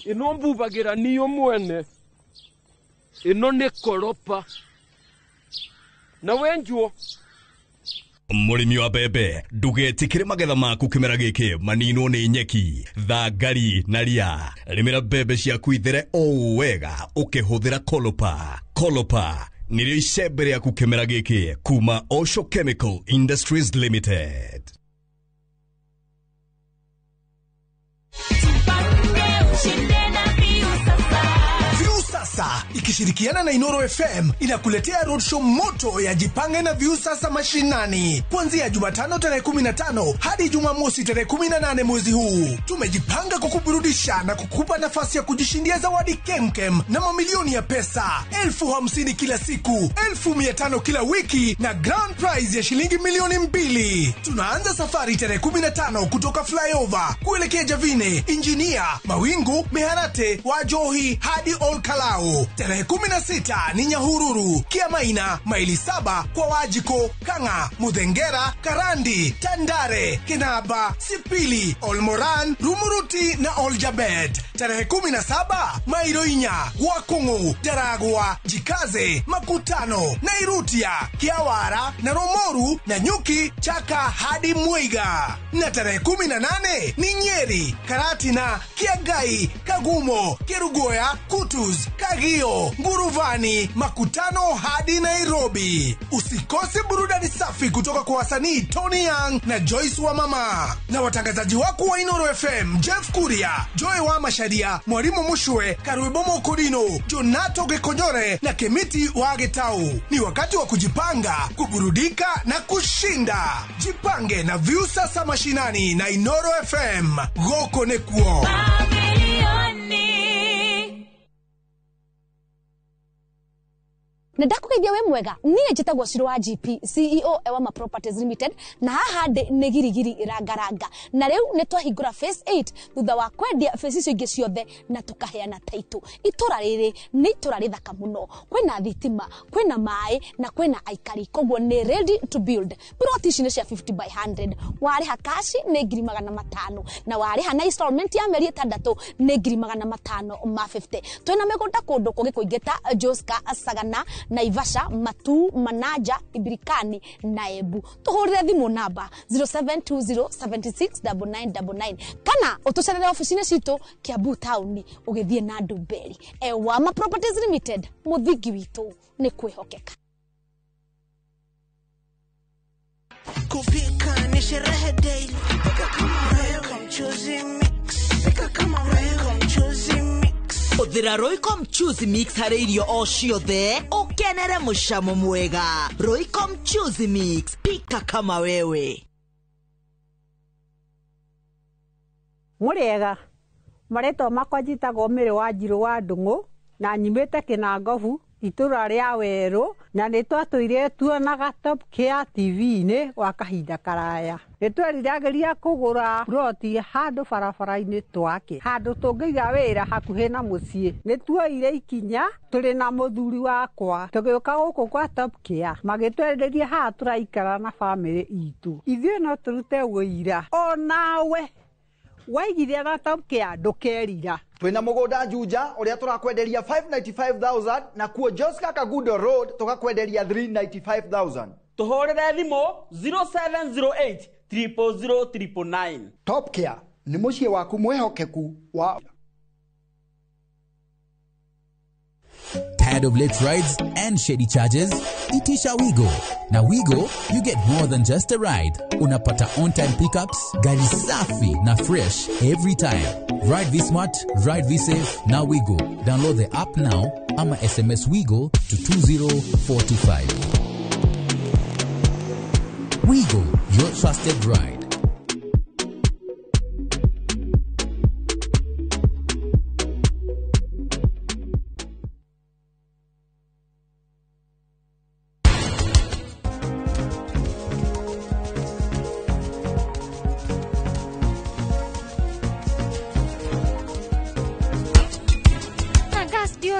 Ĩno mbubagĩra niyo mwene. Ĩno nĩ koropa. Na wenjuo. Mũrĩmi wa mbembe, ndũgetĩkĩre magetha maku kĩmera gĩkĩ maninwo nĩ nyeki, thangari na ria. Rĩmĩra mbembe ciaku ithere o wega ũkĩhũthĩra Kolopa. Kolopa nĩrĩo icembe rĩaku kĩmera gĩkĩ kuma Osho Chemical Industries Limited. Sasa ikisha Ikishirikiana na Inoro FM inakuletea roadshow moto ya Jipange na Viusasa Mashinani kuanzia Jumatano tarehe 15 hadi Jumamosi tarehe 18 mwezi huu. Tumejipanga kukuburudisha na kukupa nafasi ya kujishindia zawadi kemkem na mamilioni ya pesa, 50,000 kila siku, 500,000 kila wiki na grand prize ya shilingi 2,000,000. Tunaanza safari tarehe 15 kutoka Flyover kuelekea Javine, Injinia, Mawingu, Miharate, Wajohi hadi Olkalao. Tarehe 16 ni Nyahururu, Kiamaina, maili 7 kwa Wajiko, Kanga, Muthengera, Karandi, Tandare, Kinaba, Sipili, Olmoran, Rumuruti na Oljabet. Tarehe 17 Mairoinya, Wakungu, Daragwa, Jikaze, Makutano, Nairutia, Kiawara na Romoru na Nyuki, Chaka hadi Mwiga. Na tarehe 18 ni Nyeri, Karatina, Kiagai, Kagumo, Kerugoya, Kutus, Kagio, Nguruvani, Makutano hadi Nairobi. Usikose burudani safi kutoka kwa wasanii Tony Young na Joyce wa Mama na watangazaji wako wa Inoro FM, Jeff Kuria, Joy wa Masharia, Mwalimu Mushwe, Karwebomo Kodino, Jonato Gekonyore na Kemiti wa Getau. Ni wakati wa kujipanga, kuburudika na kushinda. Jipange na Viusasa Mashinani na Inoro FM. Goko nekuo. Na ndakugeithia we mwega niĩ njĩtagwo Ciro wa GP CEO Ewama Properties Limited, na haha ndĩ nĩ girigiri rangaranga, na rĩu nĩ twahingũra phase 8 thutha wa kwendia phase icio ingĩ ciothe na tũkaheana title. Itũra rĩrĩ nĩ itũra rĩthaka mũno, kwĩna thitima, kwĩna maĩ na kwĩna aikari, koguo nĩ ready to build. Plot ici nĩ cia 50 by 100, warĩha cash nĩ 500,000 na warĩha na installment ya mĩeri 6 nĩ 550,000. Twĩna mĩgũnda kũndũ kũngĩ kũingĩ ta Joska, Sagana, Naivasha, Matu, Manaja, Ibirikani na Embu. Tuhurire thimu namba 0720769999 kana utucerere ofici-inĩ citũ Kiambu town ũgĩthiĩ na Ndumberi. Ewama Properties Limited, mũthingi witũ nĩ kwĩhokeka. Kupika ni sherehe daily. Pika kama wewe, mchuzi mix. Pika kama wewe, mchuzi mix. Hũthĩra Royco Mchuzi Mix harĩ irio o ciothe ũkenere mũcamo mwega. Royco Mchuzi Mix, pika kama wewe. Mũrĩega, marĩtwa makwa njĩtagwo Mĩrĩ wa Njirũ wa Ndung'u na nyumĩte Kĩnangobu itũra rĩa Werũ, na nĩ twatũire tuonaga Top Care TV-inĩ gwa kahinda karaya. Nĩ tweriragĩria kũgũra ploti handũ barabara-inĩ twake, handũ tũngĩiga wĩra hakuhĩ na mũciĩ. Nĩ tuoire ikinya tũrĩ na mũthuri wakwa tũgĩũka gũkũ kwa Top Care, magĩtwenderia haha tũraikara na bamĩrĩ itũ. Ithuĩ no tũrute wũira onawe waigithia na Top Care ndũkerira. Twina mugunda Juja uria turakwenderia 595,000 na kuo Joska Kagudo Road tukakwenderia 395,000. Tuhurire thimu 0708 000 999. Top Care ni muciĩ waku mwihokeku wa. Tired of late rides and shady charges? Itisha Wigo. Na Wigo, you get more than just a ride. Unapata on-time pickups, gari safi na fresh every time. Ride V-Smart, ride V-Safe, na Wigo. Download the app now ama SMS Wigo to 20425. Wigo, your trusted ride.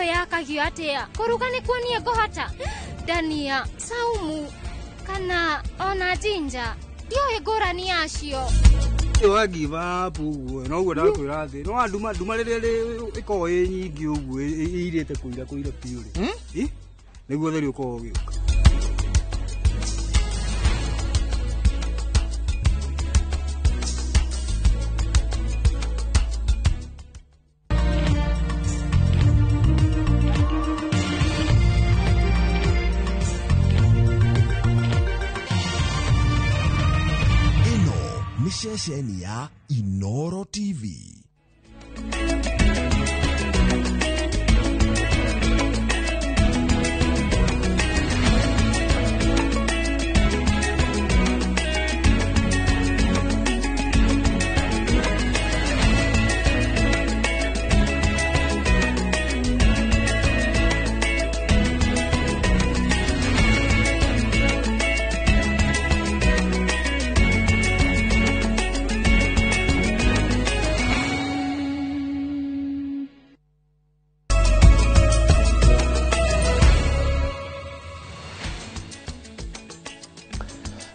Yakagio atia kuruga nĩ kuonie ngũhota dania saumu kana ona jinja ndiũĩ ngũrani yacio. Wa give up ũguo noguo ndakwĩra atĩ no nduma nduma rĩrĩa ĩkoragwo ĩ nyingĩ ũguo ĩirĩte kũira kũira biũ rĩ, nĩguo ũtheri ũkoragwo ũgĩũka. Ceceni ya Inoro TV.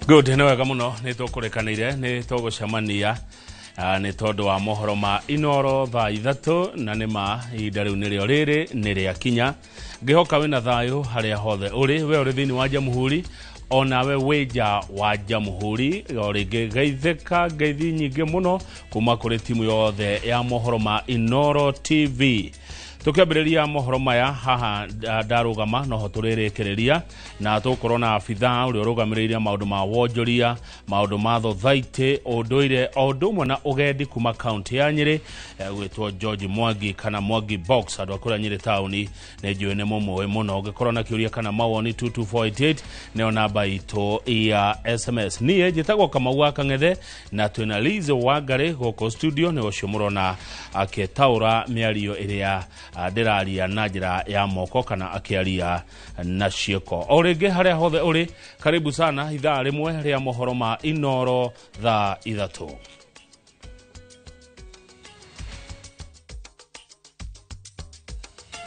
Good, nĩ wega mũno nĩ tũkũrekanĩire nĩ tũgũcemania nĩ tondũ wa mohoro ma Inoro thaa 3 na nĩ ma ihinda rĩu nĩrĩo rĩrĩ nĩ rĩakinya. Ngĩhoka wĩna thayũ harĩa hothe ũrĩ, we ũrĩ thĩinĩ wa Jamhuri onawe wĩ nja wa Jamhuri. O rĩngĩ geithĩka ngeithi nyingĩ mũno kuma kũrĩ timu yothe ya mohoro ma Inoro TV. Tukiambĩrĩria mohoro maya haha ndarũgama noho tũrĩrĩkĩrĩria na tũgũkorwo na abithaa ũrĩa ũrũgamĩrĩire maũndũ ma wonjoria, maũndũ ma thothaitĩ, ũndũire o ũndũ ũmwe na ũgendi kuma kaunti ya Nyĩrĩ, gwĩtwo George Mwangi kana Mwangi Box. Andũ a kũrĩa Nyĩrĩ taũni nĩ njũĩ nĩ mũmũĩ mũno. Ũngĩkorwo na kĩũria kana mawoni 22488 nĩyo namba itũ ya SMS. Niĩ njĩtagwo Kamau wa Kang'ethe na twĩna Liz Wangari gũkũ studio, nĩ ũcio mũrona akĩtaũra mĩario ĩrĩa ndĩraria na njĩra ya moko kana akĩaria na ciĩko. O rĩngĩ harĩa hothe ũrĩ, karibu sana ithaa rĩmwe rĩa mohoro ma Inoro thaa 3.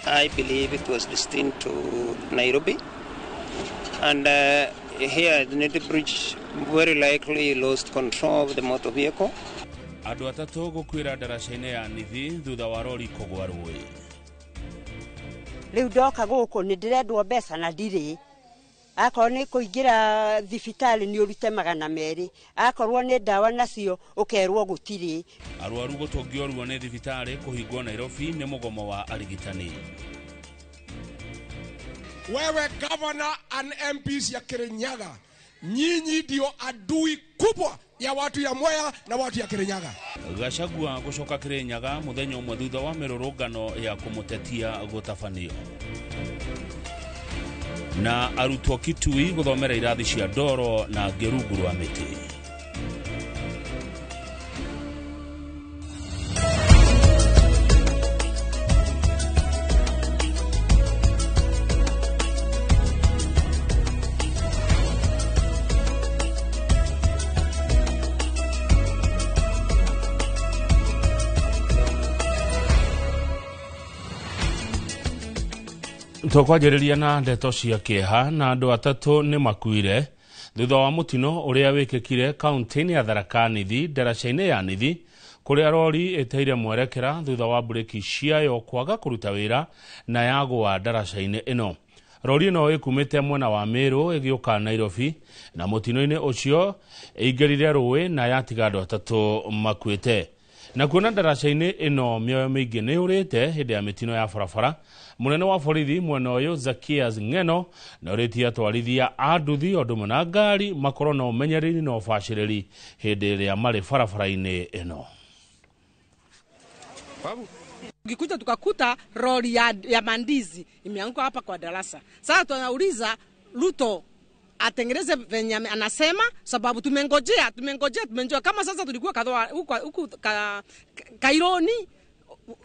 I believe it was destined to Nairobi, and here at the Neti Bridge very likely lost control of the motor vehicle. Andũ atatũ gũkuĩra ndaraca-inĩ ya Nithi thutha wa rori kũgwa rũĩ. Rĩu ndoka gũkũ nĩ ndĩrendwo mbeca na ndirĩ. Akorwo nĩ kũingĩra thibitarĩ nĩ ũrute 200, akorwo nĩ ndawa nacio ũkerwo gũtirĩ. Arwaru gũtũngio ruo nĩ thibitarĩ kũhingwo Nairobi nĩ mũgomo wa arigitani. Wewe governor and MPs ya Kirinyaga, nyinyi ndio adui kubwa ya watu ya Mwea na watu ya Kirinyaga. Gachagua gũcoka Kirinyaga mũthenya ũmwe thutha wa mĩrũrũngano ya kũmũtetia gũtabanio. Na arutwo Kitui gũthomera irathi cia ndoro na ngĩ rungu rwa mĩtĩ. Tũkwanjĩrĩria na ndeto cia kĩeha na andũ atatũ nĩ makuire thutha wa mũtino ũrĩa wĩkĩkire kaunti-inĩ ya Tharaka Nithi ndaraca-inĩ ya Nithi kũrĩa rori ĩteire mwerekera thutha wa mburĩki ciayo kwaga kũruta wĩra na yagũa ndaraca-inĩ ĩno. Rori ĩno ĩkumĩte mwena wa Meru ĩgĩũka Nairobi na mũtino-inĩ ũcio ĩingĩrire rũĩ na yatiga andũ atatũ makuĩte. Na kuona ndaraca-inĩ ĩno mĩoyo mĩingĩ nĩ yũrĩte hĩndĩ ya mĩtino ya barabara, mũnene wa borithi mwena ũyũ Zacchaeus Ng'eno nĩ orĩtie atwarithia a nduthi o ũndũ ũmwe na ngari makorwo na ũmenyereri na ũbacĩrĩri hĩndĩ ĩrĩa marĩ barabara-inĩ ĩno. Ukikuja tukakuta roli ya mandizi imeanguka hapa kwa darasa. Sasa tunauliza Ruto atengeneze venye anasema, sababu tumengojea. Kama sasa tulikuwa kadhaa huku Kaironi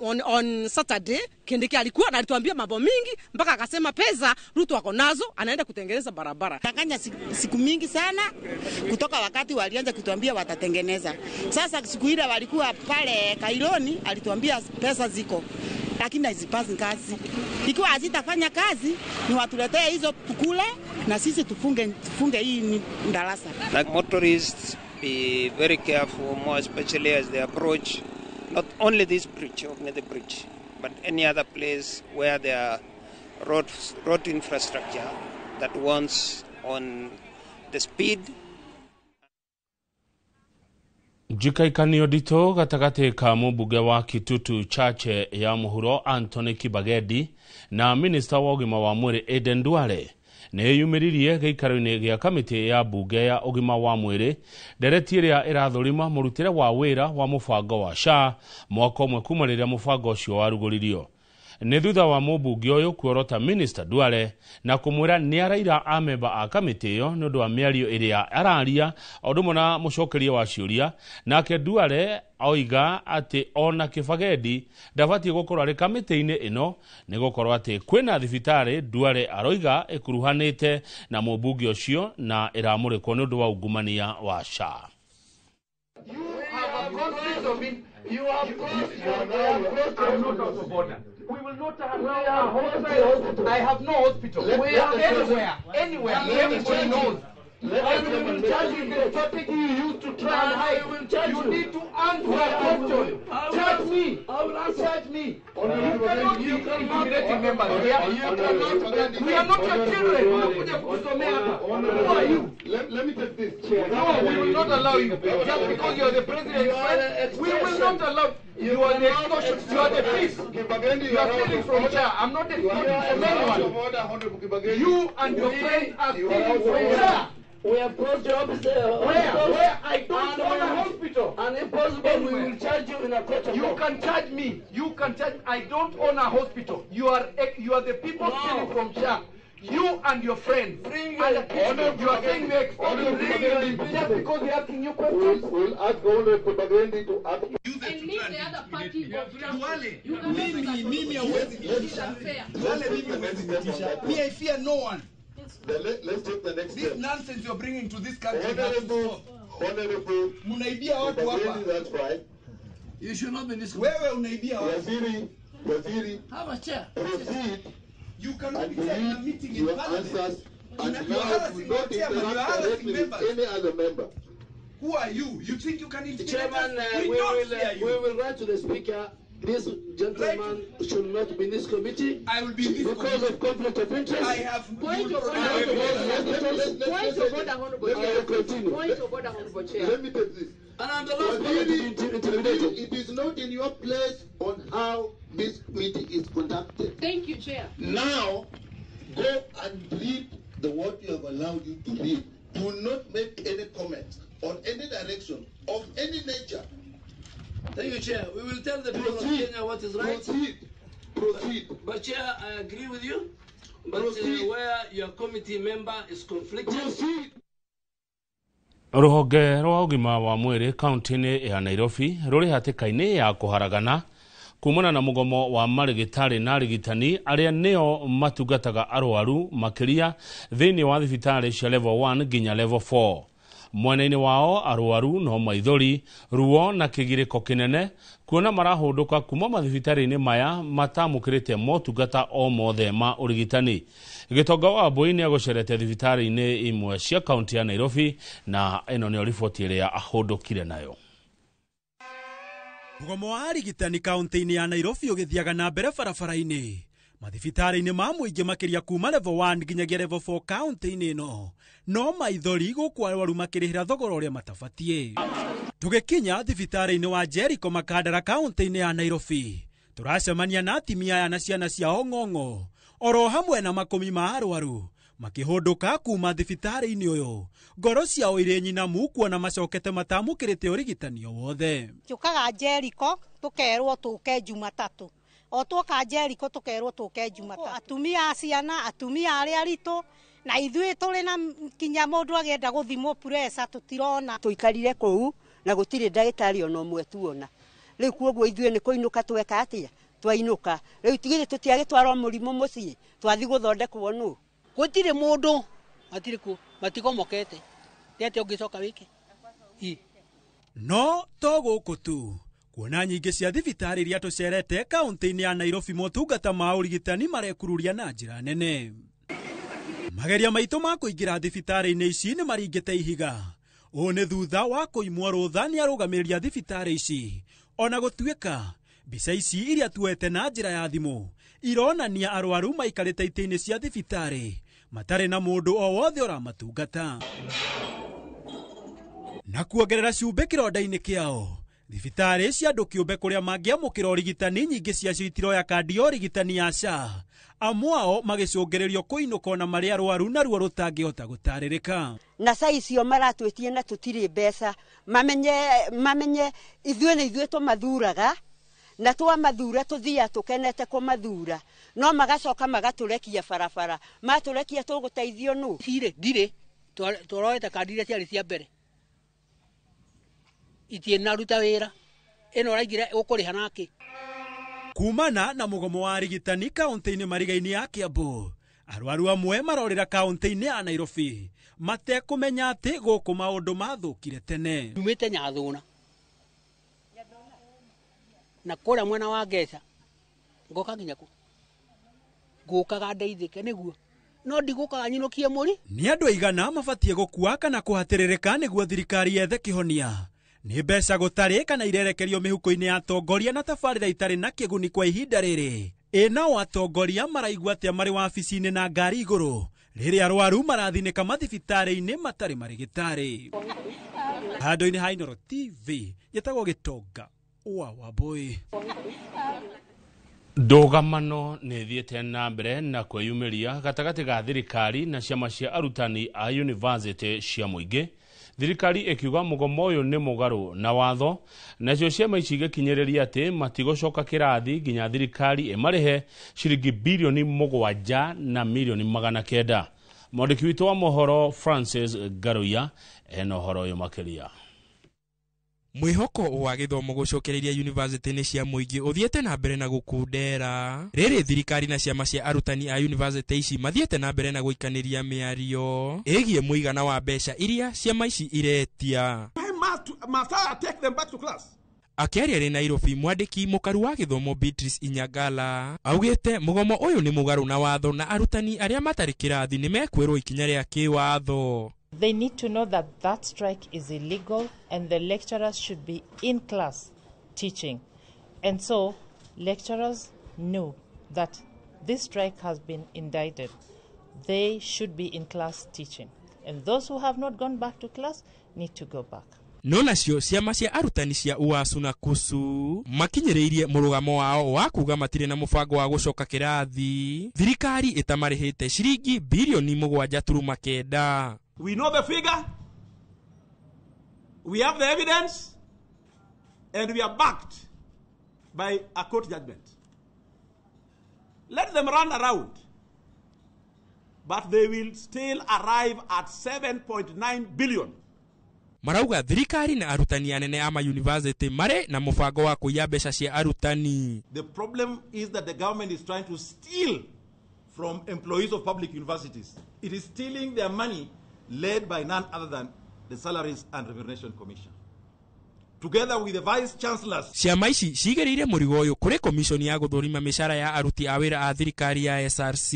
on Saturday, Kindiki alikuwa na alituambia mambo mingi mpaka akasema pesa Ruto ako nazo anaenda kutengeneza barabara. Tanganya siku mingi sana kutoka wakati walianza kutuambia watatengeneza. Sasa siku ile walikuwa pale Kaironi alituambia pesa ziko, lakini hazipazi kazi. Ikiwa hazitafanya kazi ni watuletee hizo tukule na sisi tufunge hii darasa. Like motorists be very careful, more especially as they approach not only this bridge, Nithi Bridge, but any other place where there are road infrastructure that wants on the speed. Njikaikanio nditũ gatagatĩ ka mũmbunge wa Kitutu Chache ya mũhuro Anthony Kibagedi na minista wa ũgima wa mwĩrĩ Aden Duale nĩ yumĩririe gĩikaro-inĩ gĩa kamĩtĩ ya mbunge ya ũgima wa mwĩrĩ ndereti ĩrĩa ĩrathũrima mũrutĩre wa wĩra wa mũbango wa SHA mwaka ũmwe kuma rĩrĩa mũbango ũcio warugũririo. Nĩ thutha wa mũmbunge ũyũ kuorota minista Duale na kũmwĩra nĩ araira amemba a kamĩtĩ ĩyo nĩ ũndũ wa mĩario ĩrĩa araria o ũndũ ũmwe na mũcokeria wa ciũria. Nake Duale oiga atĩ ona Kibagedi ndabatiĩ gũkorwo arĩ kamĩtĩ-inĩ ĩno nĩ gũkorwo atĩ kwĩna thibitarĩ Duale aroiga ĩkuruhanĩte na mũmbunge ũcio na ĩramũrĩkwo nĩ ũndũ wa ungumania wa SHA. You have I'm not out of order. We will not have hospital. I have no hospital. We are anywhere. Anywhere. Everybody knows. Let And the we chairman will make charge the you the strategy you used to try and hide. I will charge You you. need to answer a question. I will Charge answer. me. I will answer. Charge me. Honorable You cannot Kibagendi, be you cannot- intimidating members here. You cannot- We are not your children. Unakuja kutusomea hapa. Who are you? Let me take this chair. No, we will not allow you. Just because you are the president's You are friend, the we will not allow. You are the extortion. You are the thief. Kibagendi, You are stealing from chair. I'm not You are extorting from out of anyone. order, Honorable Kibagendi. You and your We- friends are you are stealing out of from order. chair. We have closed your office. Where? Where? I don't And own we a will- hospital. And if possible, we Anywhere. will charge you in a court of You law. can charge me. You can charge. I don't own a hospital. You are the people No. stealing from SHA. You and your friends. Bring And your- you are saying we are extorting Honorable Kibagendi, just because we are asking you questions. We'll ask Honorable Kibagendi to ask. And leave the other party of justice. You cannot Mimi, do that. mimi hauwezi It is nitisha. unfair. Duale, mimi huwezi nitisha. Me, I fear no one. Then let's take the next This step. nonsense you're bringing to this country has to Honorable, stop. Honorable Mnaibia watu hapa. Kibagendi, that's right. You should not be in this. Wewe unaibia watu. Waziri, Waziri, Have a chair. proceed You cannot and be chairing a read meeting in your parliament. answers and You are now do harassing our not chairman, you are interact harassing directly with members. any other member. Who are you? You think you can intimidate Chairman, us? We we, don't will, fear we you. will write to the speaker. This gentleman should not be in this committee. I will be in this because committee. of conflict of interest. I have. Point you of will order, protect Honorable me. Chair. Point of order, Honorable Let me Chair. continue. Point of order, Honorable Chair. Let me take this. And I'm the last one to be Waziri, intimidated. it is not in your place on how this meeting is conducted. Thank you, Chair. Now, go and read the what you have allowed you to read. Do not make any comments on any direction of any nature. Thank you, Chair. We will tell the people of Proceed. Kenya what is right. Proceed. Proceed. But, Chair, I agree with you. But Proceed. where your committee member is conflicted. Proceed. Rũhonge rwa ũgima wa mwĩrĩ kaunti-inĩ ya Nairobi rũrĩ hatĩka-inĩ ya kũharagana kumana na mũgomo wa marĩgĩtarĩ na arigitani arĩa nĩo matungataga arwaru makĩria thĩinĩ wa thibitarĩ cia level 1 nginya level 4. Mwena-inĩ wao arwaru no maithori, ruo na kĩgirĩko kĩnene kuona marahũndũka kuma mathibitarĩ-inĩ maya matamũkĩrĩte motungata o mothe ma ũrigitani. Gĩtonga wa Mbui nĩ agũcerete thibitarĩ-inĩ imwe cia kaunti ya Nairobi na ĩno nĩyo riboti ĩrĩa ahũndũkire nayo. Mũgomo wa arigitani kaunti-inĩ ya Nairobi ũgĩthiaga na mbere barabara-inĩ mathibitarĩ-inĩ ma mũingĩ makĩria kuma level 1 nginyagia level 4 kaunti-inĩ ĩno no maithori gũkũ arwaru makĩrĩhĩra thogora ũrĩa matabatiĩ. Tũgĩkinya thibitarĩ-inĩ wa Jericho Makandara kaunti-inĩ ya Nairobi tũracemania na atimia aya na ciana ciao ng'ong'o oro hamwe na makũmi ma arwaru makĩhũndũka kuma thibitarĩ-inĩ ũyũ ngoro ciao irĩ nyinamu kuona macokete matamũkĩrĩte ũrigitani o wothe. Tũkaga Jericho tũkerwo tũke Jumatatũ, o twoka Jericho tũkerwo tũke Jumatatũ. Atumia a ciana, atumia arĩa aritũ na ithuĩ tũrĩ na kinya mũndũ agĩenda gũthimwo pressure tũtirona. Tũikarire kũu na gũtirĩ ndagĩtarĩ ona ũmwe tuona. Rĩu kuoguo ithuĩ nĩ kũinũka tweka atĩa? Twainũka. Rĩu tigĩrĩ tũtiagĩtwarwo mũrimũ mũciĩ, twathi gũthondekwo nũ? Gũtirĩ mũndũ, matirĩ kuo, matigomokete. Nĩ atĩa ũngĩcoka wĩke? No to gũkũ tu kuona nyingĩ cia thibitarĩ iria tũcerete kaunti-inĩ ya Nairobi motungata ma ũrigitani marekururia na njĩra nene. Mageria maitũ ma kũingĩra thibitarĩ-inĩ ici nĩ maringĩte ihiga. Ũũ nĩ thutha wa kũimwo rũtha nĩ arũgamĩrĩri a thibitarĩ ici. Ona gũtuĩka mbica ici iria tuoete na njĩra ya thimũ ironania arwaru maikarĩte itĩ-inĩ cia thibitarĩ matarĩ na mũndũ o wothe ũramatungata. Na kuongerera cumbĩ kĩronda-inĩ kĩao, thibitarĩ cia andũ kĩũmbe kũrĩa mangĩamũkĩra ũrigitani nyingĩ ciacio itiroya kandi ya ũrigitani ya SHA, amwe ao magĩcũngĩrĩrio kũinũka ona marĩ arwaru na ruo rũtangĩhota gũtarĩrĩka. Na saa icio maratwĩtie na tũtirĩ mbeca, mamenye ithuĩ nĩ ithuĩ tũmathuraga na twamathura tũthiaga tũkenete kũmathura, no magacoka magatũrekia barabara. Matũrekia tũgũteithio nũ? Cirĩ ndirĩ, twaroete kandi iria ciarĩ cia mbere itiĩnaruta wĩra, ĩno ũraigire ũkũrĩha nake. Kumana na mũgomo wa arigitani kaunti-inĩ mariga-inĩ ya Kiambu, arwaru amwe marorĩra kaunti-inĩ ya Nairobi matekũmenya atĩ gũkũ maũndũ mathũkire tene. Nyumĩte Nyathũna na kũrĩa mwena wa Ngeca, ngoka nginya kũ ngũkaga ndeithĩke nĩguo No ndigũkaga nyinũkie mũri. Nĩ andũ aigana mabatiĩ gũkua kana kũhatĩrĩrĩka nĩguo thirikari yethe kĩhonia? Nĩ mbeca gũtarĩ kana irerekerio mĩhuko-inĩ ya atongoria na tabarĩra itarĩ na kĩguni kwa ihinda rĩrĩ? Ĩ nao atongoria maraigua atĩa marĩ wabici-inĩ na ngari igũrũ rĩrĩa arwaru marathinĩka mathibitarĩ-inĩ matarĩ marĩgĩtarĩ? Handũ-inĩ ha Inooro TV njĩtagwo Gĩtonga wa Wambui. Ndũgamano nĩ ĩthiĩte na mbere na kwĩyumĩria gatagatĩ ga thirikari na ciama cia arutani a yunivasĩtĩ cia mũingĩ. Thirikari ĩkiuga mũgomo ũyũ nĩ mũgarũ na watho, nacio ciama ici igĩkinyĩrĩria atĩ matigũcoka kĩrathi nginya thirikari ĩmarĩhe ciringi birioni 7 na mirioni 900. Mwandĩki witũ wa mohoro Francis Ngaruiya ena ũhoro ũyũ makĩria. Mwĩhoko wa gĩthomo gũcokereria yunivasĩtĩ-inĩ cia mũingĩ ũthiĩte na mbere na gũkundera. Rĩrĩ thirikari na ciama cia arutani a yunivasĩtĩ ici mathiĩte na mbere na gũikanĩria mĩario ĩgiĩ mũigana wa mbeca iria ciama ici iretia. Must I take them back to class? Akĩaria rĩ Nairobi, mwandĩki mũkaru wa gĩthomo Beatrice Inyangala augĩte mũgomo ũyũ nĩ mũgarũ na watho na arutani arĩa matarĩ kĩrathi nĩ mekwĩrwo ikinya rĩa kĩwatho. They need to know that that strike is illegal and the lecturers should be in class teaching. And so lecturers know that this strike has been indicted. They should be in class teaching. And those who have not gone back to class need to go back. No nacio ciama cia arutani cia UASU na KUSU makinyĩrĩirie mũrũgamo wao wa kuga matirĩ na mũbango wa gũcoka kĩrathi thirikari ĩtamarĩhĩte ciringi birioni 7.9. We know the figure, we have the evidence, and we are backed by a court judgment. Let them run around, but they will still arrive at 7.9 billion. Marauga thirikari na arutani anene a mayunivasĩtĩ marĩ na mũbango wa kũiya mbeca cia arutani. The problem is that the government is trying to steal from employees of public universities. It is stealing their money, led by none other than the Salaries and Remuneration Commission, together with the vice chancellors. Ciama ici cigĩrĩire mũrigo ũyũ kũrĩ komishoni ya gũthũrima mĩcara ya aruti a wĩra a thirikari ya SRC,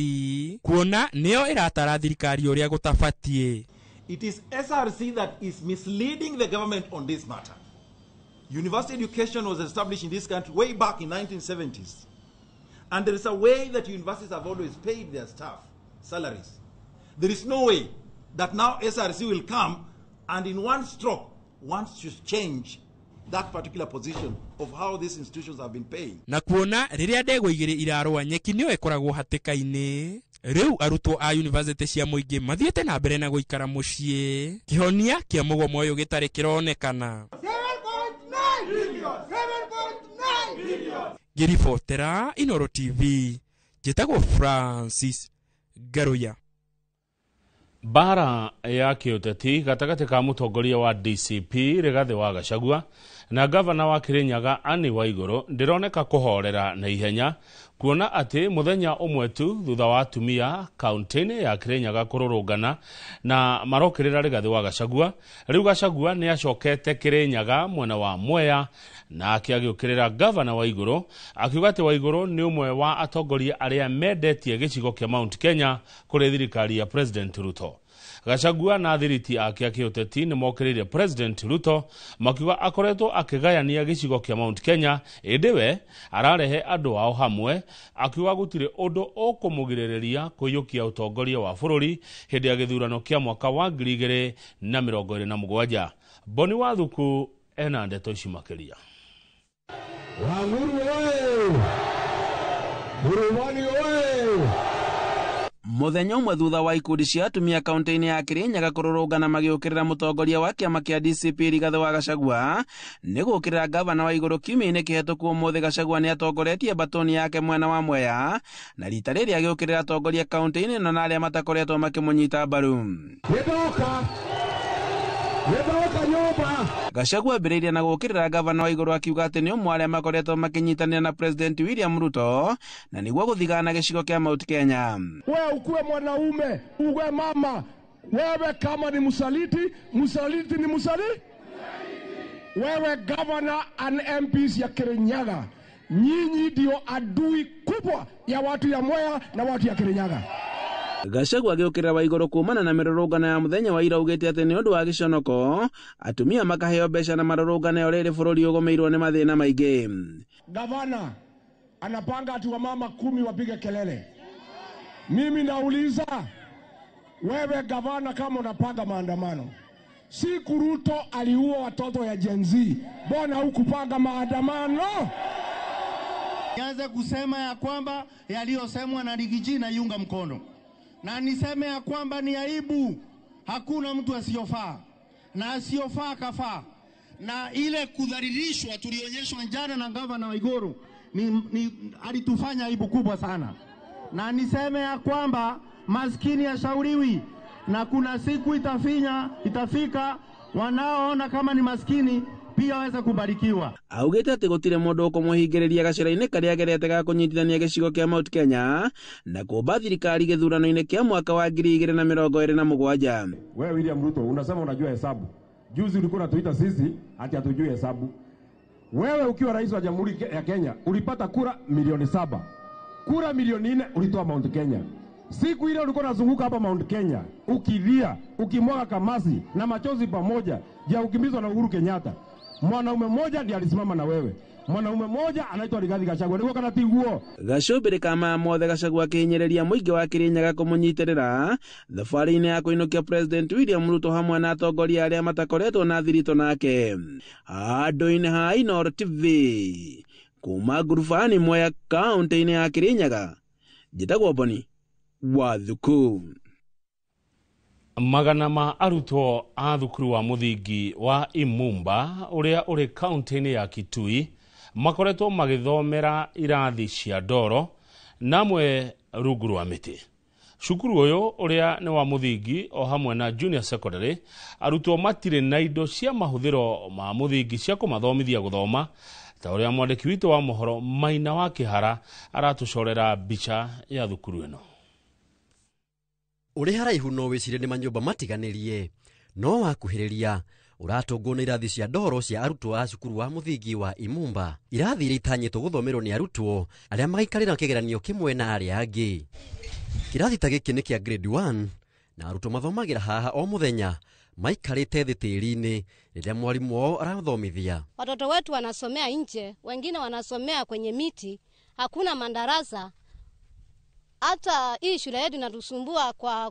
kuona nĩyo ĩratara thirikari ũrĩa gũtabatiĩ. It is SRC that is misleading the government on this matter. University education was established in this country way back in 1970s. And there is a way that universities have always paid their staff salaries. There is no way that now SRC will come and in one stroke wants to change that particular position of how these institutions have been paying. Na kuona rĩrĩa ndegwa igĩrĩ irarũa nyeki nĩyo ĩkoragwo hatĩka-inĩ. Rĩu arutwo a yunivasĩtĩ cia mũingĩ mathiĩte na mbere na gũikara mũciĩ, kĩhonia kĩa mũgomo ũyũ gĩtarĩ kĩronekana. 7.9 billion. Ngĩribotera Inooro TV, njĩtagwo Francis Ngaruiya. Mbara ya kĩũteti gatagatĩ ka mũtongoria wa DCP Rigathĩ wa Gachagua na gavana wa Kirinyaga Anne Waiguru ndĩroneka kũhorera na ihenya, kuona atĩ mũthenya ũmwe tu thutha wa atumia kaunti-inĩ ya Kirinyaga kũrũrũngana na marokĩrĩra Rigathĩ wa Gachagua, rĩu Gachagua nĩ acokete Kirinyaga mwena wa Mwea nake agĩũkĩrĩra gavana Waiguru akiuga atĩ Waiguru nĩ ũmwe wa atongoria arĩa mendetie gĩcigo kĩa Mount Kenya kũrĩ thirikari ya President Ruto. Gachagua na athiriti ake a kĩũteti nĩ mokĩrĩire President Ruto makiuga akoretwo akĩgayania gĩcigo kĩa Mount Kenya, ĩndĩ we ararehe andũ ao hamwe, akiuga gũtirĩ ũndũ ũkũmũgirĩrĩria kũiyũkia ũtongoria wa bũrũri hĩndĩ ya gĩthurano kĩa mwaka wa 2027. Boni Wathuku ena ndeto ici makĩria. Wanguru oye! Murumani oye! Mũthenya ũmwe thutha wa ikundi cia atumia kaunti-inĩ ya Kirinyaga kũrũrũngana magĩũkĩrĩra mũtongoria wa kĩama kĩa DCP Rigathĩ wa Gachagua nĩ gũũkĩrĩra gavana Waiguru kiumia-inĩ kĩhetũku ũmũthĩ. Gachagua nĩ atongoretie mbatoni yake mwena wa Mwea na rita rĩrĩ agĩũkĩrĩra atongoria kaunti-inĩ ĩno na arĩa matakoretwo makĩmũnyita mbaru. Gachagua ambĩrĩirie na gũũkĩrĩra gavana Waiguru akiuga atĩ nĩ ũmwe arĩa makoretwo makĩnyitanĩra na President William Ruto na nĩguo gũthigana gĩcigo kĩa Mount Kenya. Wewe ukuwe mwanaume, uwe mama, wewe kama ni msaliti, msaliti ni msaliti. Wewe governor and MPs ya Kirinyaga, nyinyi ndio adui kubwa ya watu ya Mwea na watu ya Kirinyaga. Gachagua agĩũkĩrĩra Waigũrũ kumana na mĩrũrũngano ya mũthenya wa ira augĩte atĩ nĩ ũndũ wa gĩconoko atumia makaheo mbeca na marũrũngano rĩrĩ bũrũri ũgũmĩirwo nĩ mathĩna maingĩ. Gavana anapanga ati wamama 10 wapige kelele. Mimi nauliza wewe gavana, kama unapanga maandamano, siku Ruto aliua watoto ya Gen Z, mbona hukupanga maandamano? Nianze kusema ya kwamba yaliyosemwa na Rigiji na iunga mkono, na niseme ya kwamba ni aibu, hakuna mtu asiyofaa na asiyofaa kafaa, na ile kudhalilishwa tulionyeshwa jana na gavana Waiguru ni alitufanya aibu kubwa sana. Na niseme ya kwamba maskini hashauriwi, na kuna siku itafika wanaoona kama ni maskini pia waweza kubarikiwa. Augite ati gutire mundu ukumuhingiriria gacira-ini karia agerete ga kunyitithania gicigo kia Mount Kenya na kumba thirikari githurano-ini kia mwaka wa 2027. Wewe William Ruto unasema unajua hesabu. Juzi ulikuwa unatuita sisi ati hatujui hesabu. Wewe ukiwa rais wa Jamhuri ya Kenya ulipata kura milioni 7. Kura milioni 4 ulitoa Mount Kenya. Siku ile ulikuwa unazunguka hapa Mount Kenya ukilia, ukimwaga kamasi na machozi pamoja, ya ukimbizwa na Uhuru Kenyatta. Mwanaume mmoja ndiye alisimama na wewe. Mwanaume mmoja anaitwa Rigathi Gachagua. Niguo kana tiguo? Gacũmbĩrĩ ka maya mothe Gachagua akĩhinyĩrĩria mũingĩ wa Kirinyaga kũmũnyitĩrĩra thabarĩ-inĩ ya kũinũkia President William Ruto hamwe na atongoria arĩa matakoretwo na thiritũ nake. Handũ-inĩ ha Inooro TV kuma ngurubani Mwea kaũntĩ-inĩ ya Kirinyaga, njĩtagwo Boni Wathuku. Magana ma arutwo a thukuru wa mũthingi wa Imumba ũrĩa ũrĩ kaũntĩ-inĩ ya Kitui makoretwo magĩthomera irathi cia ndoro namwe rungu rwa mĩtĩ. Cukuru ũyũ ũrĩa nĩ wa mũthingi o hamwe na junior secondary, arutwo matirĩ na indo cia mahũthĩro ma mũthingi cia kũmathomithia gũthoma, ta ũrĩa mwandĩki witũ wa mohoro Maina wa Kĩhara aratũcorera mbica ya thukuru ĩno. Ũrĩ haraihu no wĩcirie nĩ manyũmba matiganĩrie, no wakuhĩrĩria ũratũngwo nĩ irathi cia ndoro cia arutwo a cukuru wa mũthingi wa Imumba. Irathi iria itanyĩtwo gũthomerwo nĩ arutwo arĩa magaikarĩra kĩgeranio kĩmwe na arĩa angĩ. Kĩrathi ta gĩkĩ nĩ kĩa grade 1 na arutwo mathomagĩra haha o mũthenya maikarĩte thĩ tĩri-inĩ rĩrĩa mwarimũ wao arathomithia. Watoto wetu wanasomea nje, wengine wanasomea kwenye miti, hakuna madarasa. Hata hii shule yetu inatusumbua kwa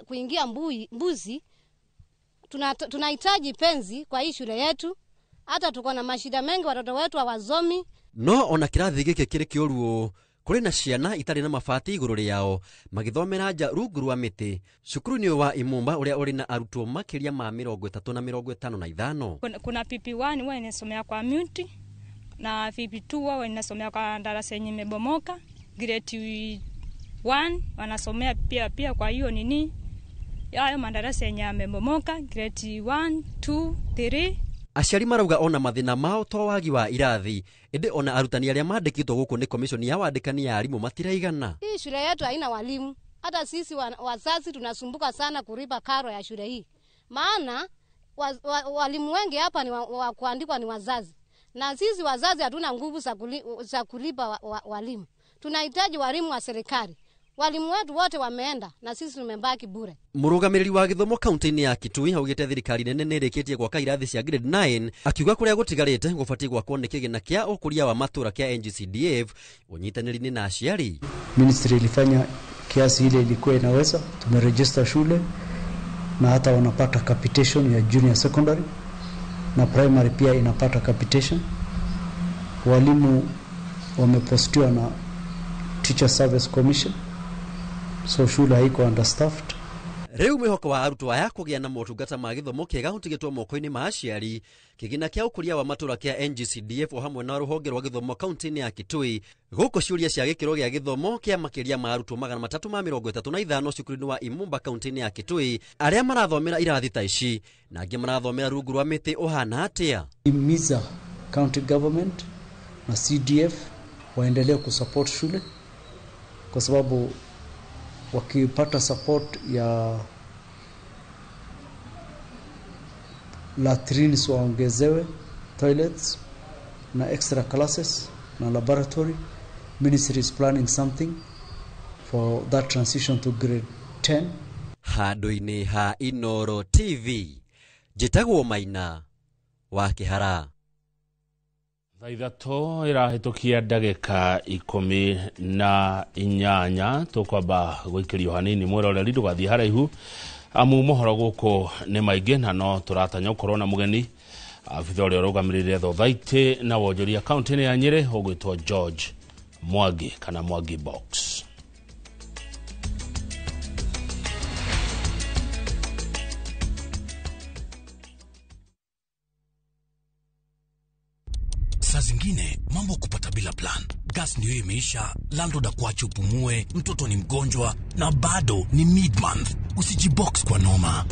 kuingia mbuzi. Tunahitaji penzi kwa hii shule yetu. Hata tuko na mashida mengi, watoto wetu hawasomi. No ona kĩrathi gĩkĩ kĩrĩ kĩũru, kũrĩ na ciana itarĩ na mabati igũrũ rĩao magĩthomera nja rungu rwa mĩtĩ cukuru-inĩ wa Imumba ũrĩa ũrĩ na arutwo makĩria ma 30 na 55. Kuna PP1 wao inasomea kwa mti na PP2 wao inasomea kwa darasa yenye imebomoka. Grade 1 wanasomea pia kwa hiyo nini hayo madarasa yenye yamebomoka grade 1 2 3. Aciari marauga ona mathĩna mao to wagi wa irathi, ĩndĩ ona arutani arĩa mandĩkĩtwo gũkũ nĩ commission ya wandĩkani ya arimũ matiraigana. Hii shule yetu haina walimu. Hata sisi wazazi tunasumbuka sana kulipa karo ya shule hii, maana walimu wengi hapa ni wa kuandikwa ni wazazi, na sisi wazazi hatuna nguvu za kulipa walimu. Tunahitaji walimu wa serikali. Walimu wetu wote wameenda na sisi tumebaki bure. Mũrũgamĩrĩri wa gĩthomo kaunti-inĩ ya Kitui augĩte thirikari nene nĩ ĩrĩkĩtie gwaka irathi cia grade 9, akiuga kũrĩa gũtigarĩte gũbatiĩ gwakwo nĩ kĩgĩna kĩa ũkũria wa matũra kĩa NGCDF ũnyitanĩri-inĩ na aciari. Ministry ilifanya kiasi ile ilikuwa inaweza, tumeregister shule na hata wanapata capitation ya junior secondary na primary pia inapata capitation. Walimu wamepostiwa na Teacher Service Commission, so shule haiko understaffed. Rĩu mwĩhoko wa arutwo aya kũgĩa na motungata ma gĩthomo kĩega ũtigĩtwo moko-inĩ ma aciari. Kĩgĩna kĩa ũkũria wa matũra kĩa NGCDF o hamwe na rũhonge rwa gĩthomo kaunti-inĩ ya Kitui gũkũ ciũria cia gĩkĩro gĩa gĩthomo kĩa makĩria ma arutwo 335 cukuru-inĩ wa Imumba kaunti-inĩ ya Kitui arĩa marathomera irathi ta ici na angĩ marathomera rungu rwa mĩtĩ ũhana atĩa. Imiza county government na CDF waendelee kusupport shule kwa sababu wakipata support ya latrines waongezewe, toilets na extra classes na laboratory. Ministry is planning something for that transition to grade 10. Handũ-inĩ ha Inoro TV njĩtagwo Maina wa Kĩhara. Thaa ithatũ ĩrahĩtũkia ndagĩka 18 tũkwamba gũikĩrio hanini mwĩroreri ndũgathiĩ haraihu amu mohoro gũkũ nĩ maingĩ na no tũratanya gũkorwo na mũgeni abitha ũrĩa ũrũgamĩrĩire thothaitĩ na wonjoria kaũntĩ-inĩ ya Nyĩrĩ ũgwĩtwo George Mwangi kana Mwangi Box. Saa zingine mambo kupata bila plan. Gas ndio imeisha, landlord akuache upumue, mtoto ni mgonjwa na bado ni mid-month. Usijibox kwa noma.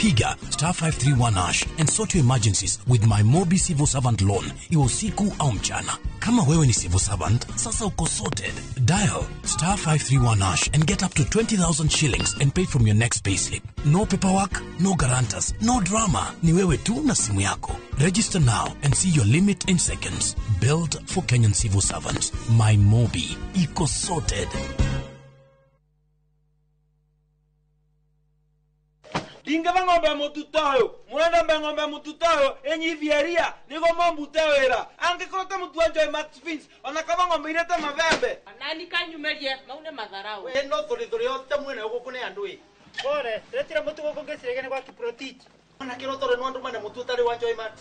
Piga star 531 hash and sort your emergencies with my Mobi Civil Servant Loan, iwe usiku au mchana. Kama wewe ni civil servant, sasa uko sorted. Dial star 531 hash and get up to 20,000 shillings and pay from your next payslip. No paperwork, no guarantors, no drama. Ni wewe tu na simu yako. Register now and see your limit in seconds. Built for Kenyan civil servants. My Mobi. Iko sorted. Ndingeva ng'ombe mututoyo murenda mbe ng'ombe mututoyo enyithieria nigo mombute wira angikorwo ta mutu wa Joy Max Fins ona kaba ng'ombe irete mabembe nani kanyumerie maune matharau we no thuri yote mwene guku ni andu i pore retira mutu guku ngicirege ni gwa Kiprotich ona kirotore no andu mane mutu utari wa Joy Max.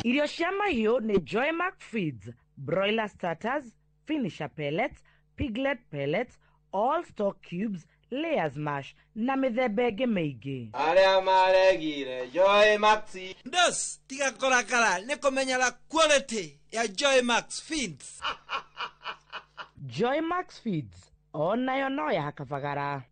Irio cia mahiũ nĩ Joy Max Feeds, broiler starters, finisher pellets, piglet pellets, all stock cubes, layers mash na mĩthemba ĩngĩ mĩingĩ. Arĩa maregire Joy Max ndos tiga kũrakara nĩ kũmenyera quality ya Joy Max Feeds. Joy Max Feeds onayo no ya kabagara.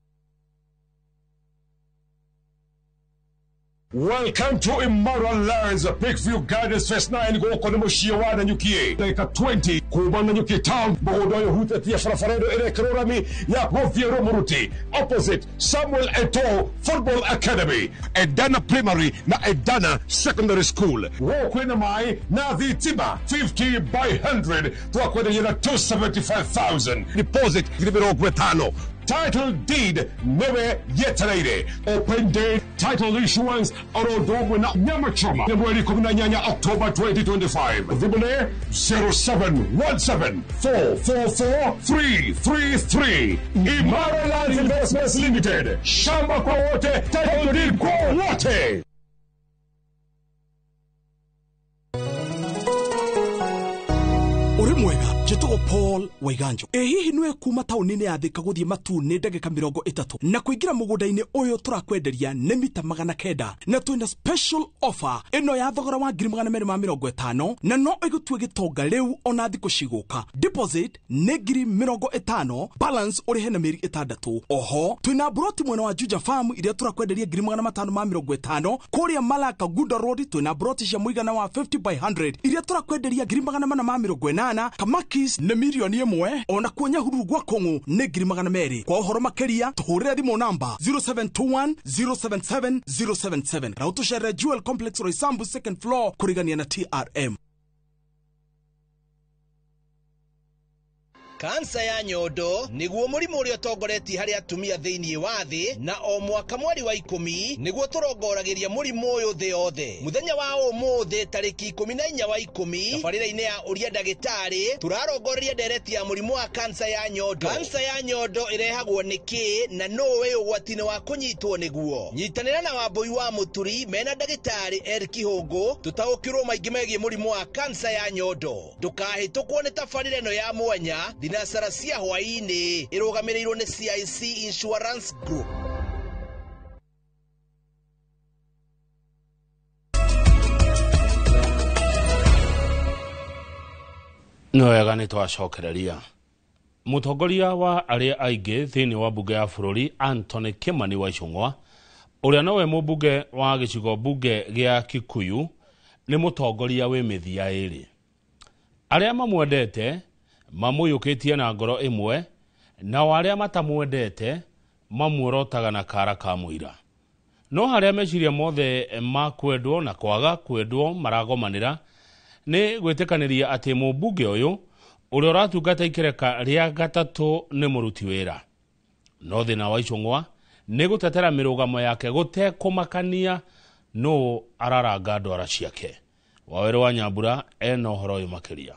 Welcome to Immoral Lands, Peakview Gardens Phase 9 gũkũ nĩ mũciĩ wa Nanyuki. Ndagĩka 20 kuma Nanyuki town mũgũnda ũyũ ũhutĩtie barabara ĩno ĩrekĩrwo rami ya gũthiĩ Rũmũruti opposite Samuel Eto'o Football Academy, Edana Primary na Edana Secondary School. Gũkũ kwĩna maĩ na thitima 50 by 100 twakwenderia na 275,000 deposit 50,000. Title deed newe yetereire. Open day title issuance oro ũndũ na nyama choma nĩ mweri 18 October 2025. Thimũ nĩ 0717 444 333. Imara Lands Investments Limited. Shamba kwa wote, title deed kwa wote. Uri mwega njĩtagwo Paul Waiganjo. Ĩ hihi nĩwe kuma taũni-inĩ ya Thika gũthiĩ Matuu nĩ ndagĩka 30 na kũingĩra mũgũnda-inĩ ũyũ tũrakwenderia nĩ mita 900 na twĩna special offer ĩno ya thogora wa 250,000 na no ĩgũtue gĩtonga rĩu ona thikũ cigũka. Deposit nĩ 50,000, balance ũrĩhe na mĩeri 6. Oho twĩna broti mwena wa Juja Farm iria tũrakwenderia 550,000. Kũrĩa Malaka Gunda Road twĩna broti cia mũigana wa 50 by 100 iria tũrakwenderia 480,000. Kamakis nĩ 1,000,000 ona kuo Nyahururu gwa Kong'u nĩ 200,000. Kwa ũhoro makĩria tũhũrĩre thimũ namba 0721 077 077 na ũtũcerere Jewel Complex Roysambu second floor kũrigania na TRM. Kansa ya nyondo niguo mũrimũ ũrĩa ũtongoretie harĩ atumia thĩinĩ wa thĩ, na o mwaka mweri wa 10 niguo tũrongoragĩria mũrimũ ũyũ thĩ yothe. Mũthenya wa ũmũthĩ tarĩki 14 wa 10 tabarĩra-inĩ ya ũria ndagĩtarĩ tũrarongoreria ndereti ya mũrimũ wa kansa ya nyondo. Kansa ya nyondo ĩrehagwo nĩ kĩ na nũũ wĩ ũgwati-inĩ wa kũnyitwo nĩguo? Nyitanĩra na Wambũi wa Mũturi mena ndagĩtarĩ Eric Kihũngũ tũtaũkĩrwo maingĩ megiĩ mũrimũ wa kansa ya nyondo. Ndũkahĩtũkwo nĩ tabarĩra ĩno ya mwanya thinacara cia hwaĩ-inĩ ĩrũgamĩrĩirwo nĩ CIC Insurance Group. Nĩ wega nĩ twacokereria. Mũtongoria wa arĩa aingĩ thĩinĩ wa mbunge ya bũrũri Anthony Kimani wa Ichung'wa ũrĩa nowe mũmbunge wa gĩcigo mbunge gĩa Kikuyu nĩ mũtongoria wĩ mĩthia ĩrĩ. Arĩa mamwendete mamũiyũkĩtie na ngoro ĩmwe, nao arĩa matamwendete mamuorotaga na kara ka mũira. No harĩa meciria mothe ma kwendwo na kwaga kwendwo maragomanĩra nĩ gwĩtĩkanĩria atĩ mũmbunge ũyũ ũrĩa ũratungata ikereka rĩa gatatũ nĩ mũruti wĩra. No thĩna wa Ichung'wa nĩ gũtetera mĩrũgamo yake gũtekũmakania nũ araranga ndwara ciake. Wawerũ wa Nyambura ena ũhoro ũyũ makĩria.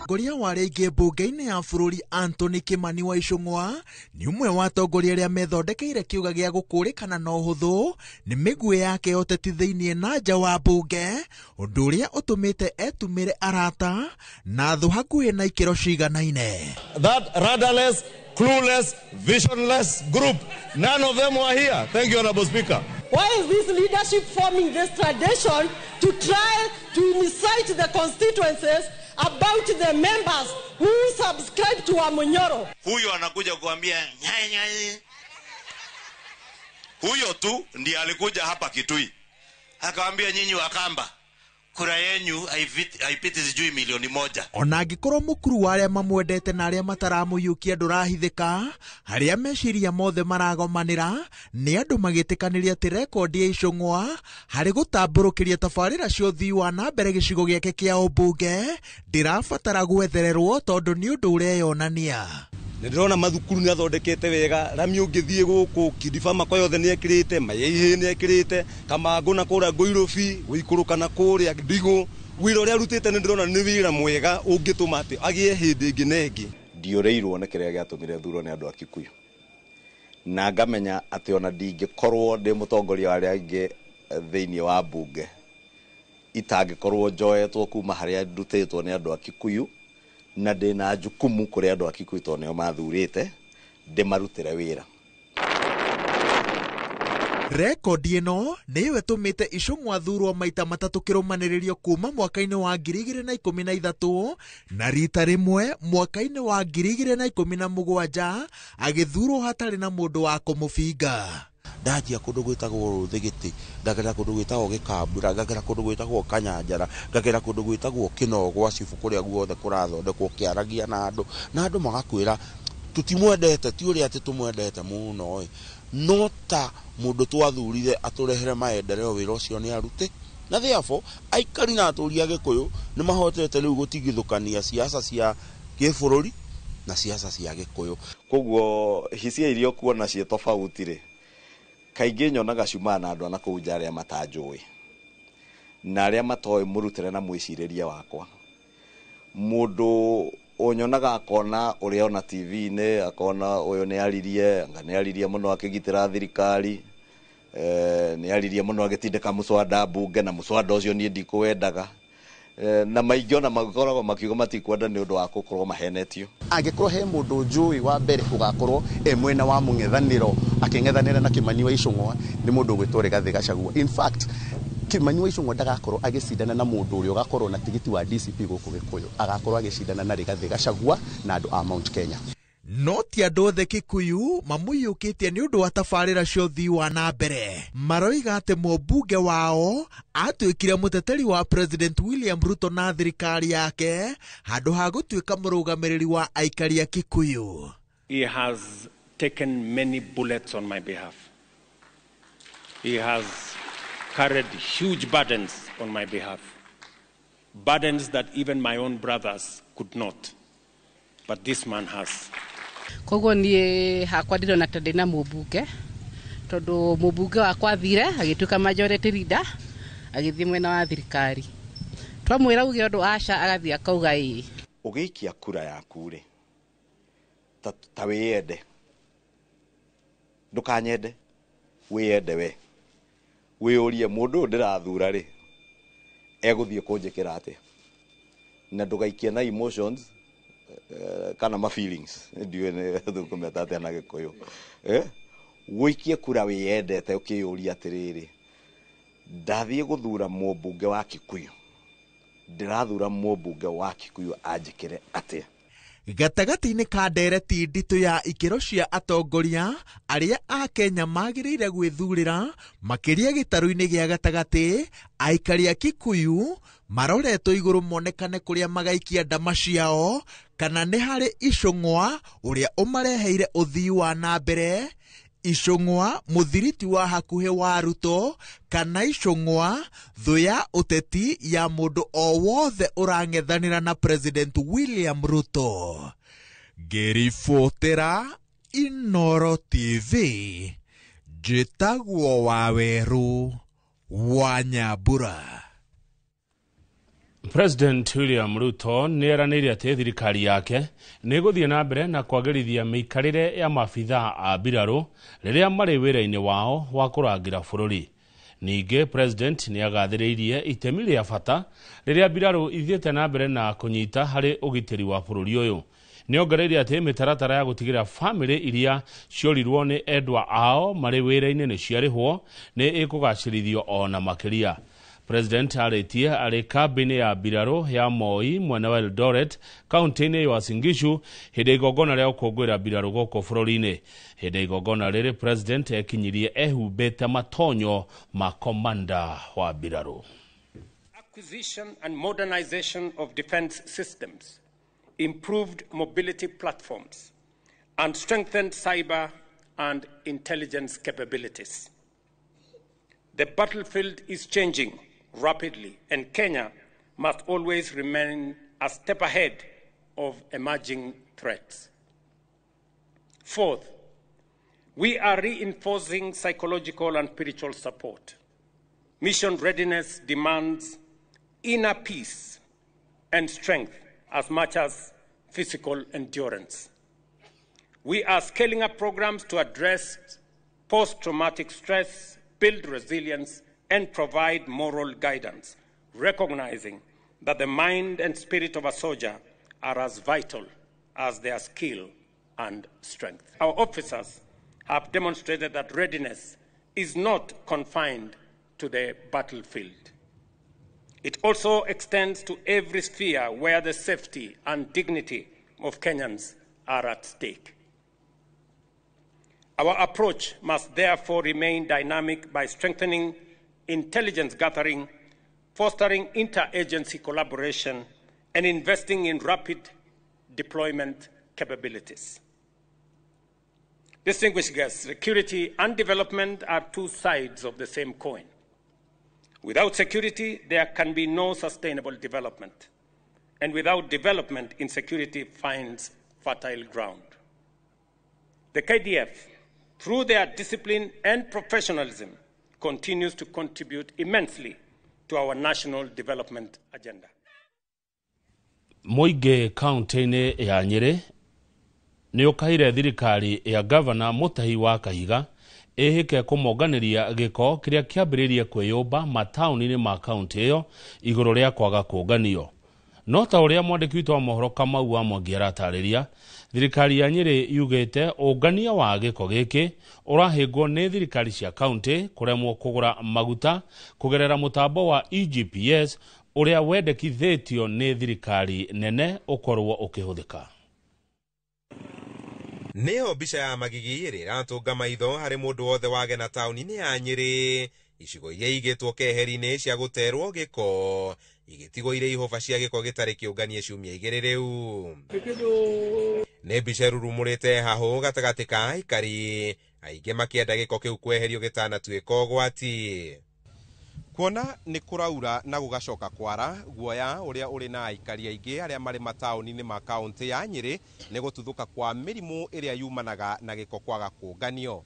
Mũtongoria wa arĩa aingĩ mbunge-inĩ ya bũrũri Anthony Kimani wa Ichung'wa nĩ ũmwe wa atongoria arĩa methondekeire kĩũga gĩa gũkũrĩkana na ũhũthũ nĩ mĩguĩ yake ya ũteti thĩinĩ na nja wa mbunge, ũndũ ũrĩa ũtũmĩte etumĩre arata na thũ hakuhĩ na ikĩro ciganaine. That rudderless, clueless, visionless group, none of them were here. Thank you, Honorable Speaker. Why is this leadership forming this tradition to try to incite the constituencies about the members who subscribe to Wamunyoro? Huyo anakuja kuambia nyai nyai. Huyo tu ndiye alikuja hapa Kitui. Akawaambia nyinyi Wakamba, kura yenyu haipiti sijui 1,000,000. Ona angĩkorwo mũkuru wa arĩa mamwendete na arĩa mataramũiyũkia ndũrahithĩka, harĩa meciria mothe maragomanĩra nĩ andũ magĩtĩkanĩria atĩ rekondi ya Ichung'wa harĩ gũtambũrũkĩria tabarĩra cia ũthii wa na mbere gĩcigo gĩake kĩa ũmbunge ndĩrabatara gwethererwo tondũ nĩ ũndũ ũreyonania. Nĩ ndĩrona mathukuru nĩ athondekete wega, rami ũngĩthiĩ gũkũ Kiriba Makoyothe nĩ ekĩrĩte, Mayeihĩ nĩ ekĩrĩte, Kamangũ na kũrĩa Ngũirũbi, gũikũrũka na kũrĩa Ndigũ. Wĩra ũrĩa arutĩte nĩ ndĩrona nĩ wĩra mwega ũngĩtũma atĩ agĩe hĩndĩ ĩngĩ na ĩngĩ. Ndiũrĩirwo nĩ kĩrĩa gĩatũmire thurwo nĩ andũ a Kikuyu, na ngamenya atĩ ona ndingĩkorwo ndĩ mũtongoria wa arĩa aingĩ thĩinĩ wa mbunge itangĩkorwo njoetwo kuma harĩa ndutĩtwo nĩ andũ a Kikuyu, na ndĩna jukumu kũrĩ andũ a Kikuyu tondũ nĩo mathurĩte ndĩmarutĩre wĩra. Rekondi ĩno nĩyo ĩtũmĩte Ichung'wa thurwo maita matatũ kĩrũmanĩrĩrio kuma mwaka-inĩ wa 2013 na rita rĩmwe mwaka-inĩ wa 2017 agĩthurwo hatarĩ na mũndũ wa kũmũbinga. Ndanjia kũndũ gwĩtagwo Rũthĩgĩtĩ, ngagera kũndũ gwĩtagwo Gĩkambura, ngagera kũndũ gwĩtagwo Kanyanjara, ngagera kũndũ gwĩtagwo Kĩnogwa cibũ, kũrĩa guothe kũrathondekwo ũkĩaragia na andũ, na andũ magakwĩra tũtimwendete, ti ũrĩa atĩ tũmwendete mũno ĩ, no ta mũndũ twathurire atũrehere maendeleo, wĩra ũcio nĩ arute. Na therefore aikari na atũri a Gĩkũyũ nĩ mahotete rĩu gũtigithũkania siasa cia gĩbũrũri na siasa cia Gĩkũyũ. Koguo hisia iria ũkuona ciĩ tofauti rĩ, kaingĩ nyonaga ciumaga na andũ a nakũu nja arĩa matanjũĩ na arĩa matoĩ mũrutĩre na mwĩcirĩrie wakwa. Mũndũ ũnyonaga akona ũrĩa ona TV-inĩ, akona ũyũ nĩ aririe, anga nĩ aririe mũno akĩgitĩra thirikari, nĩ aririe mũno agĩtindĩka mũswada mbunge, na mũswada ũcio niĩ ndikũwendaga. Na maingĩ ona makoragwo makiuga matikwenda nĩ ũndũ wa gũkorwo mahenetio. Angĩkorwo he mũndũ njũĩ wa mbere ũgakorwo e mwena wa mũng'ethanĩro akĩng'ethanĩra na Kimani wa Ichung'wa nĩ mũndũ ũgwĩtwo Rigathĩ Gachagua. In fact, Kimani wa Ichung'wa ndagakorwo agĩcindana na mũndũ ũrĩa ũgakorwo na tigiti wa DCP gũkũ Gĩkũyũ, agakorwo agĩcindana na Rigathĩ Gachagua na andũ a Mount Kenya. No ti andũ othe Kikuyu mamũiyũkĩtie nĩ ũndũ wa tabarĩra cia ũthii wa na mbere. Maroiga atĩ mũmbunge wao atuĩkire mũteteri wa President William Ruto na thirikari yake handũ ha gũtuĩka mũrũgamĩrĩri wa aikari a Kikuyu. He has taken many bullets on my behalf. He has carried huge burdens on my behalf. Burdens that even my own brothers could not. But this man has. Koguo niĩ hakwa ndĩrona ta ndĩna mũmbunge, tondũ mũmbunge wakwa athire agĩtuĩka majority leader, agĩthiĩ mwena wa thirikari. Twamwĩra uge ũndũ aca, agathiĩ akauga ĩĩ. Ũgĩikia kura yaku rĩ, ta wĩyende, ndũkanyende, wĩyende we. Wĩyũrie mũndũ ũyũ ndĩrathura rĩ, egũthiĩ kũnjĩkĩra atĩa? Na ndũgaikie na emotions kana ma feelings, ndiũĩ nĩ tũkũmeta atĩa na Gĩkũyũ. Wũikie kura wĩyendete ũkĩyũria atĩrĩrĩ, ndathiĩ gũthura mũmbunge wa Kikuyu, ndĩrathura mũmbunge wa Kikuyu anjĩkĩre atĩa? Gatagatĩ-inĩ ka ndereti nditũ ya ikĩro cia atongoria arĩa a Kenya magĩrĩire gwĩthurĩra makĩria gĩtarũ-inĩ gĩa gatagatĩ, aikari a Kikuyu maroretwo igũrũ monekane kũrĩa magaikia ndama ciao kana nĩ harĩ Ichung'wa ũrĩa ũmareheire ũthii wa na mbere, Ichung'wa mũthiriti wa hakuhĩ wa Ruto, kana Ichung'wa thũ ya ũteti ya mũndũ o wothe ũrang'ethanĩra na President William Ruto. Ngĩribotera Inoro TV, njĩtagwo Wawerũ wa Nyambura. President William Ruto nĩ eranĩire atĩ thirikari yake nĩ ĩgũthiĩ na mbere na kwagĩrithia mĩikarĩre ya maabithaa a mbirarũ rĩrĩa marĩ wĩra-inĩ wao wa kũrangĩra bũrũri. Ningĩ President nĩ agathĩrĩirie itemi rĩa bata rĩrĩa mbirarũ ithiĩte na mbere na kũnyita harĩ ũgitĩri wa bũrũri ũyũ. Nĩ ongereire atĩ mĩtaratara ya gũtigĩrĩra bamĩrĩ iria ciorirwo nĩ endwa ao marĩ wĩra-inĩ nĩ ciarĩhwo nĩ ĩkũgacĩrithio ona makĩria. President arĩtie arĩ kambĩ-inĩ ya mbirarũ ya Moi mwena wa Eldoret kaunti-inĩ ya Uasin Gishu hĩndĩ ya igongona rĩa gũkũngũĩra mbirarũ gũkũ bũrũri-inĩ. Hĩndĩ ya igongona rĩrĩ President ekinyirie ehumbĩte matonyo ma komanda wa mbirarũ. Acquisition and modernization of defense systems, improved mobility platforms, and strengthened cyber and intelligence capabilities. The battlefield is changing rapidly, and Kenya must always remain a step ahead of emerging threats. Fourth, we are reinforcing psychological and spiritual support. Mission readiness demands inner peace and strength as much as physical endurance. We are scaling up programs to address post-traumatic stress, build resilience, and provide moral guidance, recognizing that the mind and spirit of a soldier are as vital as their skill and strength. Our officers have demonstrated that readiness is not confined to the battlefield. It also extends to every sphere where the safety and dignity of Kenyans are at stake. Our approach must therefore remain dynamic by strengthening intelligence gathering, fostering interagency collaboration, and investing in rapid deployment capabilities. Distinguished guests, security and development are two sides of the same coin. Without security, there can be no sustainable development. And without development, insecurity finds fertile ground. The KDF, through their discipline and professionalism, continues to contribute immensely to our national development agenda. Mũingĩ kaunti-inĩ ya Nyĩrĩ nĩ ũkaire thirikari ya gavana Mutahi wa Kahiga ĩhĩke kũmonganĩria gĩko kĩrĩa kĩambĩrĩirie kwĩyũmba mataũni-inĩ ma kaunti ĩyo igũrũ rĩa kwaga kũnganio. No ta ũrĩa mwandĩki witũ wa mohoro Kamau wa Mwangi aratarĩria, thirikari ya Nyĩrĩ yugĩte ũngania wa gĩko gĩkĩ ũrahĩngwo nĩ thirikari cia kaunti kũremwo kũgũra maguta kũgerera mũtambo wa eGPS ũrĩa wendekithĩtio nĩ thirikari nene ũkorwo ũkĩhũthĩka. Nĩyo mbica ya magigi ĩrĩa ĩratũnga maitho harĩ mũndũ wothe wagena taũni-inĩ ya Nyĩrĩ, icigo iria igĩtwo keheri-inĩ cia gũterwo gĩko igĩtigwo irĩ ihũba cia gĩko gĩtarĩ kĩũnganie ciumia igĩrĩ rĩu. Nĩ mbica ĩrurumũrĩte hahũ gatagatĩ ka aikari aingĩ makĩenda gĩko kĩu kweherio gĩtanatuĩka ũgwati. Kuona nĩ kũraura na gũgacoka kwara, guoya ũrĩa ũrĩ na aikari aingĩ arĩa marĩ mataũni-inĩ ma kaũntĩ ya Nyĩrĩ nĩ gũtuthũka kwa mĩrimũ ĩrĩa yumanaga na gĩko kwaga kũnganio.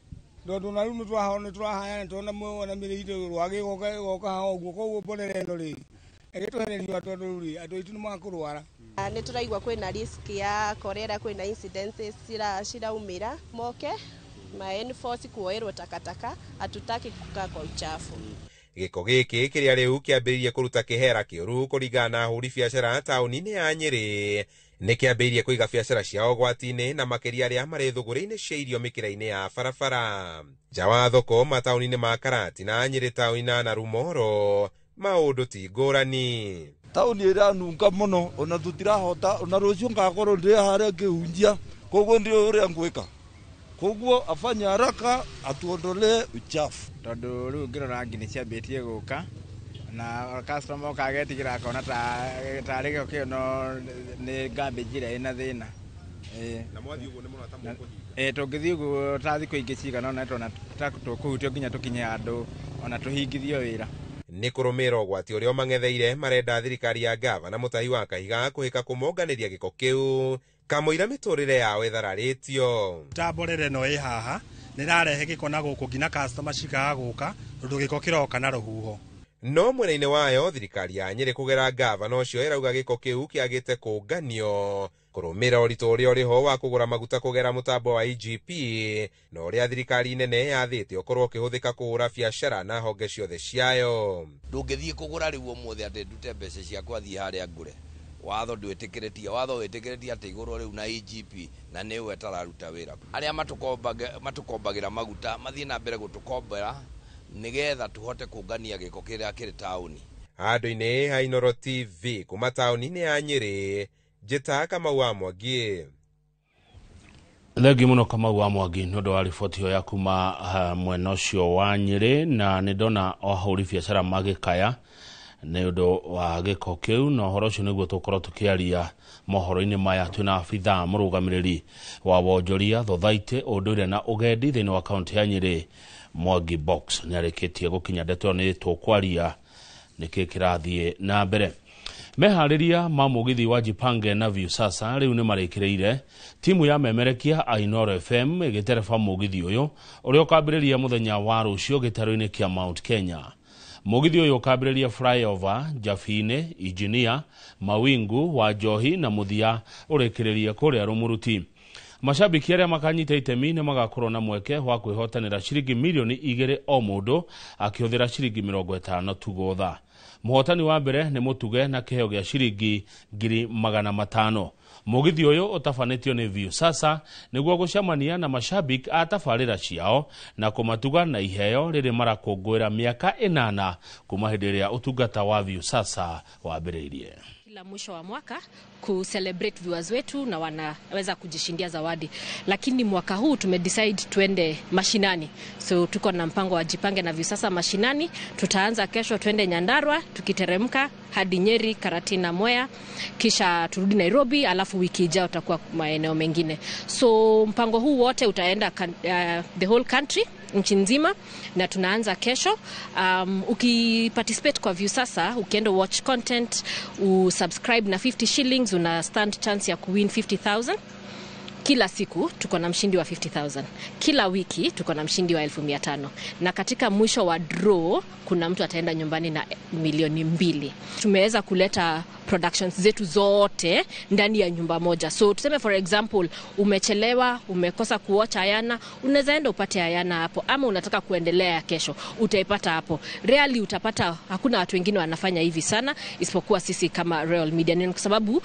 Tondũ na rĩu nĩ tũrahaya nĩ tũrona mwena mĩrĩ itũ rwa gĩgoka haha ũguo, koguo mborera ĩno rĩ ĩgĩtwehererio tondũ rĩu rĩ andũ aitũ nĩ makũrwara. Nĩ tũraigua kwĩna risk ya cholera, kwĩna incidences ciraumĩra, moke ma enforce kuoerwo takataka, hatutaki kukaa kwa uchafu. Gĩko gĩkĩ kĩrĩa rĩu kĩambĩrĩirie kũruta kĩhera kĩũru kũringana na ahũri biacara taũni-inĩ ya Nyĩrĩ nĩ kĩambĩrĩirie kũiga biacara ciao ũgwati-inĩ na makĩria arĩa marĩ thũgũrĩ-inĩ cia irio mĩkĩra-inĩ ya barabara. Nja wa thoko mataũni-inĩ ma Karatina, Nyĩrĩ taũni na Narumoro maũndũ ti ngũrani. Taũni ĩranunga mũno ona tũtirahota, ona rũciũ ngakorwo ndĩ harĩa ngĩhunjia, koguo ndiũĩ ũrĩa ngwĩka. Koguo afanye haraka atuondolee uchafu. Tondũ rĩu ngĩrora ngi nĩ ciambĩtie gũka na customer oka agetigĩra akona tarĩ gĩko kĩu no nĩ garbage ĩrĩa ĩna thĩna. Na mwathiĩ ũguo nĩ mũrona ta mũkũhinga? Tũngĩthiĩ ũguo ta thikũ ingĩ cigana ũna tũrona ta tũkũhutio nginya tũkinye handũ ona tũhingithio wĩra. Nĩ kũrũmĩrĩra ũgwati ũrĩa ũmang'etheire marenda thirikari ya gavana Mutahi wa Kahiga kũhĩka kũmonganĩria gĩko kĩu Kamũira mĩtũrĩre yao ĩthararĩtio. Ta mborera ĩno ĩ haha nĩrarehe gĩko na gũkũ nginya customer cikaga gũka tondũ gĩko kĩroka na rũhuho. No mwena-inĩ wayo thirikari ya Nyĩrĩ kũgera ngavana ũcio ĩrauga gĩko kĩu kĩagĩte kũnganio kũrũmĩrĩra ũritũ ũrĩa ũrĩho wa kũgũra maguta kũgera mũtambo wa EGP na ũrĩa thirikari nene yathĩte ũkorwo ũkĩhũthĩka kũhũra biacara na honge ciothe ciayo. Ndũngĩthiĩ kũgũra rĩu ũmũthĩ atĩ ndute mbeca ciakwa thiĩ harĩa ngũre. Watho ndwĩtĩkĩrĩtie, watho wĩtĩkĩrĩtie atĩ igũrwo rĩu na EGP na nĩwe ĩtararuta wĩra. Arĩa matũkombagĩra maguta mathiĩ na mbere gũtũkombera nĩgetha tũhote kũngania gĩko kĩrĩa kĩrĩ taũni. Handũ-inĩ ha Inooro TV kuma taũni-inĩ ya Nyĩrĩ, njĩta Kamau wa Mwangi. Thengi mũno Kamau wa Mwangi nĩ ũndũ wa riboti ĩyo ya kuma mwena ũcio wa Nyĩrĩ, na nĩ ndona ahũri biacara magĩkaya nĩ ũndũ wa gĩko kĩu, na ũhoro ũcio nĩguo tũgũkorwo tũkĩaria mohoro-inĩ maya. Twĩna abithaa mũrũgamĩrĩri wa wonjoria, thothaitĩ, ũndũire na ũgendi thĩinĩ wa kaũntĩ ya Nyĩrĩ, Mwangi Box nĩ arĩkĩtie gũkinya ndeto ĩyo, nĩ tũkwaria nĩkĩ kĩrathiĩ na mbere. Meharĩria ma mũgithi wa Jipange na Viusasa rĩu nĩ marĩkĩrĩire. Timu ya memerekia a Inooro FM ĩgĩtereba mũgithi ũyũ ũrĩa ũkambĩrĩria mũthenya wa rũciũ gĩtarũ-inĩ kĩa Mount Kenya. Mũgithi ũyũ ũkambĩrĩria flyover Jabini, Engineer, Mawingu, wa Njohi na mũthia ũrĩkĩrĩrie kũrĩa Rũmũruti. Mashabiki arĩa makanyita itemi nĩ magakorwo na mweke wa kwĩhotanĩra ciringi mirioni 2 o mũndũ akĩhũthĩra ciringi 50 tu gũtha. Mũhotani wa mbere nĩ mũtuge na kĩheo gĩa ciringi 500,000. Mũgithi ũyũ ũtabanĩtio nĩ Viusasa nĩguo gũcemania na mashabiki a tabarĩra ciao na kũmatuga na iheo rĩrĩ marakũngũĩra mĩaka 8 kuma hĩndĩ ĩrĩa ũtungata wa Viusasa wambĩrĩirie. Kila mwisho wa mwaka ku celebrate viewers wetu na wanaweza kujishindia zawadi, lakini mwaka huu tumedecide tuende mashinani, so tuko na mpango wa Jipange na Viusasa mashinani. Tutaanza kesho, tuende Nyandarua tukiteremka hadi Nyeri, Karatina, Mwea, kisha turudi Nairobi, alafu wiki ijayo tutakuwa maeneo mengine. So mpango huu wote utaenda the whole country, nchi nzima, na tunaanza kesho. Ukiparticipate kwa Viusasa, ukienda watch content, usubscribe na 50 shillings, una stand chance ya kuwin 50,000. Kila siku tuko na mshindi wa 50,000. Kila wiki tuko na mshindi wa 500,000. Na katika mwisho wa draw kuna mtu ataenda nyumbani na milioni 2. Tumeweza kuleta productions zetu zote ndani ya nyumba moja. So tuseme for example umechelewa, umekosa kuwatch Ayana, unaweza enda upate Ayana hapo, ama unataka kuendelea kesho, utaipata hapo. Really utapata, hakuna watu wengine wanafanya hivi sana isipokuwa sisi kama Royal Media. Ni kwa sababu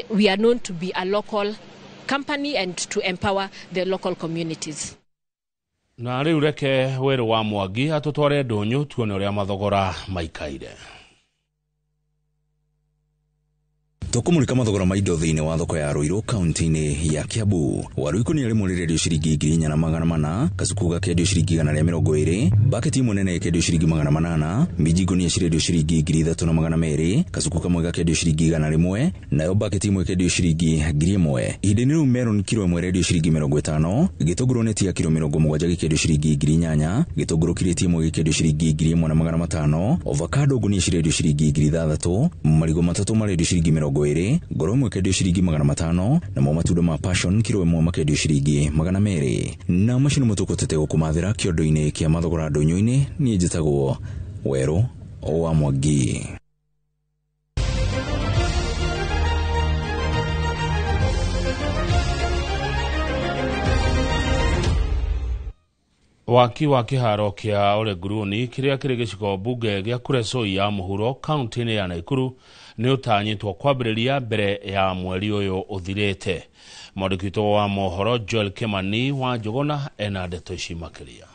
we are known to be a local company and to empower the local communities. Na rĩu reke Werũ wa Mwangi atũtware ndũnyũ tuone ũrĩa mathogora maikaire. Tũkũmũrĩka mathogora ma indo thĩinĩ wa thoko ya Ruiru kaunti-inĩ ya Kiambu. Waru ikũnia rĩmwe rĩrendio ciringi 4,400, kacuku gakendio ciringi 120, baketi ĩmwe nene ĩkendio ciringi 800, minji ngũnia cirendio ciringi 3,200, kacuku kamwe gakendio ciringi 100, nayo baketi ĩmwe ĩkendio ciringi 1,000. Ihinda-inĩ rĩu melon kiro ĩmwe ĩrendio ciringi 50, gĩtũngũrũ neti ya kiro 70 gĩkendio ciringi 8,000, gĩtũngũrũ kirĩti ĩmwe gĩkendio ciringi 1,500, avocado ngũnia cirendio ciringi 6,000, marigũ matatũ marendio ciringi 20, ngoro ĩmwe ĩkendio ciringi 500, namo matunda ma passion kiro ĩmwe makendio ciringi 200. Na macio nĩmo tũkũtete gũkũmathĩra kĩondo-inĩ kĩa mathogora ndũnyũ-inĩ. Niĩ njĩtagwo Werũ wa Mwangi. Waki wa kĩharo kĩa Ole Nguruni kĩrĩa kĩrĩ gĩcigo mbunge gĩa Kuresoi ya mũhuro kaunti-inĩ ya Nakuru nĩ ũtanyĩtwo kwambĩrĩria mbere ya mweri ũyũ ũthirĩte. Mwandĩki witũ wa mohoro Joel Kimani wa Njũgũna ena ndeto ici makĩria.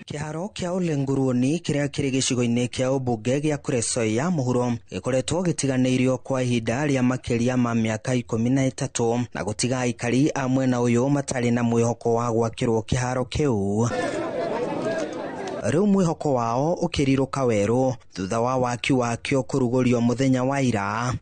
Kĩharo kĩa Ole Nguruni kĩrĩa kĩrĩ gĩcigo-inĩ kĩa ũmbunge gĩa Kuresoi ya mũhuro gĩkoretwo gĩtiganĩirio kwa ihinda rĩa makĩria ma mĩaka 13 na gũtiga aikari a mwena ũyũ matarĩ na mwĩhoko wa gwakĩrwo kĩharo kĩu. Rĩu mwĩhoko wao ũkĩrirũka werũ thutha wa waki wakĩo kũrugũrio mũthenya wa ira.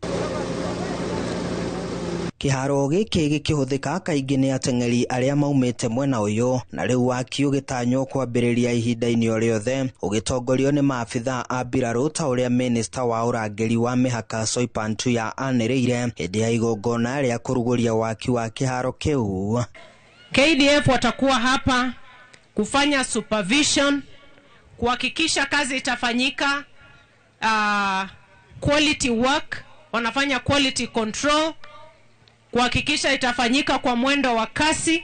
Kĩharo gĩkĩ gĩkĩhũthĩka kaingĩ nĩ ateng'eri arĩa maumĩte mwena ũyũ, na rĩu waki ũgĩtanywo kwambĩrĩria ihinda-inĩ o rĩothe ũgĩtongorio nĩ maabithaa a mbirarũ ta ũrĩa minista wa ũrangĩri wa mĩhaka Soipan Tuya anĩrĩire hĩndĩ ya igongona rĩa kũrugũria waki wa kĩharo kĩu. KDF watakuwa hapa kufanya supervision, kuhakikisha kazi itafanyika, quality work, wanafanya quality control, kuhakikisha itafanyika kwa mwendo wa kasi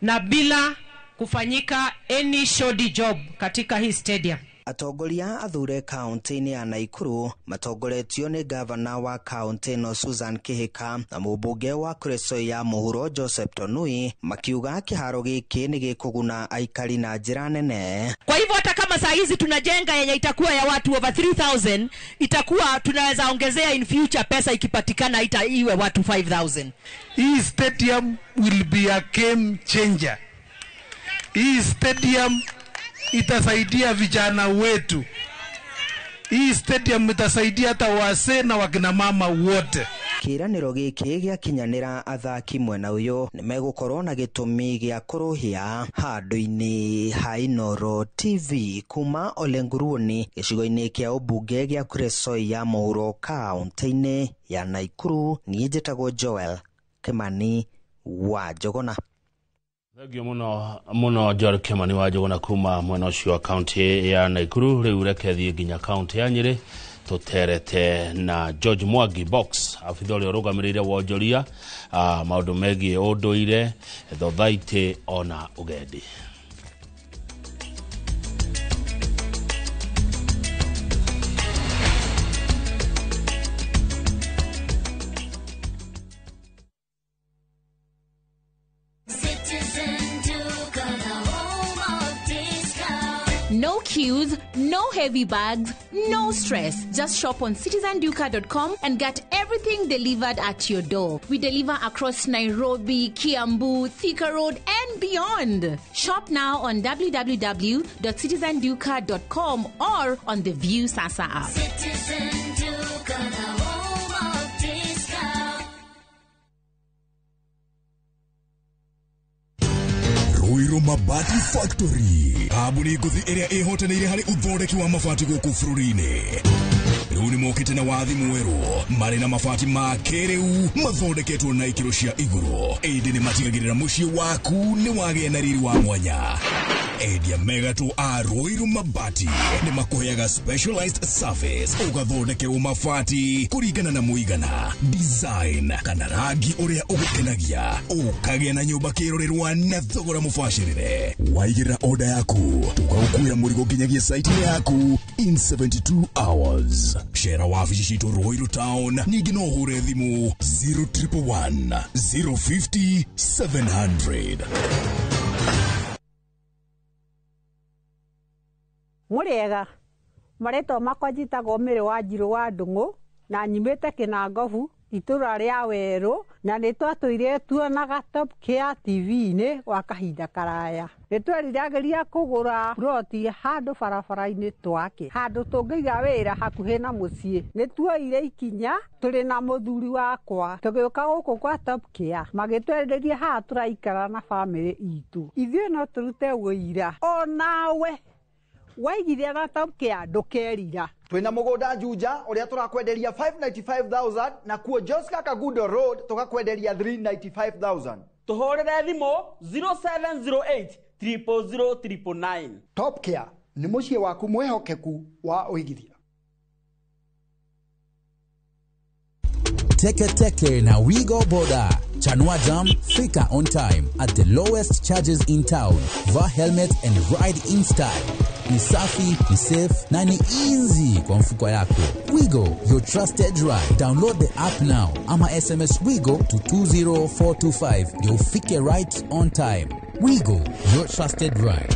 na bila kufanyika any shoddy job katika hii stadium. Atongoria athure kaunti-inĩ ya Naikuru matongoretio nĩ gavana wa kaunti ĩno Susan Kihika na mũmbunge wa Kuresoi ya mũhuro Joseph Tonui makiuga kĩharo gĩkĩ nĩ gĩkũguna aikari na njĩra nene. Kwa hivyo hata kama saa hizi tunajenga yenye itakuwa ya watu over 3000, itakuwa tunaweza ongezea in future, pesa ikipatikana ita iwe watu 5000. Hii stadium will be a game changer. Hii stadium itasaidia vijana wetu. Hii stadium itasaidia hata wazee na wakina mama wote. Kĩĩranĩro gĩkĩ gĩakinyanĩra athaki mwena ũyũ nĩmegũkorwo na gĩtũmi gĩa kũrũhia handũ-inĩ ha Inooro TV kuma Olenguruoni gĩcigo-inĩ kĩa ũmbunge gĩa Kuresoi ya mũhuro kaunti-inĩ ya Naikuru. Niĩ njĩtagwo Joel Kimani wa Njũgũna. Thengio muno muno Joel Kimani wa Njũgũna kuma mwena ũcio wa kaunti ya Naikuru. Rĩu reke thiĩ nginya kaunti ya Nyĩrĩ tũterete na George Mwangi Box, abitha ũrĩa ũrũgamĩrĩire wonjoria, maũndũ megiĩ ũndũire, thothaitĩ ona ũgendi. No queues, no heavy bags, no stress. Just shop on citizenduka.com and get everything delivered at your door. We deliver across Nairobi, Kiambu, Thika Road, and beyond. Shop now on www.citizenduka.com or on the View Sasa app. Citizen Duka, the home of discount. Ruiru Mabati Factory, kambuni ngũthi ĩrĩa ĩhotanĩire harĩ ũthondeki wa mabati gũkũ bũrũri-inĩ. Rĩu nĩ mokĩte na wathi mwerũ marĩ na mabati ma kĩrĩu mathondeketwo na ikĩro cia igũrũ, ĩndĩ nĩ matigagĩrĩra mũciĩ waku nĩ wagĩa na riri wa mwanya. Endia megatũ a Ruiru Mabati nĩ makũheaga specialized service, ũgathondekerwo mabati kũringana na mũigana, design kana rangi ũrĩa ũgũkenagia, ũkagĩa na nyũmba kĩrorerwa na thogora mũbacĩrĩre. Waigĩrĩra order yaku tũgagũkuĩra mũrigo nginyagia site-inĩ yaku in 72 hours. Cera wabici citũ Ruiru Town, ningĩ no ũhũre thimũ 0111 050 700. Mũrĩega, marĩtwa makwa njĩtagwo Mĩrĩ wa Njirũ wa Ndung'u na nyumĩte Kĩnangobu itũra rĩa Werũ, na nĩ twatũire tuonaga Top Care TV-inĩ gwa kahinda karaya. Nĩ tweriragĩria kũgũra ploti handũ barabara-inĩ twake, handũ tũngĩiga wĩra hakuhĩ na mũciĩ. Nĩ tuoire ikinya tũrĩ na mũthuri wakwa tũgĩũka gũkũ kwa Top Care, magĩtwenderia haha tũraikara na bamĩrĩ itũ. Ithuĩ no tũrute wũira onawe waigithia na Top Care ndũkerira. Twina mugunda Juja uria turakwenderia 595,000 na kuo Joska Kagudo Road tukakwenderia 395,000. Tuhurire thimu 0708 000 999. Top Care ni muciĩ waku mwihokeku wa uigithia. Teke Teke na Wigo Boda. Chanua Jam, fika on time at the lowest charges in town. Vaa helmet and ride in style. Ni safi, ni safe na ni easy kwa mfuko yako. Wigo, your trusted ride. Download the app now ama SMS Wigo to 20425. Ndio ufike right on time. Wigo, your trusted ride.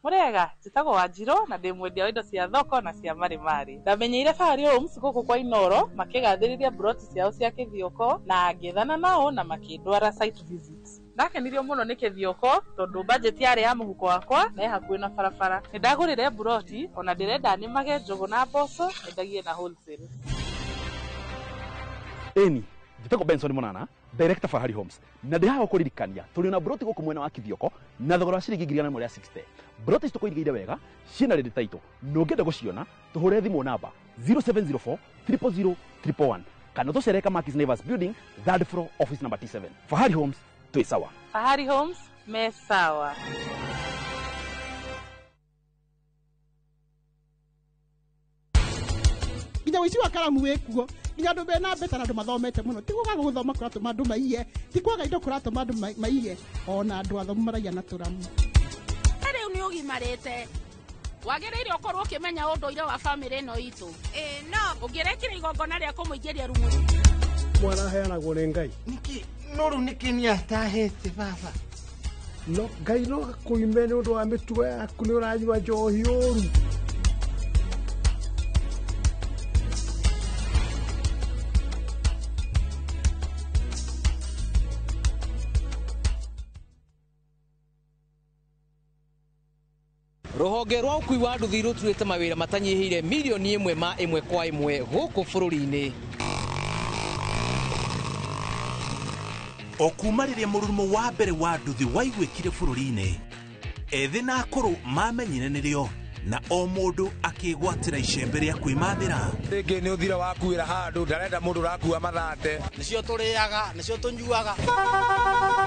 Mũrĩega, njĩtagwo Wanjirũ na ndĩ mwendia wa indo cia thoko na cia marimari. Ndamenyeire Fahari Homes gũkũ kwa Inooro makĩgathĩrĩria broti ciao cia kĩthiũko na ngĩethana nao na makĩndwara site visit. Ndakenirio mũno nĩ Kĩthioko tondũ budget yarĩ ya mũhuko wakwa na ĩ hakuhĩ na barabara. Nĩ ndagũrire mburoti ona ndĩrenda nĩmage njũgũ na mboco nyendagie na wholesale. Ĩni njĩtagwo Benson Monana, director Fahari Homes, na ndĩ haha gũkũririkania tũrĩ na broti gũkũ mwena wa Kithioko na thogora wa ciringi 160,000. Broti ici tũkũirigĩire wega, ciĩna ready title, na ũngĩenda gũciona tũhũre thimũ namba 0704 000 111 kana tũcere Kamakis Naivas Building, third floor, office number T7. Fahari Homes, twĩ sawa. Fahari Homes me sawa. Nginya ũici wa karamu wĩkuo, nginya andũ mena mbeca na andũ mathomete mũno, ti kwaga gũthoma kũratũma andũ maiye, ti kwaga indo kũratũma andũ maiye, ona andũ athomu maraiya na tũramu. Rĩu nĩ ũgimarĩte, wagĩrĩire ũkorwo ũkĩmenya ũndũire wa bamĩrĩ ĩno itũ. Ĩĩ no ũngĩrekire igongona rĩa kũmũingĩria rumu. Mwana aheanagwo nĩ Ngai. Nĩkĩ no rĩu nĩkĩ nĩ atahĩte baba? No Ngai no akũime nĩ ũndũ wa mĩtugo yaku, nĩ ũranyua njohi ũru. Rũhonge rwa ũkui wa nduthi rũturĩte mawĩra matanyihĩire mirioni ĩmwe ma ĩmwe kwa ĩmwe gũkũ bũrũri-inĩ. O kuma rĩrĩa mũrurumo wa mbere wa nduthi waiguĩkire bũrũri-inĩ, ethĩ na akũrũ mamenyire nĩrĩo, na o mũndũ akĩgwatĩra icembe rĩa kwĩmathĩra. Rĩngĩ nĩ ũthira wakuĩra handũ, ndarenda mũndũ ũrakua mathate. Nĩcio tũrĩaga, nĩcio tũnyuaga.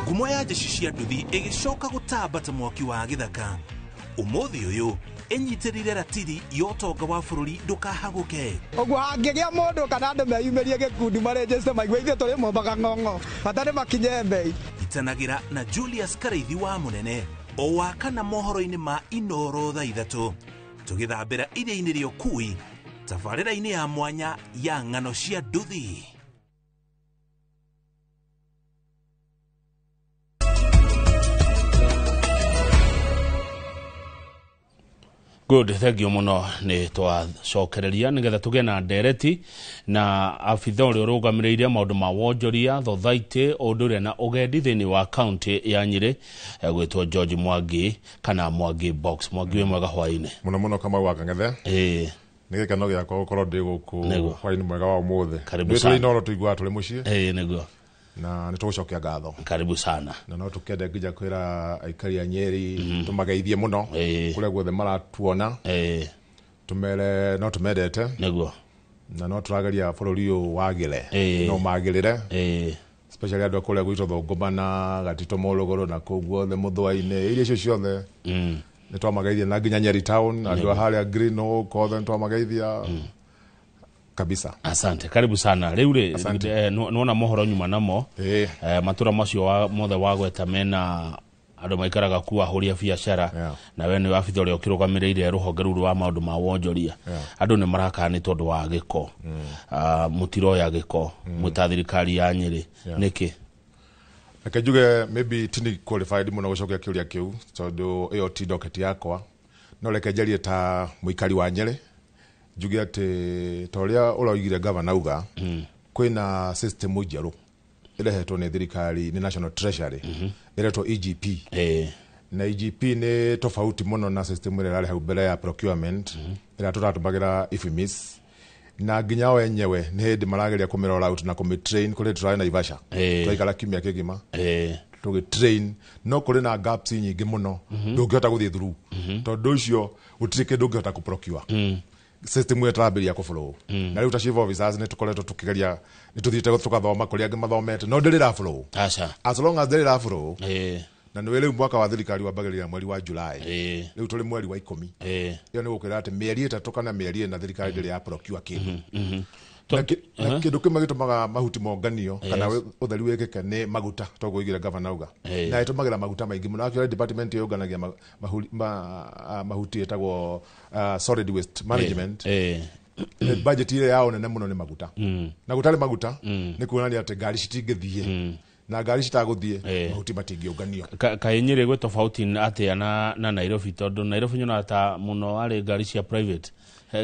Ngumo ya njeci cia nduthi ĩgĩcoka gũtamba ta mwaki wa gĩthaka. Ũmũthĩ ũyũ ĩnyitĩrĩire ratiri ya ũtonga wa bũrũri ndũkahagũke. Ũguo hangĩgĩa mũndũ kana andũ meyumĩrie gĩkundi marenjeste maigue ithuĩ tũrĩ mombaga ng'ong'o, bata nĩ makinye mbei. Itanagĩra na Julius Karaithi wa Mũnene o wa kana mohoro-inĩ ma Inoro thaa 3 tũgĩthambĩra iria-inĩ rĩa ũkui tabarĩra-inĩ ya mwanya ya ng'ano cia nduthi. Good, thank you muno nĩ twacokereria nĩgetha tũgĩe na ndereti na abitha ũrĩa ũrũgamĩrĩire maũndũ ma wonjoria, thothaitĩ, ũndũire na ũgendi thĩinĩ wa kaunti ya Nyĩrĩ, gwĩtwo George Mwangi kana Mwangi Box. Mwangi wĩ mwega hwaĩ-inĩ. Mũno mũno Kamau wa Kang'ethe. Ĩĩ. Nĩ gĩkeno gĩakwa gũkorwo ndĩ gũkũ hwaĩ-inĩ mwega wa ũmũthĩ. Karibu sana. Nĩ tũrĩ Inoro tũiguaga tũrĩ mũciĩ. Ĩĩ nĩguo. Na nĩ tũgũcokia ngatho. Karibu sana. Na no tũkende nginya kwĩra aikari a Nyeri tũmageithie mũno kũrĩa guothe maratuona. Tũmere no tũmendete. Nĩguo. Na no tũrageria bũrũri ũyũ wagĩre. No magĩrĩre. Especially andũ a kũrĩa gwitũ Thũngũma na Gatitũ Mũrũgũrũ na kũu guothe Mũthũa-inĩ, iria icio ciothe. Nĩ twamageithia na nginya Nyeri town, andũ a harĩa Green Oak othe nĩ twamageithia. Kabisa. Asante, karibu sana. Rĩu rĩ, nĩwona mohoro nyuma namo. Matũra macio mothe wagweta mena andũ maikaraga kuo ahũri a biacara, na we nĩ abitha ũrĩa ũkĩrũgamĩrĩire rũhonge rũu rwa maũndũ ma wonjoria. Andũ nĩ marakana nĩ tondũ wa gĩko. Mũtiroya gĩko mwĩ ta thirikari ya Nyĩrĩ. Nĩkĩ? Reke njuge maybe tini qualified mũno gũcokia kĩũria kĩu tondũ ĩyo ti docket yakwa. No reke njarie ta mũikari wa Nyĩrĩ. Njuge atĩ ta ũrĩa ũroigire gavana auga, kwĩna system njerũ ĩrehetwo nĩ thirikari nĩ National Treasury, ĩretwo EGP. Na EGP nĩ tofauti mũno na system ĩrĩa ĩrarĩ hau mbere ya procurement ĩrĩa tũratũmagĩra IFMIS, na nginya o enyewe nĩ hĩndĩ marageria kũmĩrora out na kũmĩtrain kũrĩ tũrarĩ Naivasha twaikara kiumia kĩgima tũgĩtrain, no kũrĩ na gaps nyingĩ mũno ndũngĩhota gũthiĩ through tondũ ũcio gũtirĩ kĩndũ ũngĩhota kũprocure. System ĩyo tũrambĩrĩria kũflow. Na rĩu ta chief officers nĩ tũkoretwo tũkĩgeria, nĩ tũthiĩte tũgathoma kũrĩa angĩ mathomete, no ndĩrĩ ĩraflow. Aca. As long as ndĩrĩ ĩraflow, na nĩwe rĩu mwaka wa thirikari wambagĩrĩria mweri wa July, rĩu tũrĩ mweri wa 10. Ĩyo nĩ gũkwĩra atĩ mĩeri 3 kana mĩeri 4 thirikari ndĩrĩ ya procure kĩndũ. Na kĩndũ kĩmwe gĩtũmaga mahuti monganio kana ũtheri wĩkĩke nĩ maguta, toguo oigire gavana auga. Na ĩtũmagĩra maguta maingĩ mũno. Actually department ĩyo yũnganagia mahuti ĩtagwo solid waste management. Budget ĩrĩa yao nene mũno nĩ maguta. Na gũtarĩ maguta nĩ kuonania atĩ ngari citingĩthiĩ. Na ngari citagũthiĩ mahuti matingĩũnganio. Kaĩ Nyĩrĩ gwĩ tofauti atĩa na Nairobi, tondũ Nairobi nyonaga ta mũno arĩ ngari cia private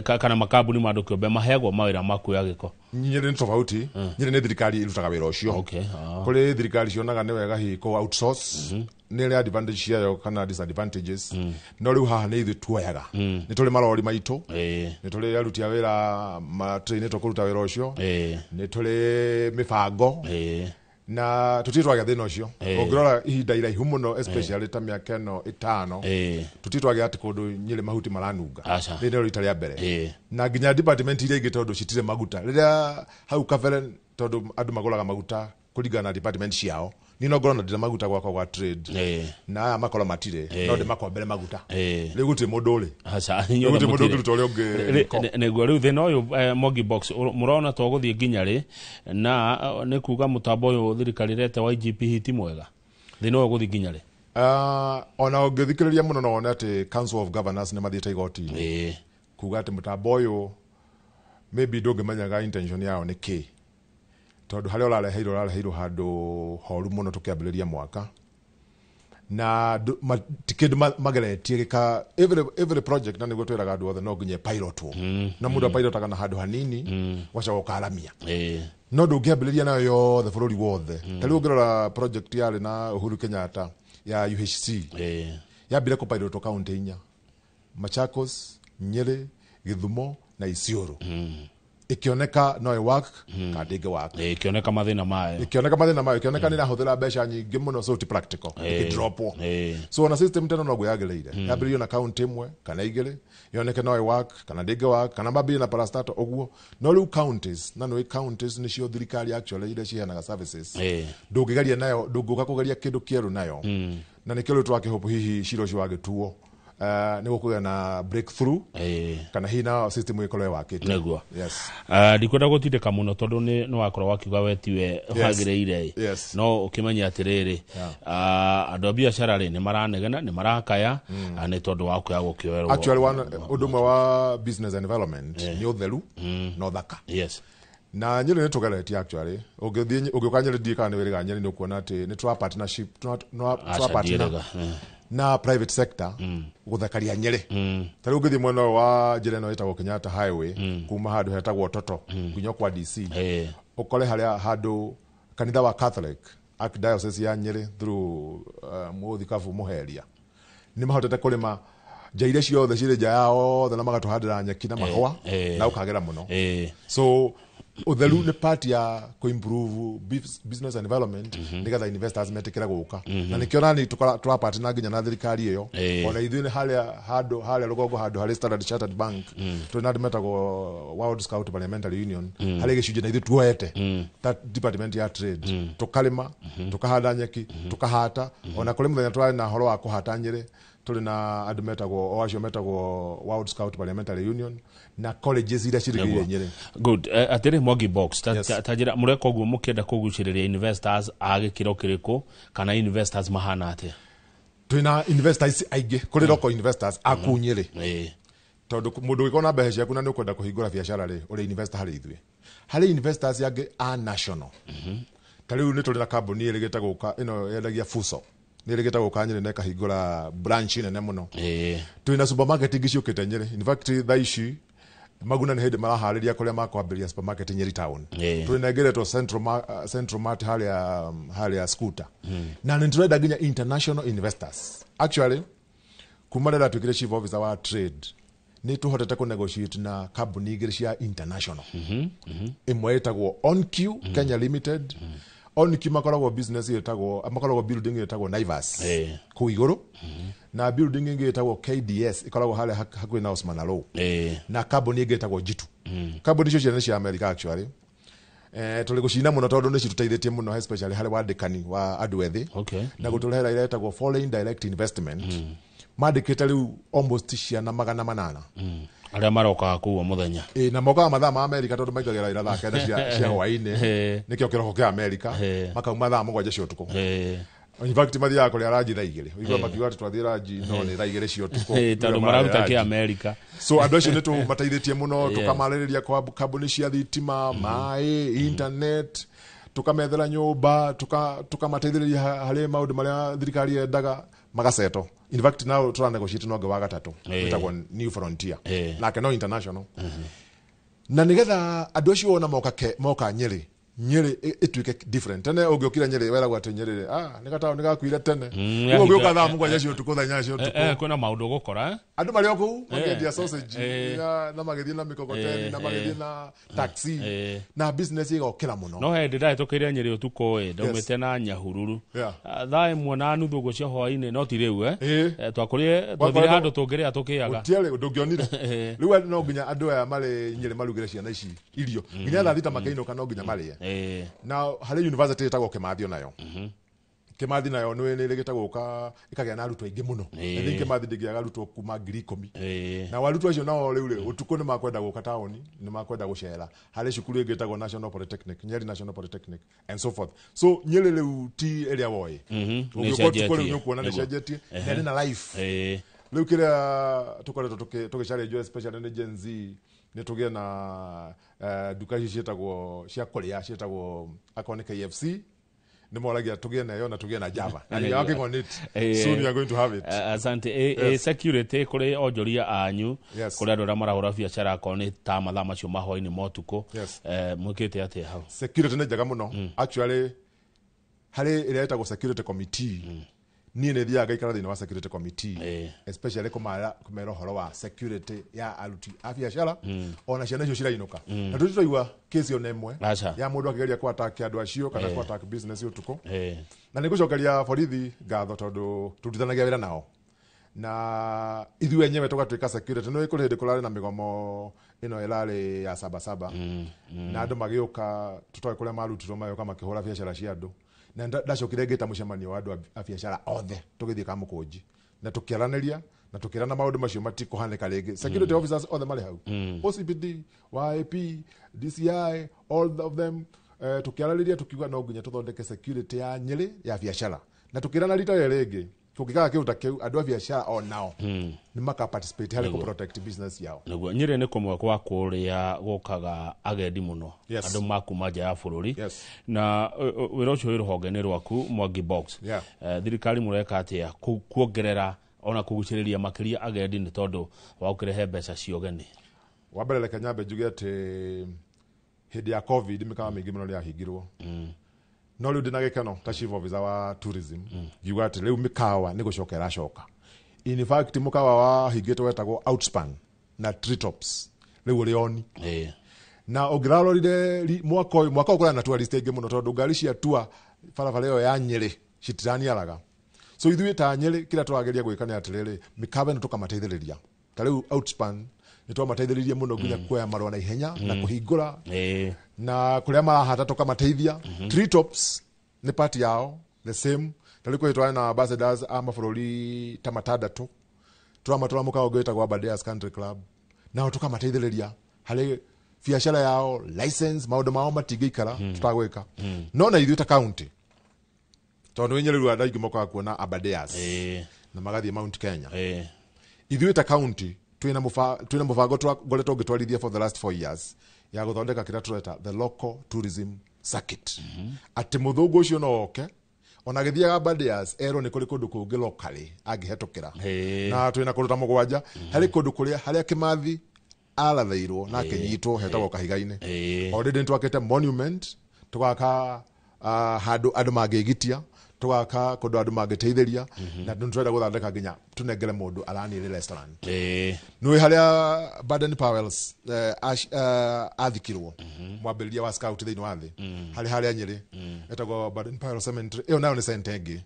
kana makambuni ma andũ kĩũmbe maheagwo mawĩra ma kuoya gĩko. Nyĩrĩ nĩ tofauti. Nyĩrĩ nĩ thirikari ĩrutaga wĩra ũcio. Kũrĩ thirikari cionaga nĩ wega hihi kũ outsource, nĩ ĩrĩ advantage ciayo kana disadvantages, no rĩu haha nĩ ithuĩ tuoyaga. Nĩ tũrĩ marori maitũ, nĩ tũrĩ aruti a wĩra matrainĩtwo kũruta wĩra ũcio, nĩ tũrĩ mĩbango na tũtirĩ twagĩa thĩna ũcio. Ũngĩrora ihinda iraihu mũno, especially ta mĩaka ĩno 5, tũtirĩ twagĩa atĩ kũndũ Nyĩrĩ mahuti maranunga. Aca. Rĩrĩ nĩrĩo rita rĩa mbere, na nginya department iria ingĩ tondũ citirĩ maguta rĩrĩa hau kabere, tondũ andũ magũraga maguta kũringana na department ciao. Niĩ no ngorwo na ndĩna maguta gwakwa gwa trade na aya makorwo matirĩ, no ndĩmakombere maguta. Rĩu gũtirĩ mũndũ ũrĩ. Aca. Rĩu gũtirĩ mũndũ ũngĩruta ũrĩa ũngĩ riko. Nĩguo rĩu thĩna ũyũ, Mwangi Box, mũrona to gũthiĩ nginya rĩ? Na nĩ kuga mũtambo ũyũ thirikari ĩrete wa IGP ti mwega, thĩna ũyũ gũthiĩ nginya rĩ? Ona ũngĩthikĩrĩria mũno no wone atĩ Council of Governors nĩ mathiĩte igoti-inĩ kuga atĩ mũtambo ũyũ maybe ndũngĩmenyaga intention yao nĩ kĩ, tondũ harĩa ũrareheirwo handũ horu mũno tũkĩambĩrĩria mwaka na ti kĩndũ mageretie gĩka every project, na nĩguo twĩraga andũ othe no nginya pilotwo, na mũndũ apilotaga na handũ hanini ũgacoka ũkaramia, no ndũngĩambĩrĩria nayo yothe bũrũri wothe. Ta rĩu ũngĩrora project yarĩ na Uhuru Kenyatta ya UHC, yambire kũpilotwo kaunti 4, Machakos, Nyeri, Githumo na Isiolo, ikioneka no ĩ work kana ndĩngĩ work. Ĩkĩoneka mathĩna mayo. Ikioneka mathĩna mayo, ikioneka nĩ ĩrahũthĩra mbeca nyingĩ mũno, so ti practical, ĩkĩdropwo. So ona system teno noguo yagĩrĩire yambĩrĩrio na kaunti 1 kana 2, yoneke no ĩ work kana ndĩngĩ work, kana mambĩrĩrie na parastatal ũguo. No rĩu counties, na nĩ counties nĩcio thirikari actually iria ciheanaga services, ndũngĩgeria nayo, ndũngĩũka kũgeria kĩndũ kĩerũ nayo, na nĩkĩo rĩu tũrakĩhope hihi cira ũcio wagĩtuo nĩ gũkũgĩa na breakthrough kana hihi na system ĩkorwo ĩwakĩte. Nĩguo. Yes. Ndikwenda gũtindĩka mũno tondũ nĩ wakorwo wakiuga we tiwe wagĩrĩire, no ũkĩmenye atĩrĩrĩ, andũ a biacara rĩ nĩ maranegena, nĩ marakaya nĩ tondũ wa kuoya gũkĩoerwo. Actually one ũndũ ũmwe wa business environment nĩ ũtheru na ũthaka. Na Nyĩrĩ nĩ tũgeretie actually. Ũngĩthiĩ, ũngĩũka Nyĩrĩ, ndiĩ kana nĩ wĩrĩga Nyĩrĩ, nĩ ũkuona atĩ nĩ tũra partnership Aca, partner ndiĩrĩga. na private sector gũthakaria Nyĩrĩ. Ta rĩu ũngĩthiĩ mwena ũyũ wa njĩra ĩno ĩtagwo Kenyatta Highway, kuma handũ hetagwo Toto nginya kwa DC, ũkore harĩa handũ kanitha wa Catholic Archdiocese ya Nyĩrĩ through mũthikabu Mũheria nĩ mahotete kũrĩma nja iria ciothe cirĩ nja yao othe na magatũhandĩra nyeki na mahũa na ũkagĩra mũno. So ũtheru nĩ part ya kũ-improve business environment nĩgetha investors metĩkĩre gũka, na nĩkĩo nani tũrapartner nginya na thirikari ĩyo. Ona ithuĩ nĩ harĩa handũ harĩa rũgongo handũ harĩ Standard Chartered Bank, tũrĩ na andũ metagwo World Scout Parliamentary Union, harĩ gĩcunjĩ na ithuĩ tuoete ta department ya trade, tũkarĩma, tũkahanda nyeki, tũkahata. Ona kũrĩ mũthenya tũrarĩ na ũhoro wa kũhata Nyĩrĩ, tũrĩ na andũ metagwo o acio metagwo World Scout Parliamentary Union na colleges iria cirigĩrĩire Nyĩrĩ. Good. Atĩrĩ Mwangi Box, ta njĩra mũreka ũguo mũkĩenda kũgucĩrĩria investors a gĩkĩro kĩrĩkũ, kana investors mahana atĩa? Twĩna investors aingĩ, kũrĩ local investors a kũu Nyĩrĩ, tondũ mũndũ ũngĩkorwo na mbeca ciaku na nĩ ũkwenda kũhingũra biacara rĩ, ũrĩ investor harĩ ithuĩ. Harĩ investors angĩ a national, ta rĩu nĩ tũrĩ na kambuni ĩrĩgĩte gũka ĩno yendagia Fuso, nĩ ĩrĩgĩte gũka Nyĩrĩ na ĩkahingũra branch nene mũno. Twĩna supermarket ingĩ ciũkĩte Nyĩrĩ. In fact thaa ici Maguna nĩ hĩndĩ maraharĩria kũrĩa makwambĩrĩria supermarket Nyĩrĩ town. Tũrĩ na ĩngĩ ĩretwo Central Mart harĩa Scooter, na nĩ tũrenda nginya international investors. Actually kuma rĩrĩa ndatuĩkire chief officer wa trade, nĩ tũhotete kũ negotiate na kambuni igĩrĩ cia international. Ĩmwe ĩtagwo OnQ Kenya Limited. OnQ makoragwo business ĩtagwo, makoragwo building ĩtagwo Naivas kũu igũrũ, na building ĩngĩ ĩtagwo KDS ĩkoragwo harĩa hakuhĩ na Osman Row, na kambuni ĩngĩ ĩtagwo Jitu. Kambuni icio ciothe nĩ cia America actually. Tũrĩ gũcina mũno tondũ nĩ citũteithĩtie mũno, especially harĩ wandĩkani wa andũ ethĩ na gũtũrehera ĩrĩa ĩtagwo foreign direct investment. Mandĩkĩte rĩu almost ciana 800 arĩa marokaga kũu o mũthenya. Ĩ, na mokaga mathaa ma Amerika tondũ maingagĩra wĩra thaa 9 cia hwaĩ-inĩ, nĩkĩo kĩroko kĩa Amerika, makauma thaa 7 cia ũtukũ. In fact mathiaga kũrĩa ranji thaa 2, ũigua makiuga atĩ twathiĩ ranji, no nĩ thaa 2 cia ũtukũ. Tondũ mararuta kĩ Amerika. So andũ acio nĩ tũmateithĩtie mũno, tũkamarĩrĩria kwa kambuni cia thitima, maĩ, internet, tũkamethera nyũmba, tũkamateithĩrĩria harĩ maũndũ marĩa thirikari yendaga magaceto. In fact now tũra negotiate na ũngĩ wa gatatũ wĩtagwo New Frontier, nake no international. Na nĩgetha andũ acio wona moka moka Nyĩrĩ, Nyĩrĩ ĩtuĩke different. Tene ũngĩũkire Nyĩrĩ weragwo atĩ Nyĩrĩ nĩ gataũni gakuire tene. Rĩu ũngĩũka thaa 7 cia ũtukũ, thaa 8 cia ũtukũ, Kwĩna maũndũ ũgũkora, eh? Andũ marĩ o kũu makĩendia sausage na magĩthiĩ na mĩkokoteni na magĩthiĩ na taxi na business ĩgokĩra mũno. No hĩndĩ ndahĩtũkĩire Nyĩrĩ ũtukũ ĩ, ndaumĩte na Nyahururu. Thaa 1:30 ũguo cia hwaĩ-inĩ, no ti rĩu, eh? Twakũrire, twathire handũ tũngĩrĩa tũkĩaga. Gũtiarĩ ndũngĩonire. Rĩu no nginya andũ aya marĩ Nyĩrĩ marugĩre ciana ici irio nginya thaa 6 makĩinũka, no nginya marĩe. Na harĩ university ĩtagwo Kĩmathi, onayo Kĩmathi nayo nĩ ĩrĩgĩte gũka ĩkagĩa na arutwo aingĩ mũno. I think Kĩmathi ndĩngĩaga arutwo kuma 10,000. Na arutwo acio nao rĩu rĩ ũtukũ nĩ makwenda gũka taũni, nĩ makwenda gũcera harĩ cukuru ĩngĩ ĩtagwo National Polytechnic, Nyeri National Polytechnic and so forth. So Nyĩrĩ rĩu ti ĩrĩa woĩ. Ũngĩũka ũtukũ rĩu nĩ ũkuona nĩ cenjetie na ĩrĩ na life. Rĩu kĩrĩa tũkoretwo tũgĩchallenge, especially nĩ Gen Z, nĩ tũgĩe na nduka ici ciĩtagwo cia kũrĩa, ciĩtagwo akorwo nĩ KFC, nĩ moragia tũgĩe nayo na tũgĩe na Java, and we are working on it. Soon we are going to have it. Asante. Security kũrĩ onjoria anyu, kũrĩ andũ arĩa marahũra biacara, akorwo nĩ ta mathaa macio ma hwaĩ-inĩ ma ũtukũ, mwĩkĩte atĩa hau? Security nĩ njega mũno. Actually, harĩ ĩrĩa ĩtagwo security committee, niĩ nĩ thiaga ngaikara thĩinĩ wa security committee, especially kũmera ũhoro wa security ya aruti a biacara ona ciana icio cirainũka. Na tũti twaigua kesi ona ĩmwe Aca. ya mũndũ akĩgeria kũ-attack andũ acio kana kũ-attack business ũtukũ. Na nĩ ngũcokeria borithi ngatho tondũ tũrutithanagia wĩra nao na ithuĩ enyewe tũgatuĩka security. Nĩ kũrĩ hĩndĩ kũrarĩ na mĩgomo ĩno ĩrarĩ ya Sabasaba na andũ magĩũka tũtoĩ kũrĩa marutirwo, magĩũka makĩhũra biacara cia andũ, na ndacokire ngĩta mũcemanio wa andũ a biacara othe, tũgĩthiĩ Kamũkũnji na tũkĩaranĩria na tũkĩrana maũndũ macio matikũhanĩka rĩngĩ. Security officers othe marĩ hau, OCPD wa AP, DCI, all of them, tũkĩaranĩria tũkiuga no nginya tũthondeke security ya Nyĩrĩ ya biacara, na tũkĩrana rita rĩrĩ rĩngĩ kũngĩkaga kĩndũ ta kĩu, andũ a biacara o nao nĩ maka participate harĩ kũ protect business yao. Nĩguo Nyĩrĩ nĩ kũmwe kwa kũrĩa gũkaga agendi mũno, andũ makuma nja ya bũrũri, na wĩra ũcio wĩ rũhonge-inĩ rwaku, Mwangi Box. Thirikari mũreka atĩa kuongerera ona kũgucĩrĩria makĩria agendi nĩ tondũ wa gũkĩrehe mbeca cia ũgeni? Wa mbere, reke nyambe njuge atĩ hĩndĩ ya COVID mĩkawa mĩingĩ mũno nĩ yahingirwo, no rĩu ndĩna gĩkeno ta chief officer wa tourism ngiuga atĩ rĩu mĩkawa nĩ gũcoka ĩracoka. In fact, mũkawa wahingĩtwo wetagwo Outspan na Treetops rĩu ũrĩ oni. Na ũngĩrarorire mwaka ũyũ kũrĩ na tourist aingĩ mũno tondũ ngari cia tour barabara ĩyo ya Nyĩrĩ citiraniaraga. So ithuĩ ta Nyĩrĩ, kĩrĩa tũrageria gwĩka nĩ atĩrĩrĩ, mĩkawa ĩno tũkamateithĩrĩria. Ta rĩu Outspan nĩ twamateithĩrĩrie mũno nginya kuoya marũa na ihenya na kũhingũra na kũrĩa marahata tũkamateithia. Treetops nĩ part yao the same. Ta rĩu kwĩ twarĩ na ambassadors a mabũrũri ta matandatũ, tũramatwara mũkawa ũngĩ wĩtagwo Aberdares Country Club, nao tũkamateithĩrĩria harĩ biacara yao, license, maũndũ mao matingĩikara tũtagwĩka. No na ithuĩ ta county, tondũ wĩ Nyĩrĩ rĩu andũ aingĩ mokaga kuona Aberdares na magathiĩ Mount Kenya, ithuĩ ta county twĩna mũbango ngoretwo ngĩtwarithia for the last 4 years ya gũthondeka kĩrĩa tũreta the local tourism circuit, atĩ mũthũngũ ũcio no oke ona agĩthiaga Aberdares erwo nĩ kũrĩ kũndũ kũngĩ locally angĩhetũkĩra. Na twĩna kũndũ ta 7. Harĩ kũndũ kũrĩa harĩa Kĩmathi arathĩirwo na akĩnyitwo hetagwo Kahiga-inĩ. Already nĩ twakĩte monument, tũgaka handũ andũ mangĩgitia, tũgaka kũndũ andũ mangĩteithĩria, na nĩ tũrenda gũthondeka nginya tũnengere mũndũ aranĩrĩ restaurant nĩ harĩa Baden Powells athikirwo, mwambĩrĩria wa scout thĩinĩ wa thĩ, harĩ harĩa Nyĩrĩ etagwo Baden Powell Cemetery. Ĩyo nayo nĩ center ĩngĩ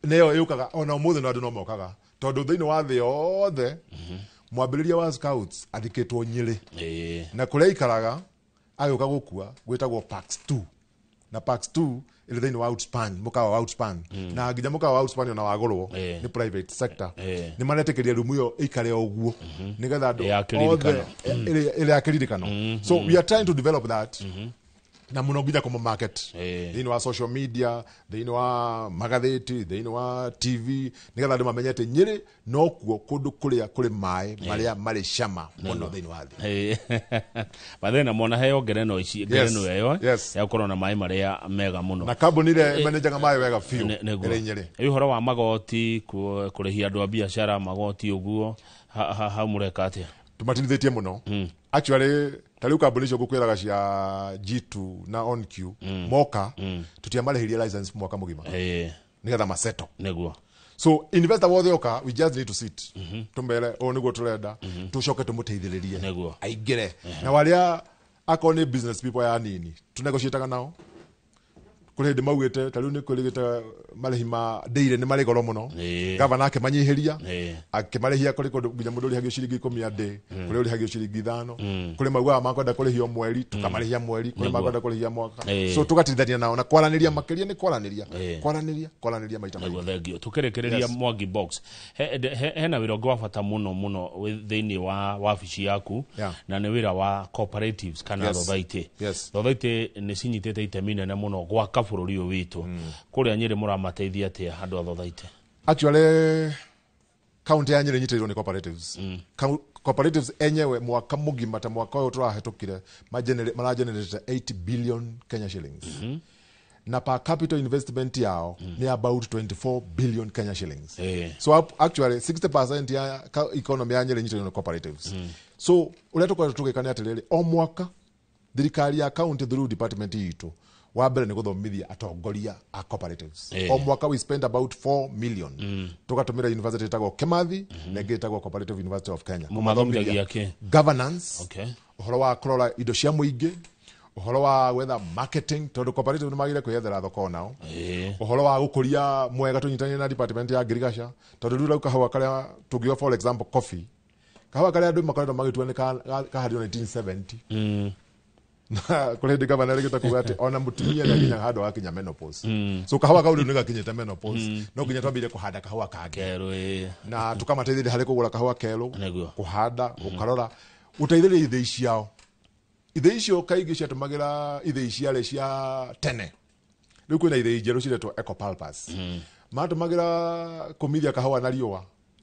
nĩyo yũkaga ona ũmũthĩ no andũ no mokaga tondũ thĩinĩ wa thĩ yothe mwambĩrĩria wa scouts athikĩtwo Nyĩrĩ, na kũrĩa aikaraga agĩũka gũkua gwĩtagwo Parks 2, na Parks 2 ĩrĩ thĩinĩ wa Outspan, mũkawa wa Outspan. Na nginya mũkawa wa Outspan ona wagũrwo nĩ private sector, nĩ maretĩkĩria rumu ĩyo ĩikare o ũguo nĩgetha andũ Ya kĩririkano. othe ĩrĩ ya kĩririkano. So we are trying to develop that na mũno nginya kũma market thĩinĩ wa social media, thĩinĩ wa magathĩti, thĩinĩ wa TV, nĩgetha andũ mamenye atĩ Nyĩrĩ nokuo kũndũ kũrĩa kũrĩ maĩ marĩa marĩ cama mũno thĩinĩ wa thĩ. Mathĩna mona heo ngereno ici, ngereno ĩyo ya gũkorwo na maĩ marĩa mega mũno. Na kambuni ĩrĩa ĩmanejaga maĩ wega biũ Nĩguo. ĩrĩ Nyĩrĩ. Ĩ ũhoro wa magoti, kũrĩhia andũ a biacara magoti ũguo, hau mũreka atĩa? Tũmateithĩtie mũno. Actually ta rĩu kambuni icio ngũkwĩraga cia G2 na OnQ moka, tũtiamarĩhirie license mwaka mũgima nĩgetha maseto. Nĩguo. So investor wothe oka, we just need to sit, tumere ũũ nĩguo tũrenda, tũcoke tũmũteithĩrĩrie Nĩguo. aingĩre. Na warĩa akorwo nĩ business people ya nini, tũnegotiataga nao. Kũrĩ hĩndĩ maugĩte ta rĩu nĩ kwĩrĩgĩte marĩhi ma ndĩire nĩ marĩ goro mũno, gavana akĩmanyihĩria, akĩmarĩhia. Kũrĩ kũndũ nginya mũndũ ũrĩhagio ciringi 10 a ndĩ, kũrĩ ũrĩhagio ciringi 5, kũrĩ maugaga makwenda kũrĩhio mweri, tũkamarĩhia mweri, kũrĩ makwenda kũrĩhia mwaka. So tũgateithania nao na kwaranĩria, makĩria nĩ kwaranĩria, kwaranĩria, kwaranĩria maita Nĩguo. maingĩ. Thengio. Tũkĩrĩkĩrĩria, Mwangi Box, hena wĩra ũngĩ wa bata mũno mũno thĩinĩ wa wabici yaku, na nĩ wĩra wa cooperatives kana thothaitĩ. Thothaitĩ nĩ cinyitĩte itemi nene mũno gwaka bũrũri ũyũ witũ. Kũrĩa Nyĩrĩ mũramateithia atĩa andũ a thothaitĩ? Actually kaunti ya Nyĩrĩ nyitĩrĩirwo nĩ cooperatives. Cooperatives enyewe mwaka mũgima, ta mwaka ũyũ tũrahĩtũkire, maragenerate 8 billion Kenya shillings, na per capital investment yao nĩ about 24 billion Kenya shillings. So actually 60% ya economy ya Nyĩrĩ nyitĩrĩirwo nĩ cooperatives. So ũrĩa tũkoretwo tũgĩka nĩ atĩrĩrĩ, o mwaka thirikari ya county through department itũ, wa mbere nĩ gũthomithia atongoria a cooperatives. O mwaka we spend about 4 million, tũgatũmĩra university ĩtagwo Kimathi na ĩngĩ ĩtagwo Cooperative University of Kenya. Mũmathomithagia kĩ? Governance, ũhoro wa kũrora indo cia mũingĩ, ũhoro wa gwetha marketing, tondũ cooperative nĩ magire kwĩyethera thoko nao, ũhoro wa gũkũria mwega tũnyitanĩire na department ya ngirigaca, tondũ rĩu rau kahũa karĩa tũngiuga, for example coffee, kahũa karĩa andũ makoretwo magĩtua nĩ kahandirwo 1970, na kũrĩ hĩndĩ gavana erĩgĩte kuga atĩ ona mũtumia nĩ akinyaga handũ agakinya menopause. So kahũa kau rĩu nĩ gakinyĩte menopause, no nginya twambire kũhanda kahũa kangĩ kerũ. Na tũkamateithĩrĩria harĩ kũgũra kahũa kerũ, Nĩguo. kũhanda, gũkarora, gũteithĩrĩria ithĩi ciao. Ithĩi icio kaingĩ ciatũmagĩra ithĩi ciarĩ cia tene, rĩu kwĩna ithĩi njerũ ciretwo ecopalpas, matũmagĩra kũmithia kahũa na riũa.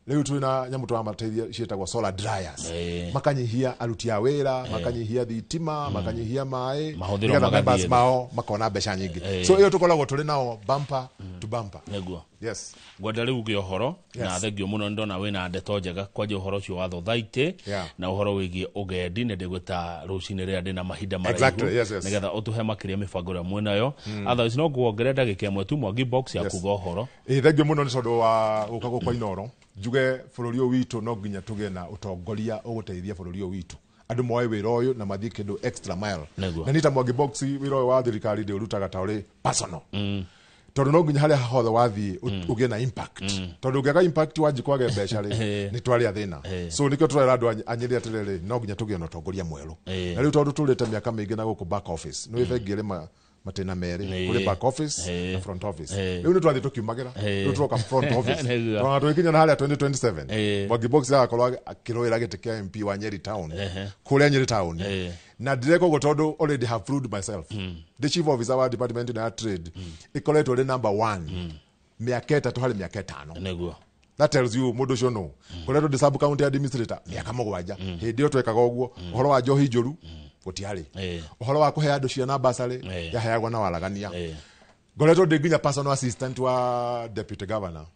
Rĩu twĩna nyamũ tũramateithia ciĩtagwo solar dryers, makanyihia aruti a wĩra, makanyihia thitima, makanyihia maĩ, Mahũthĩro nĩgetha magathiĩ members thĩ. mao makona mbeca nyingĩ. So ĩyo tũkoragwo tũrĩ nao bumper to bumper. Nĩguo. Yes. Ngwenda rĩu ũgĩe ũhoro na thengio mũno, nĩndona wĩna ndeto njega kwanja ũhoro ũcio wa thothaitĩ na ũhoro wĩgiĩ ũgendi. Nĩ ndĩgwĩta rũcinĩ rĩrĩa ndĩna mahinda maraihu nĩgetha ũtũhe makĩria mĩbango ĩrĩa mwĩnayo. Otherwise no nguongerere ndagĩka 1 tu, Mwangi Box, ya kuga ũhoro. Ĩ, thengio mũno nĩ tondũ wa gũka gũkwa Inoro. Njuge bũrũri ũyũ witũ no nginya tũgĩe na ũtongoria ũgũteithia bũrũri ũyũ witũ, andũ moe wĩra ũyũ na mathiĩ kĩndũ extra mile. Nĩguo. Na niĩ ta Mwangi Box, wĩra ũyũ wa thirikari ndĩũrutaga ta ũrĩ personal, tondũ no nginya harĩa hothe wathiĩ ũgĩe na impact, tondũ ũngĩaga impact wanji kwage mbeca rĩ, nĩ twarĩa thĩna. So nĩkĩo tũrera andũ a Nyĩrĩ atĩrĩrĩ, no nginya tũgĩe na ũtongoria mwerũ. Na rĩu tondũ tũrĩte mĩaka mĩingĩ na gũkũ back office, nĩ bengi ĩrĩ matĩna merĩ, kũrĩ back office na front office. Rĩu nĩ twathiĩ tũkiumagĩra, rĩu tũroka front office. Tondũ tũgĩkinya na harĩa 2027, Mwangi Box agakorwo akĩrũĩra gĩtĩ kĩa MP wa Nyeri Town, kũrĩa Nyeri Town. Na ndĩreka ũguo tondũ already have proved myself. The chief officer wa department ya trade ĩkoretwo ĩrĩ number 1 mĩaka 3 harĩ mĩaka 5. Nĩguo. That tells you mũndũ ũcio no koretwo ndĩ sub county administrator mĩaka 7. Hĩndĩ ĩyo twekaga ũguo, ũhoro wa njohi njũru gũtiarĩ, ũhoro wa kũhe andũ ciana basarĩ yaheagwo na waragania. Ngoretwo ndĩ nginya personal assistant wa deputy governor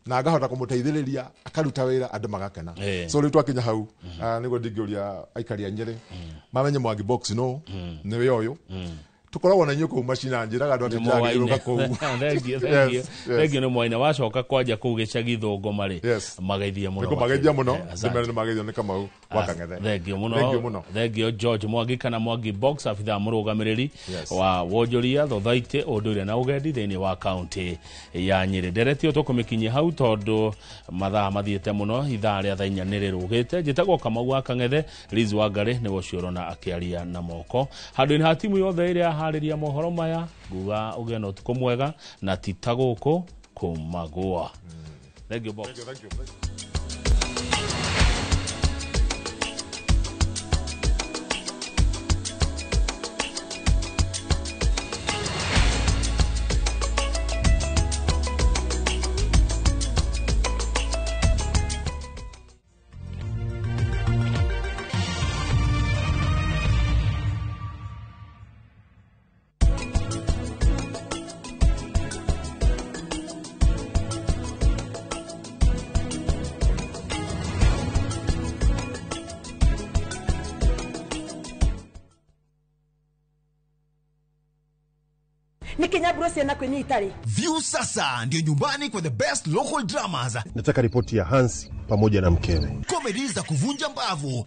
na ngahota kũmũteithĩrĩria akaruta wĩra andũ magakena. So rĩu twakinya hau, nĩguo ndingĩũria aikari a Nyĩrĩ mamenye Mwangi Box no nĩwe ũyũ tũkoragwo na inyuĩ kũu macina, njĩraga andũ atĩ ndĩragĩrĩrũka kũu. Thengio, thengio. Thengio nĩ mwaina wacoka kwanja kũu gĩcagi Thũngoma rĩ, mageithie mũno. Nĩkũmageithia mũno. Asante. Ndĩmere nĩmageithio nĩ Kamau wa Kang'ethe. Thengio mũno. Thengio mũno. Thengio George Mwangi kana Mwangi Box, abithaa mũrũgamĩrĩri wa wonjoria, thothaitĩ, ũndũire na ũgendi thĩinĩ wa kaunti ya Nyĩrĩ. Ndereti ĩyo tũkũmĩkinyia hau tondũ mathaa mathiĩte mũno, ithaa rĩa thaa 4 nĩ rĩrũgĩte. Njĩtagwo Kamau wa Kang'ethe. Liz Wangari nĩwe ũcio ũrona akĩaria na moko handũ-inĩ ha timu yothe ĩrĩa yaharĩria mohoro maya. Nguga ũgĩe na ũtukũ mwega na ti ta gũkũ kũmagũa. Thank you, Box. Thank you, thank you, thank you. Nĩ nyamburo ciana kwĩ niĩ itarĩ. View sasa ndio nyumbani kwa the best local dramas, Nataka ripoti ya Hansi pamoja na mkewe. Comedy za kuvunja mbavu,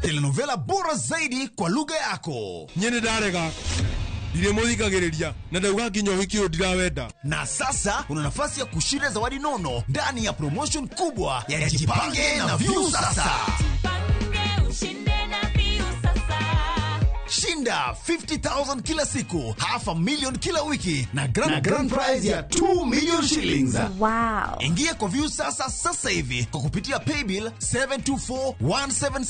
telenovela bora zaidi kwa lugha yako. Nyene ndarega ndirĩmũthikagĩrĩria na ndauga nginya ũhiki ũyũ ndirawenda. Na sasa una nafasi ya kushinda zawadi nono ndani ya promotion kubwa ya Jipange na View Sasa. Shinda 50,000 kila siku, half a million kila wiki na grand prize ya 2 million shillings. Wow. Ingia kwa View Sasa sasa hivi kwa kupitia paybill 724177.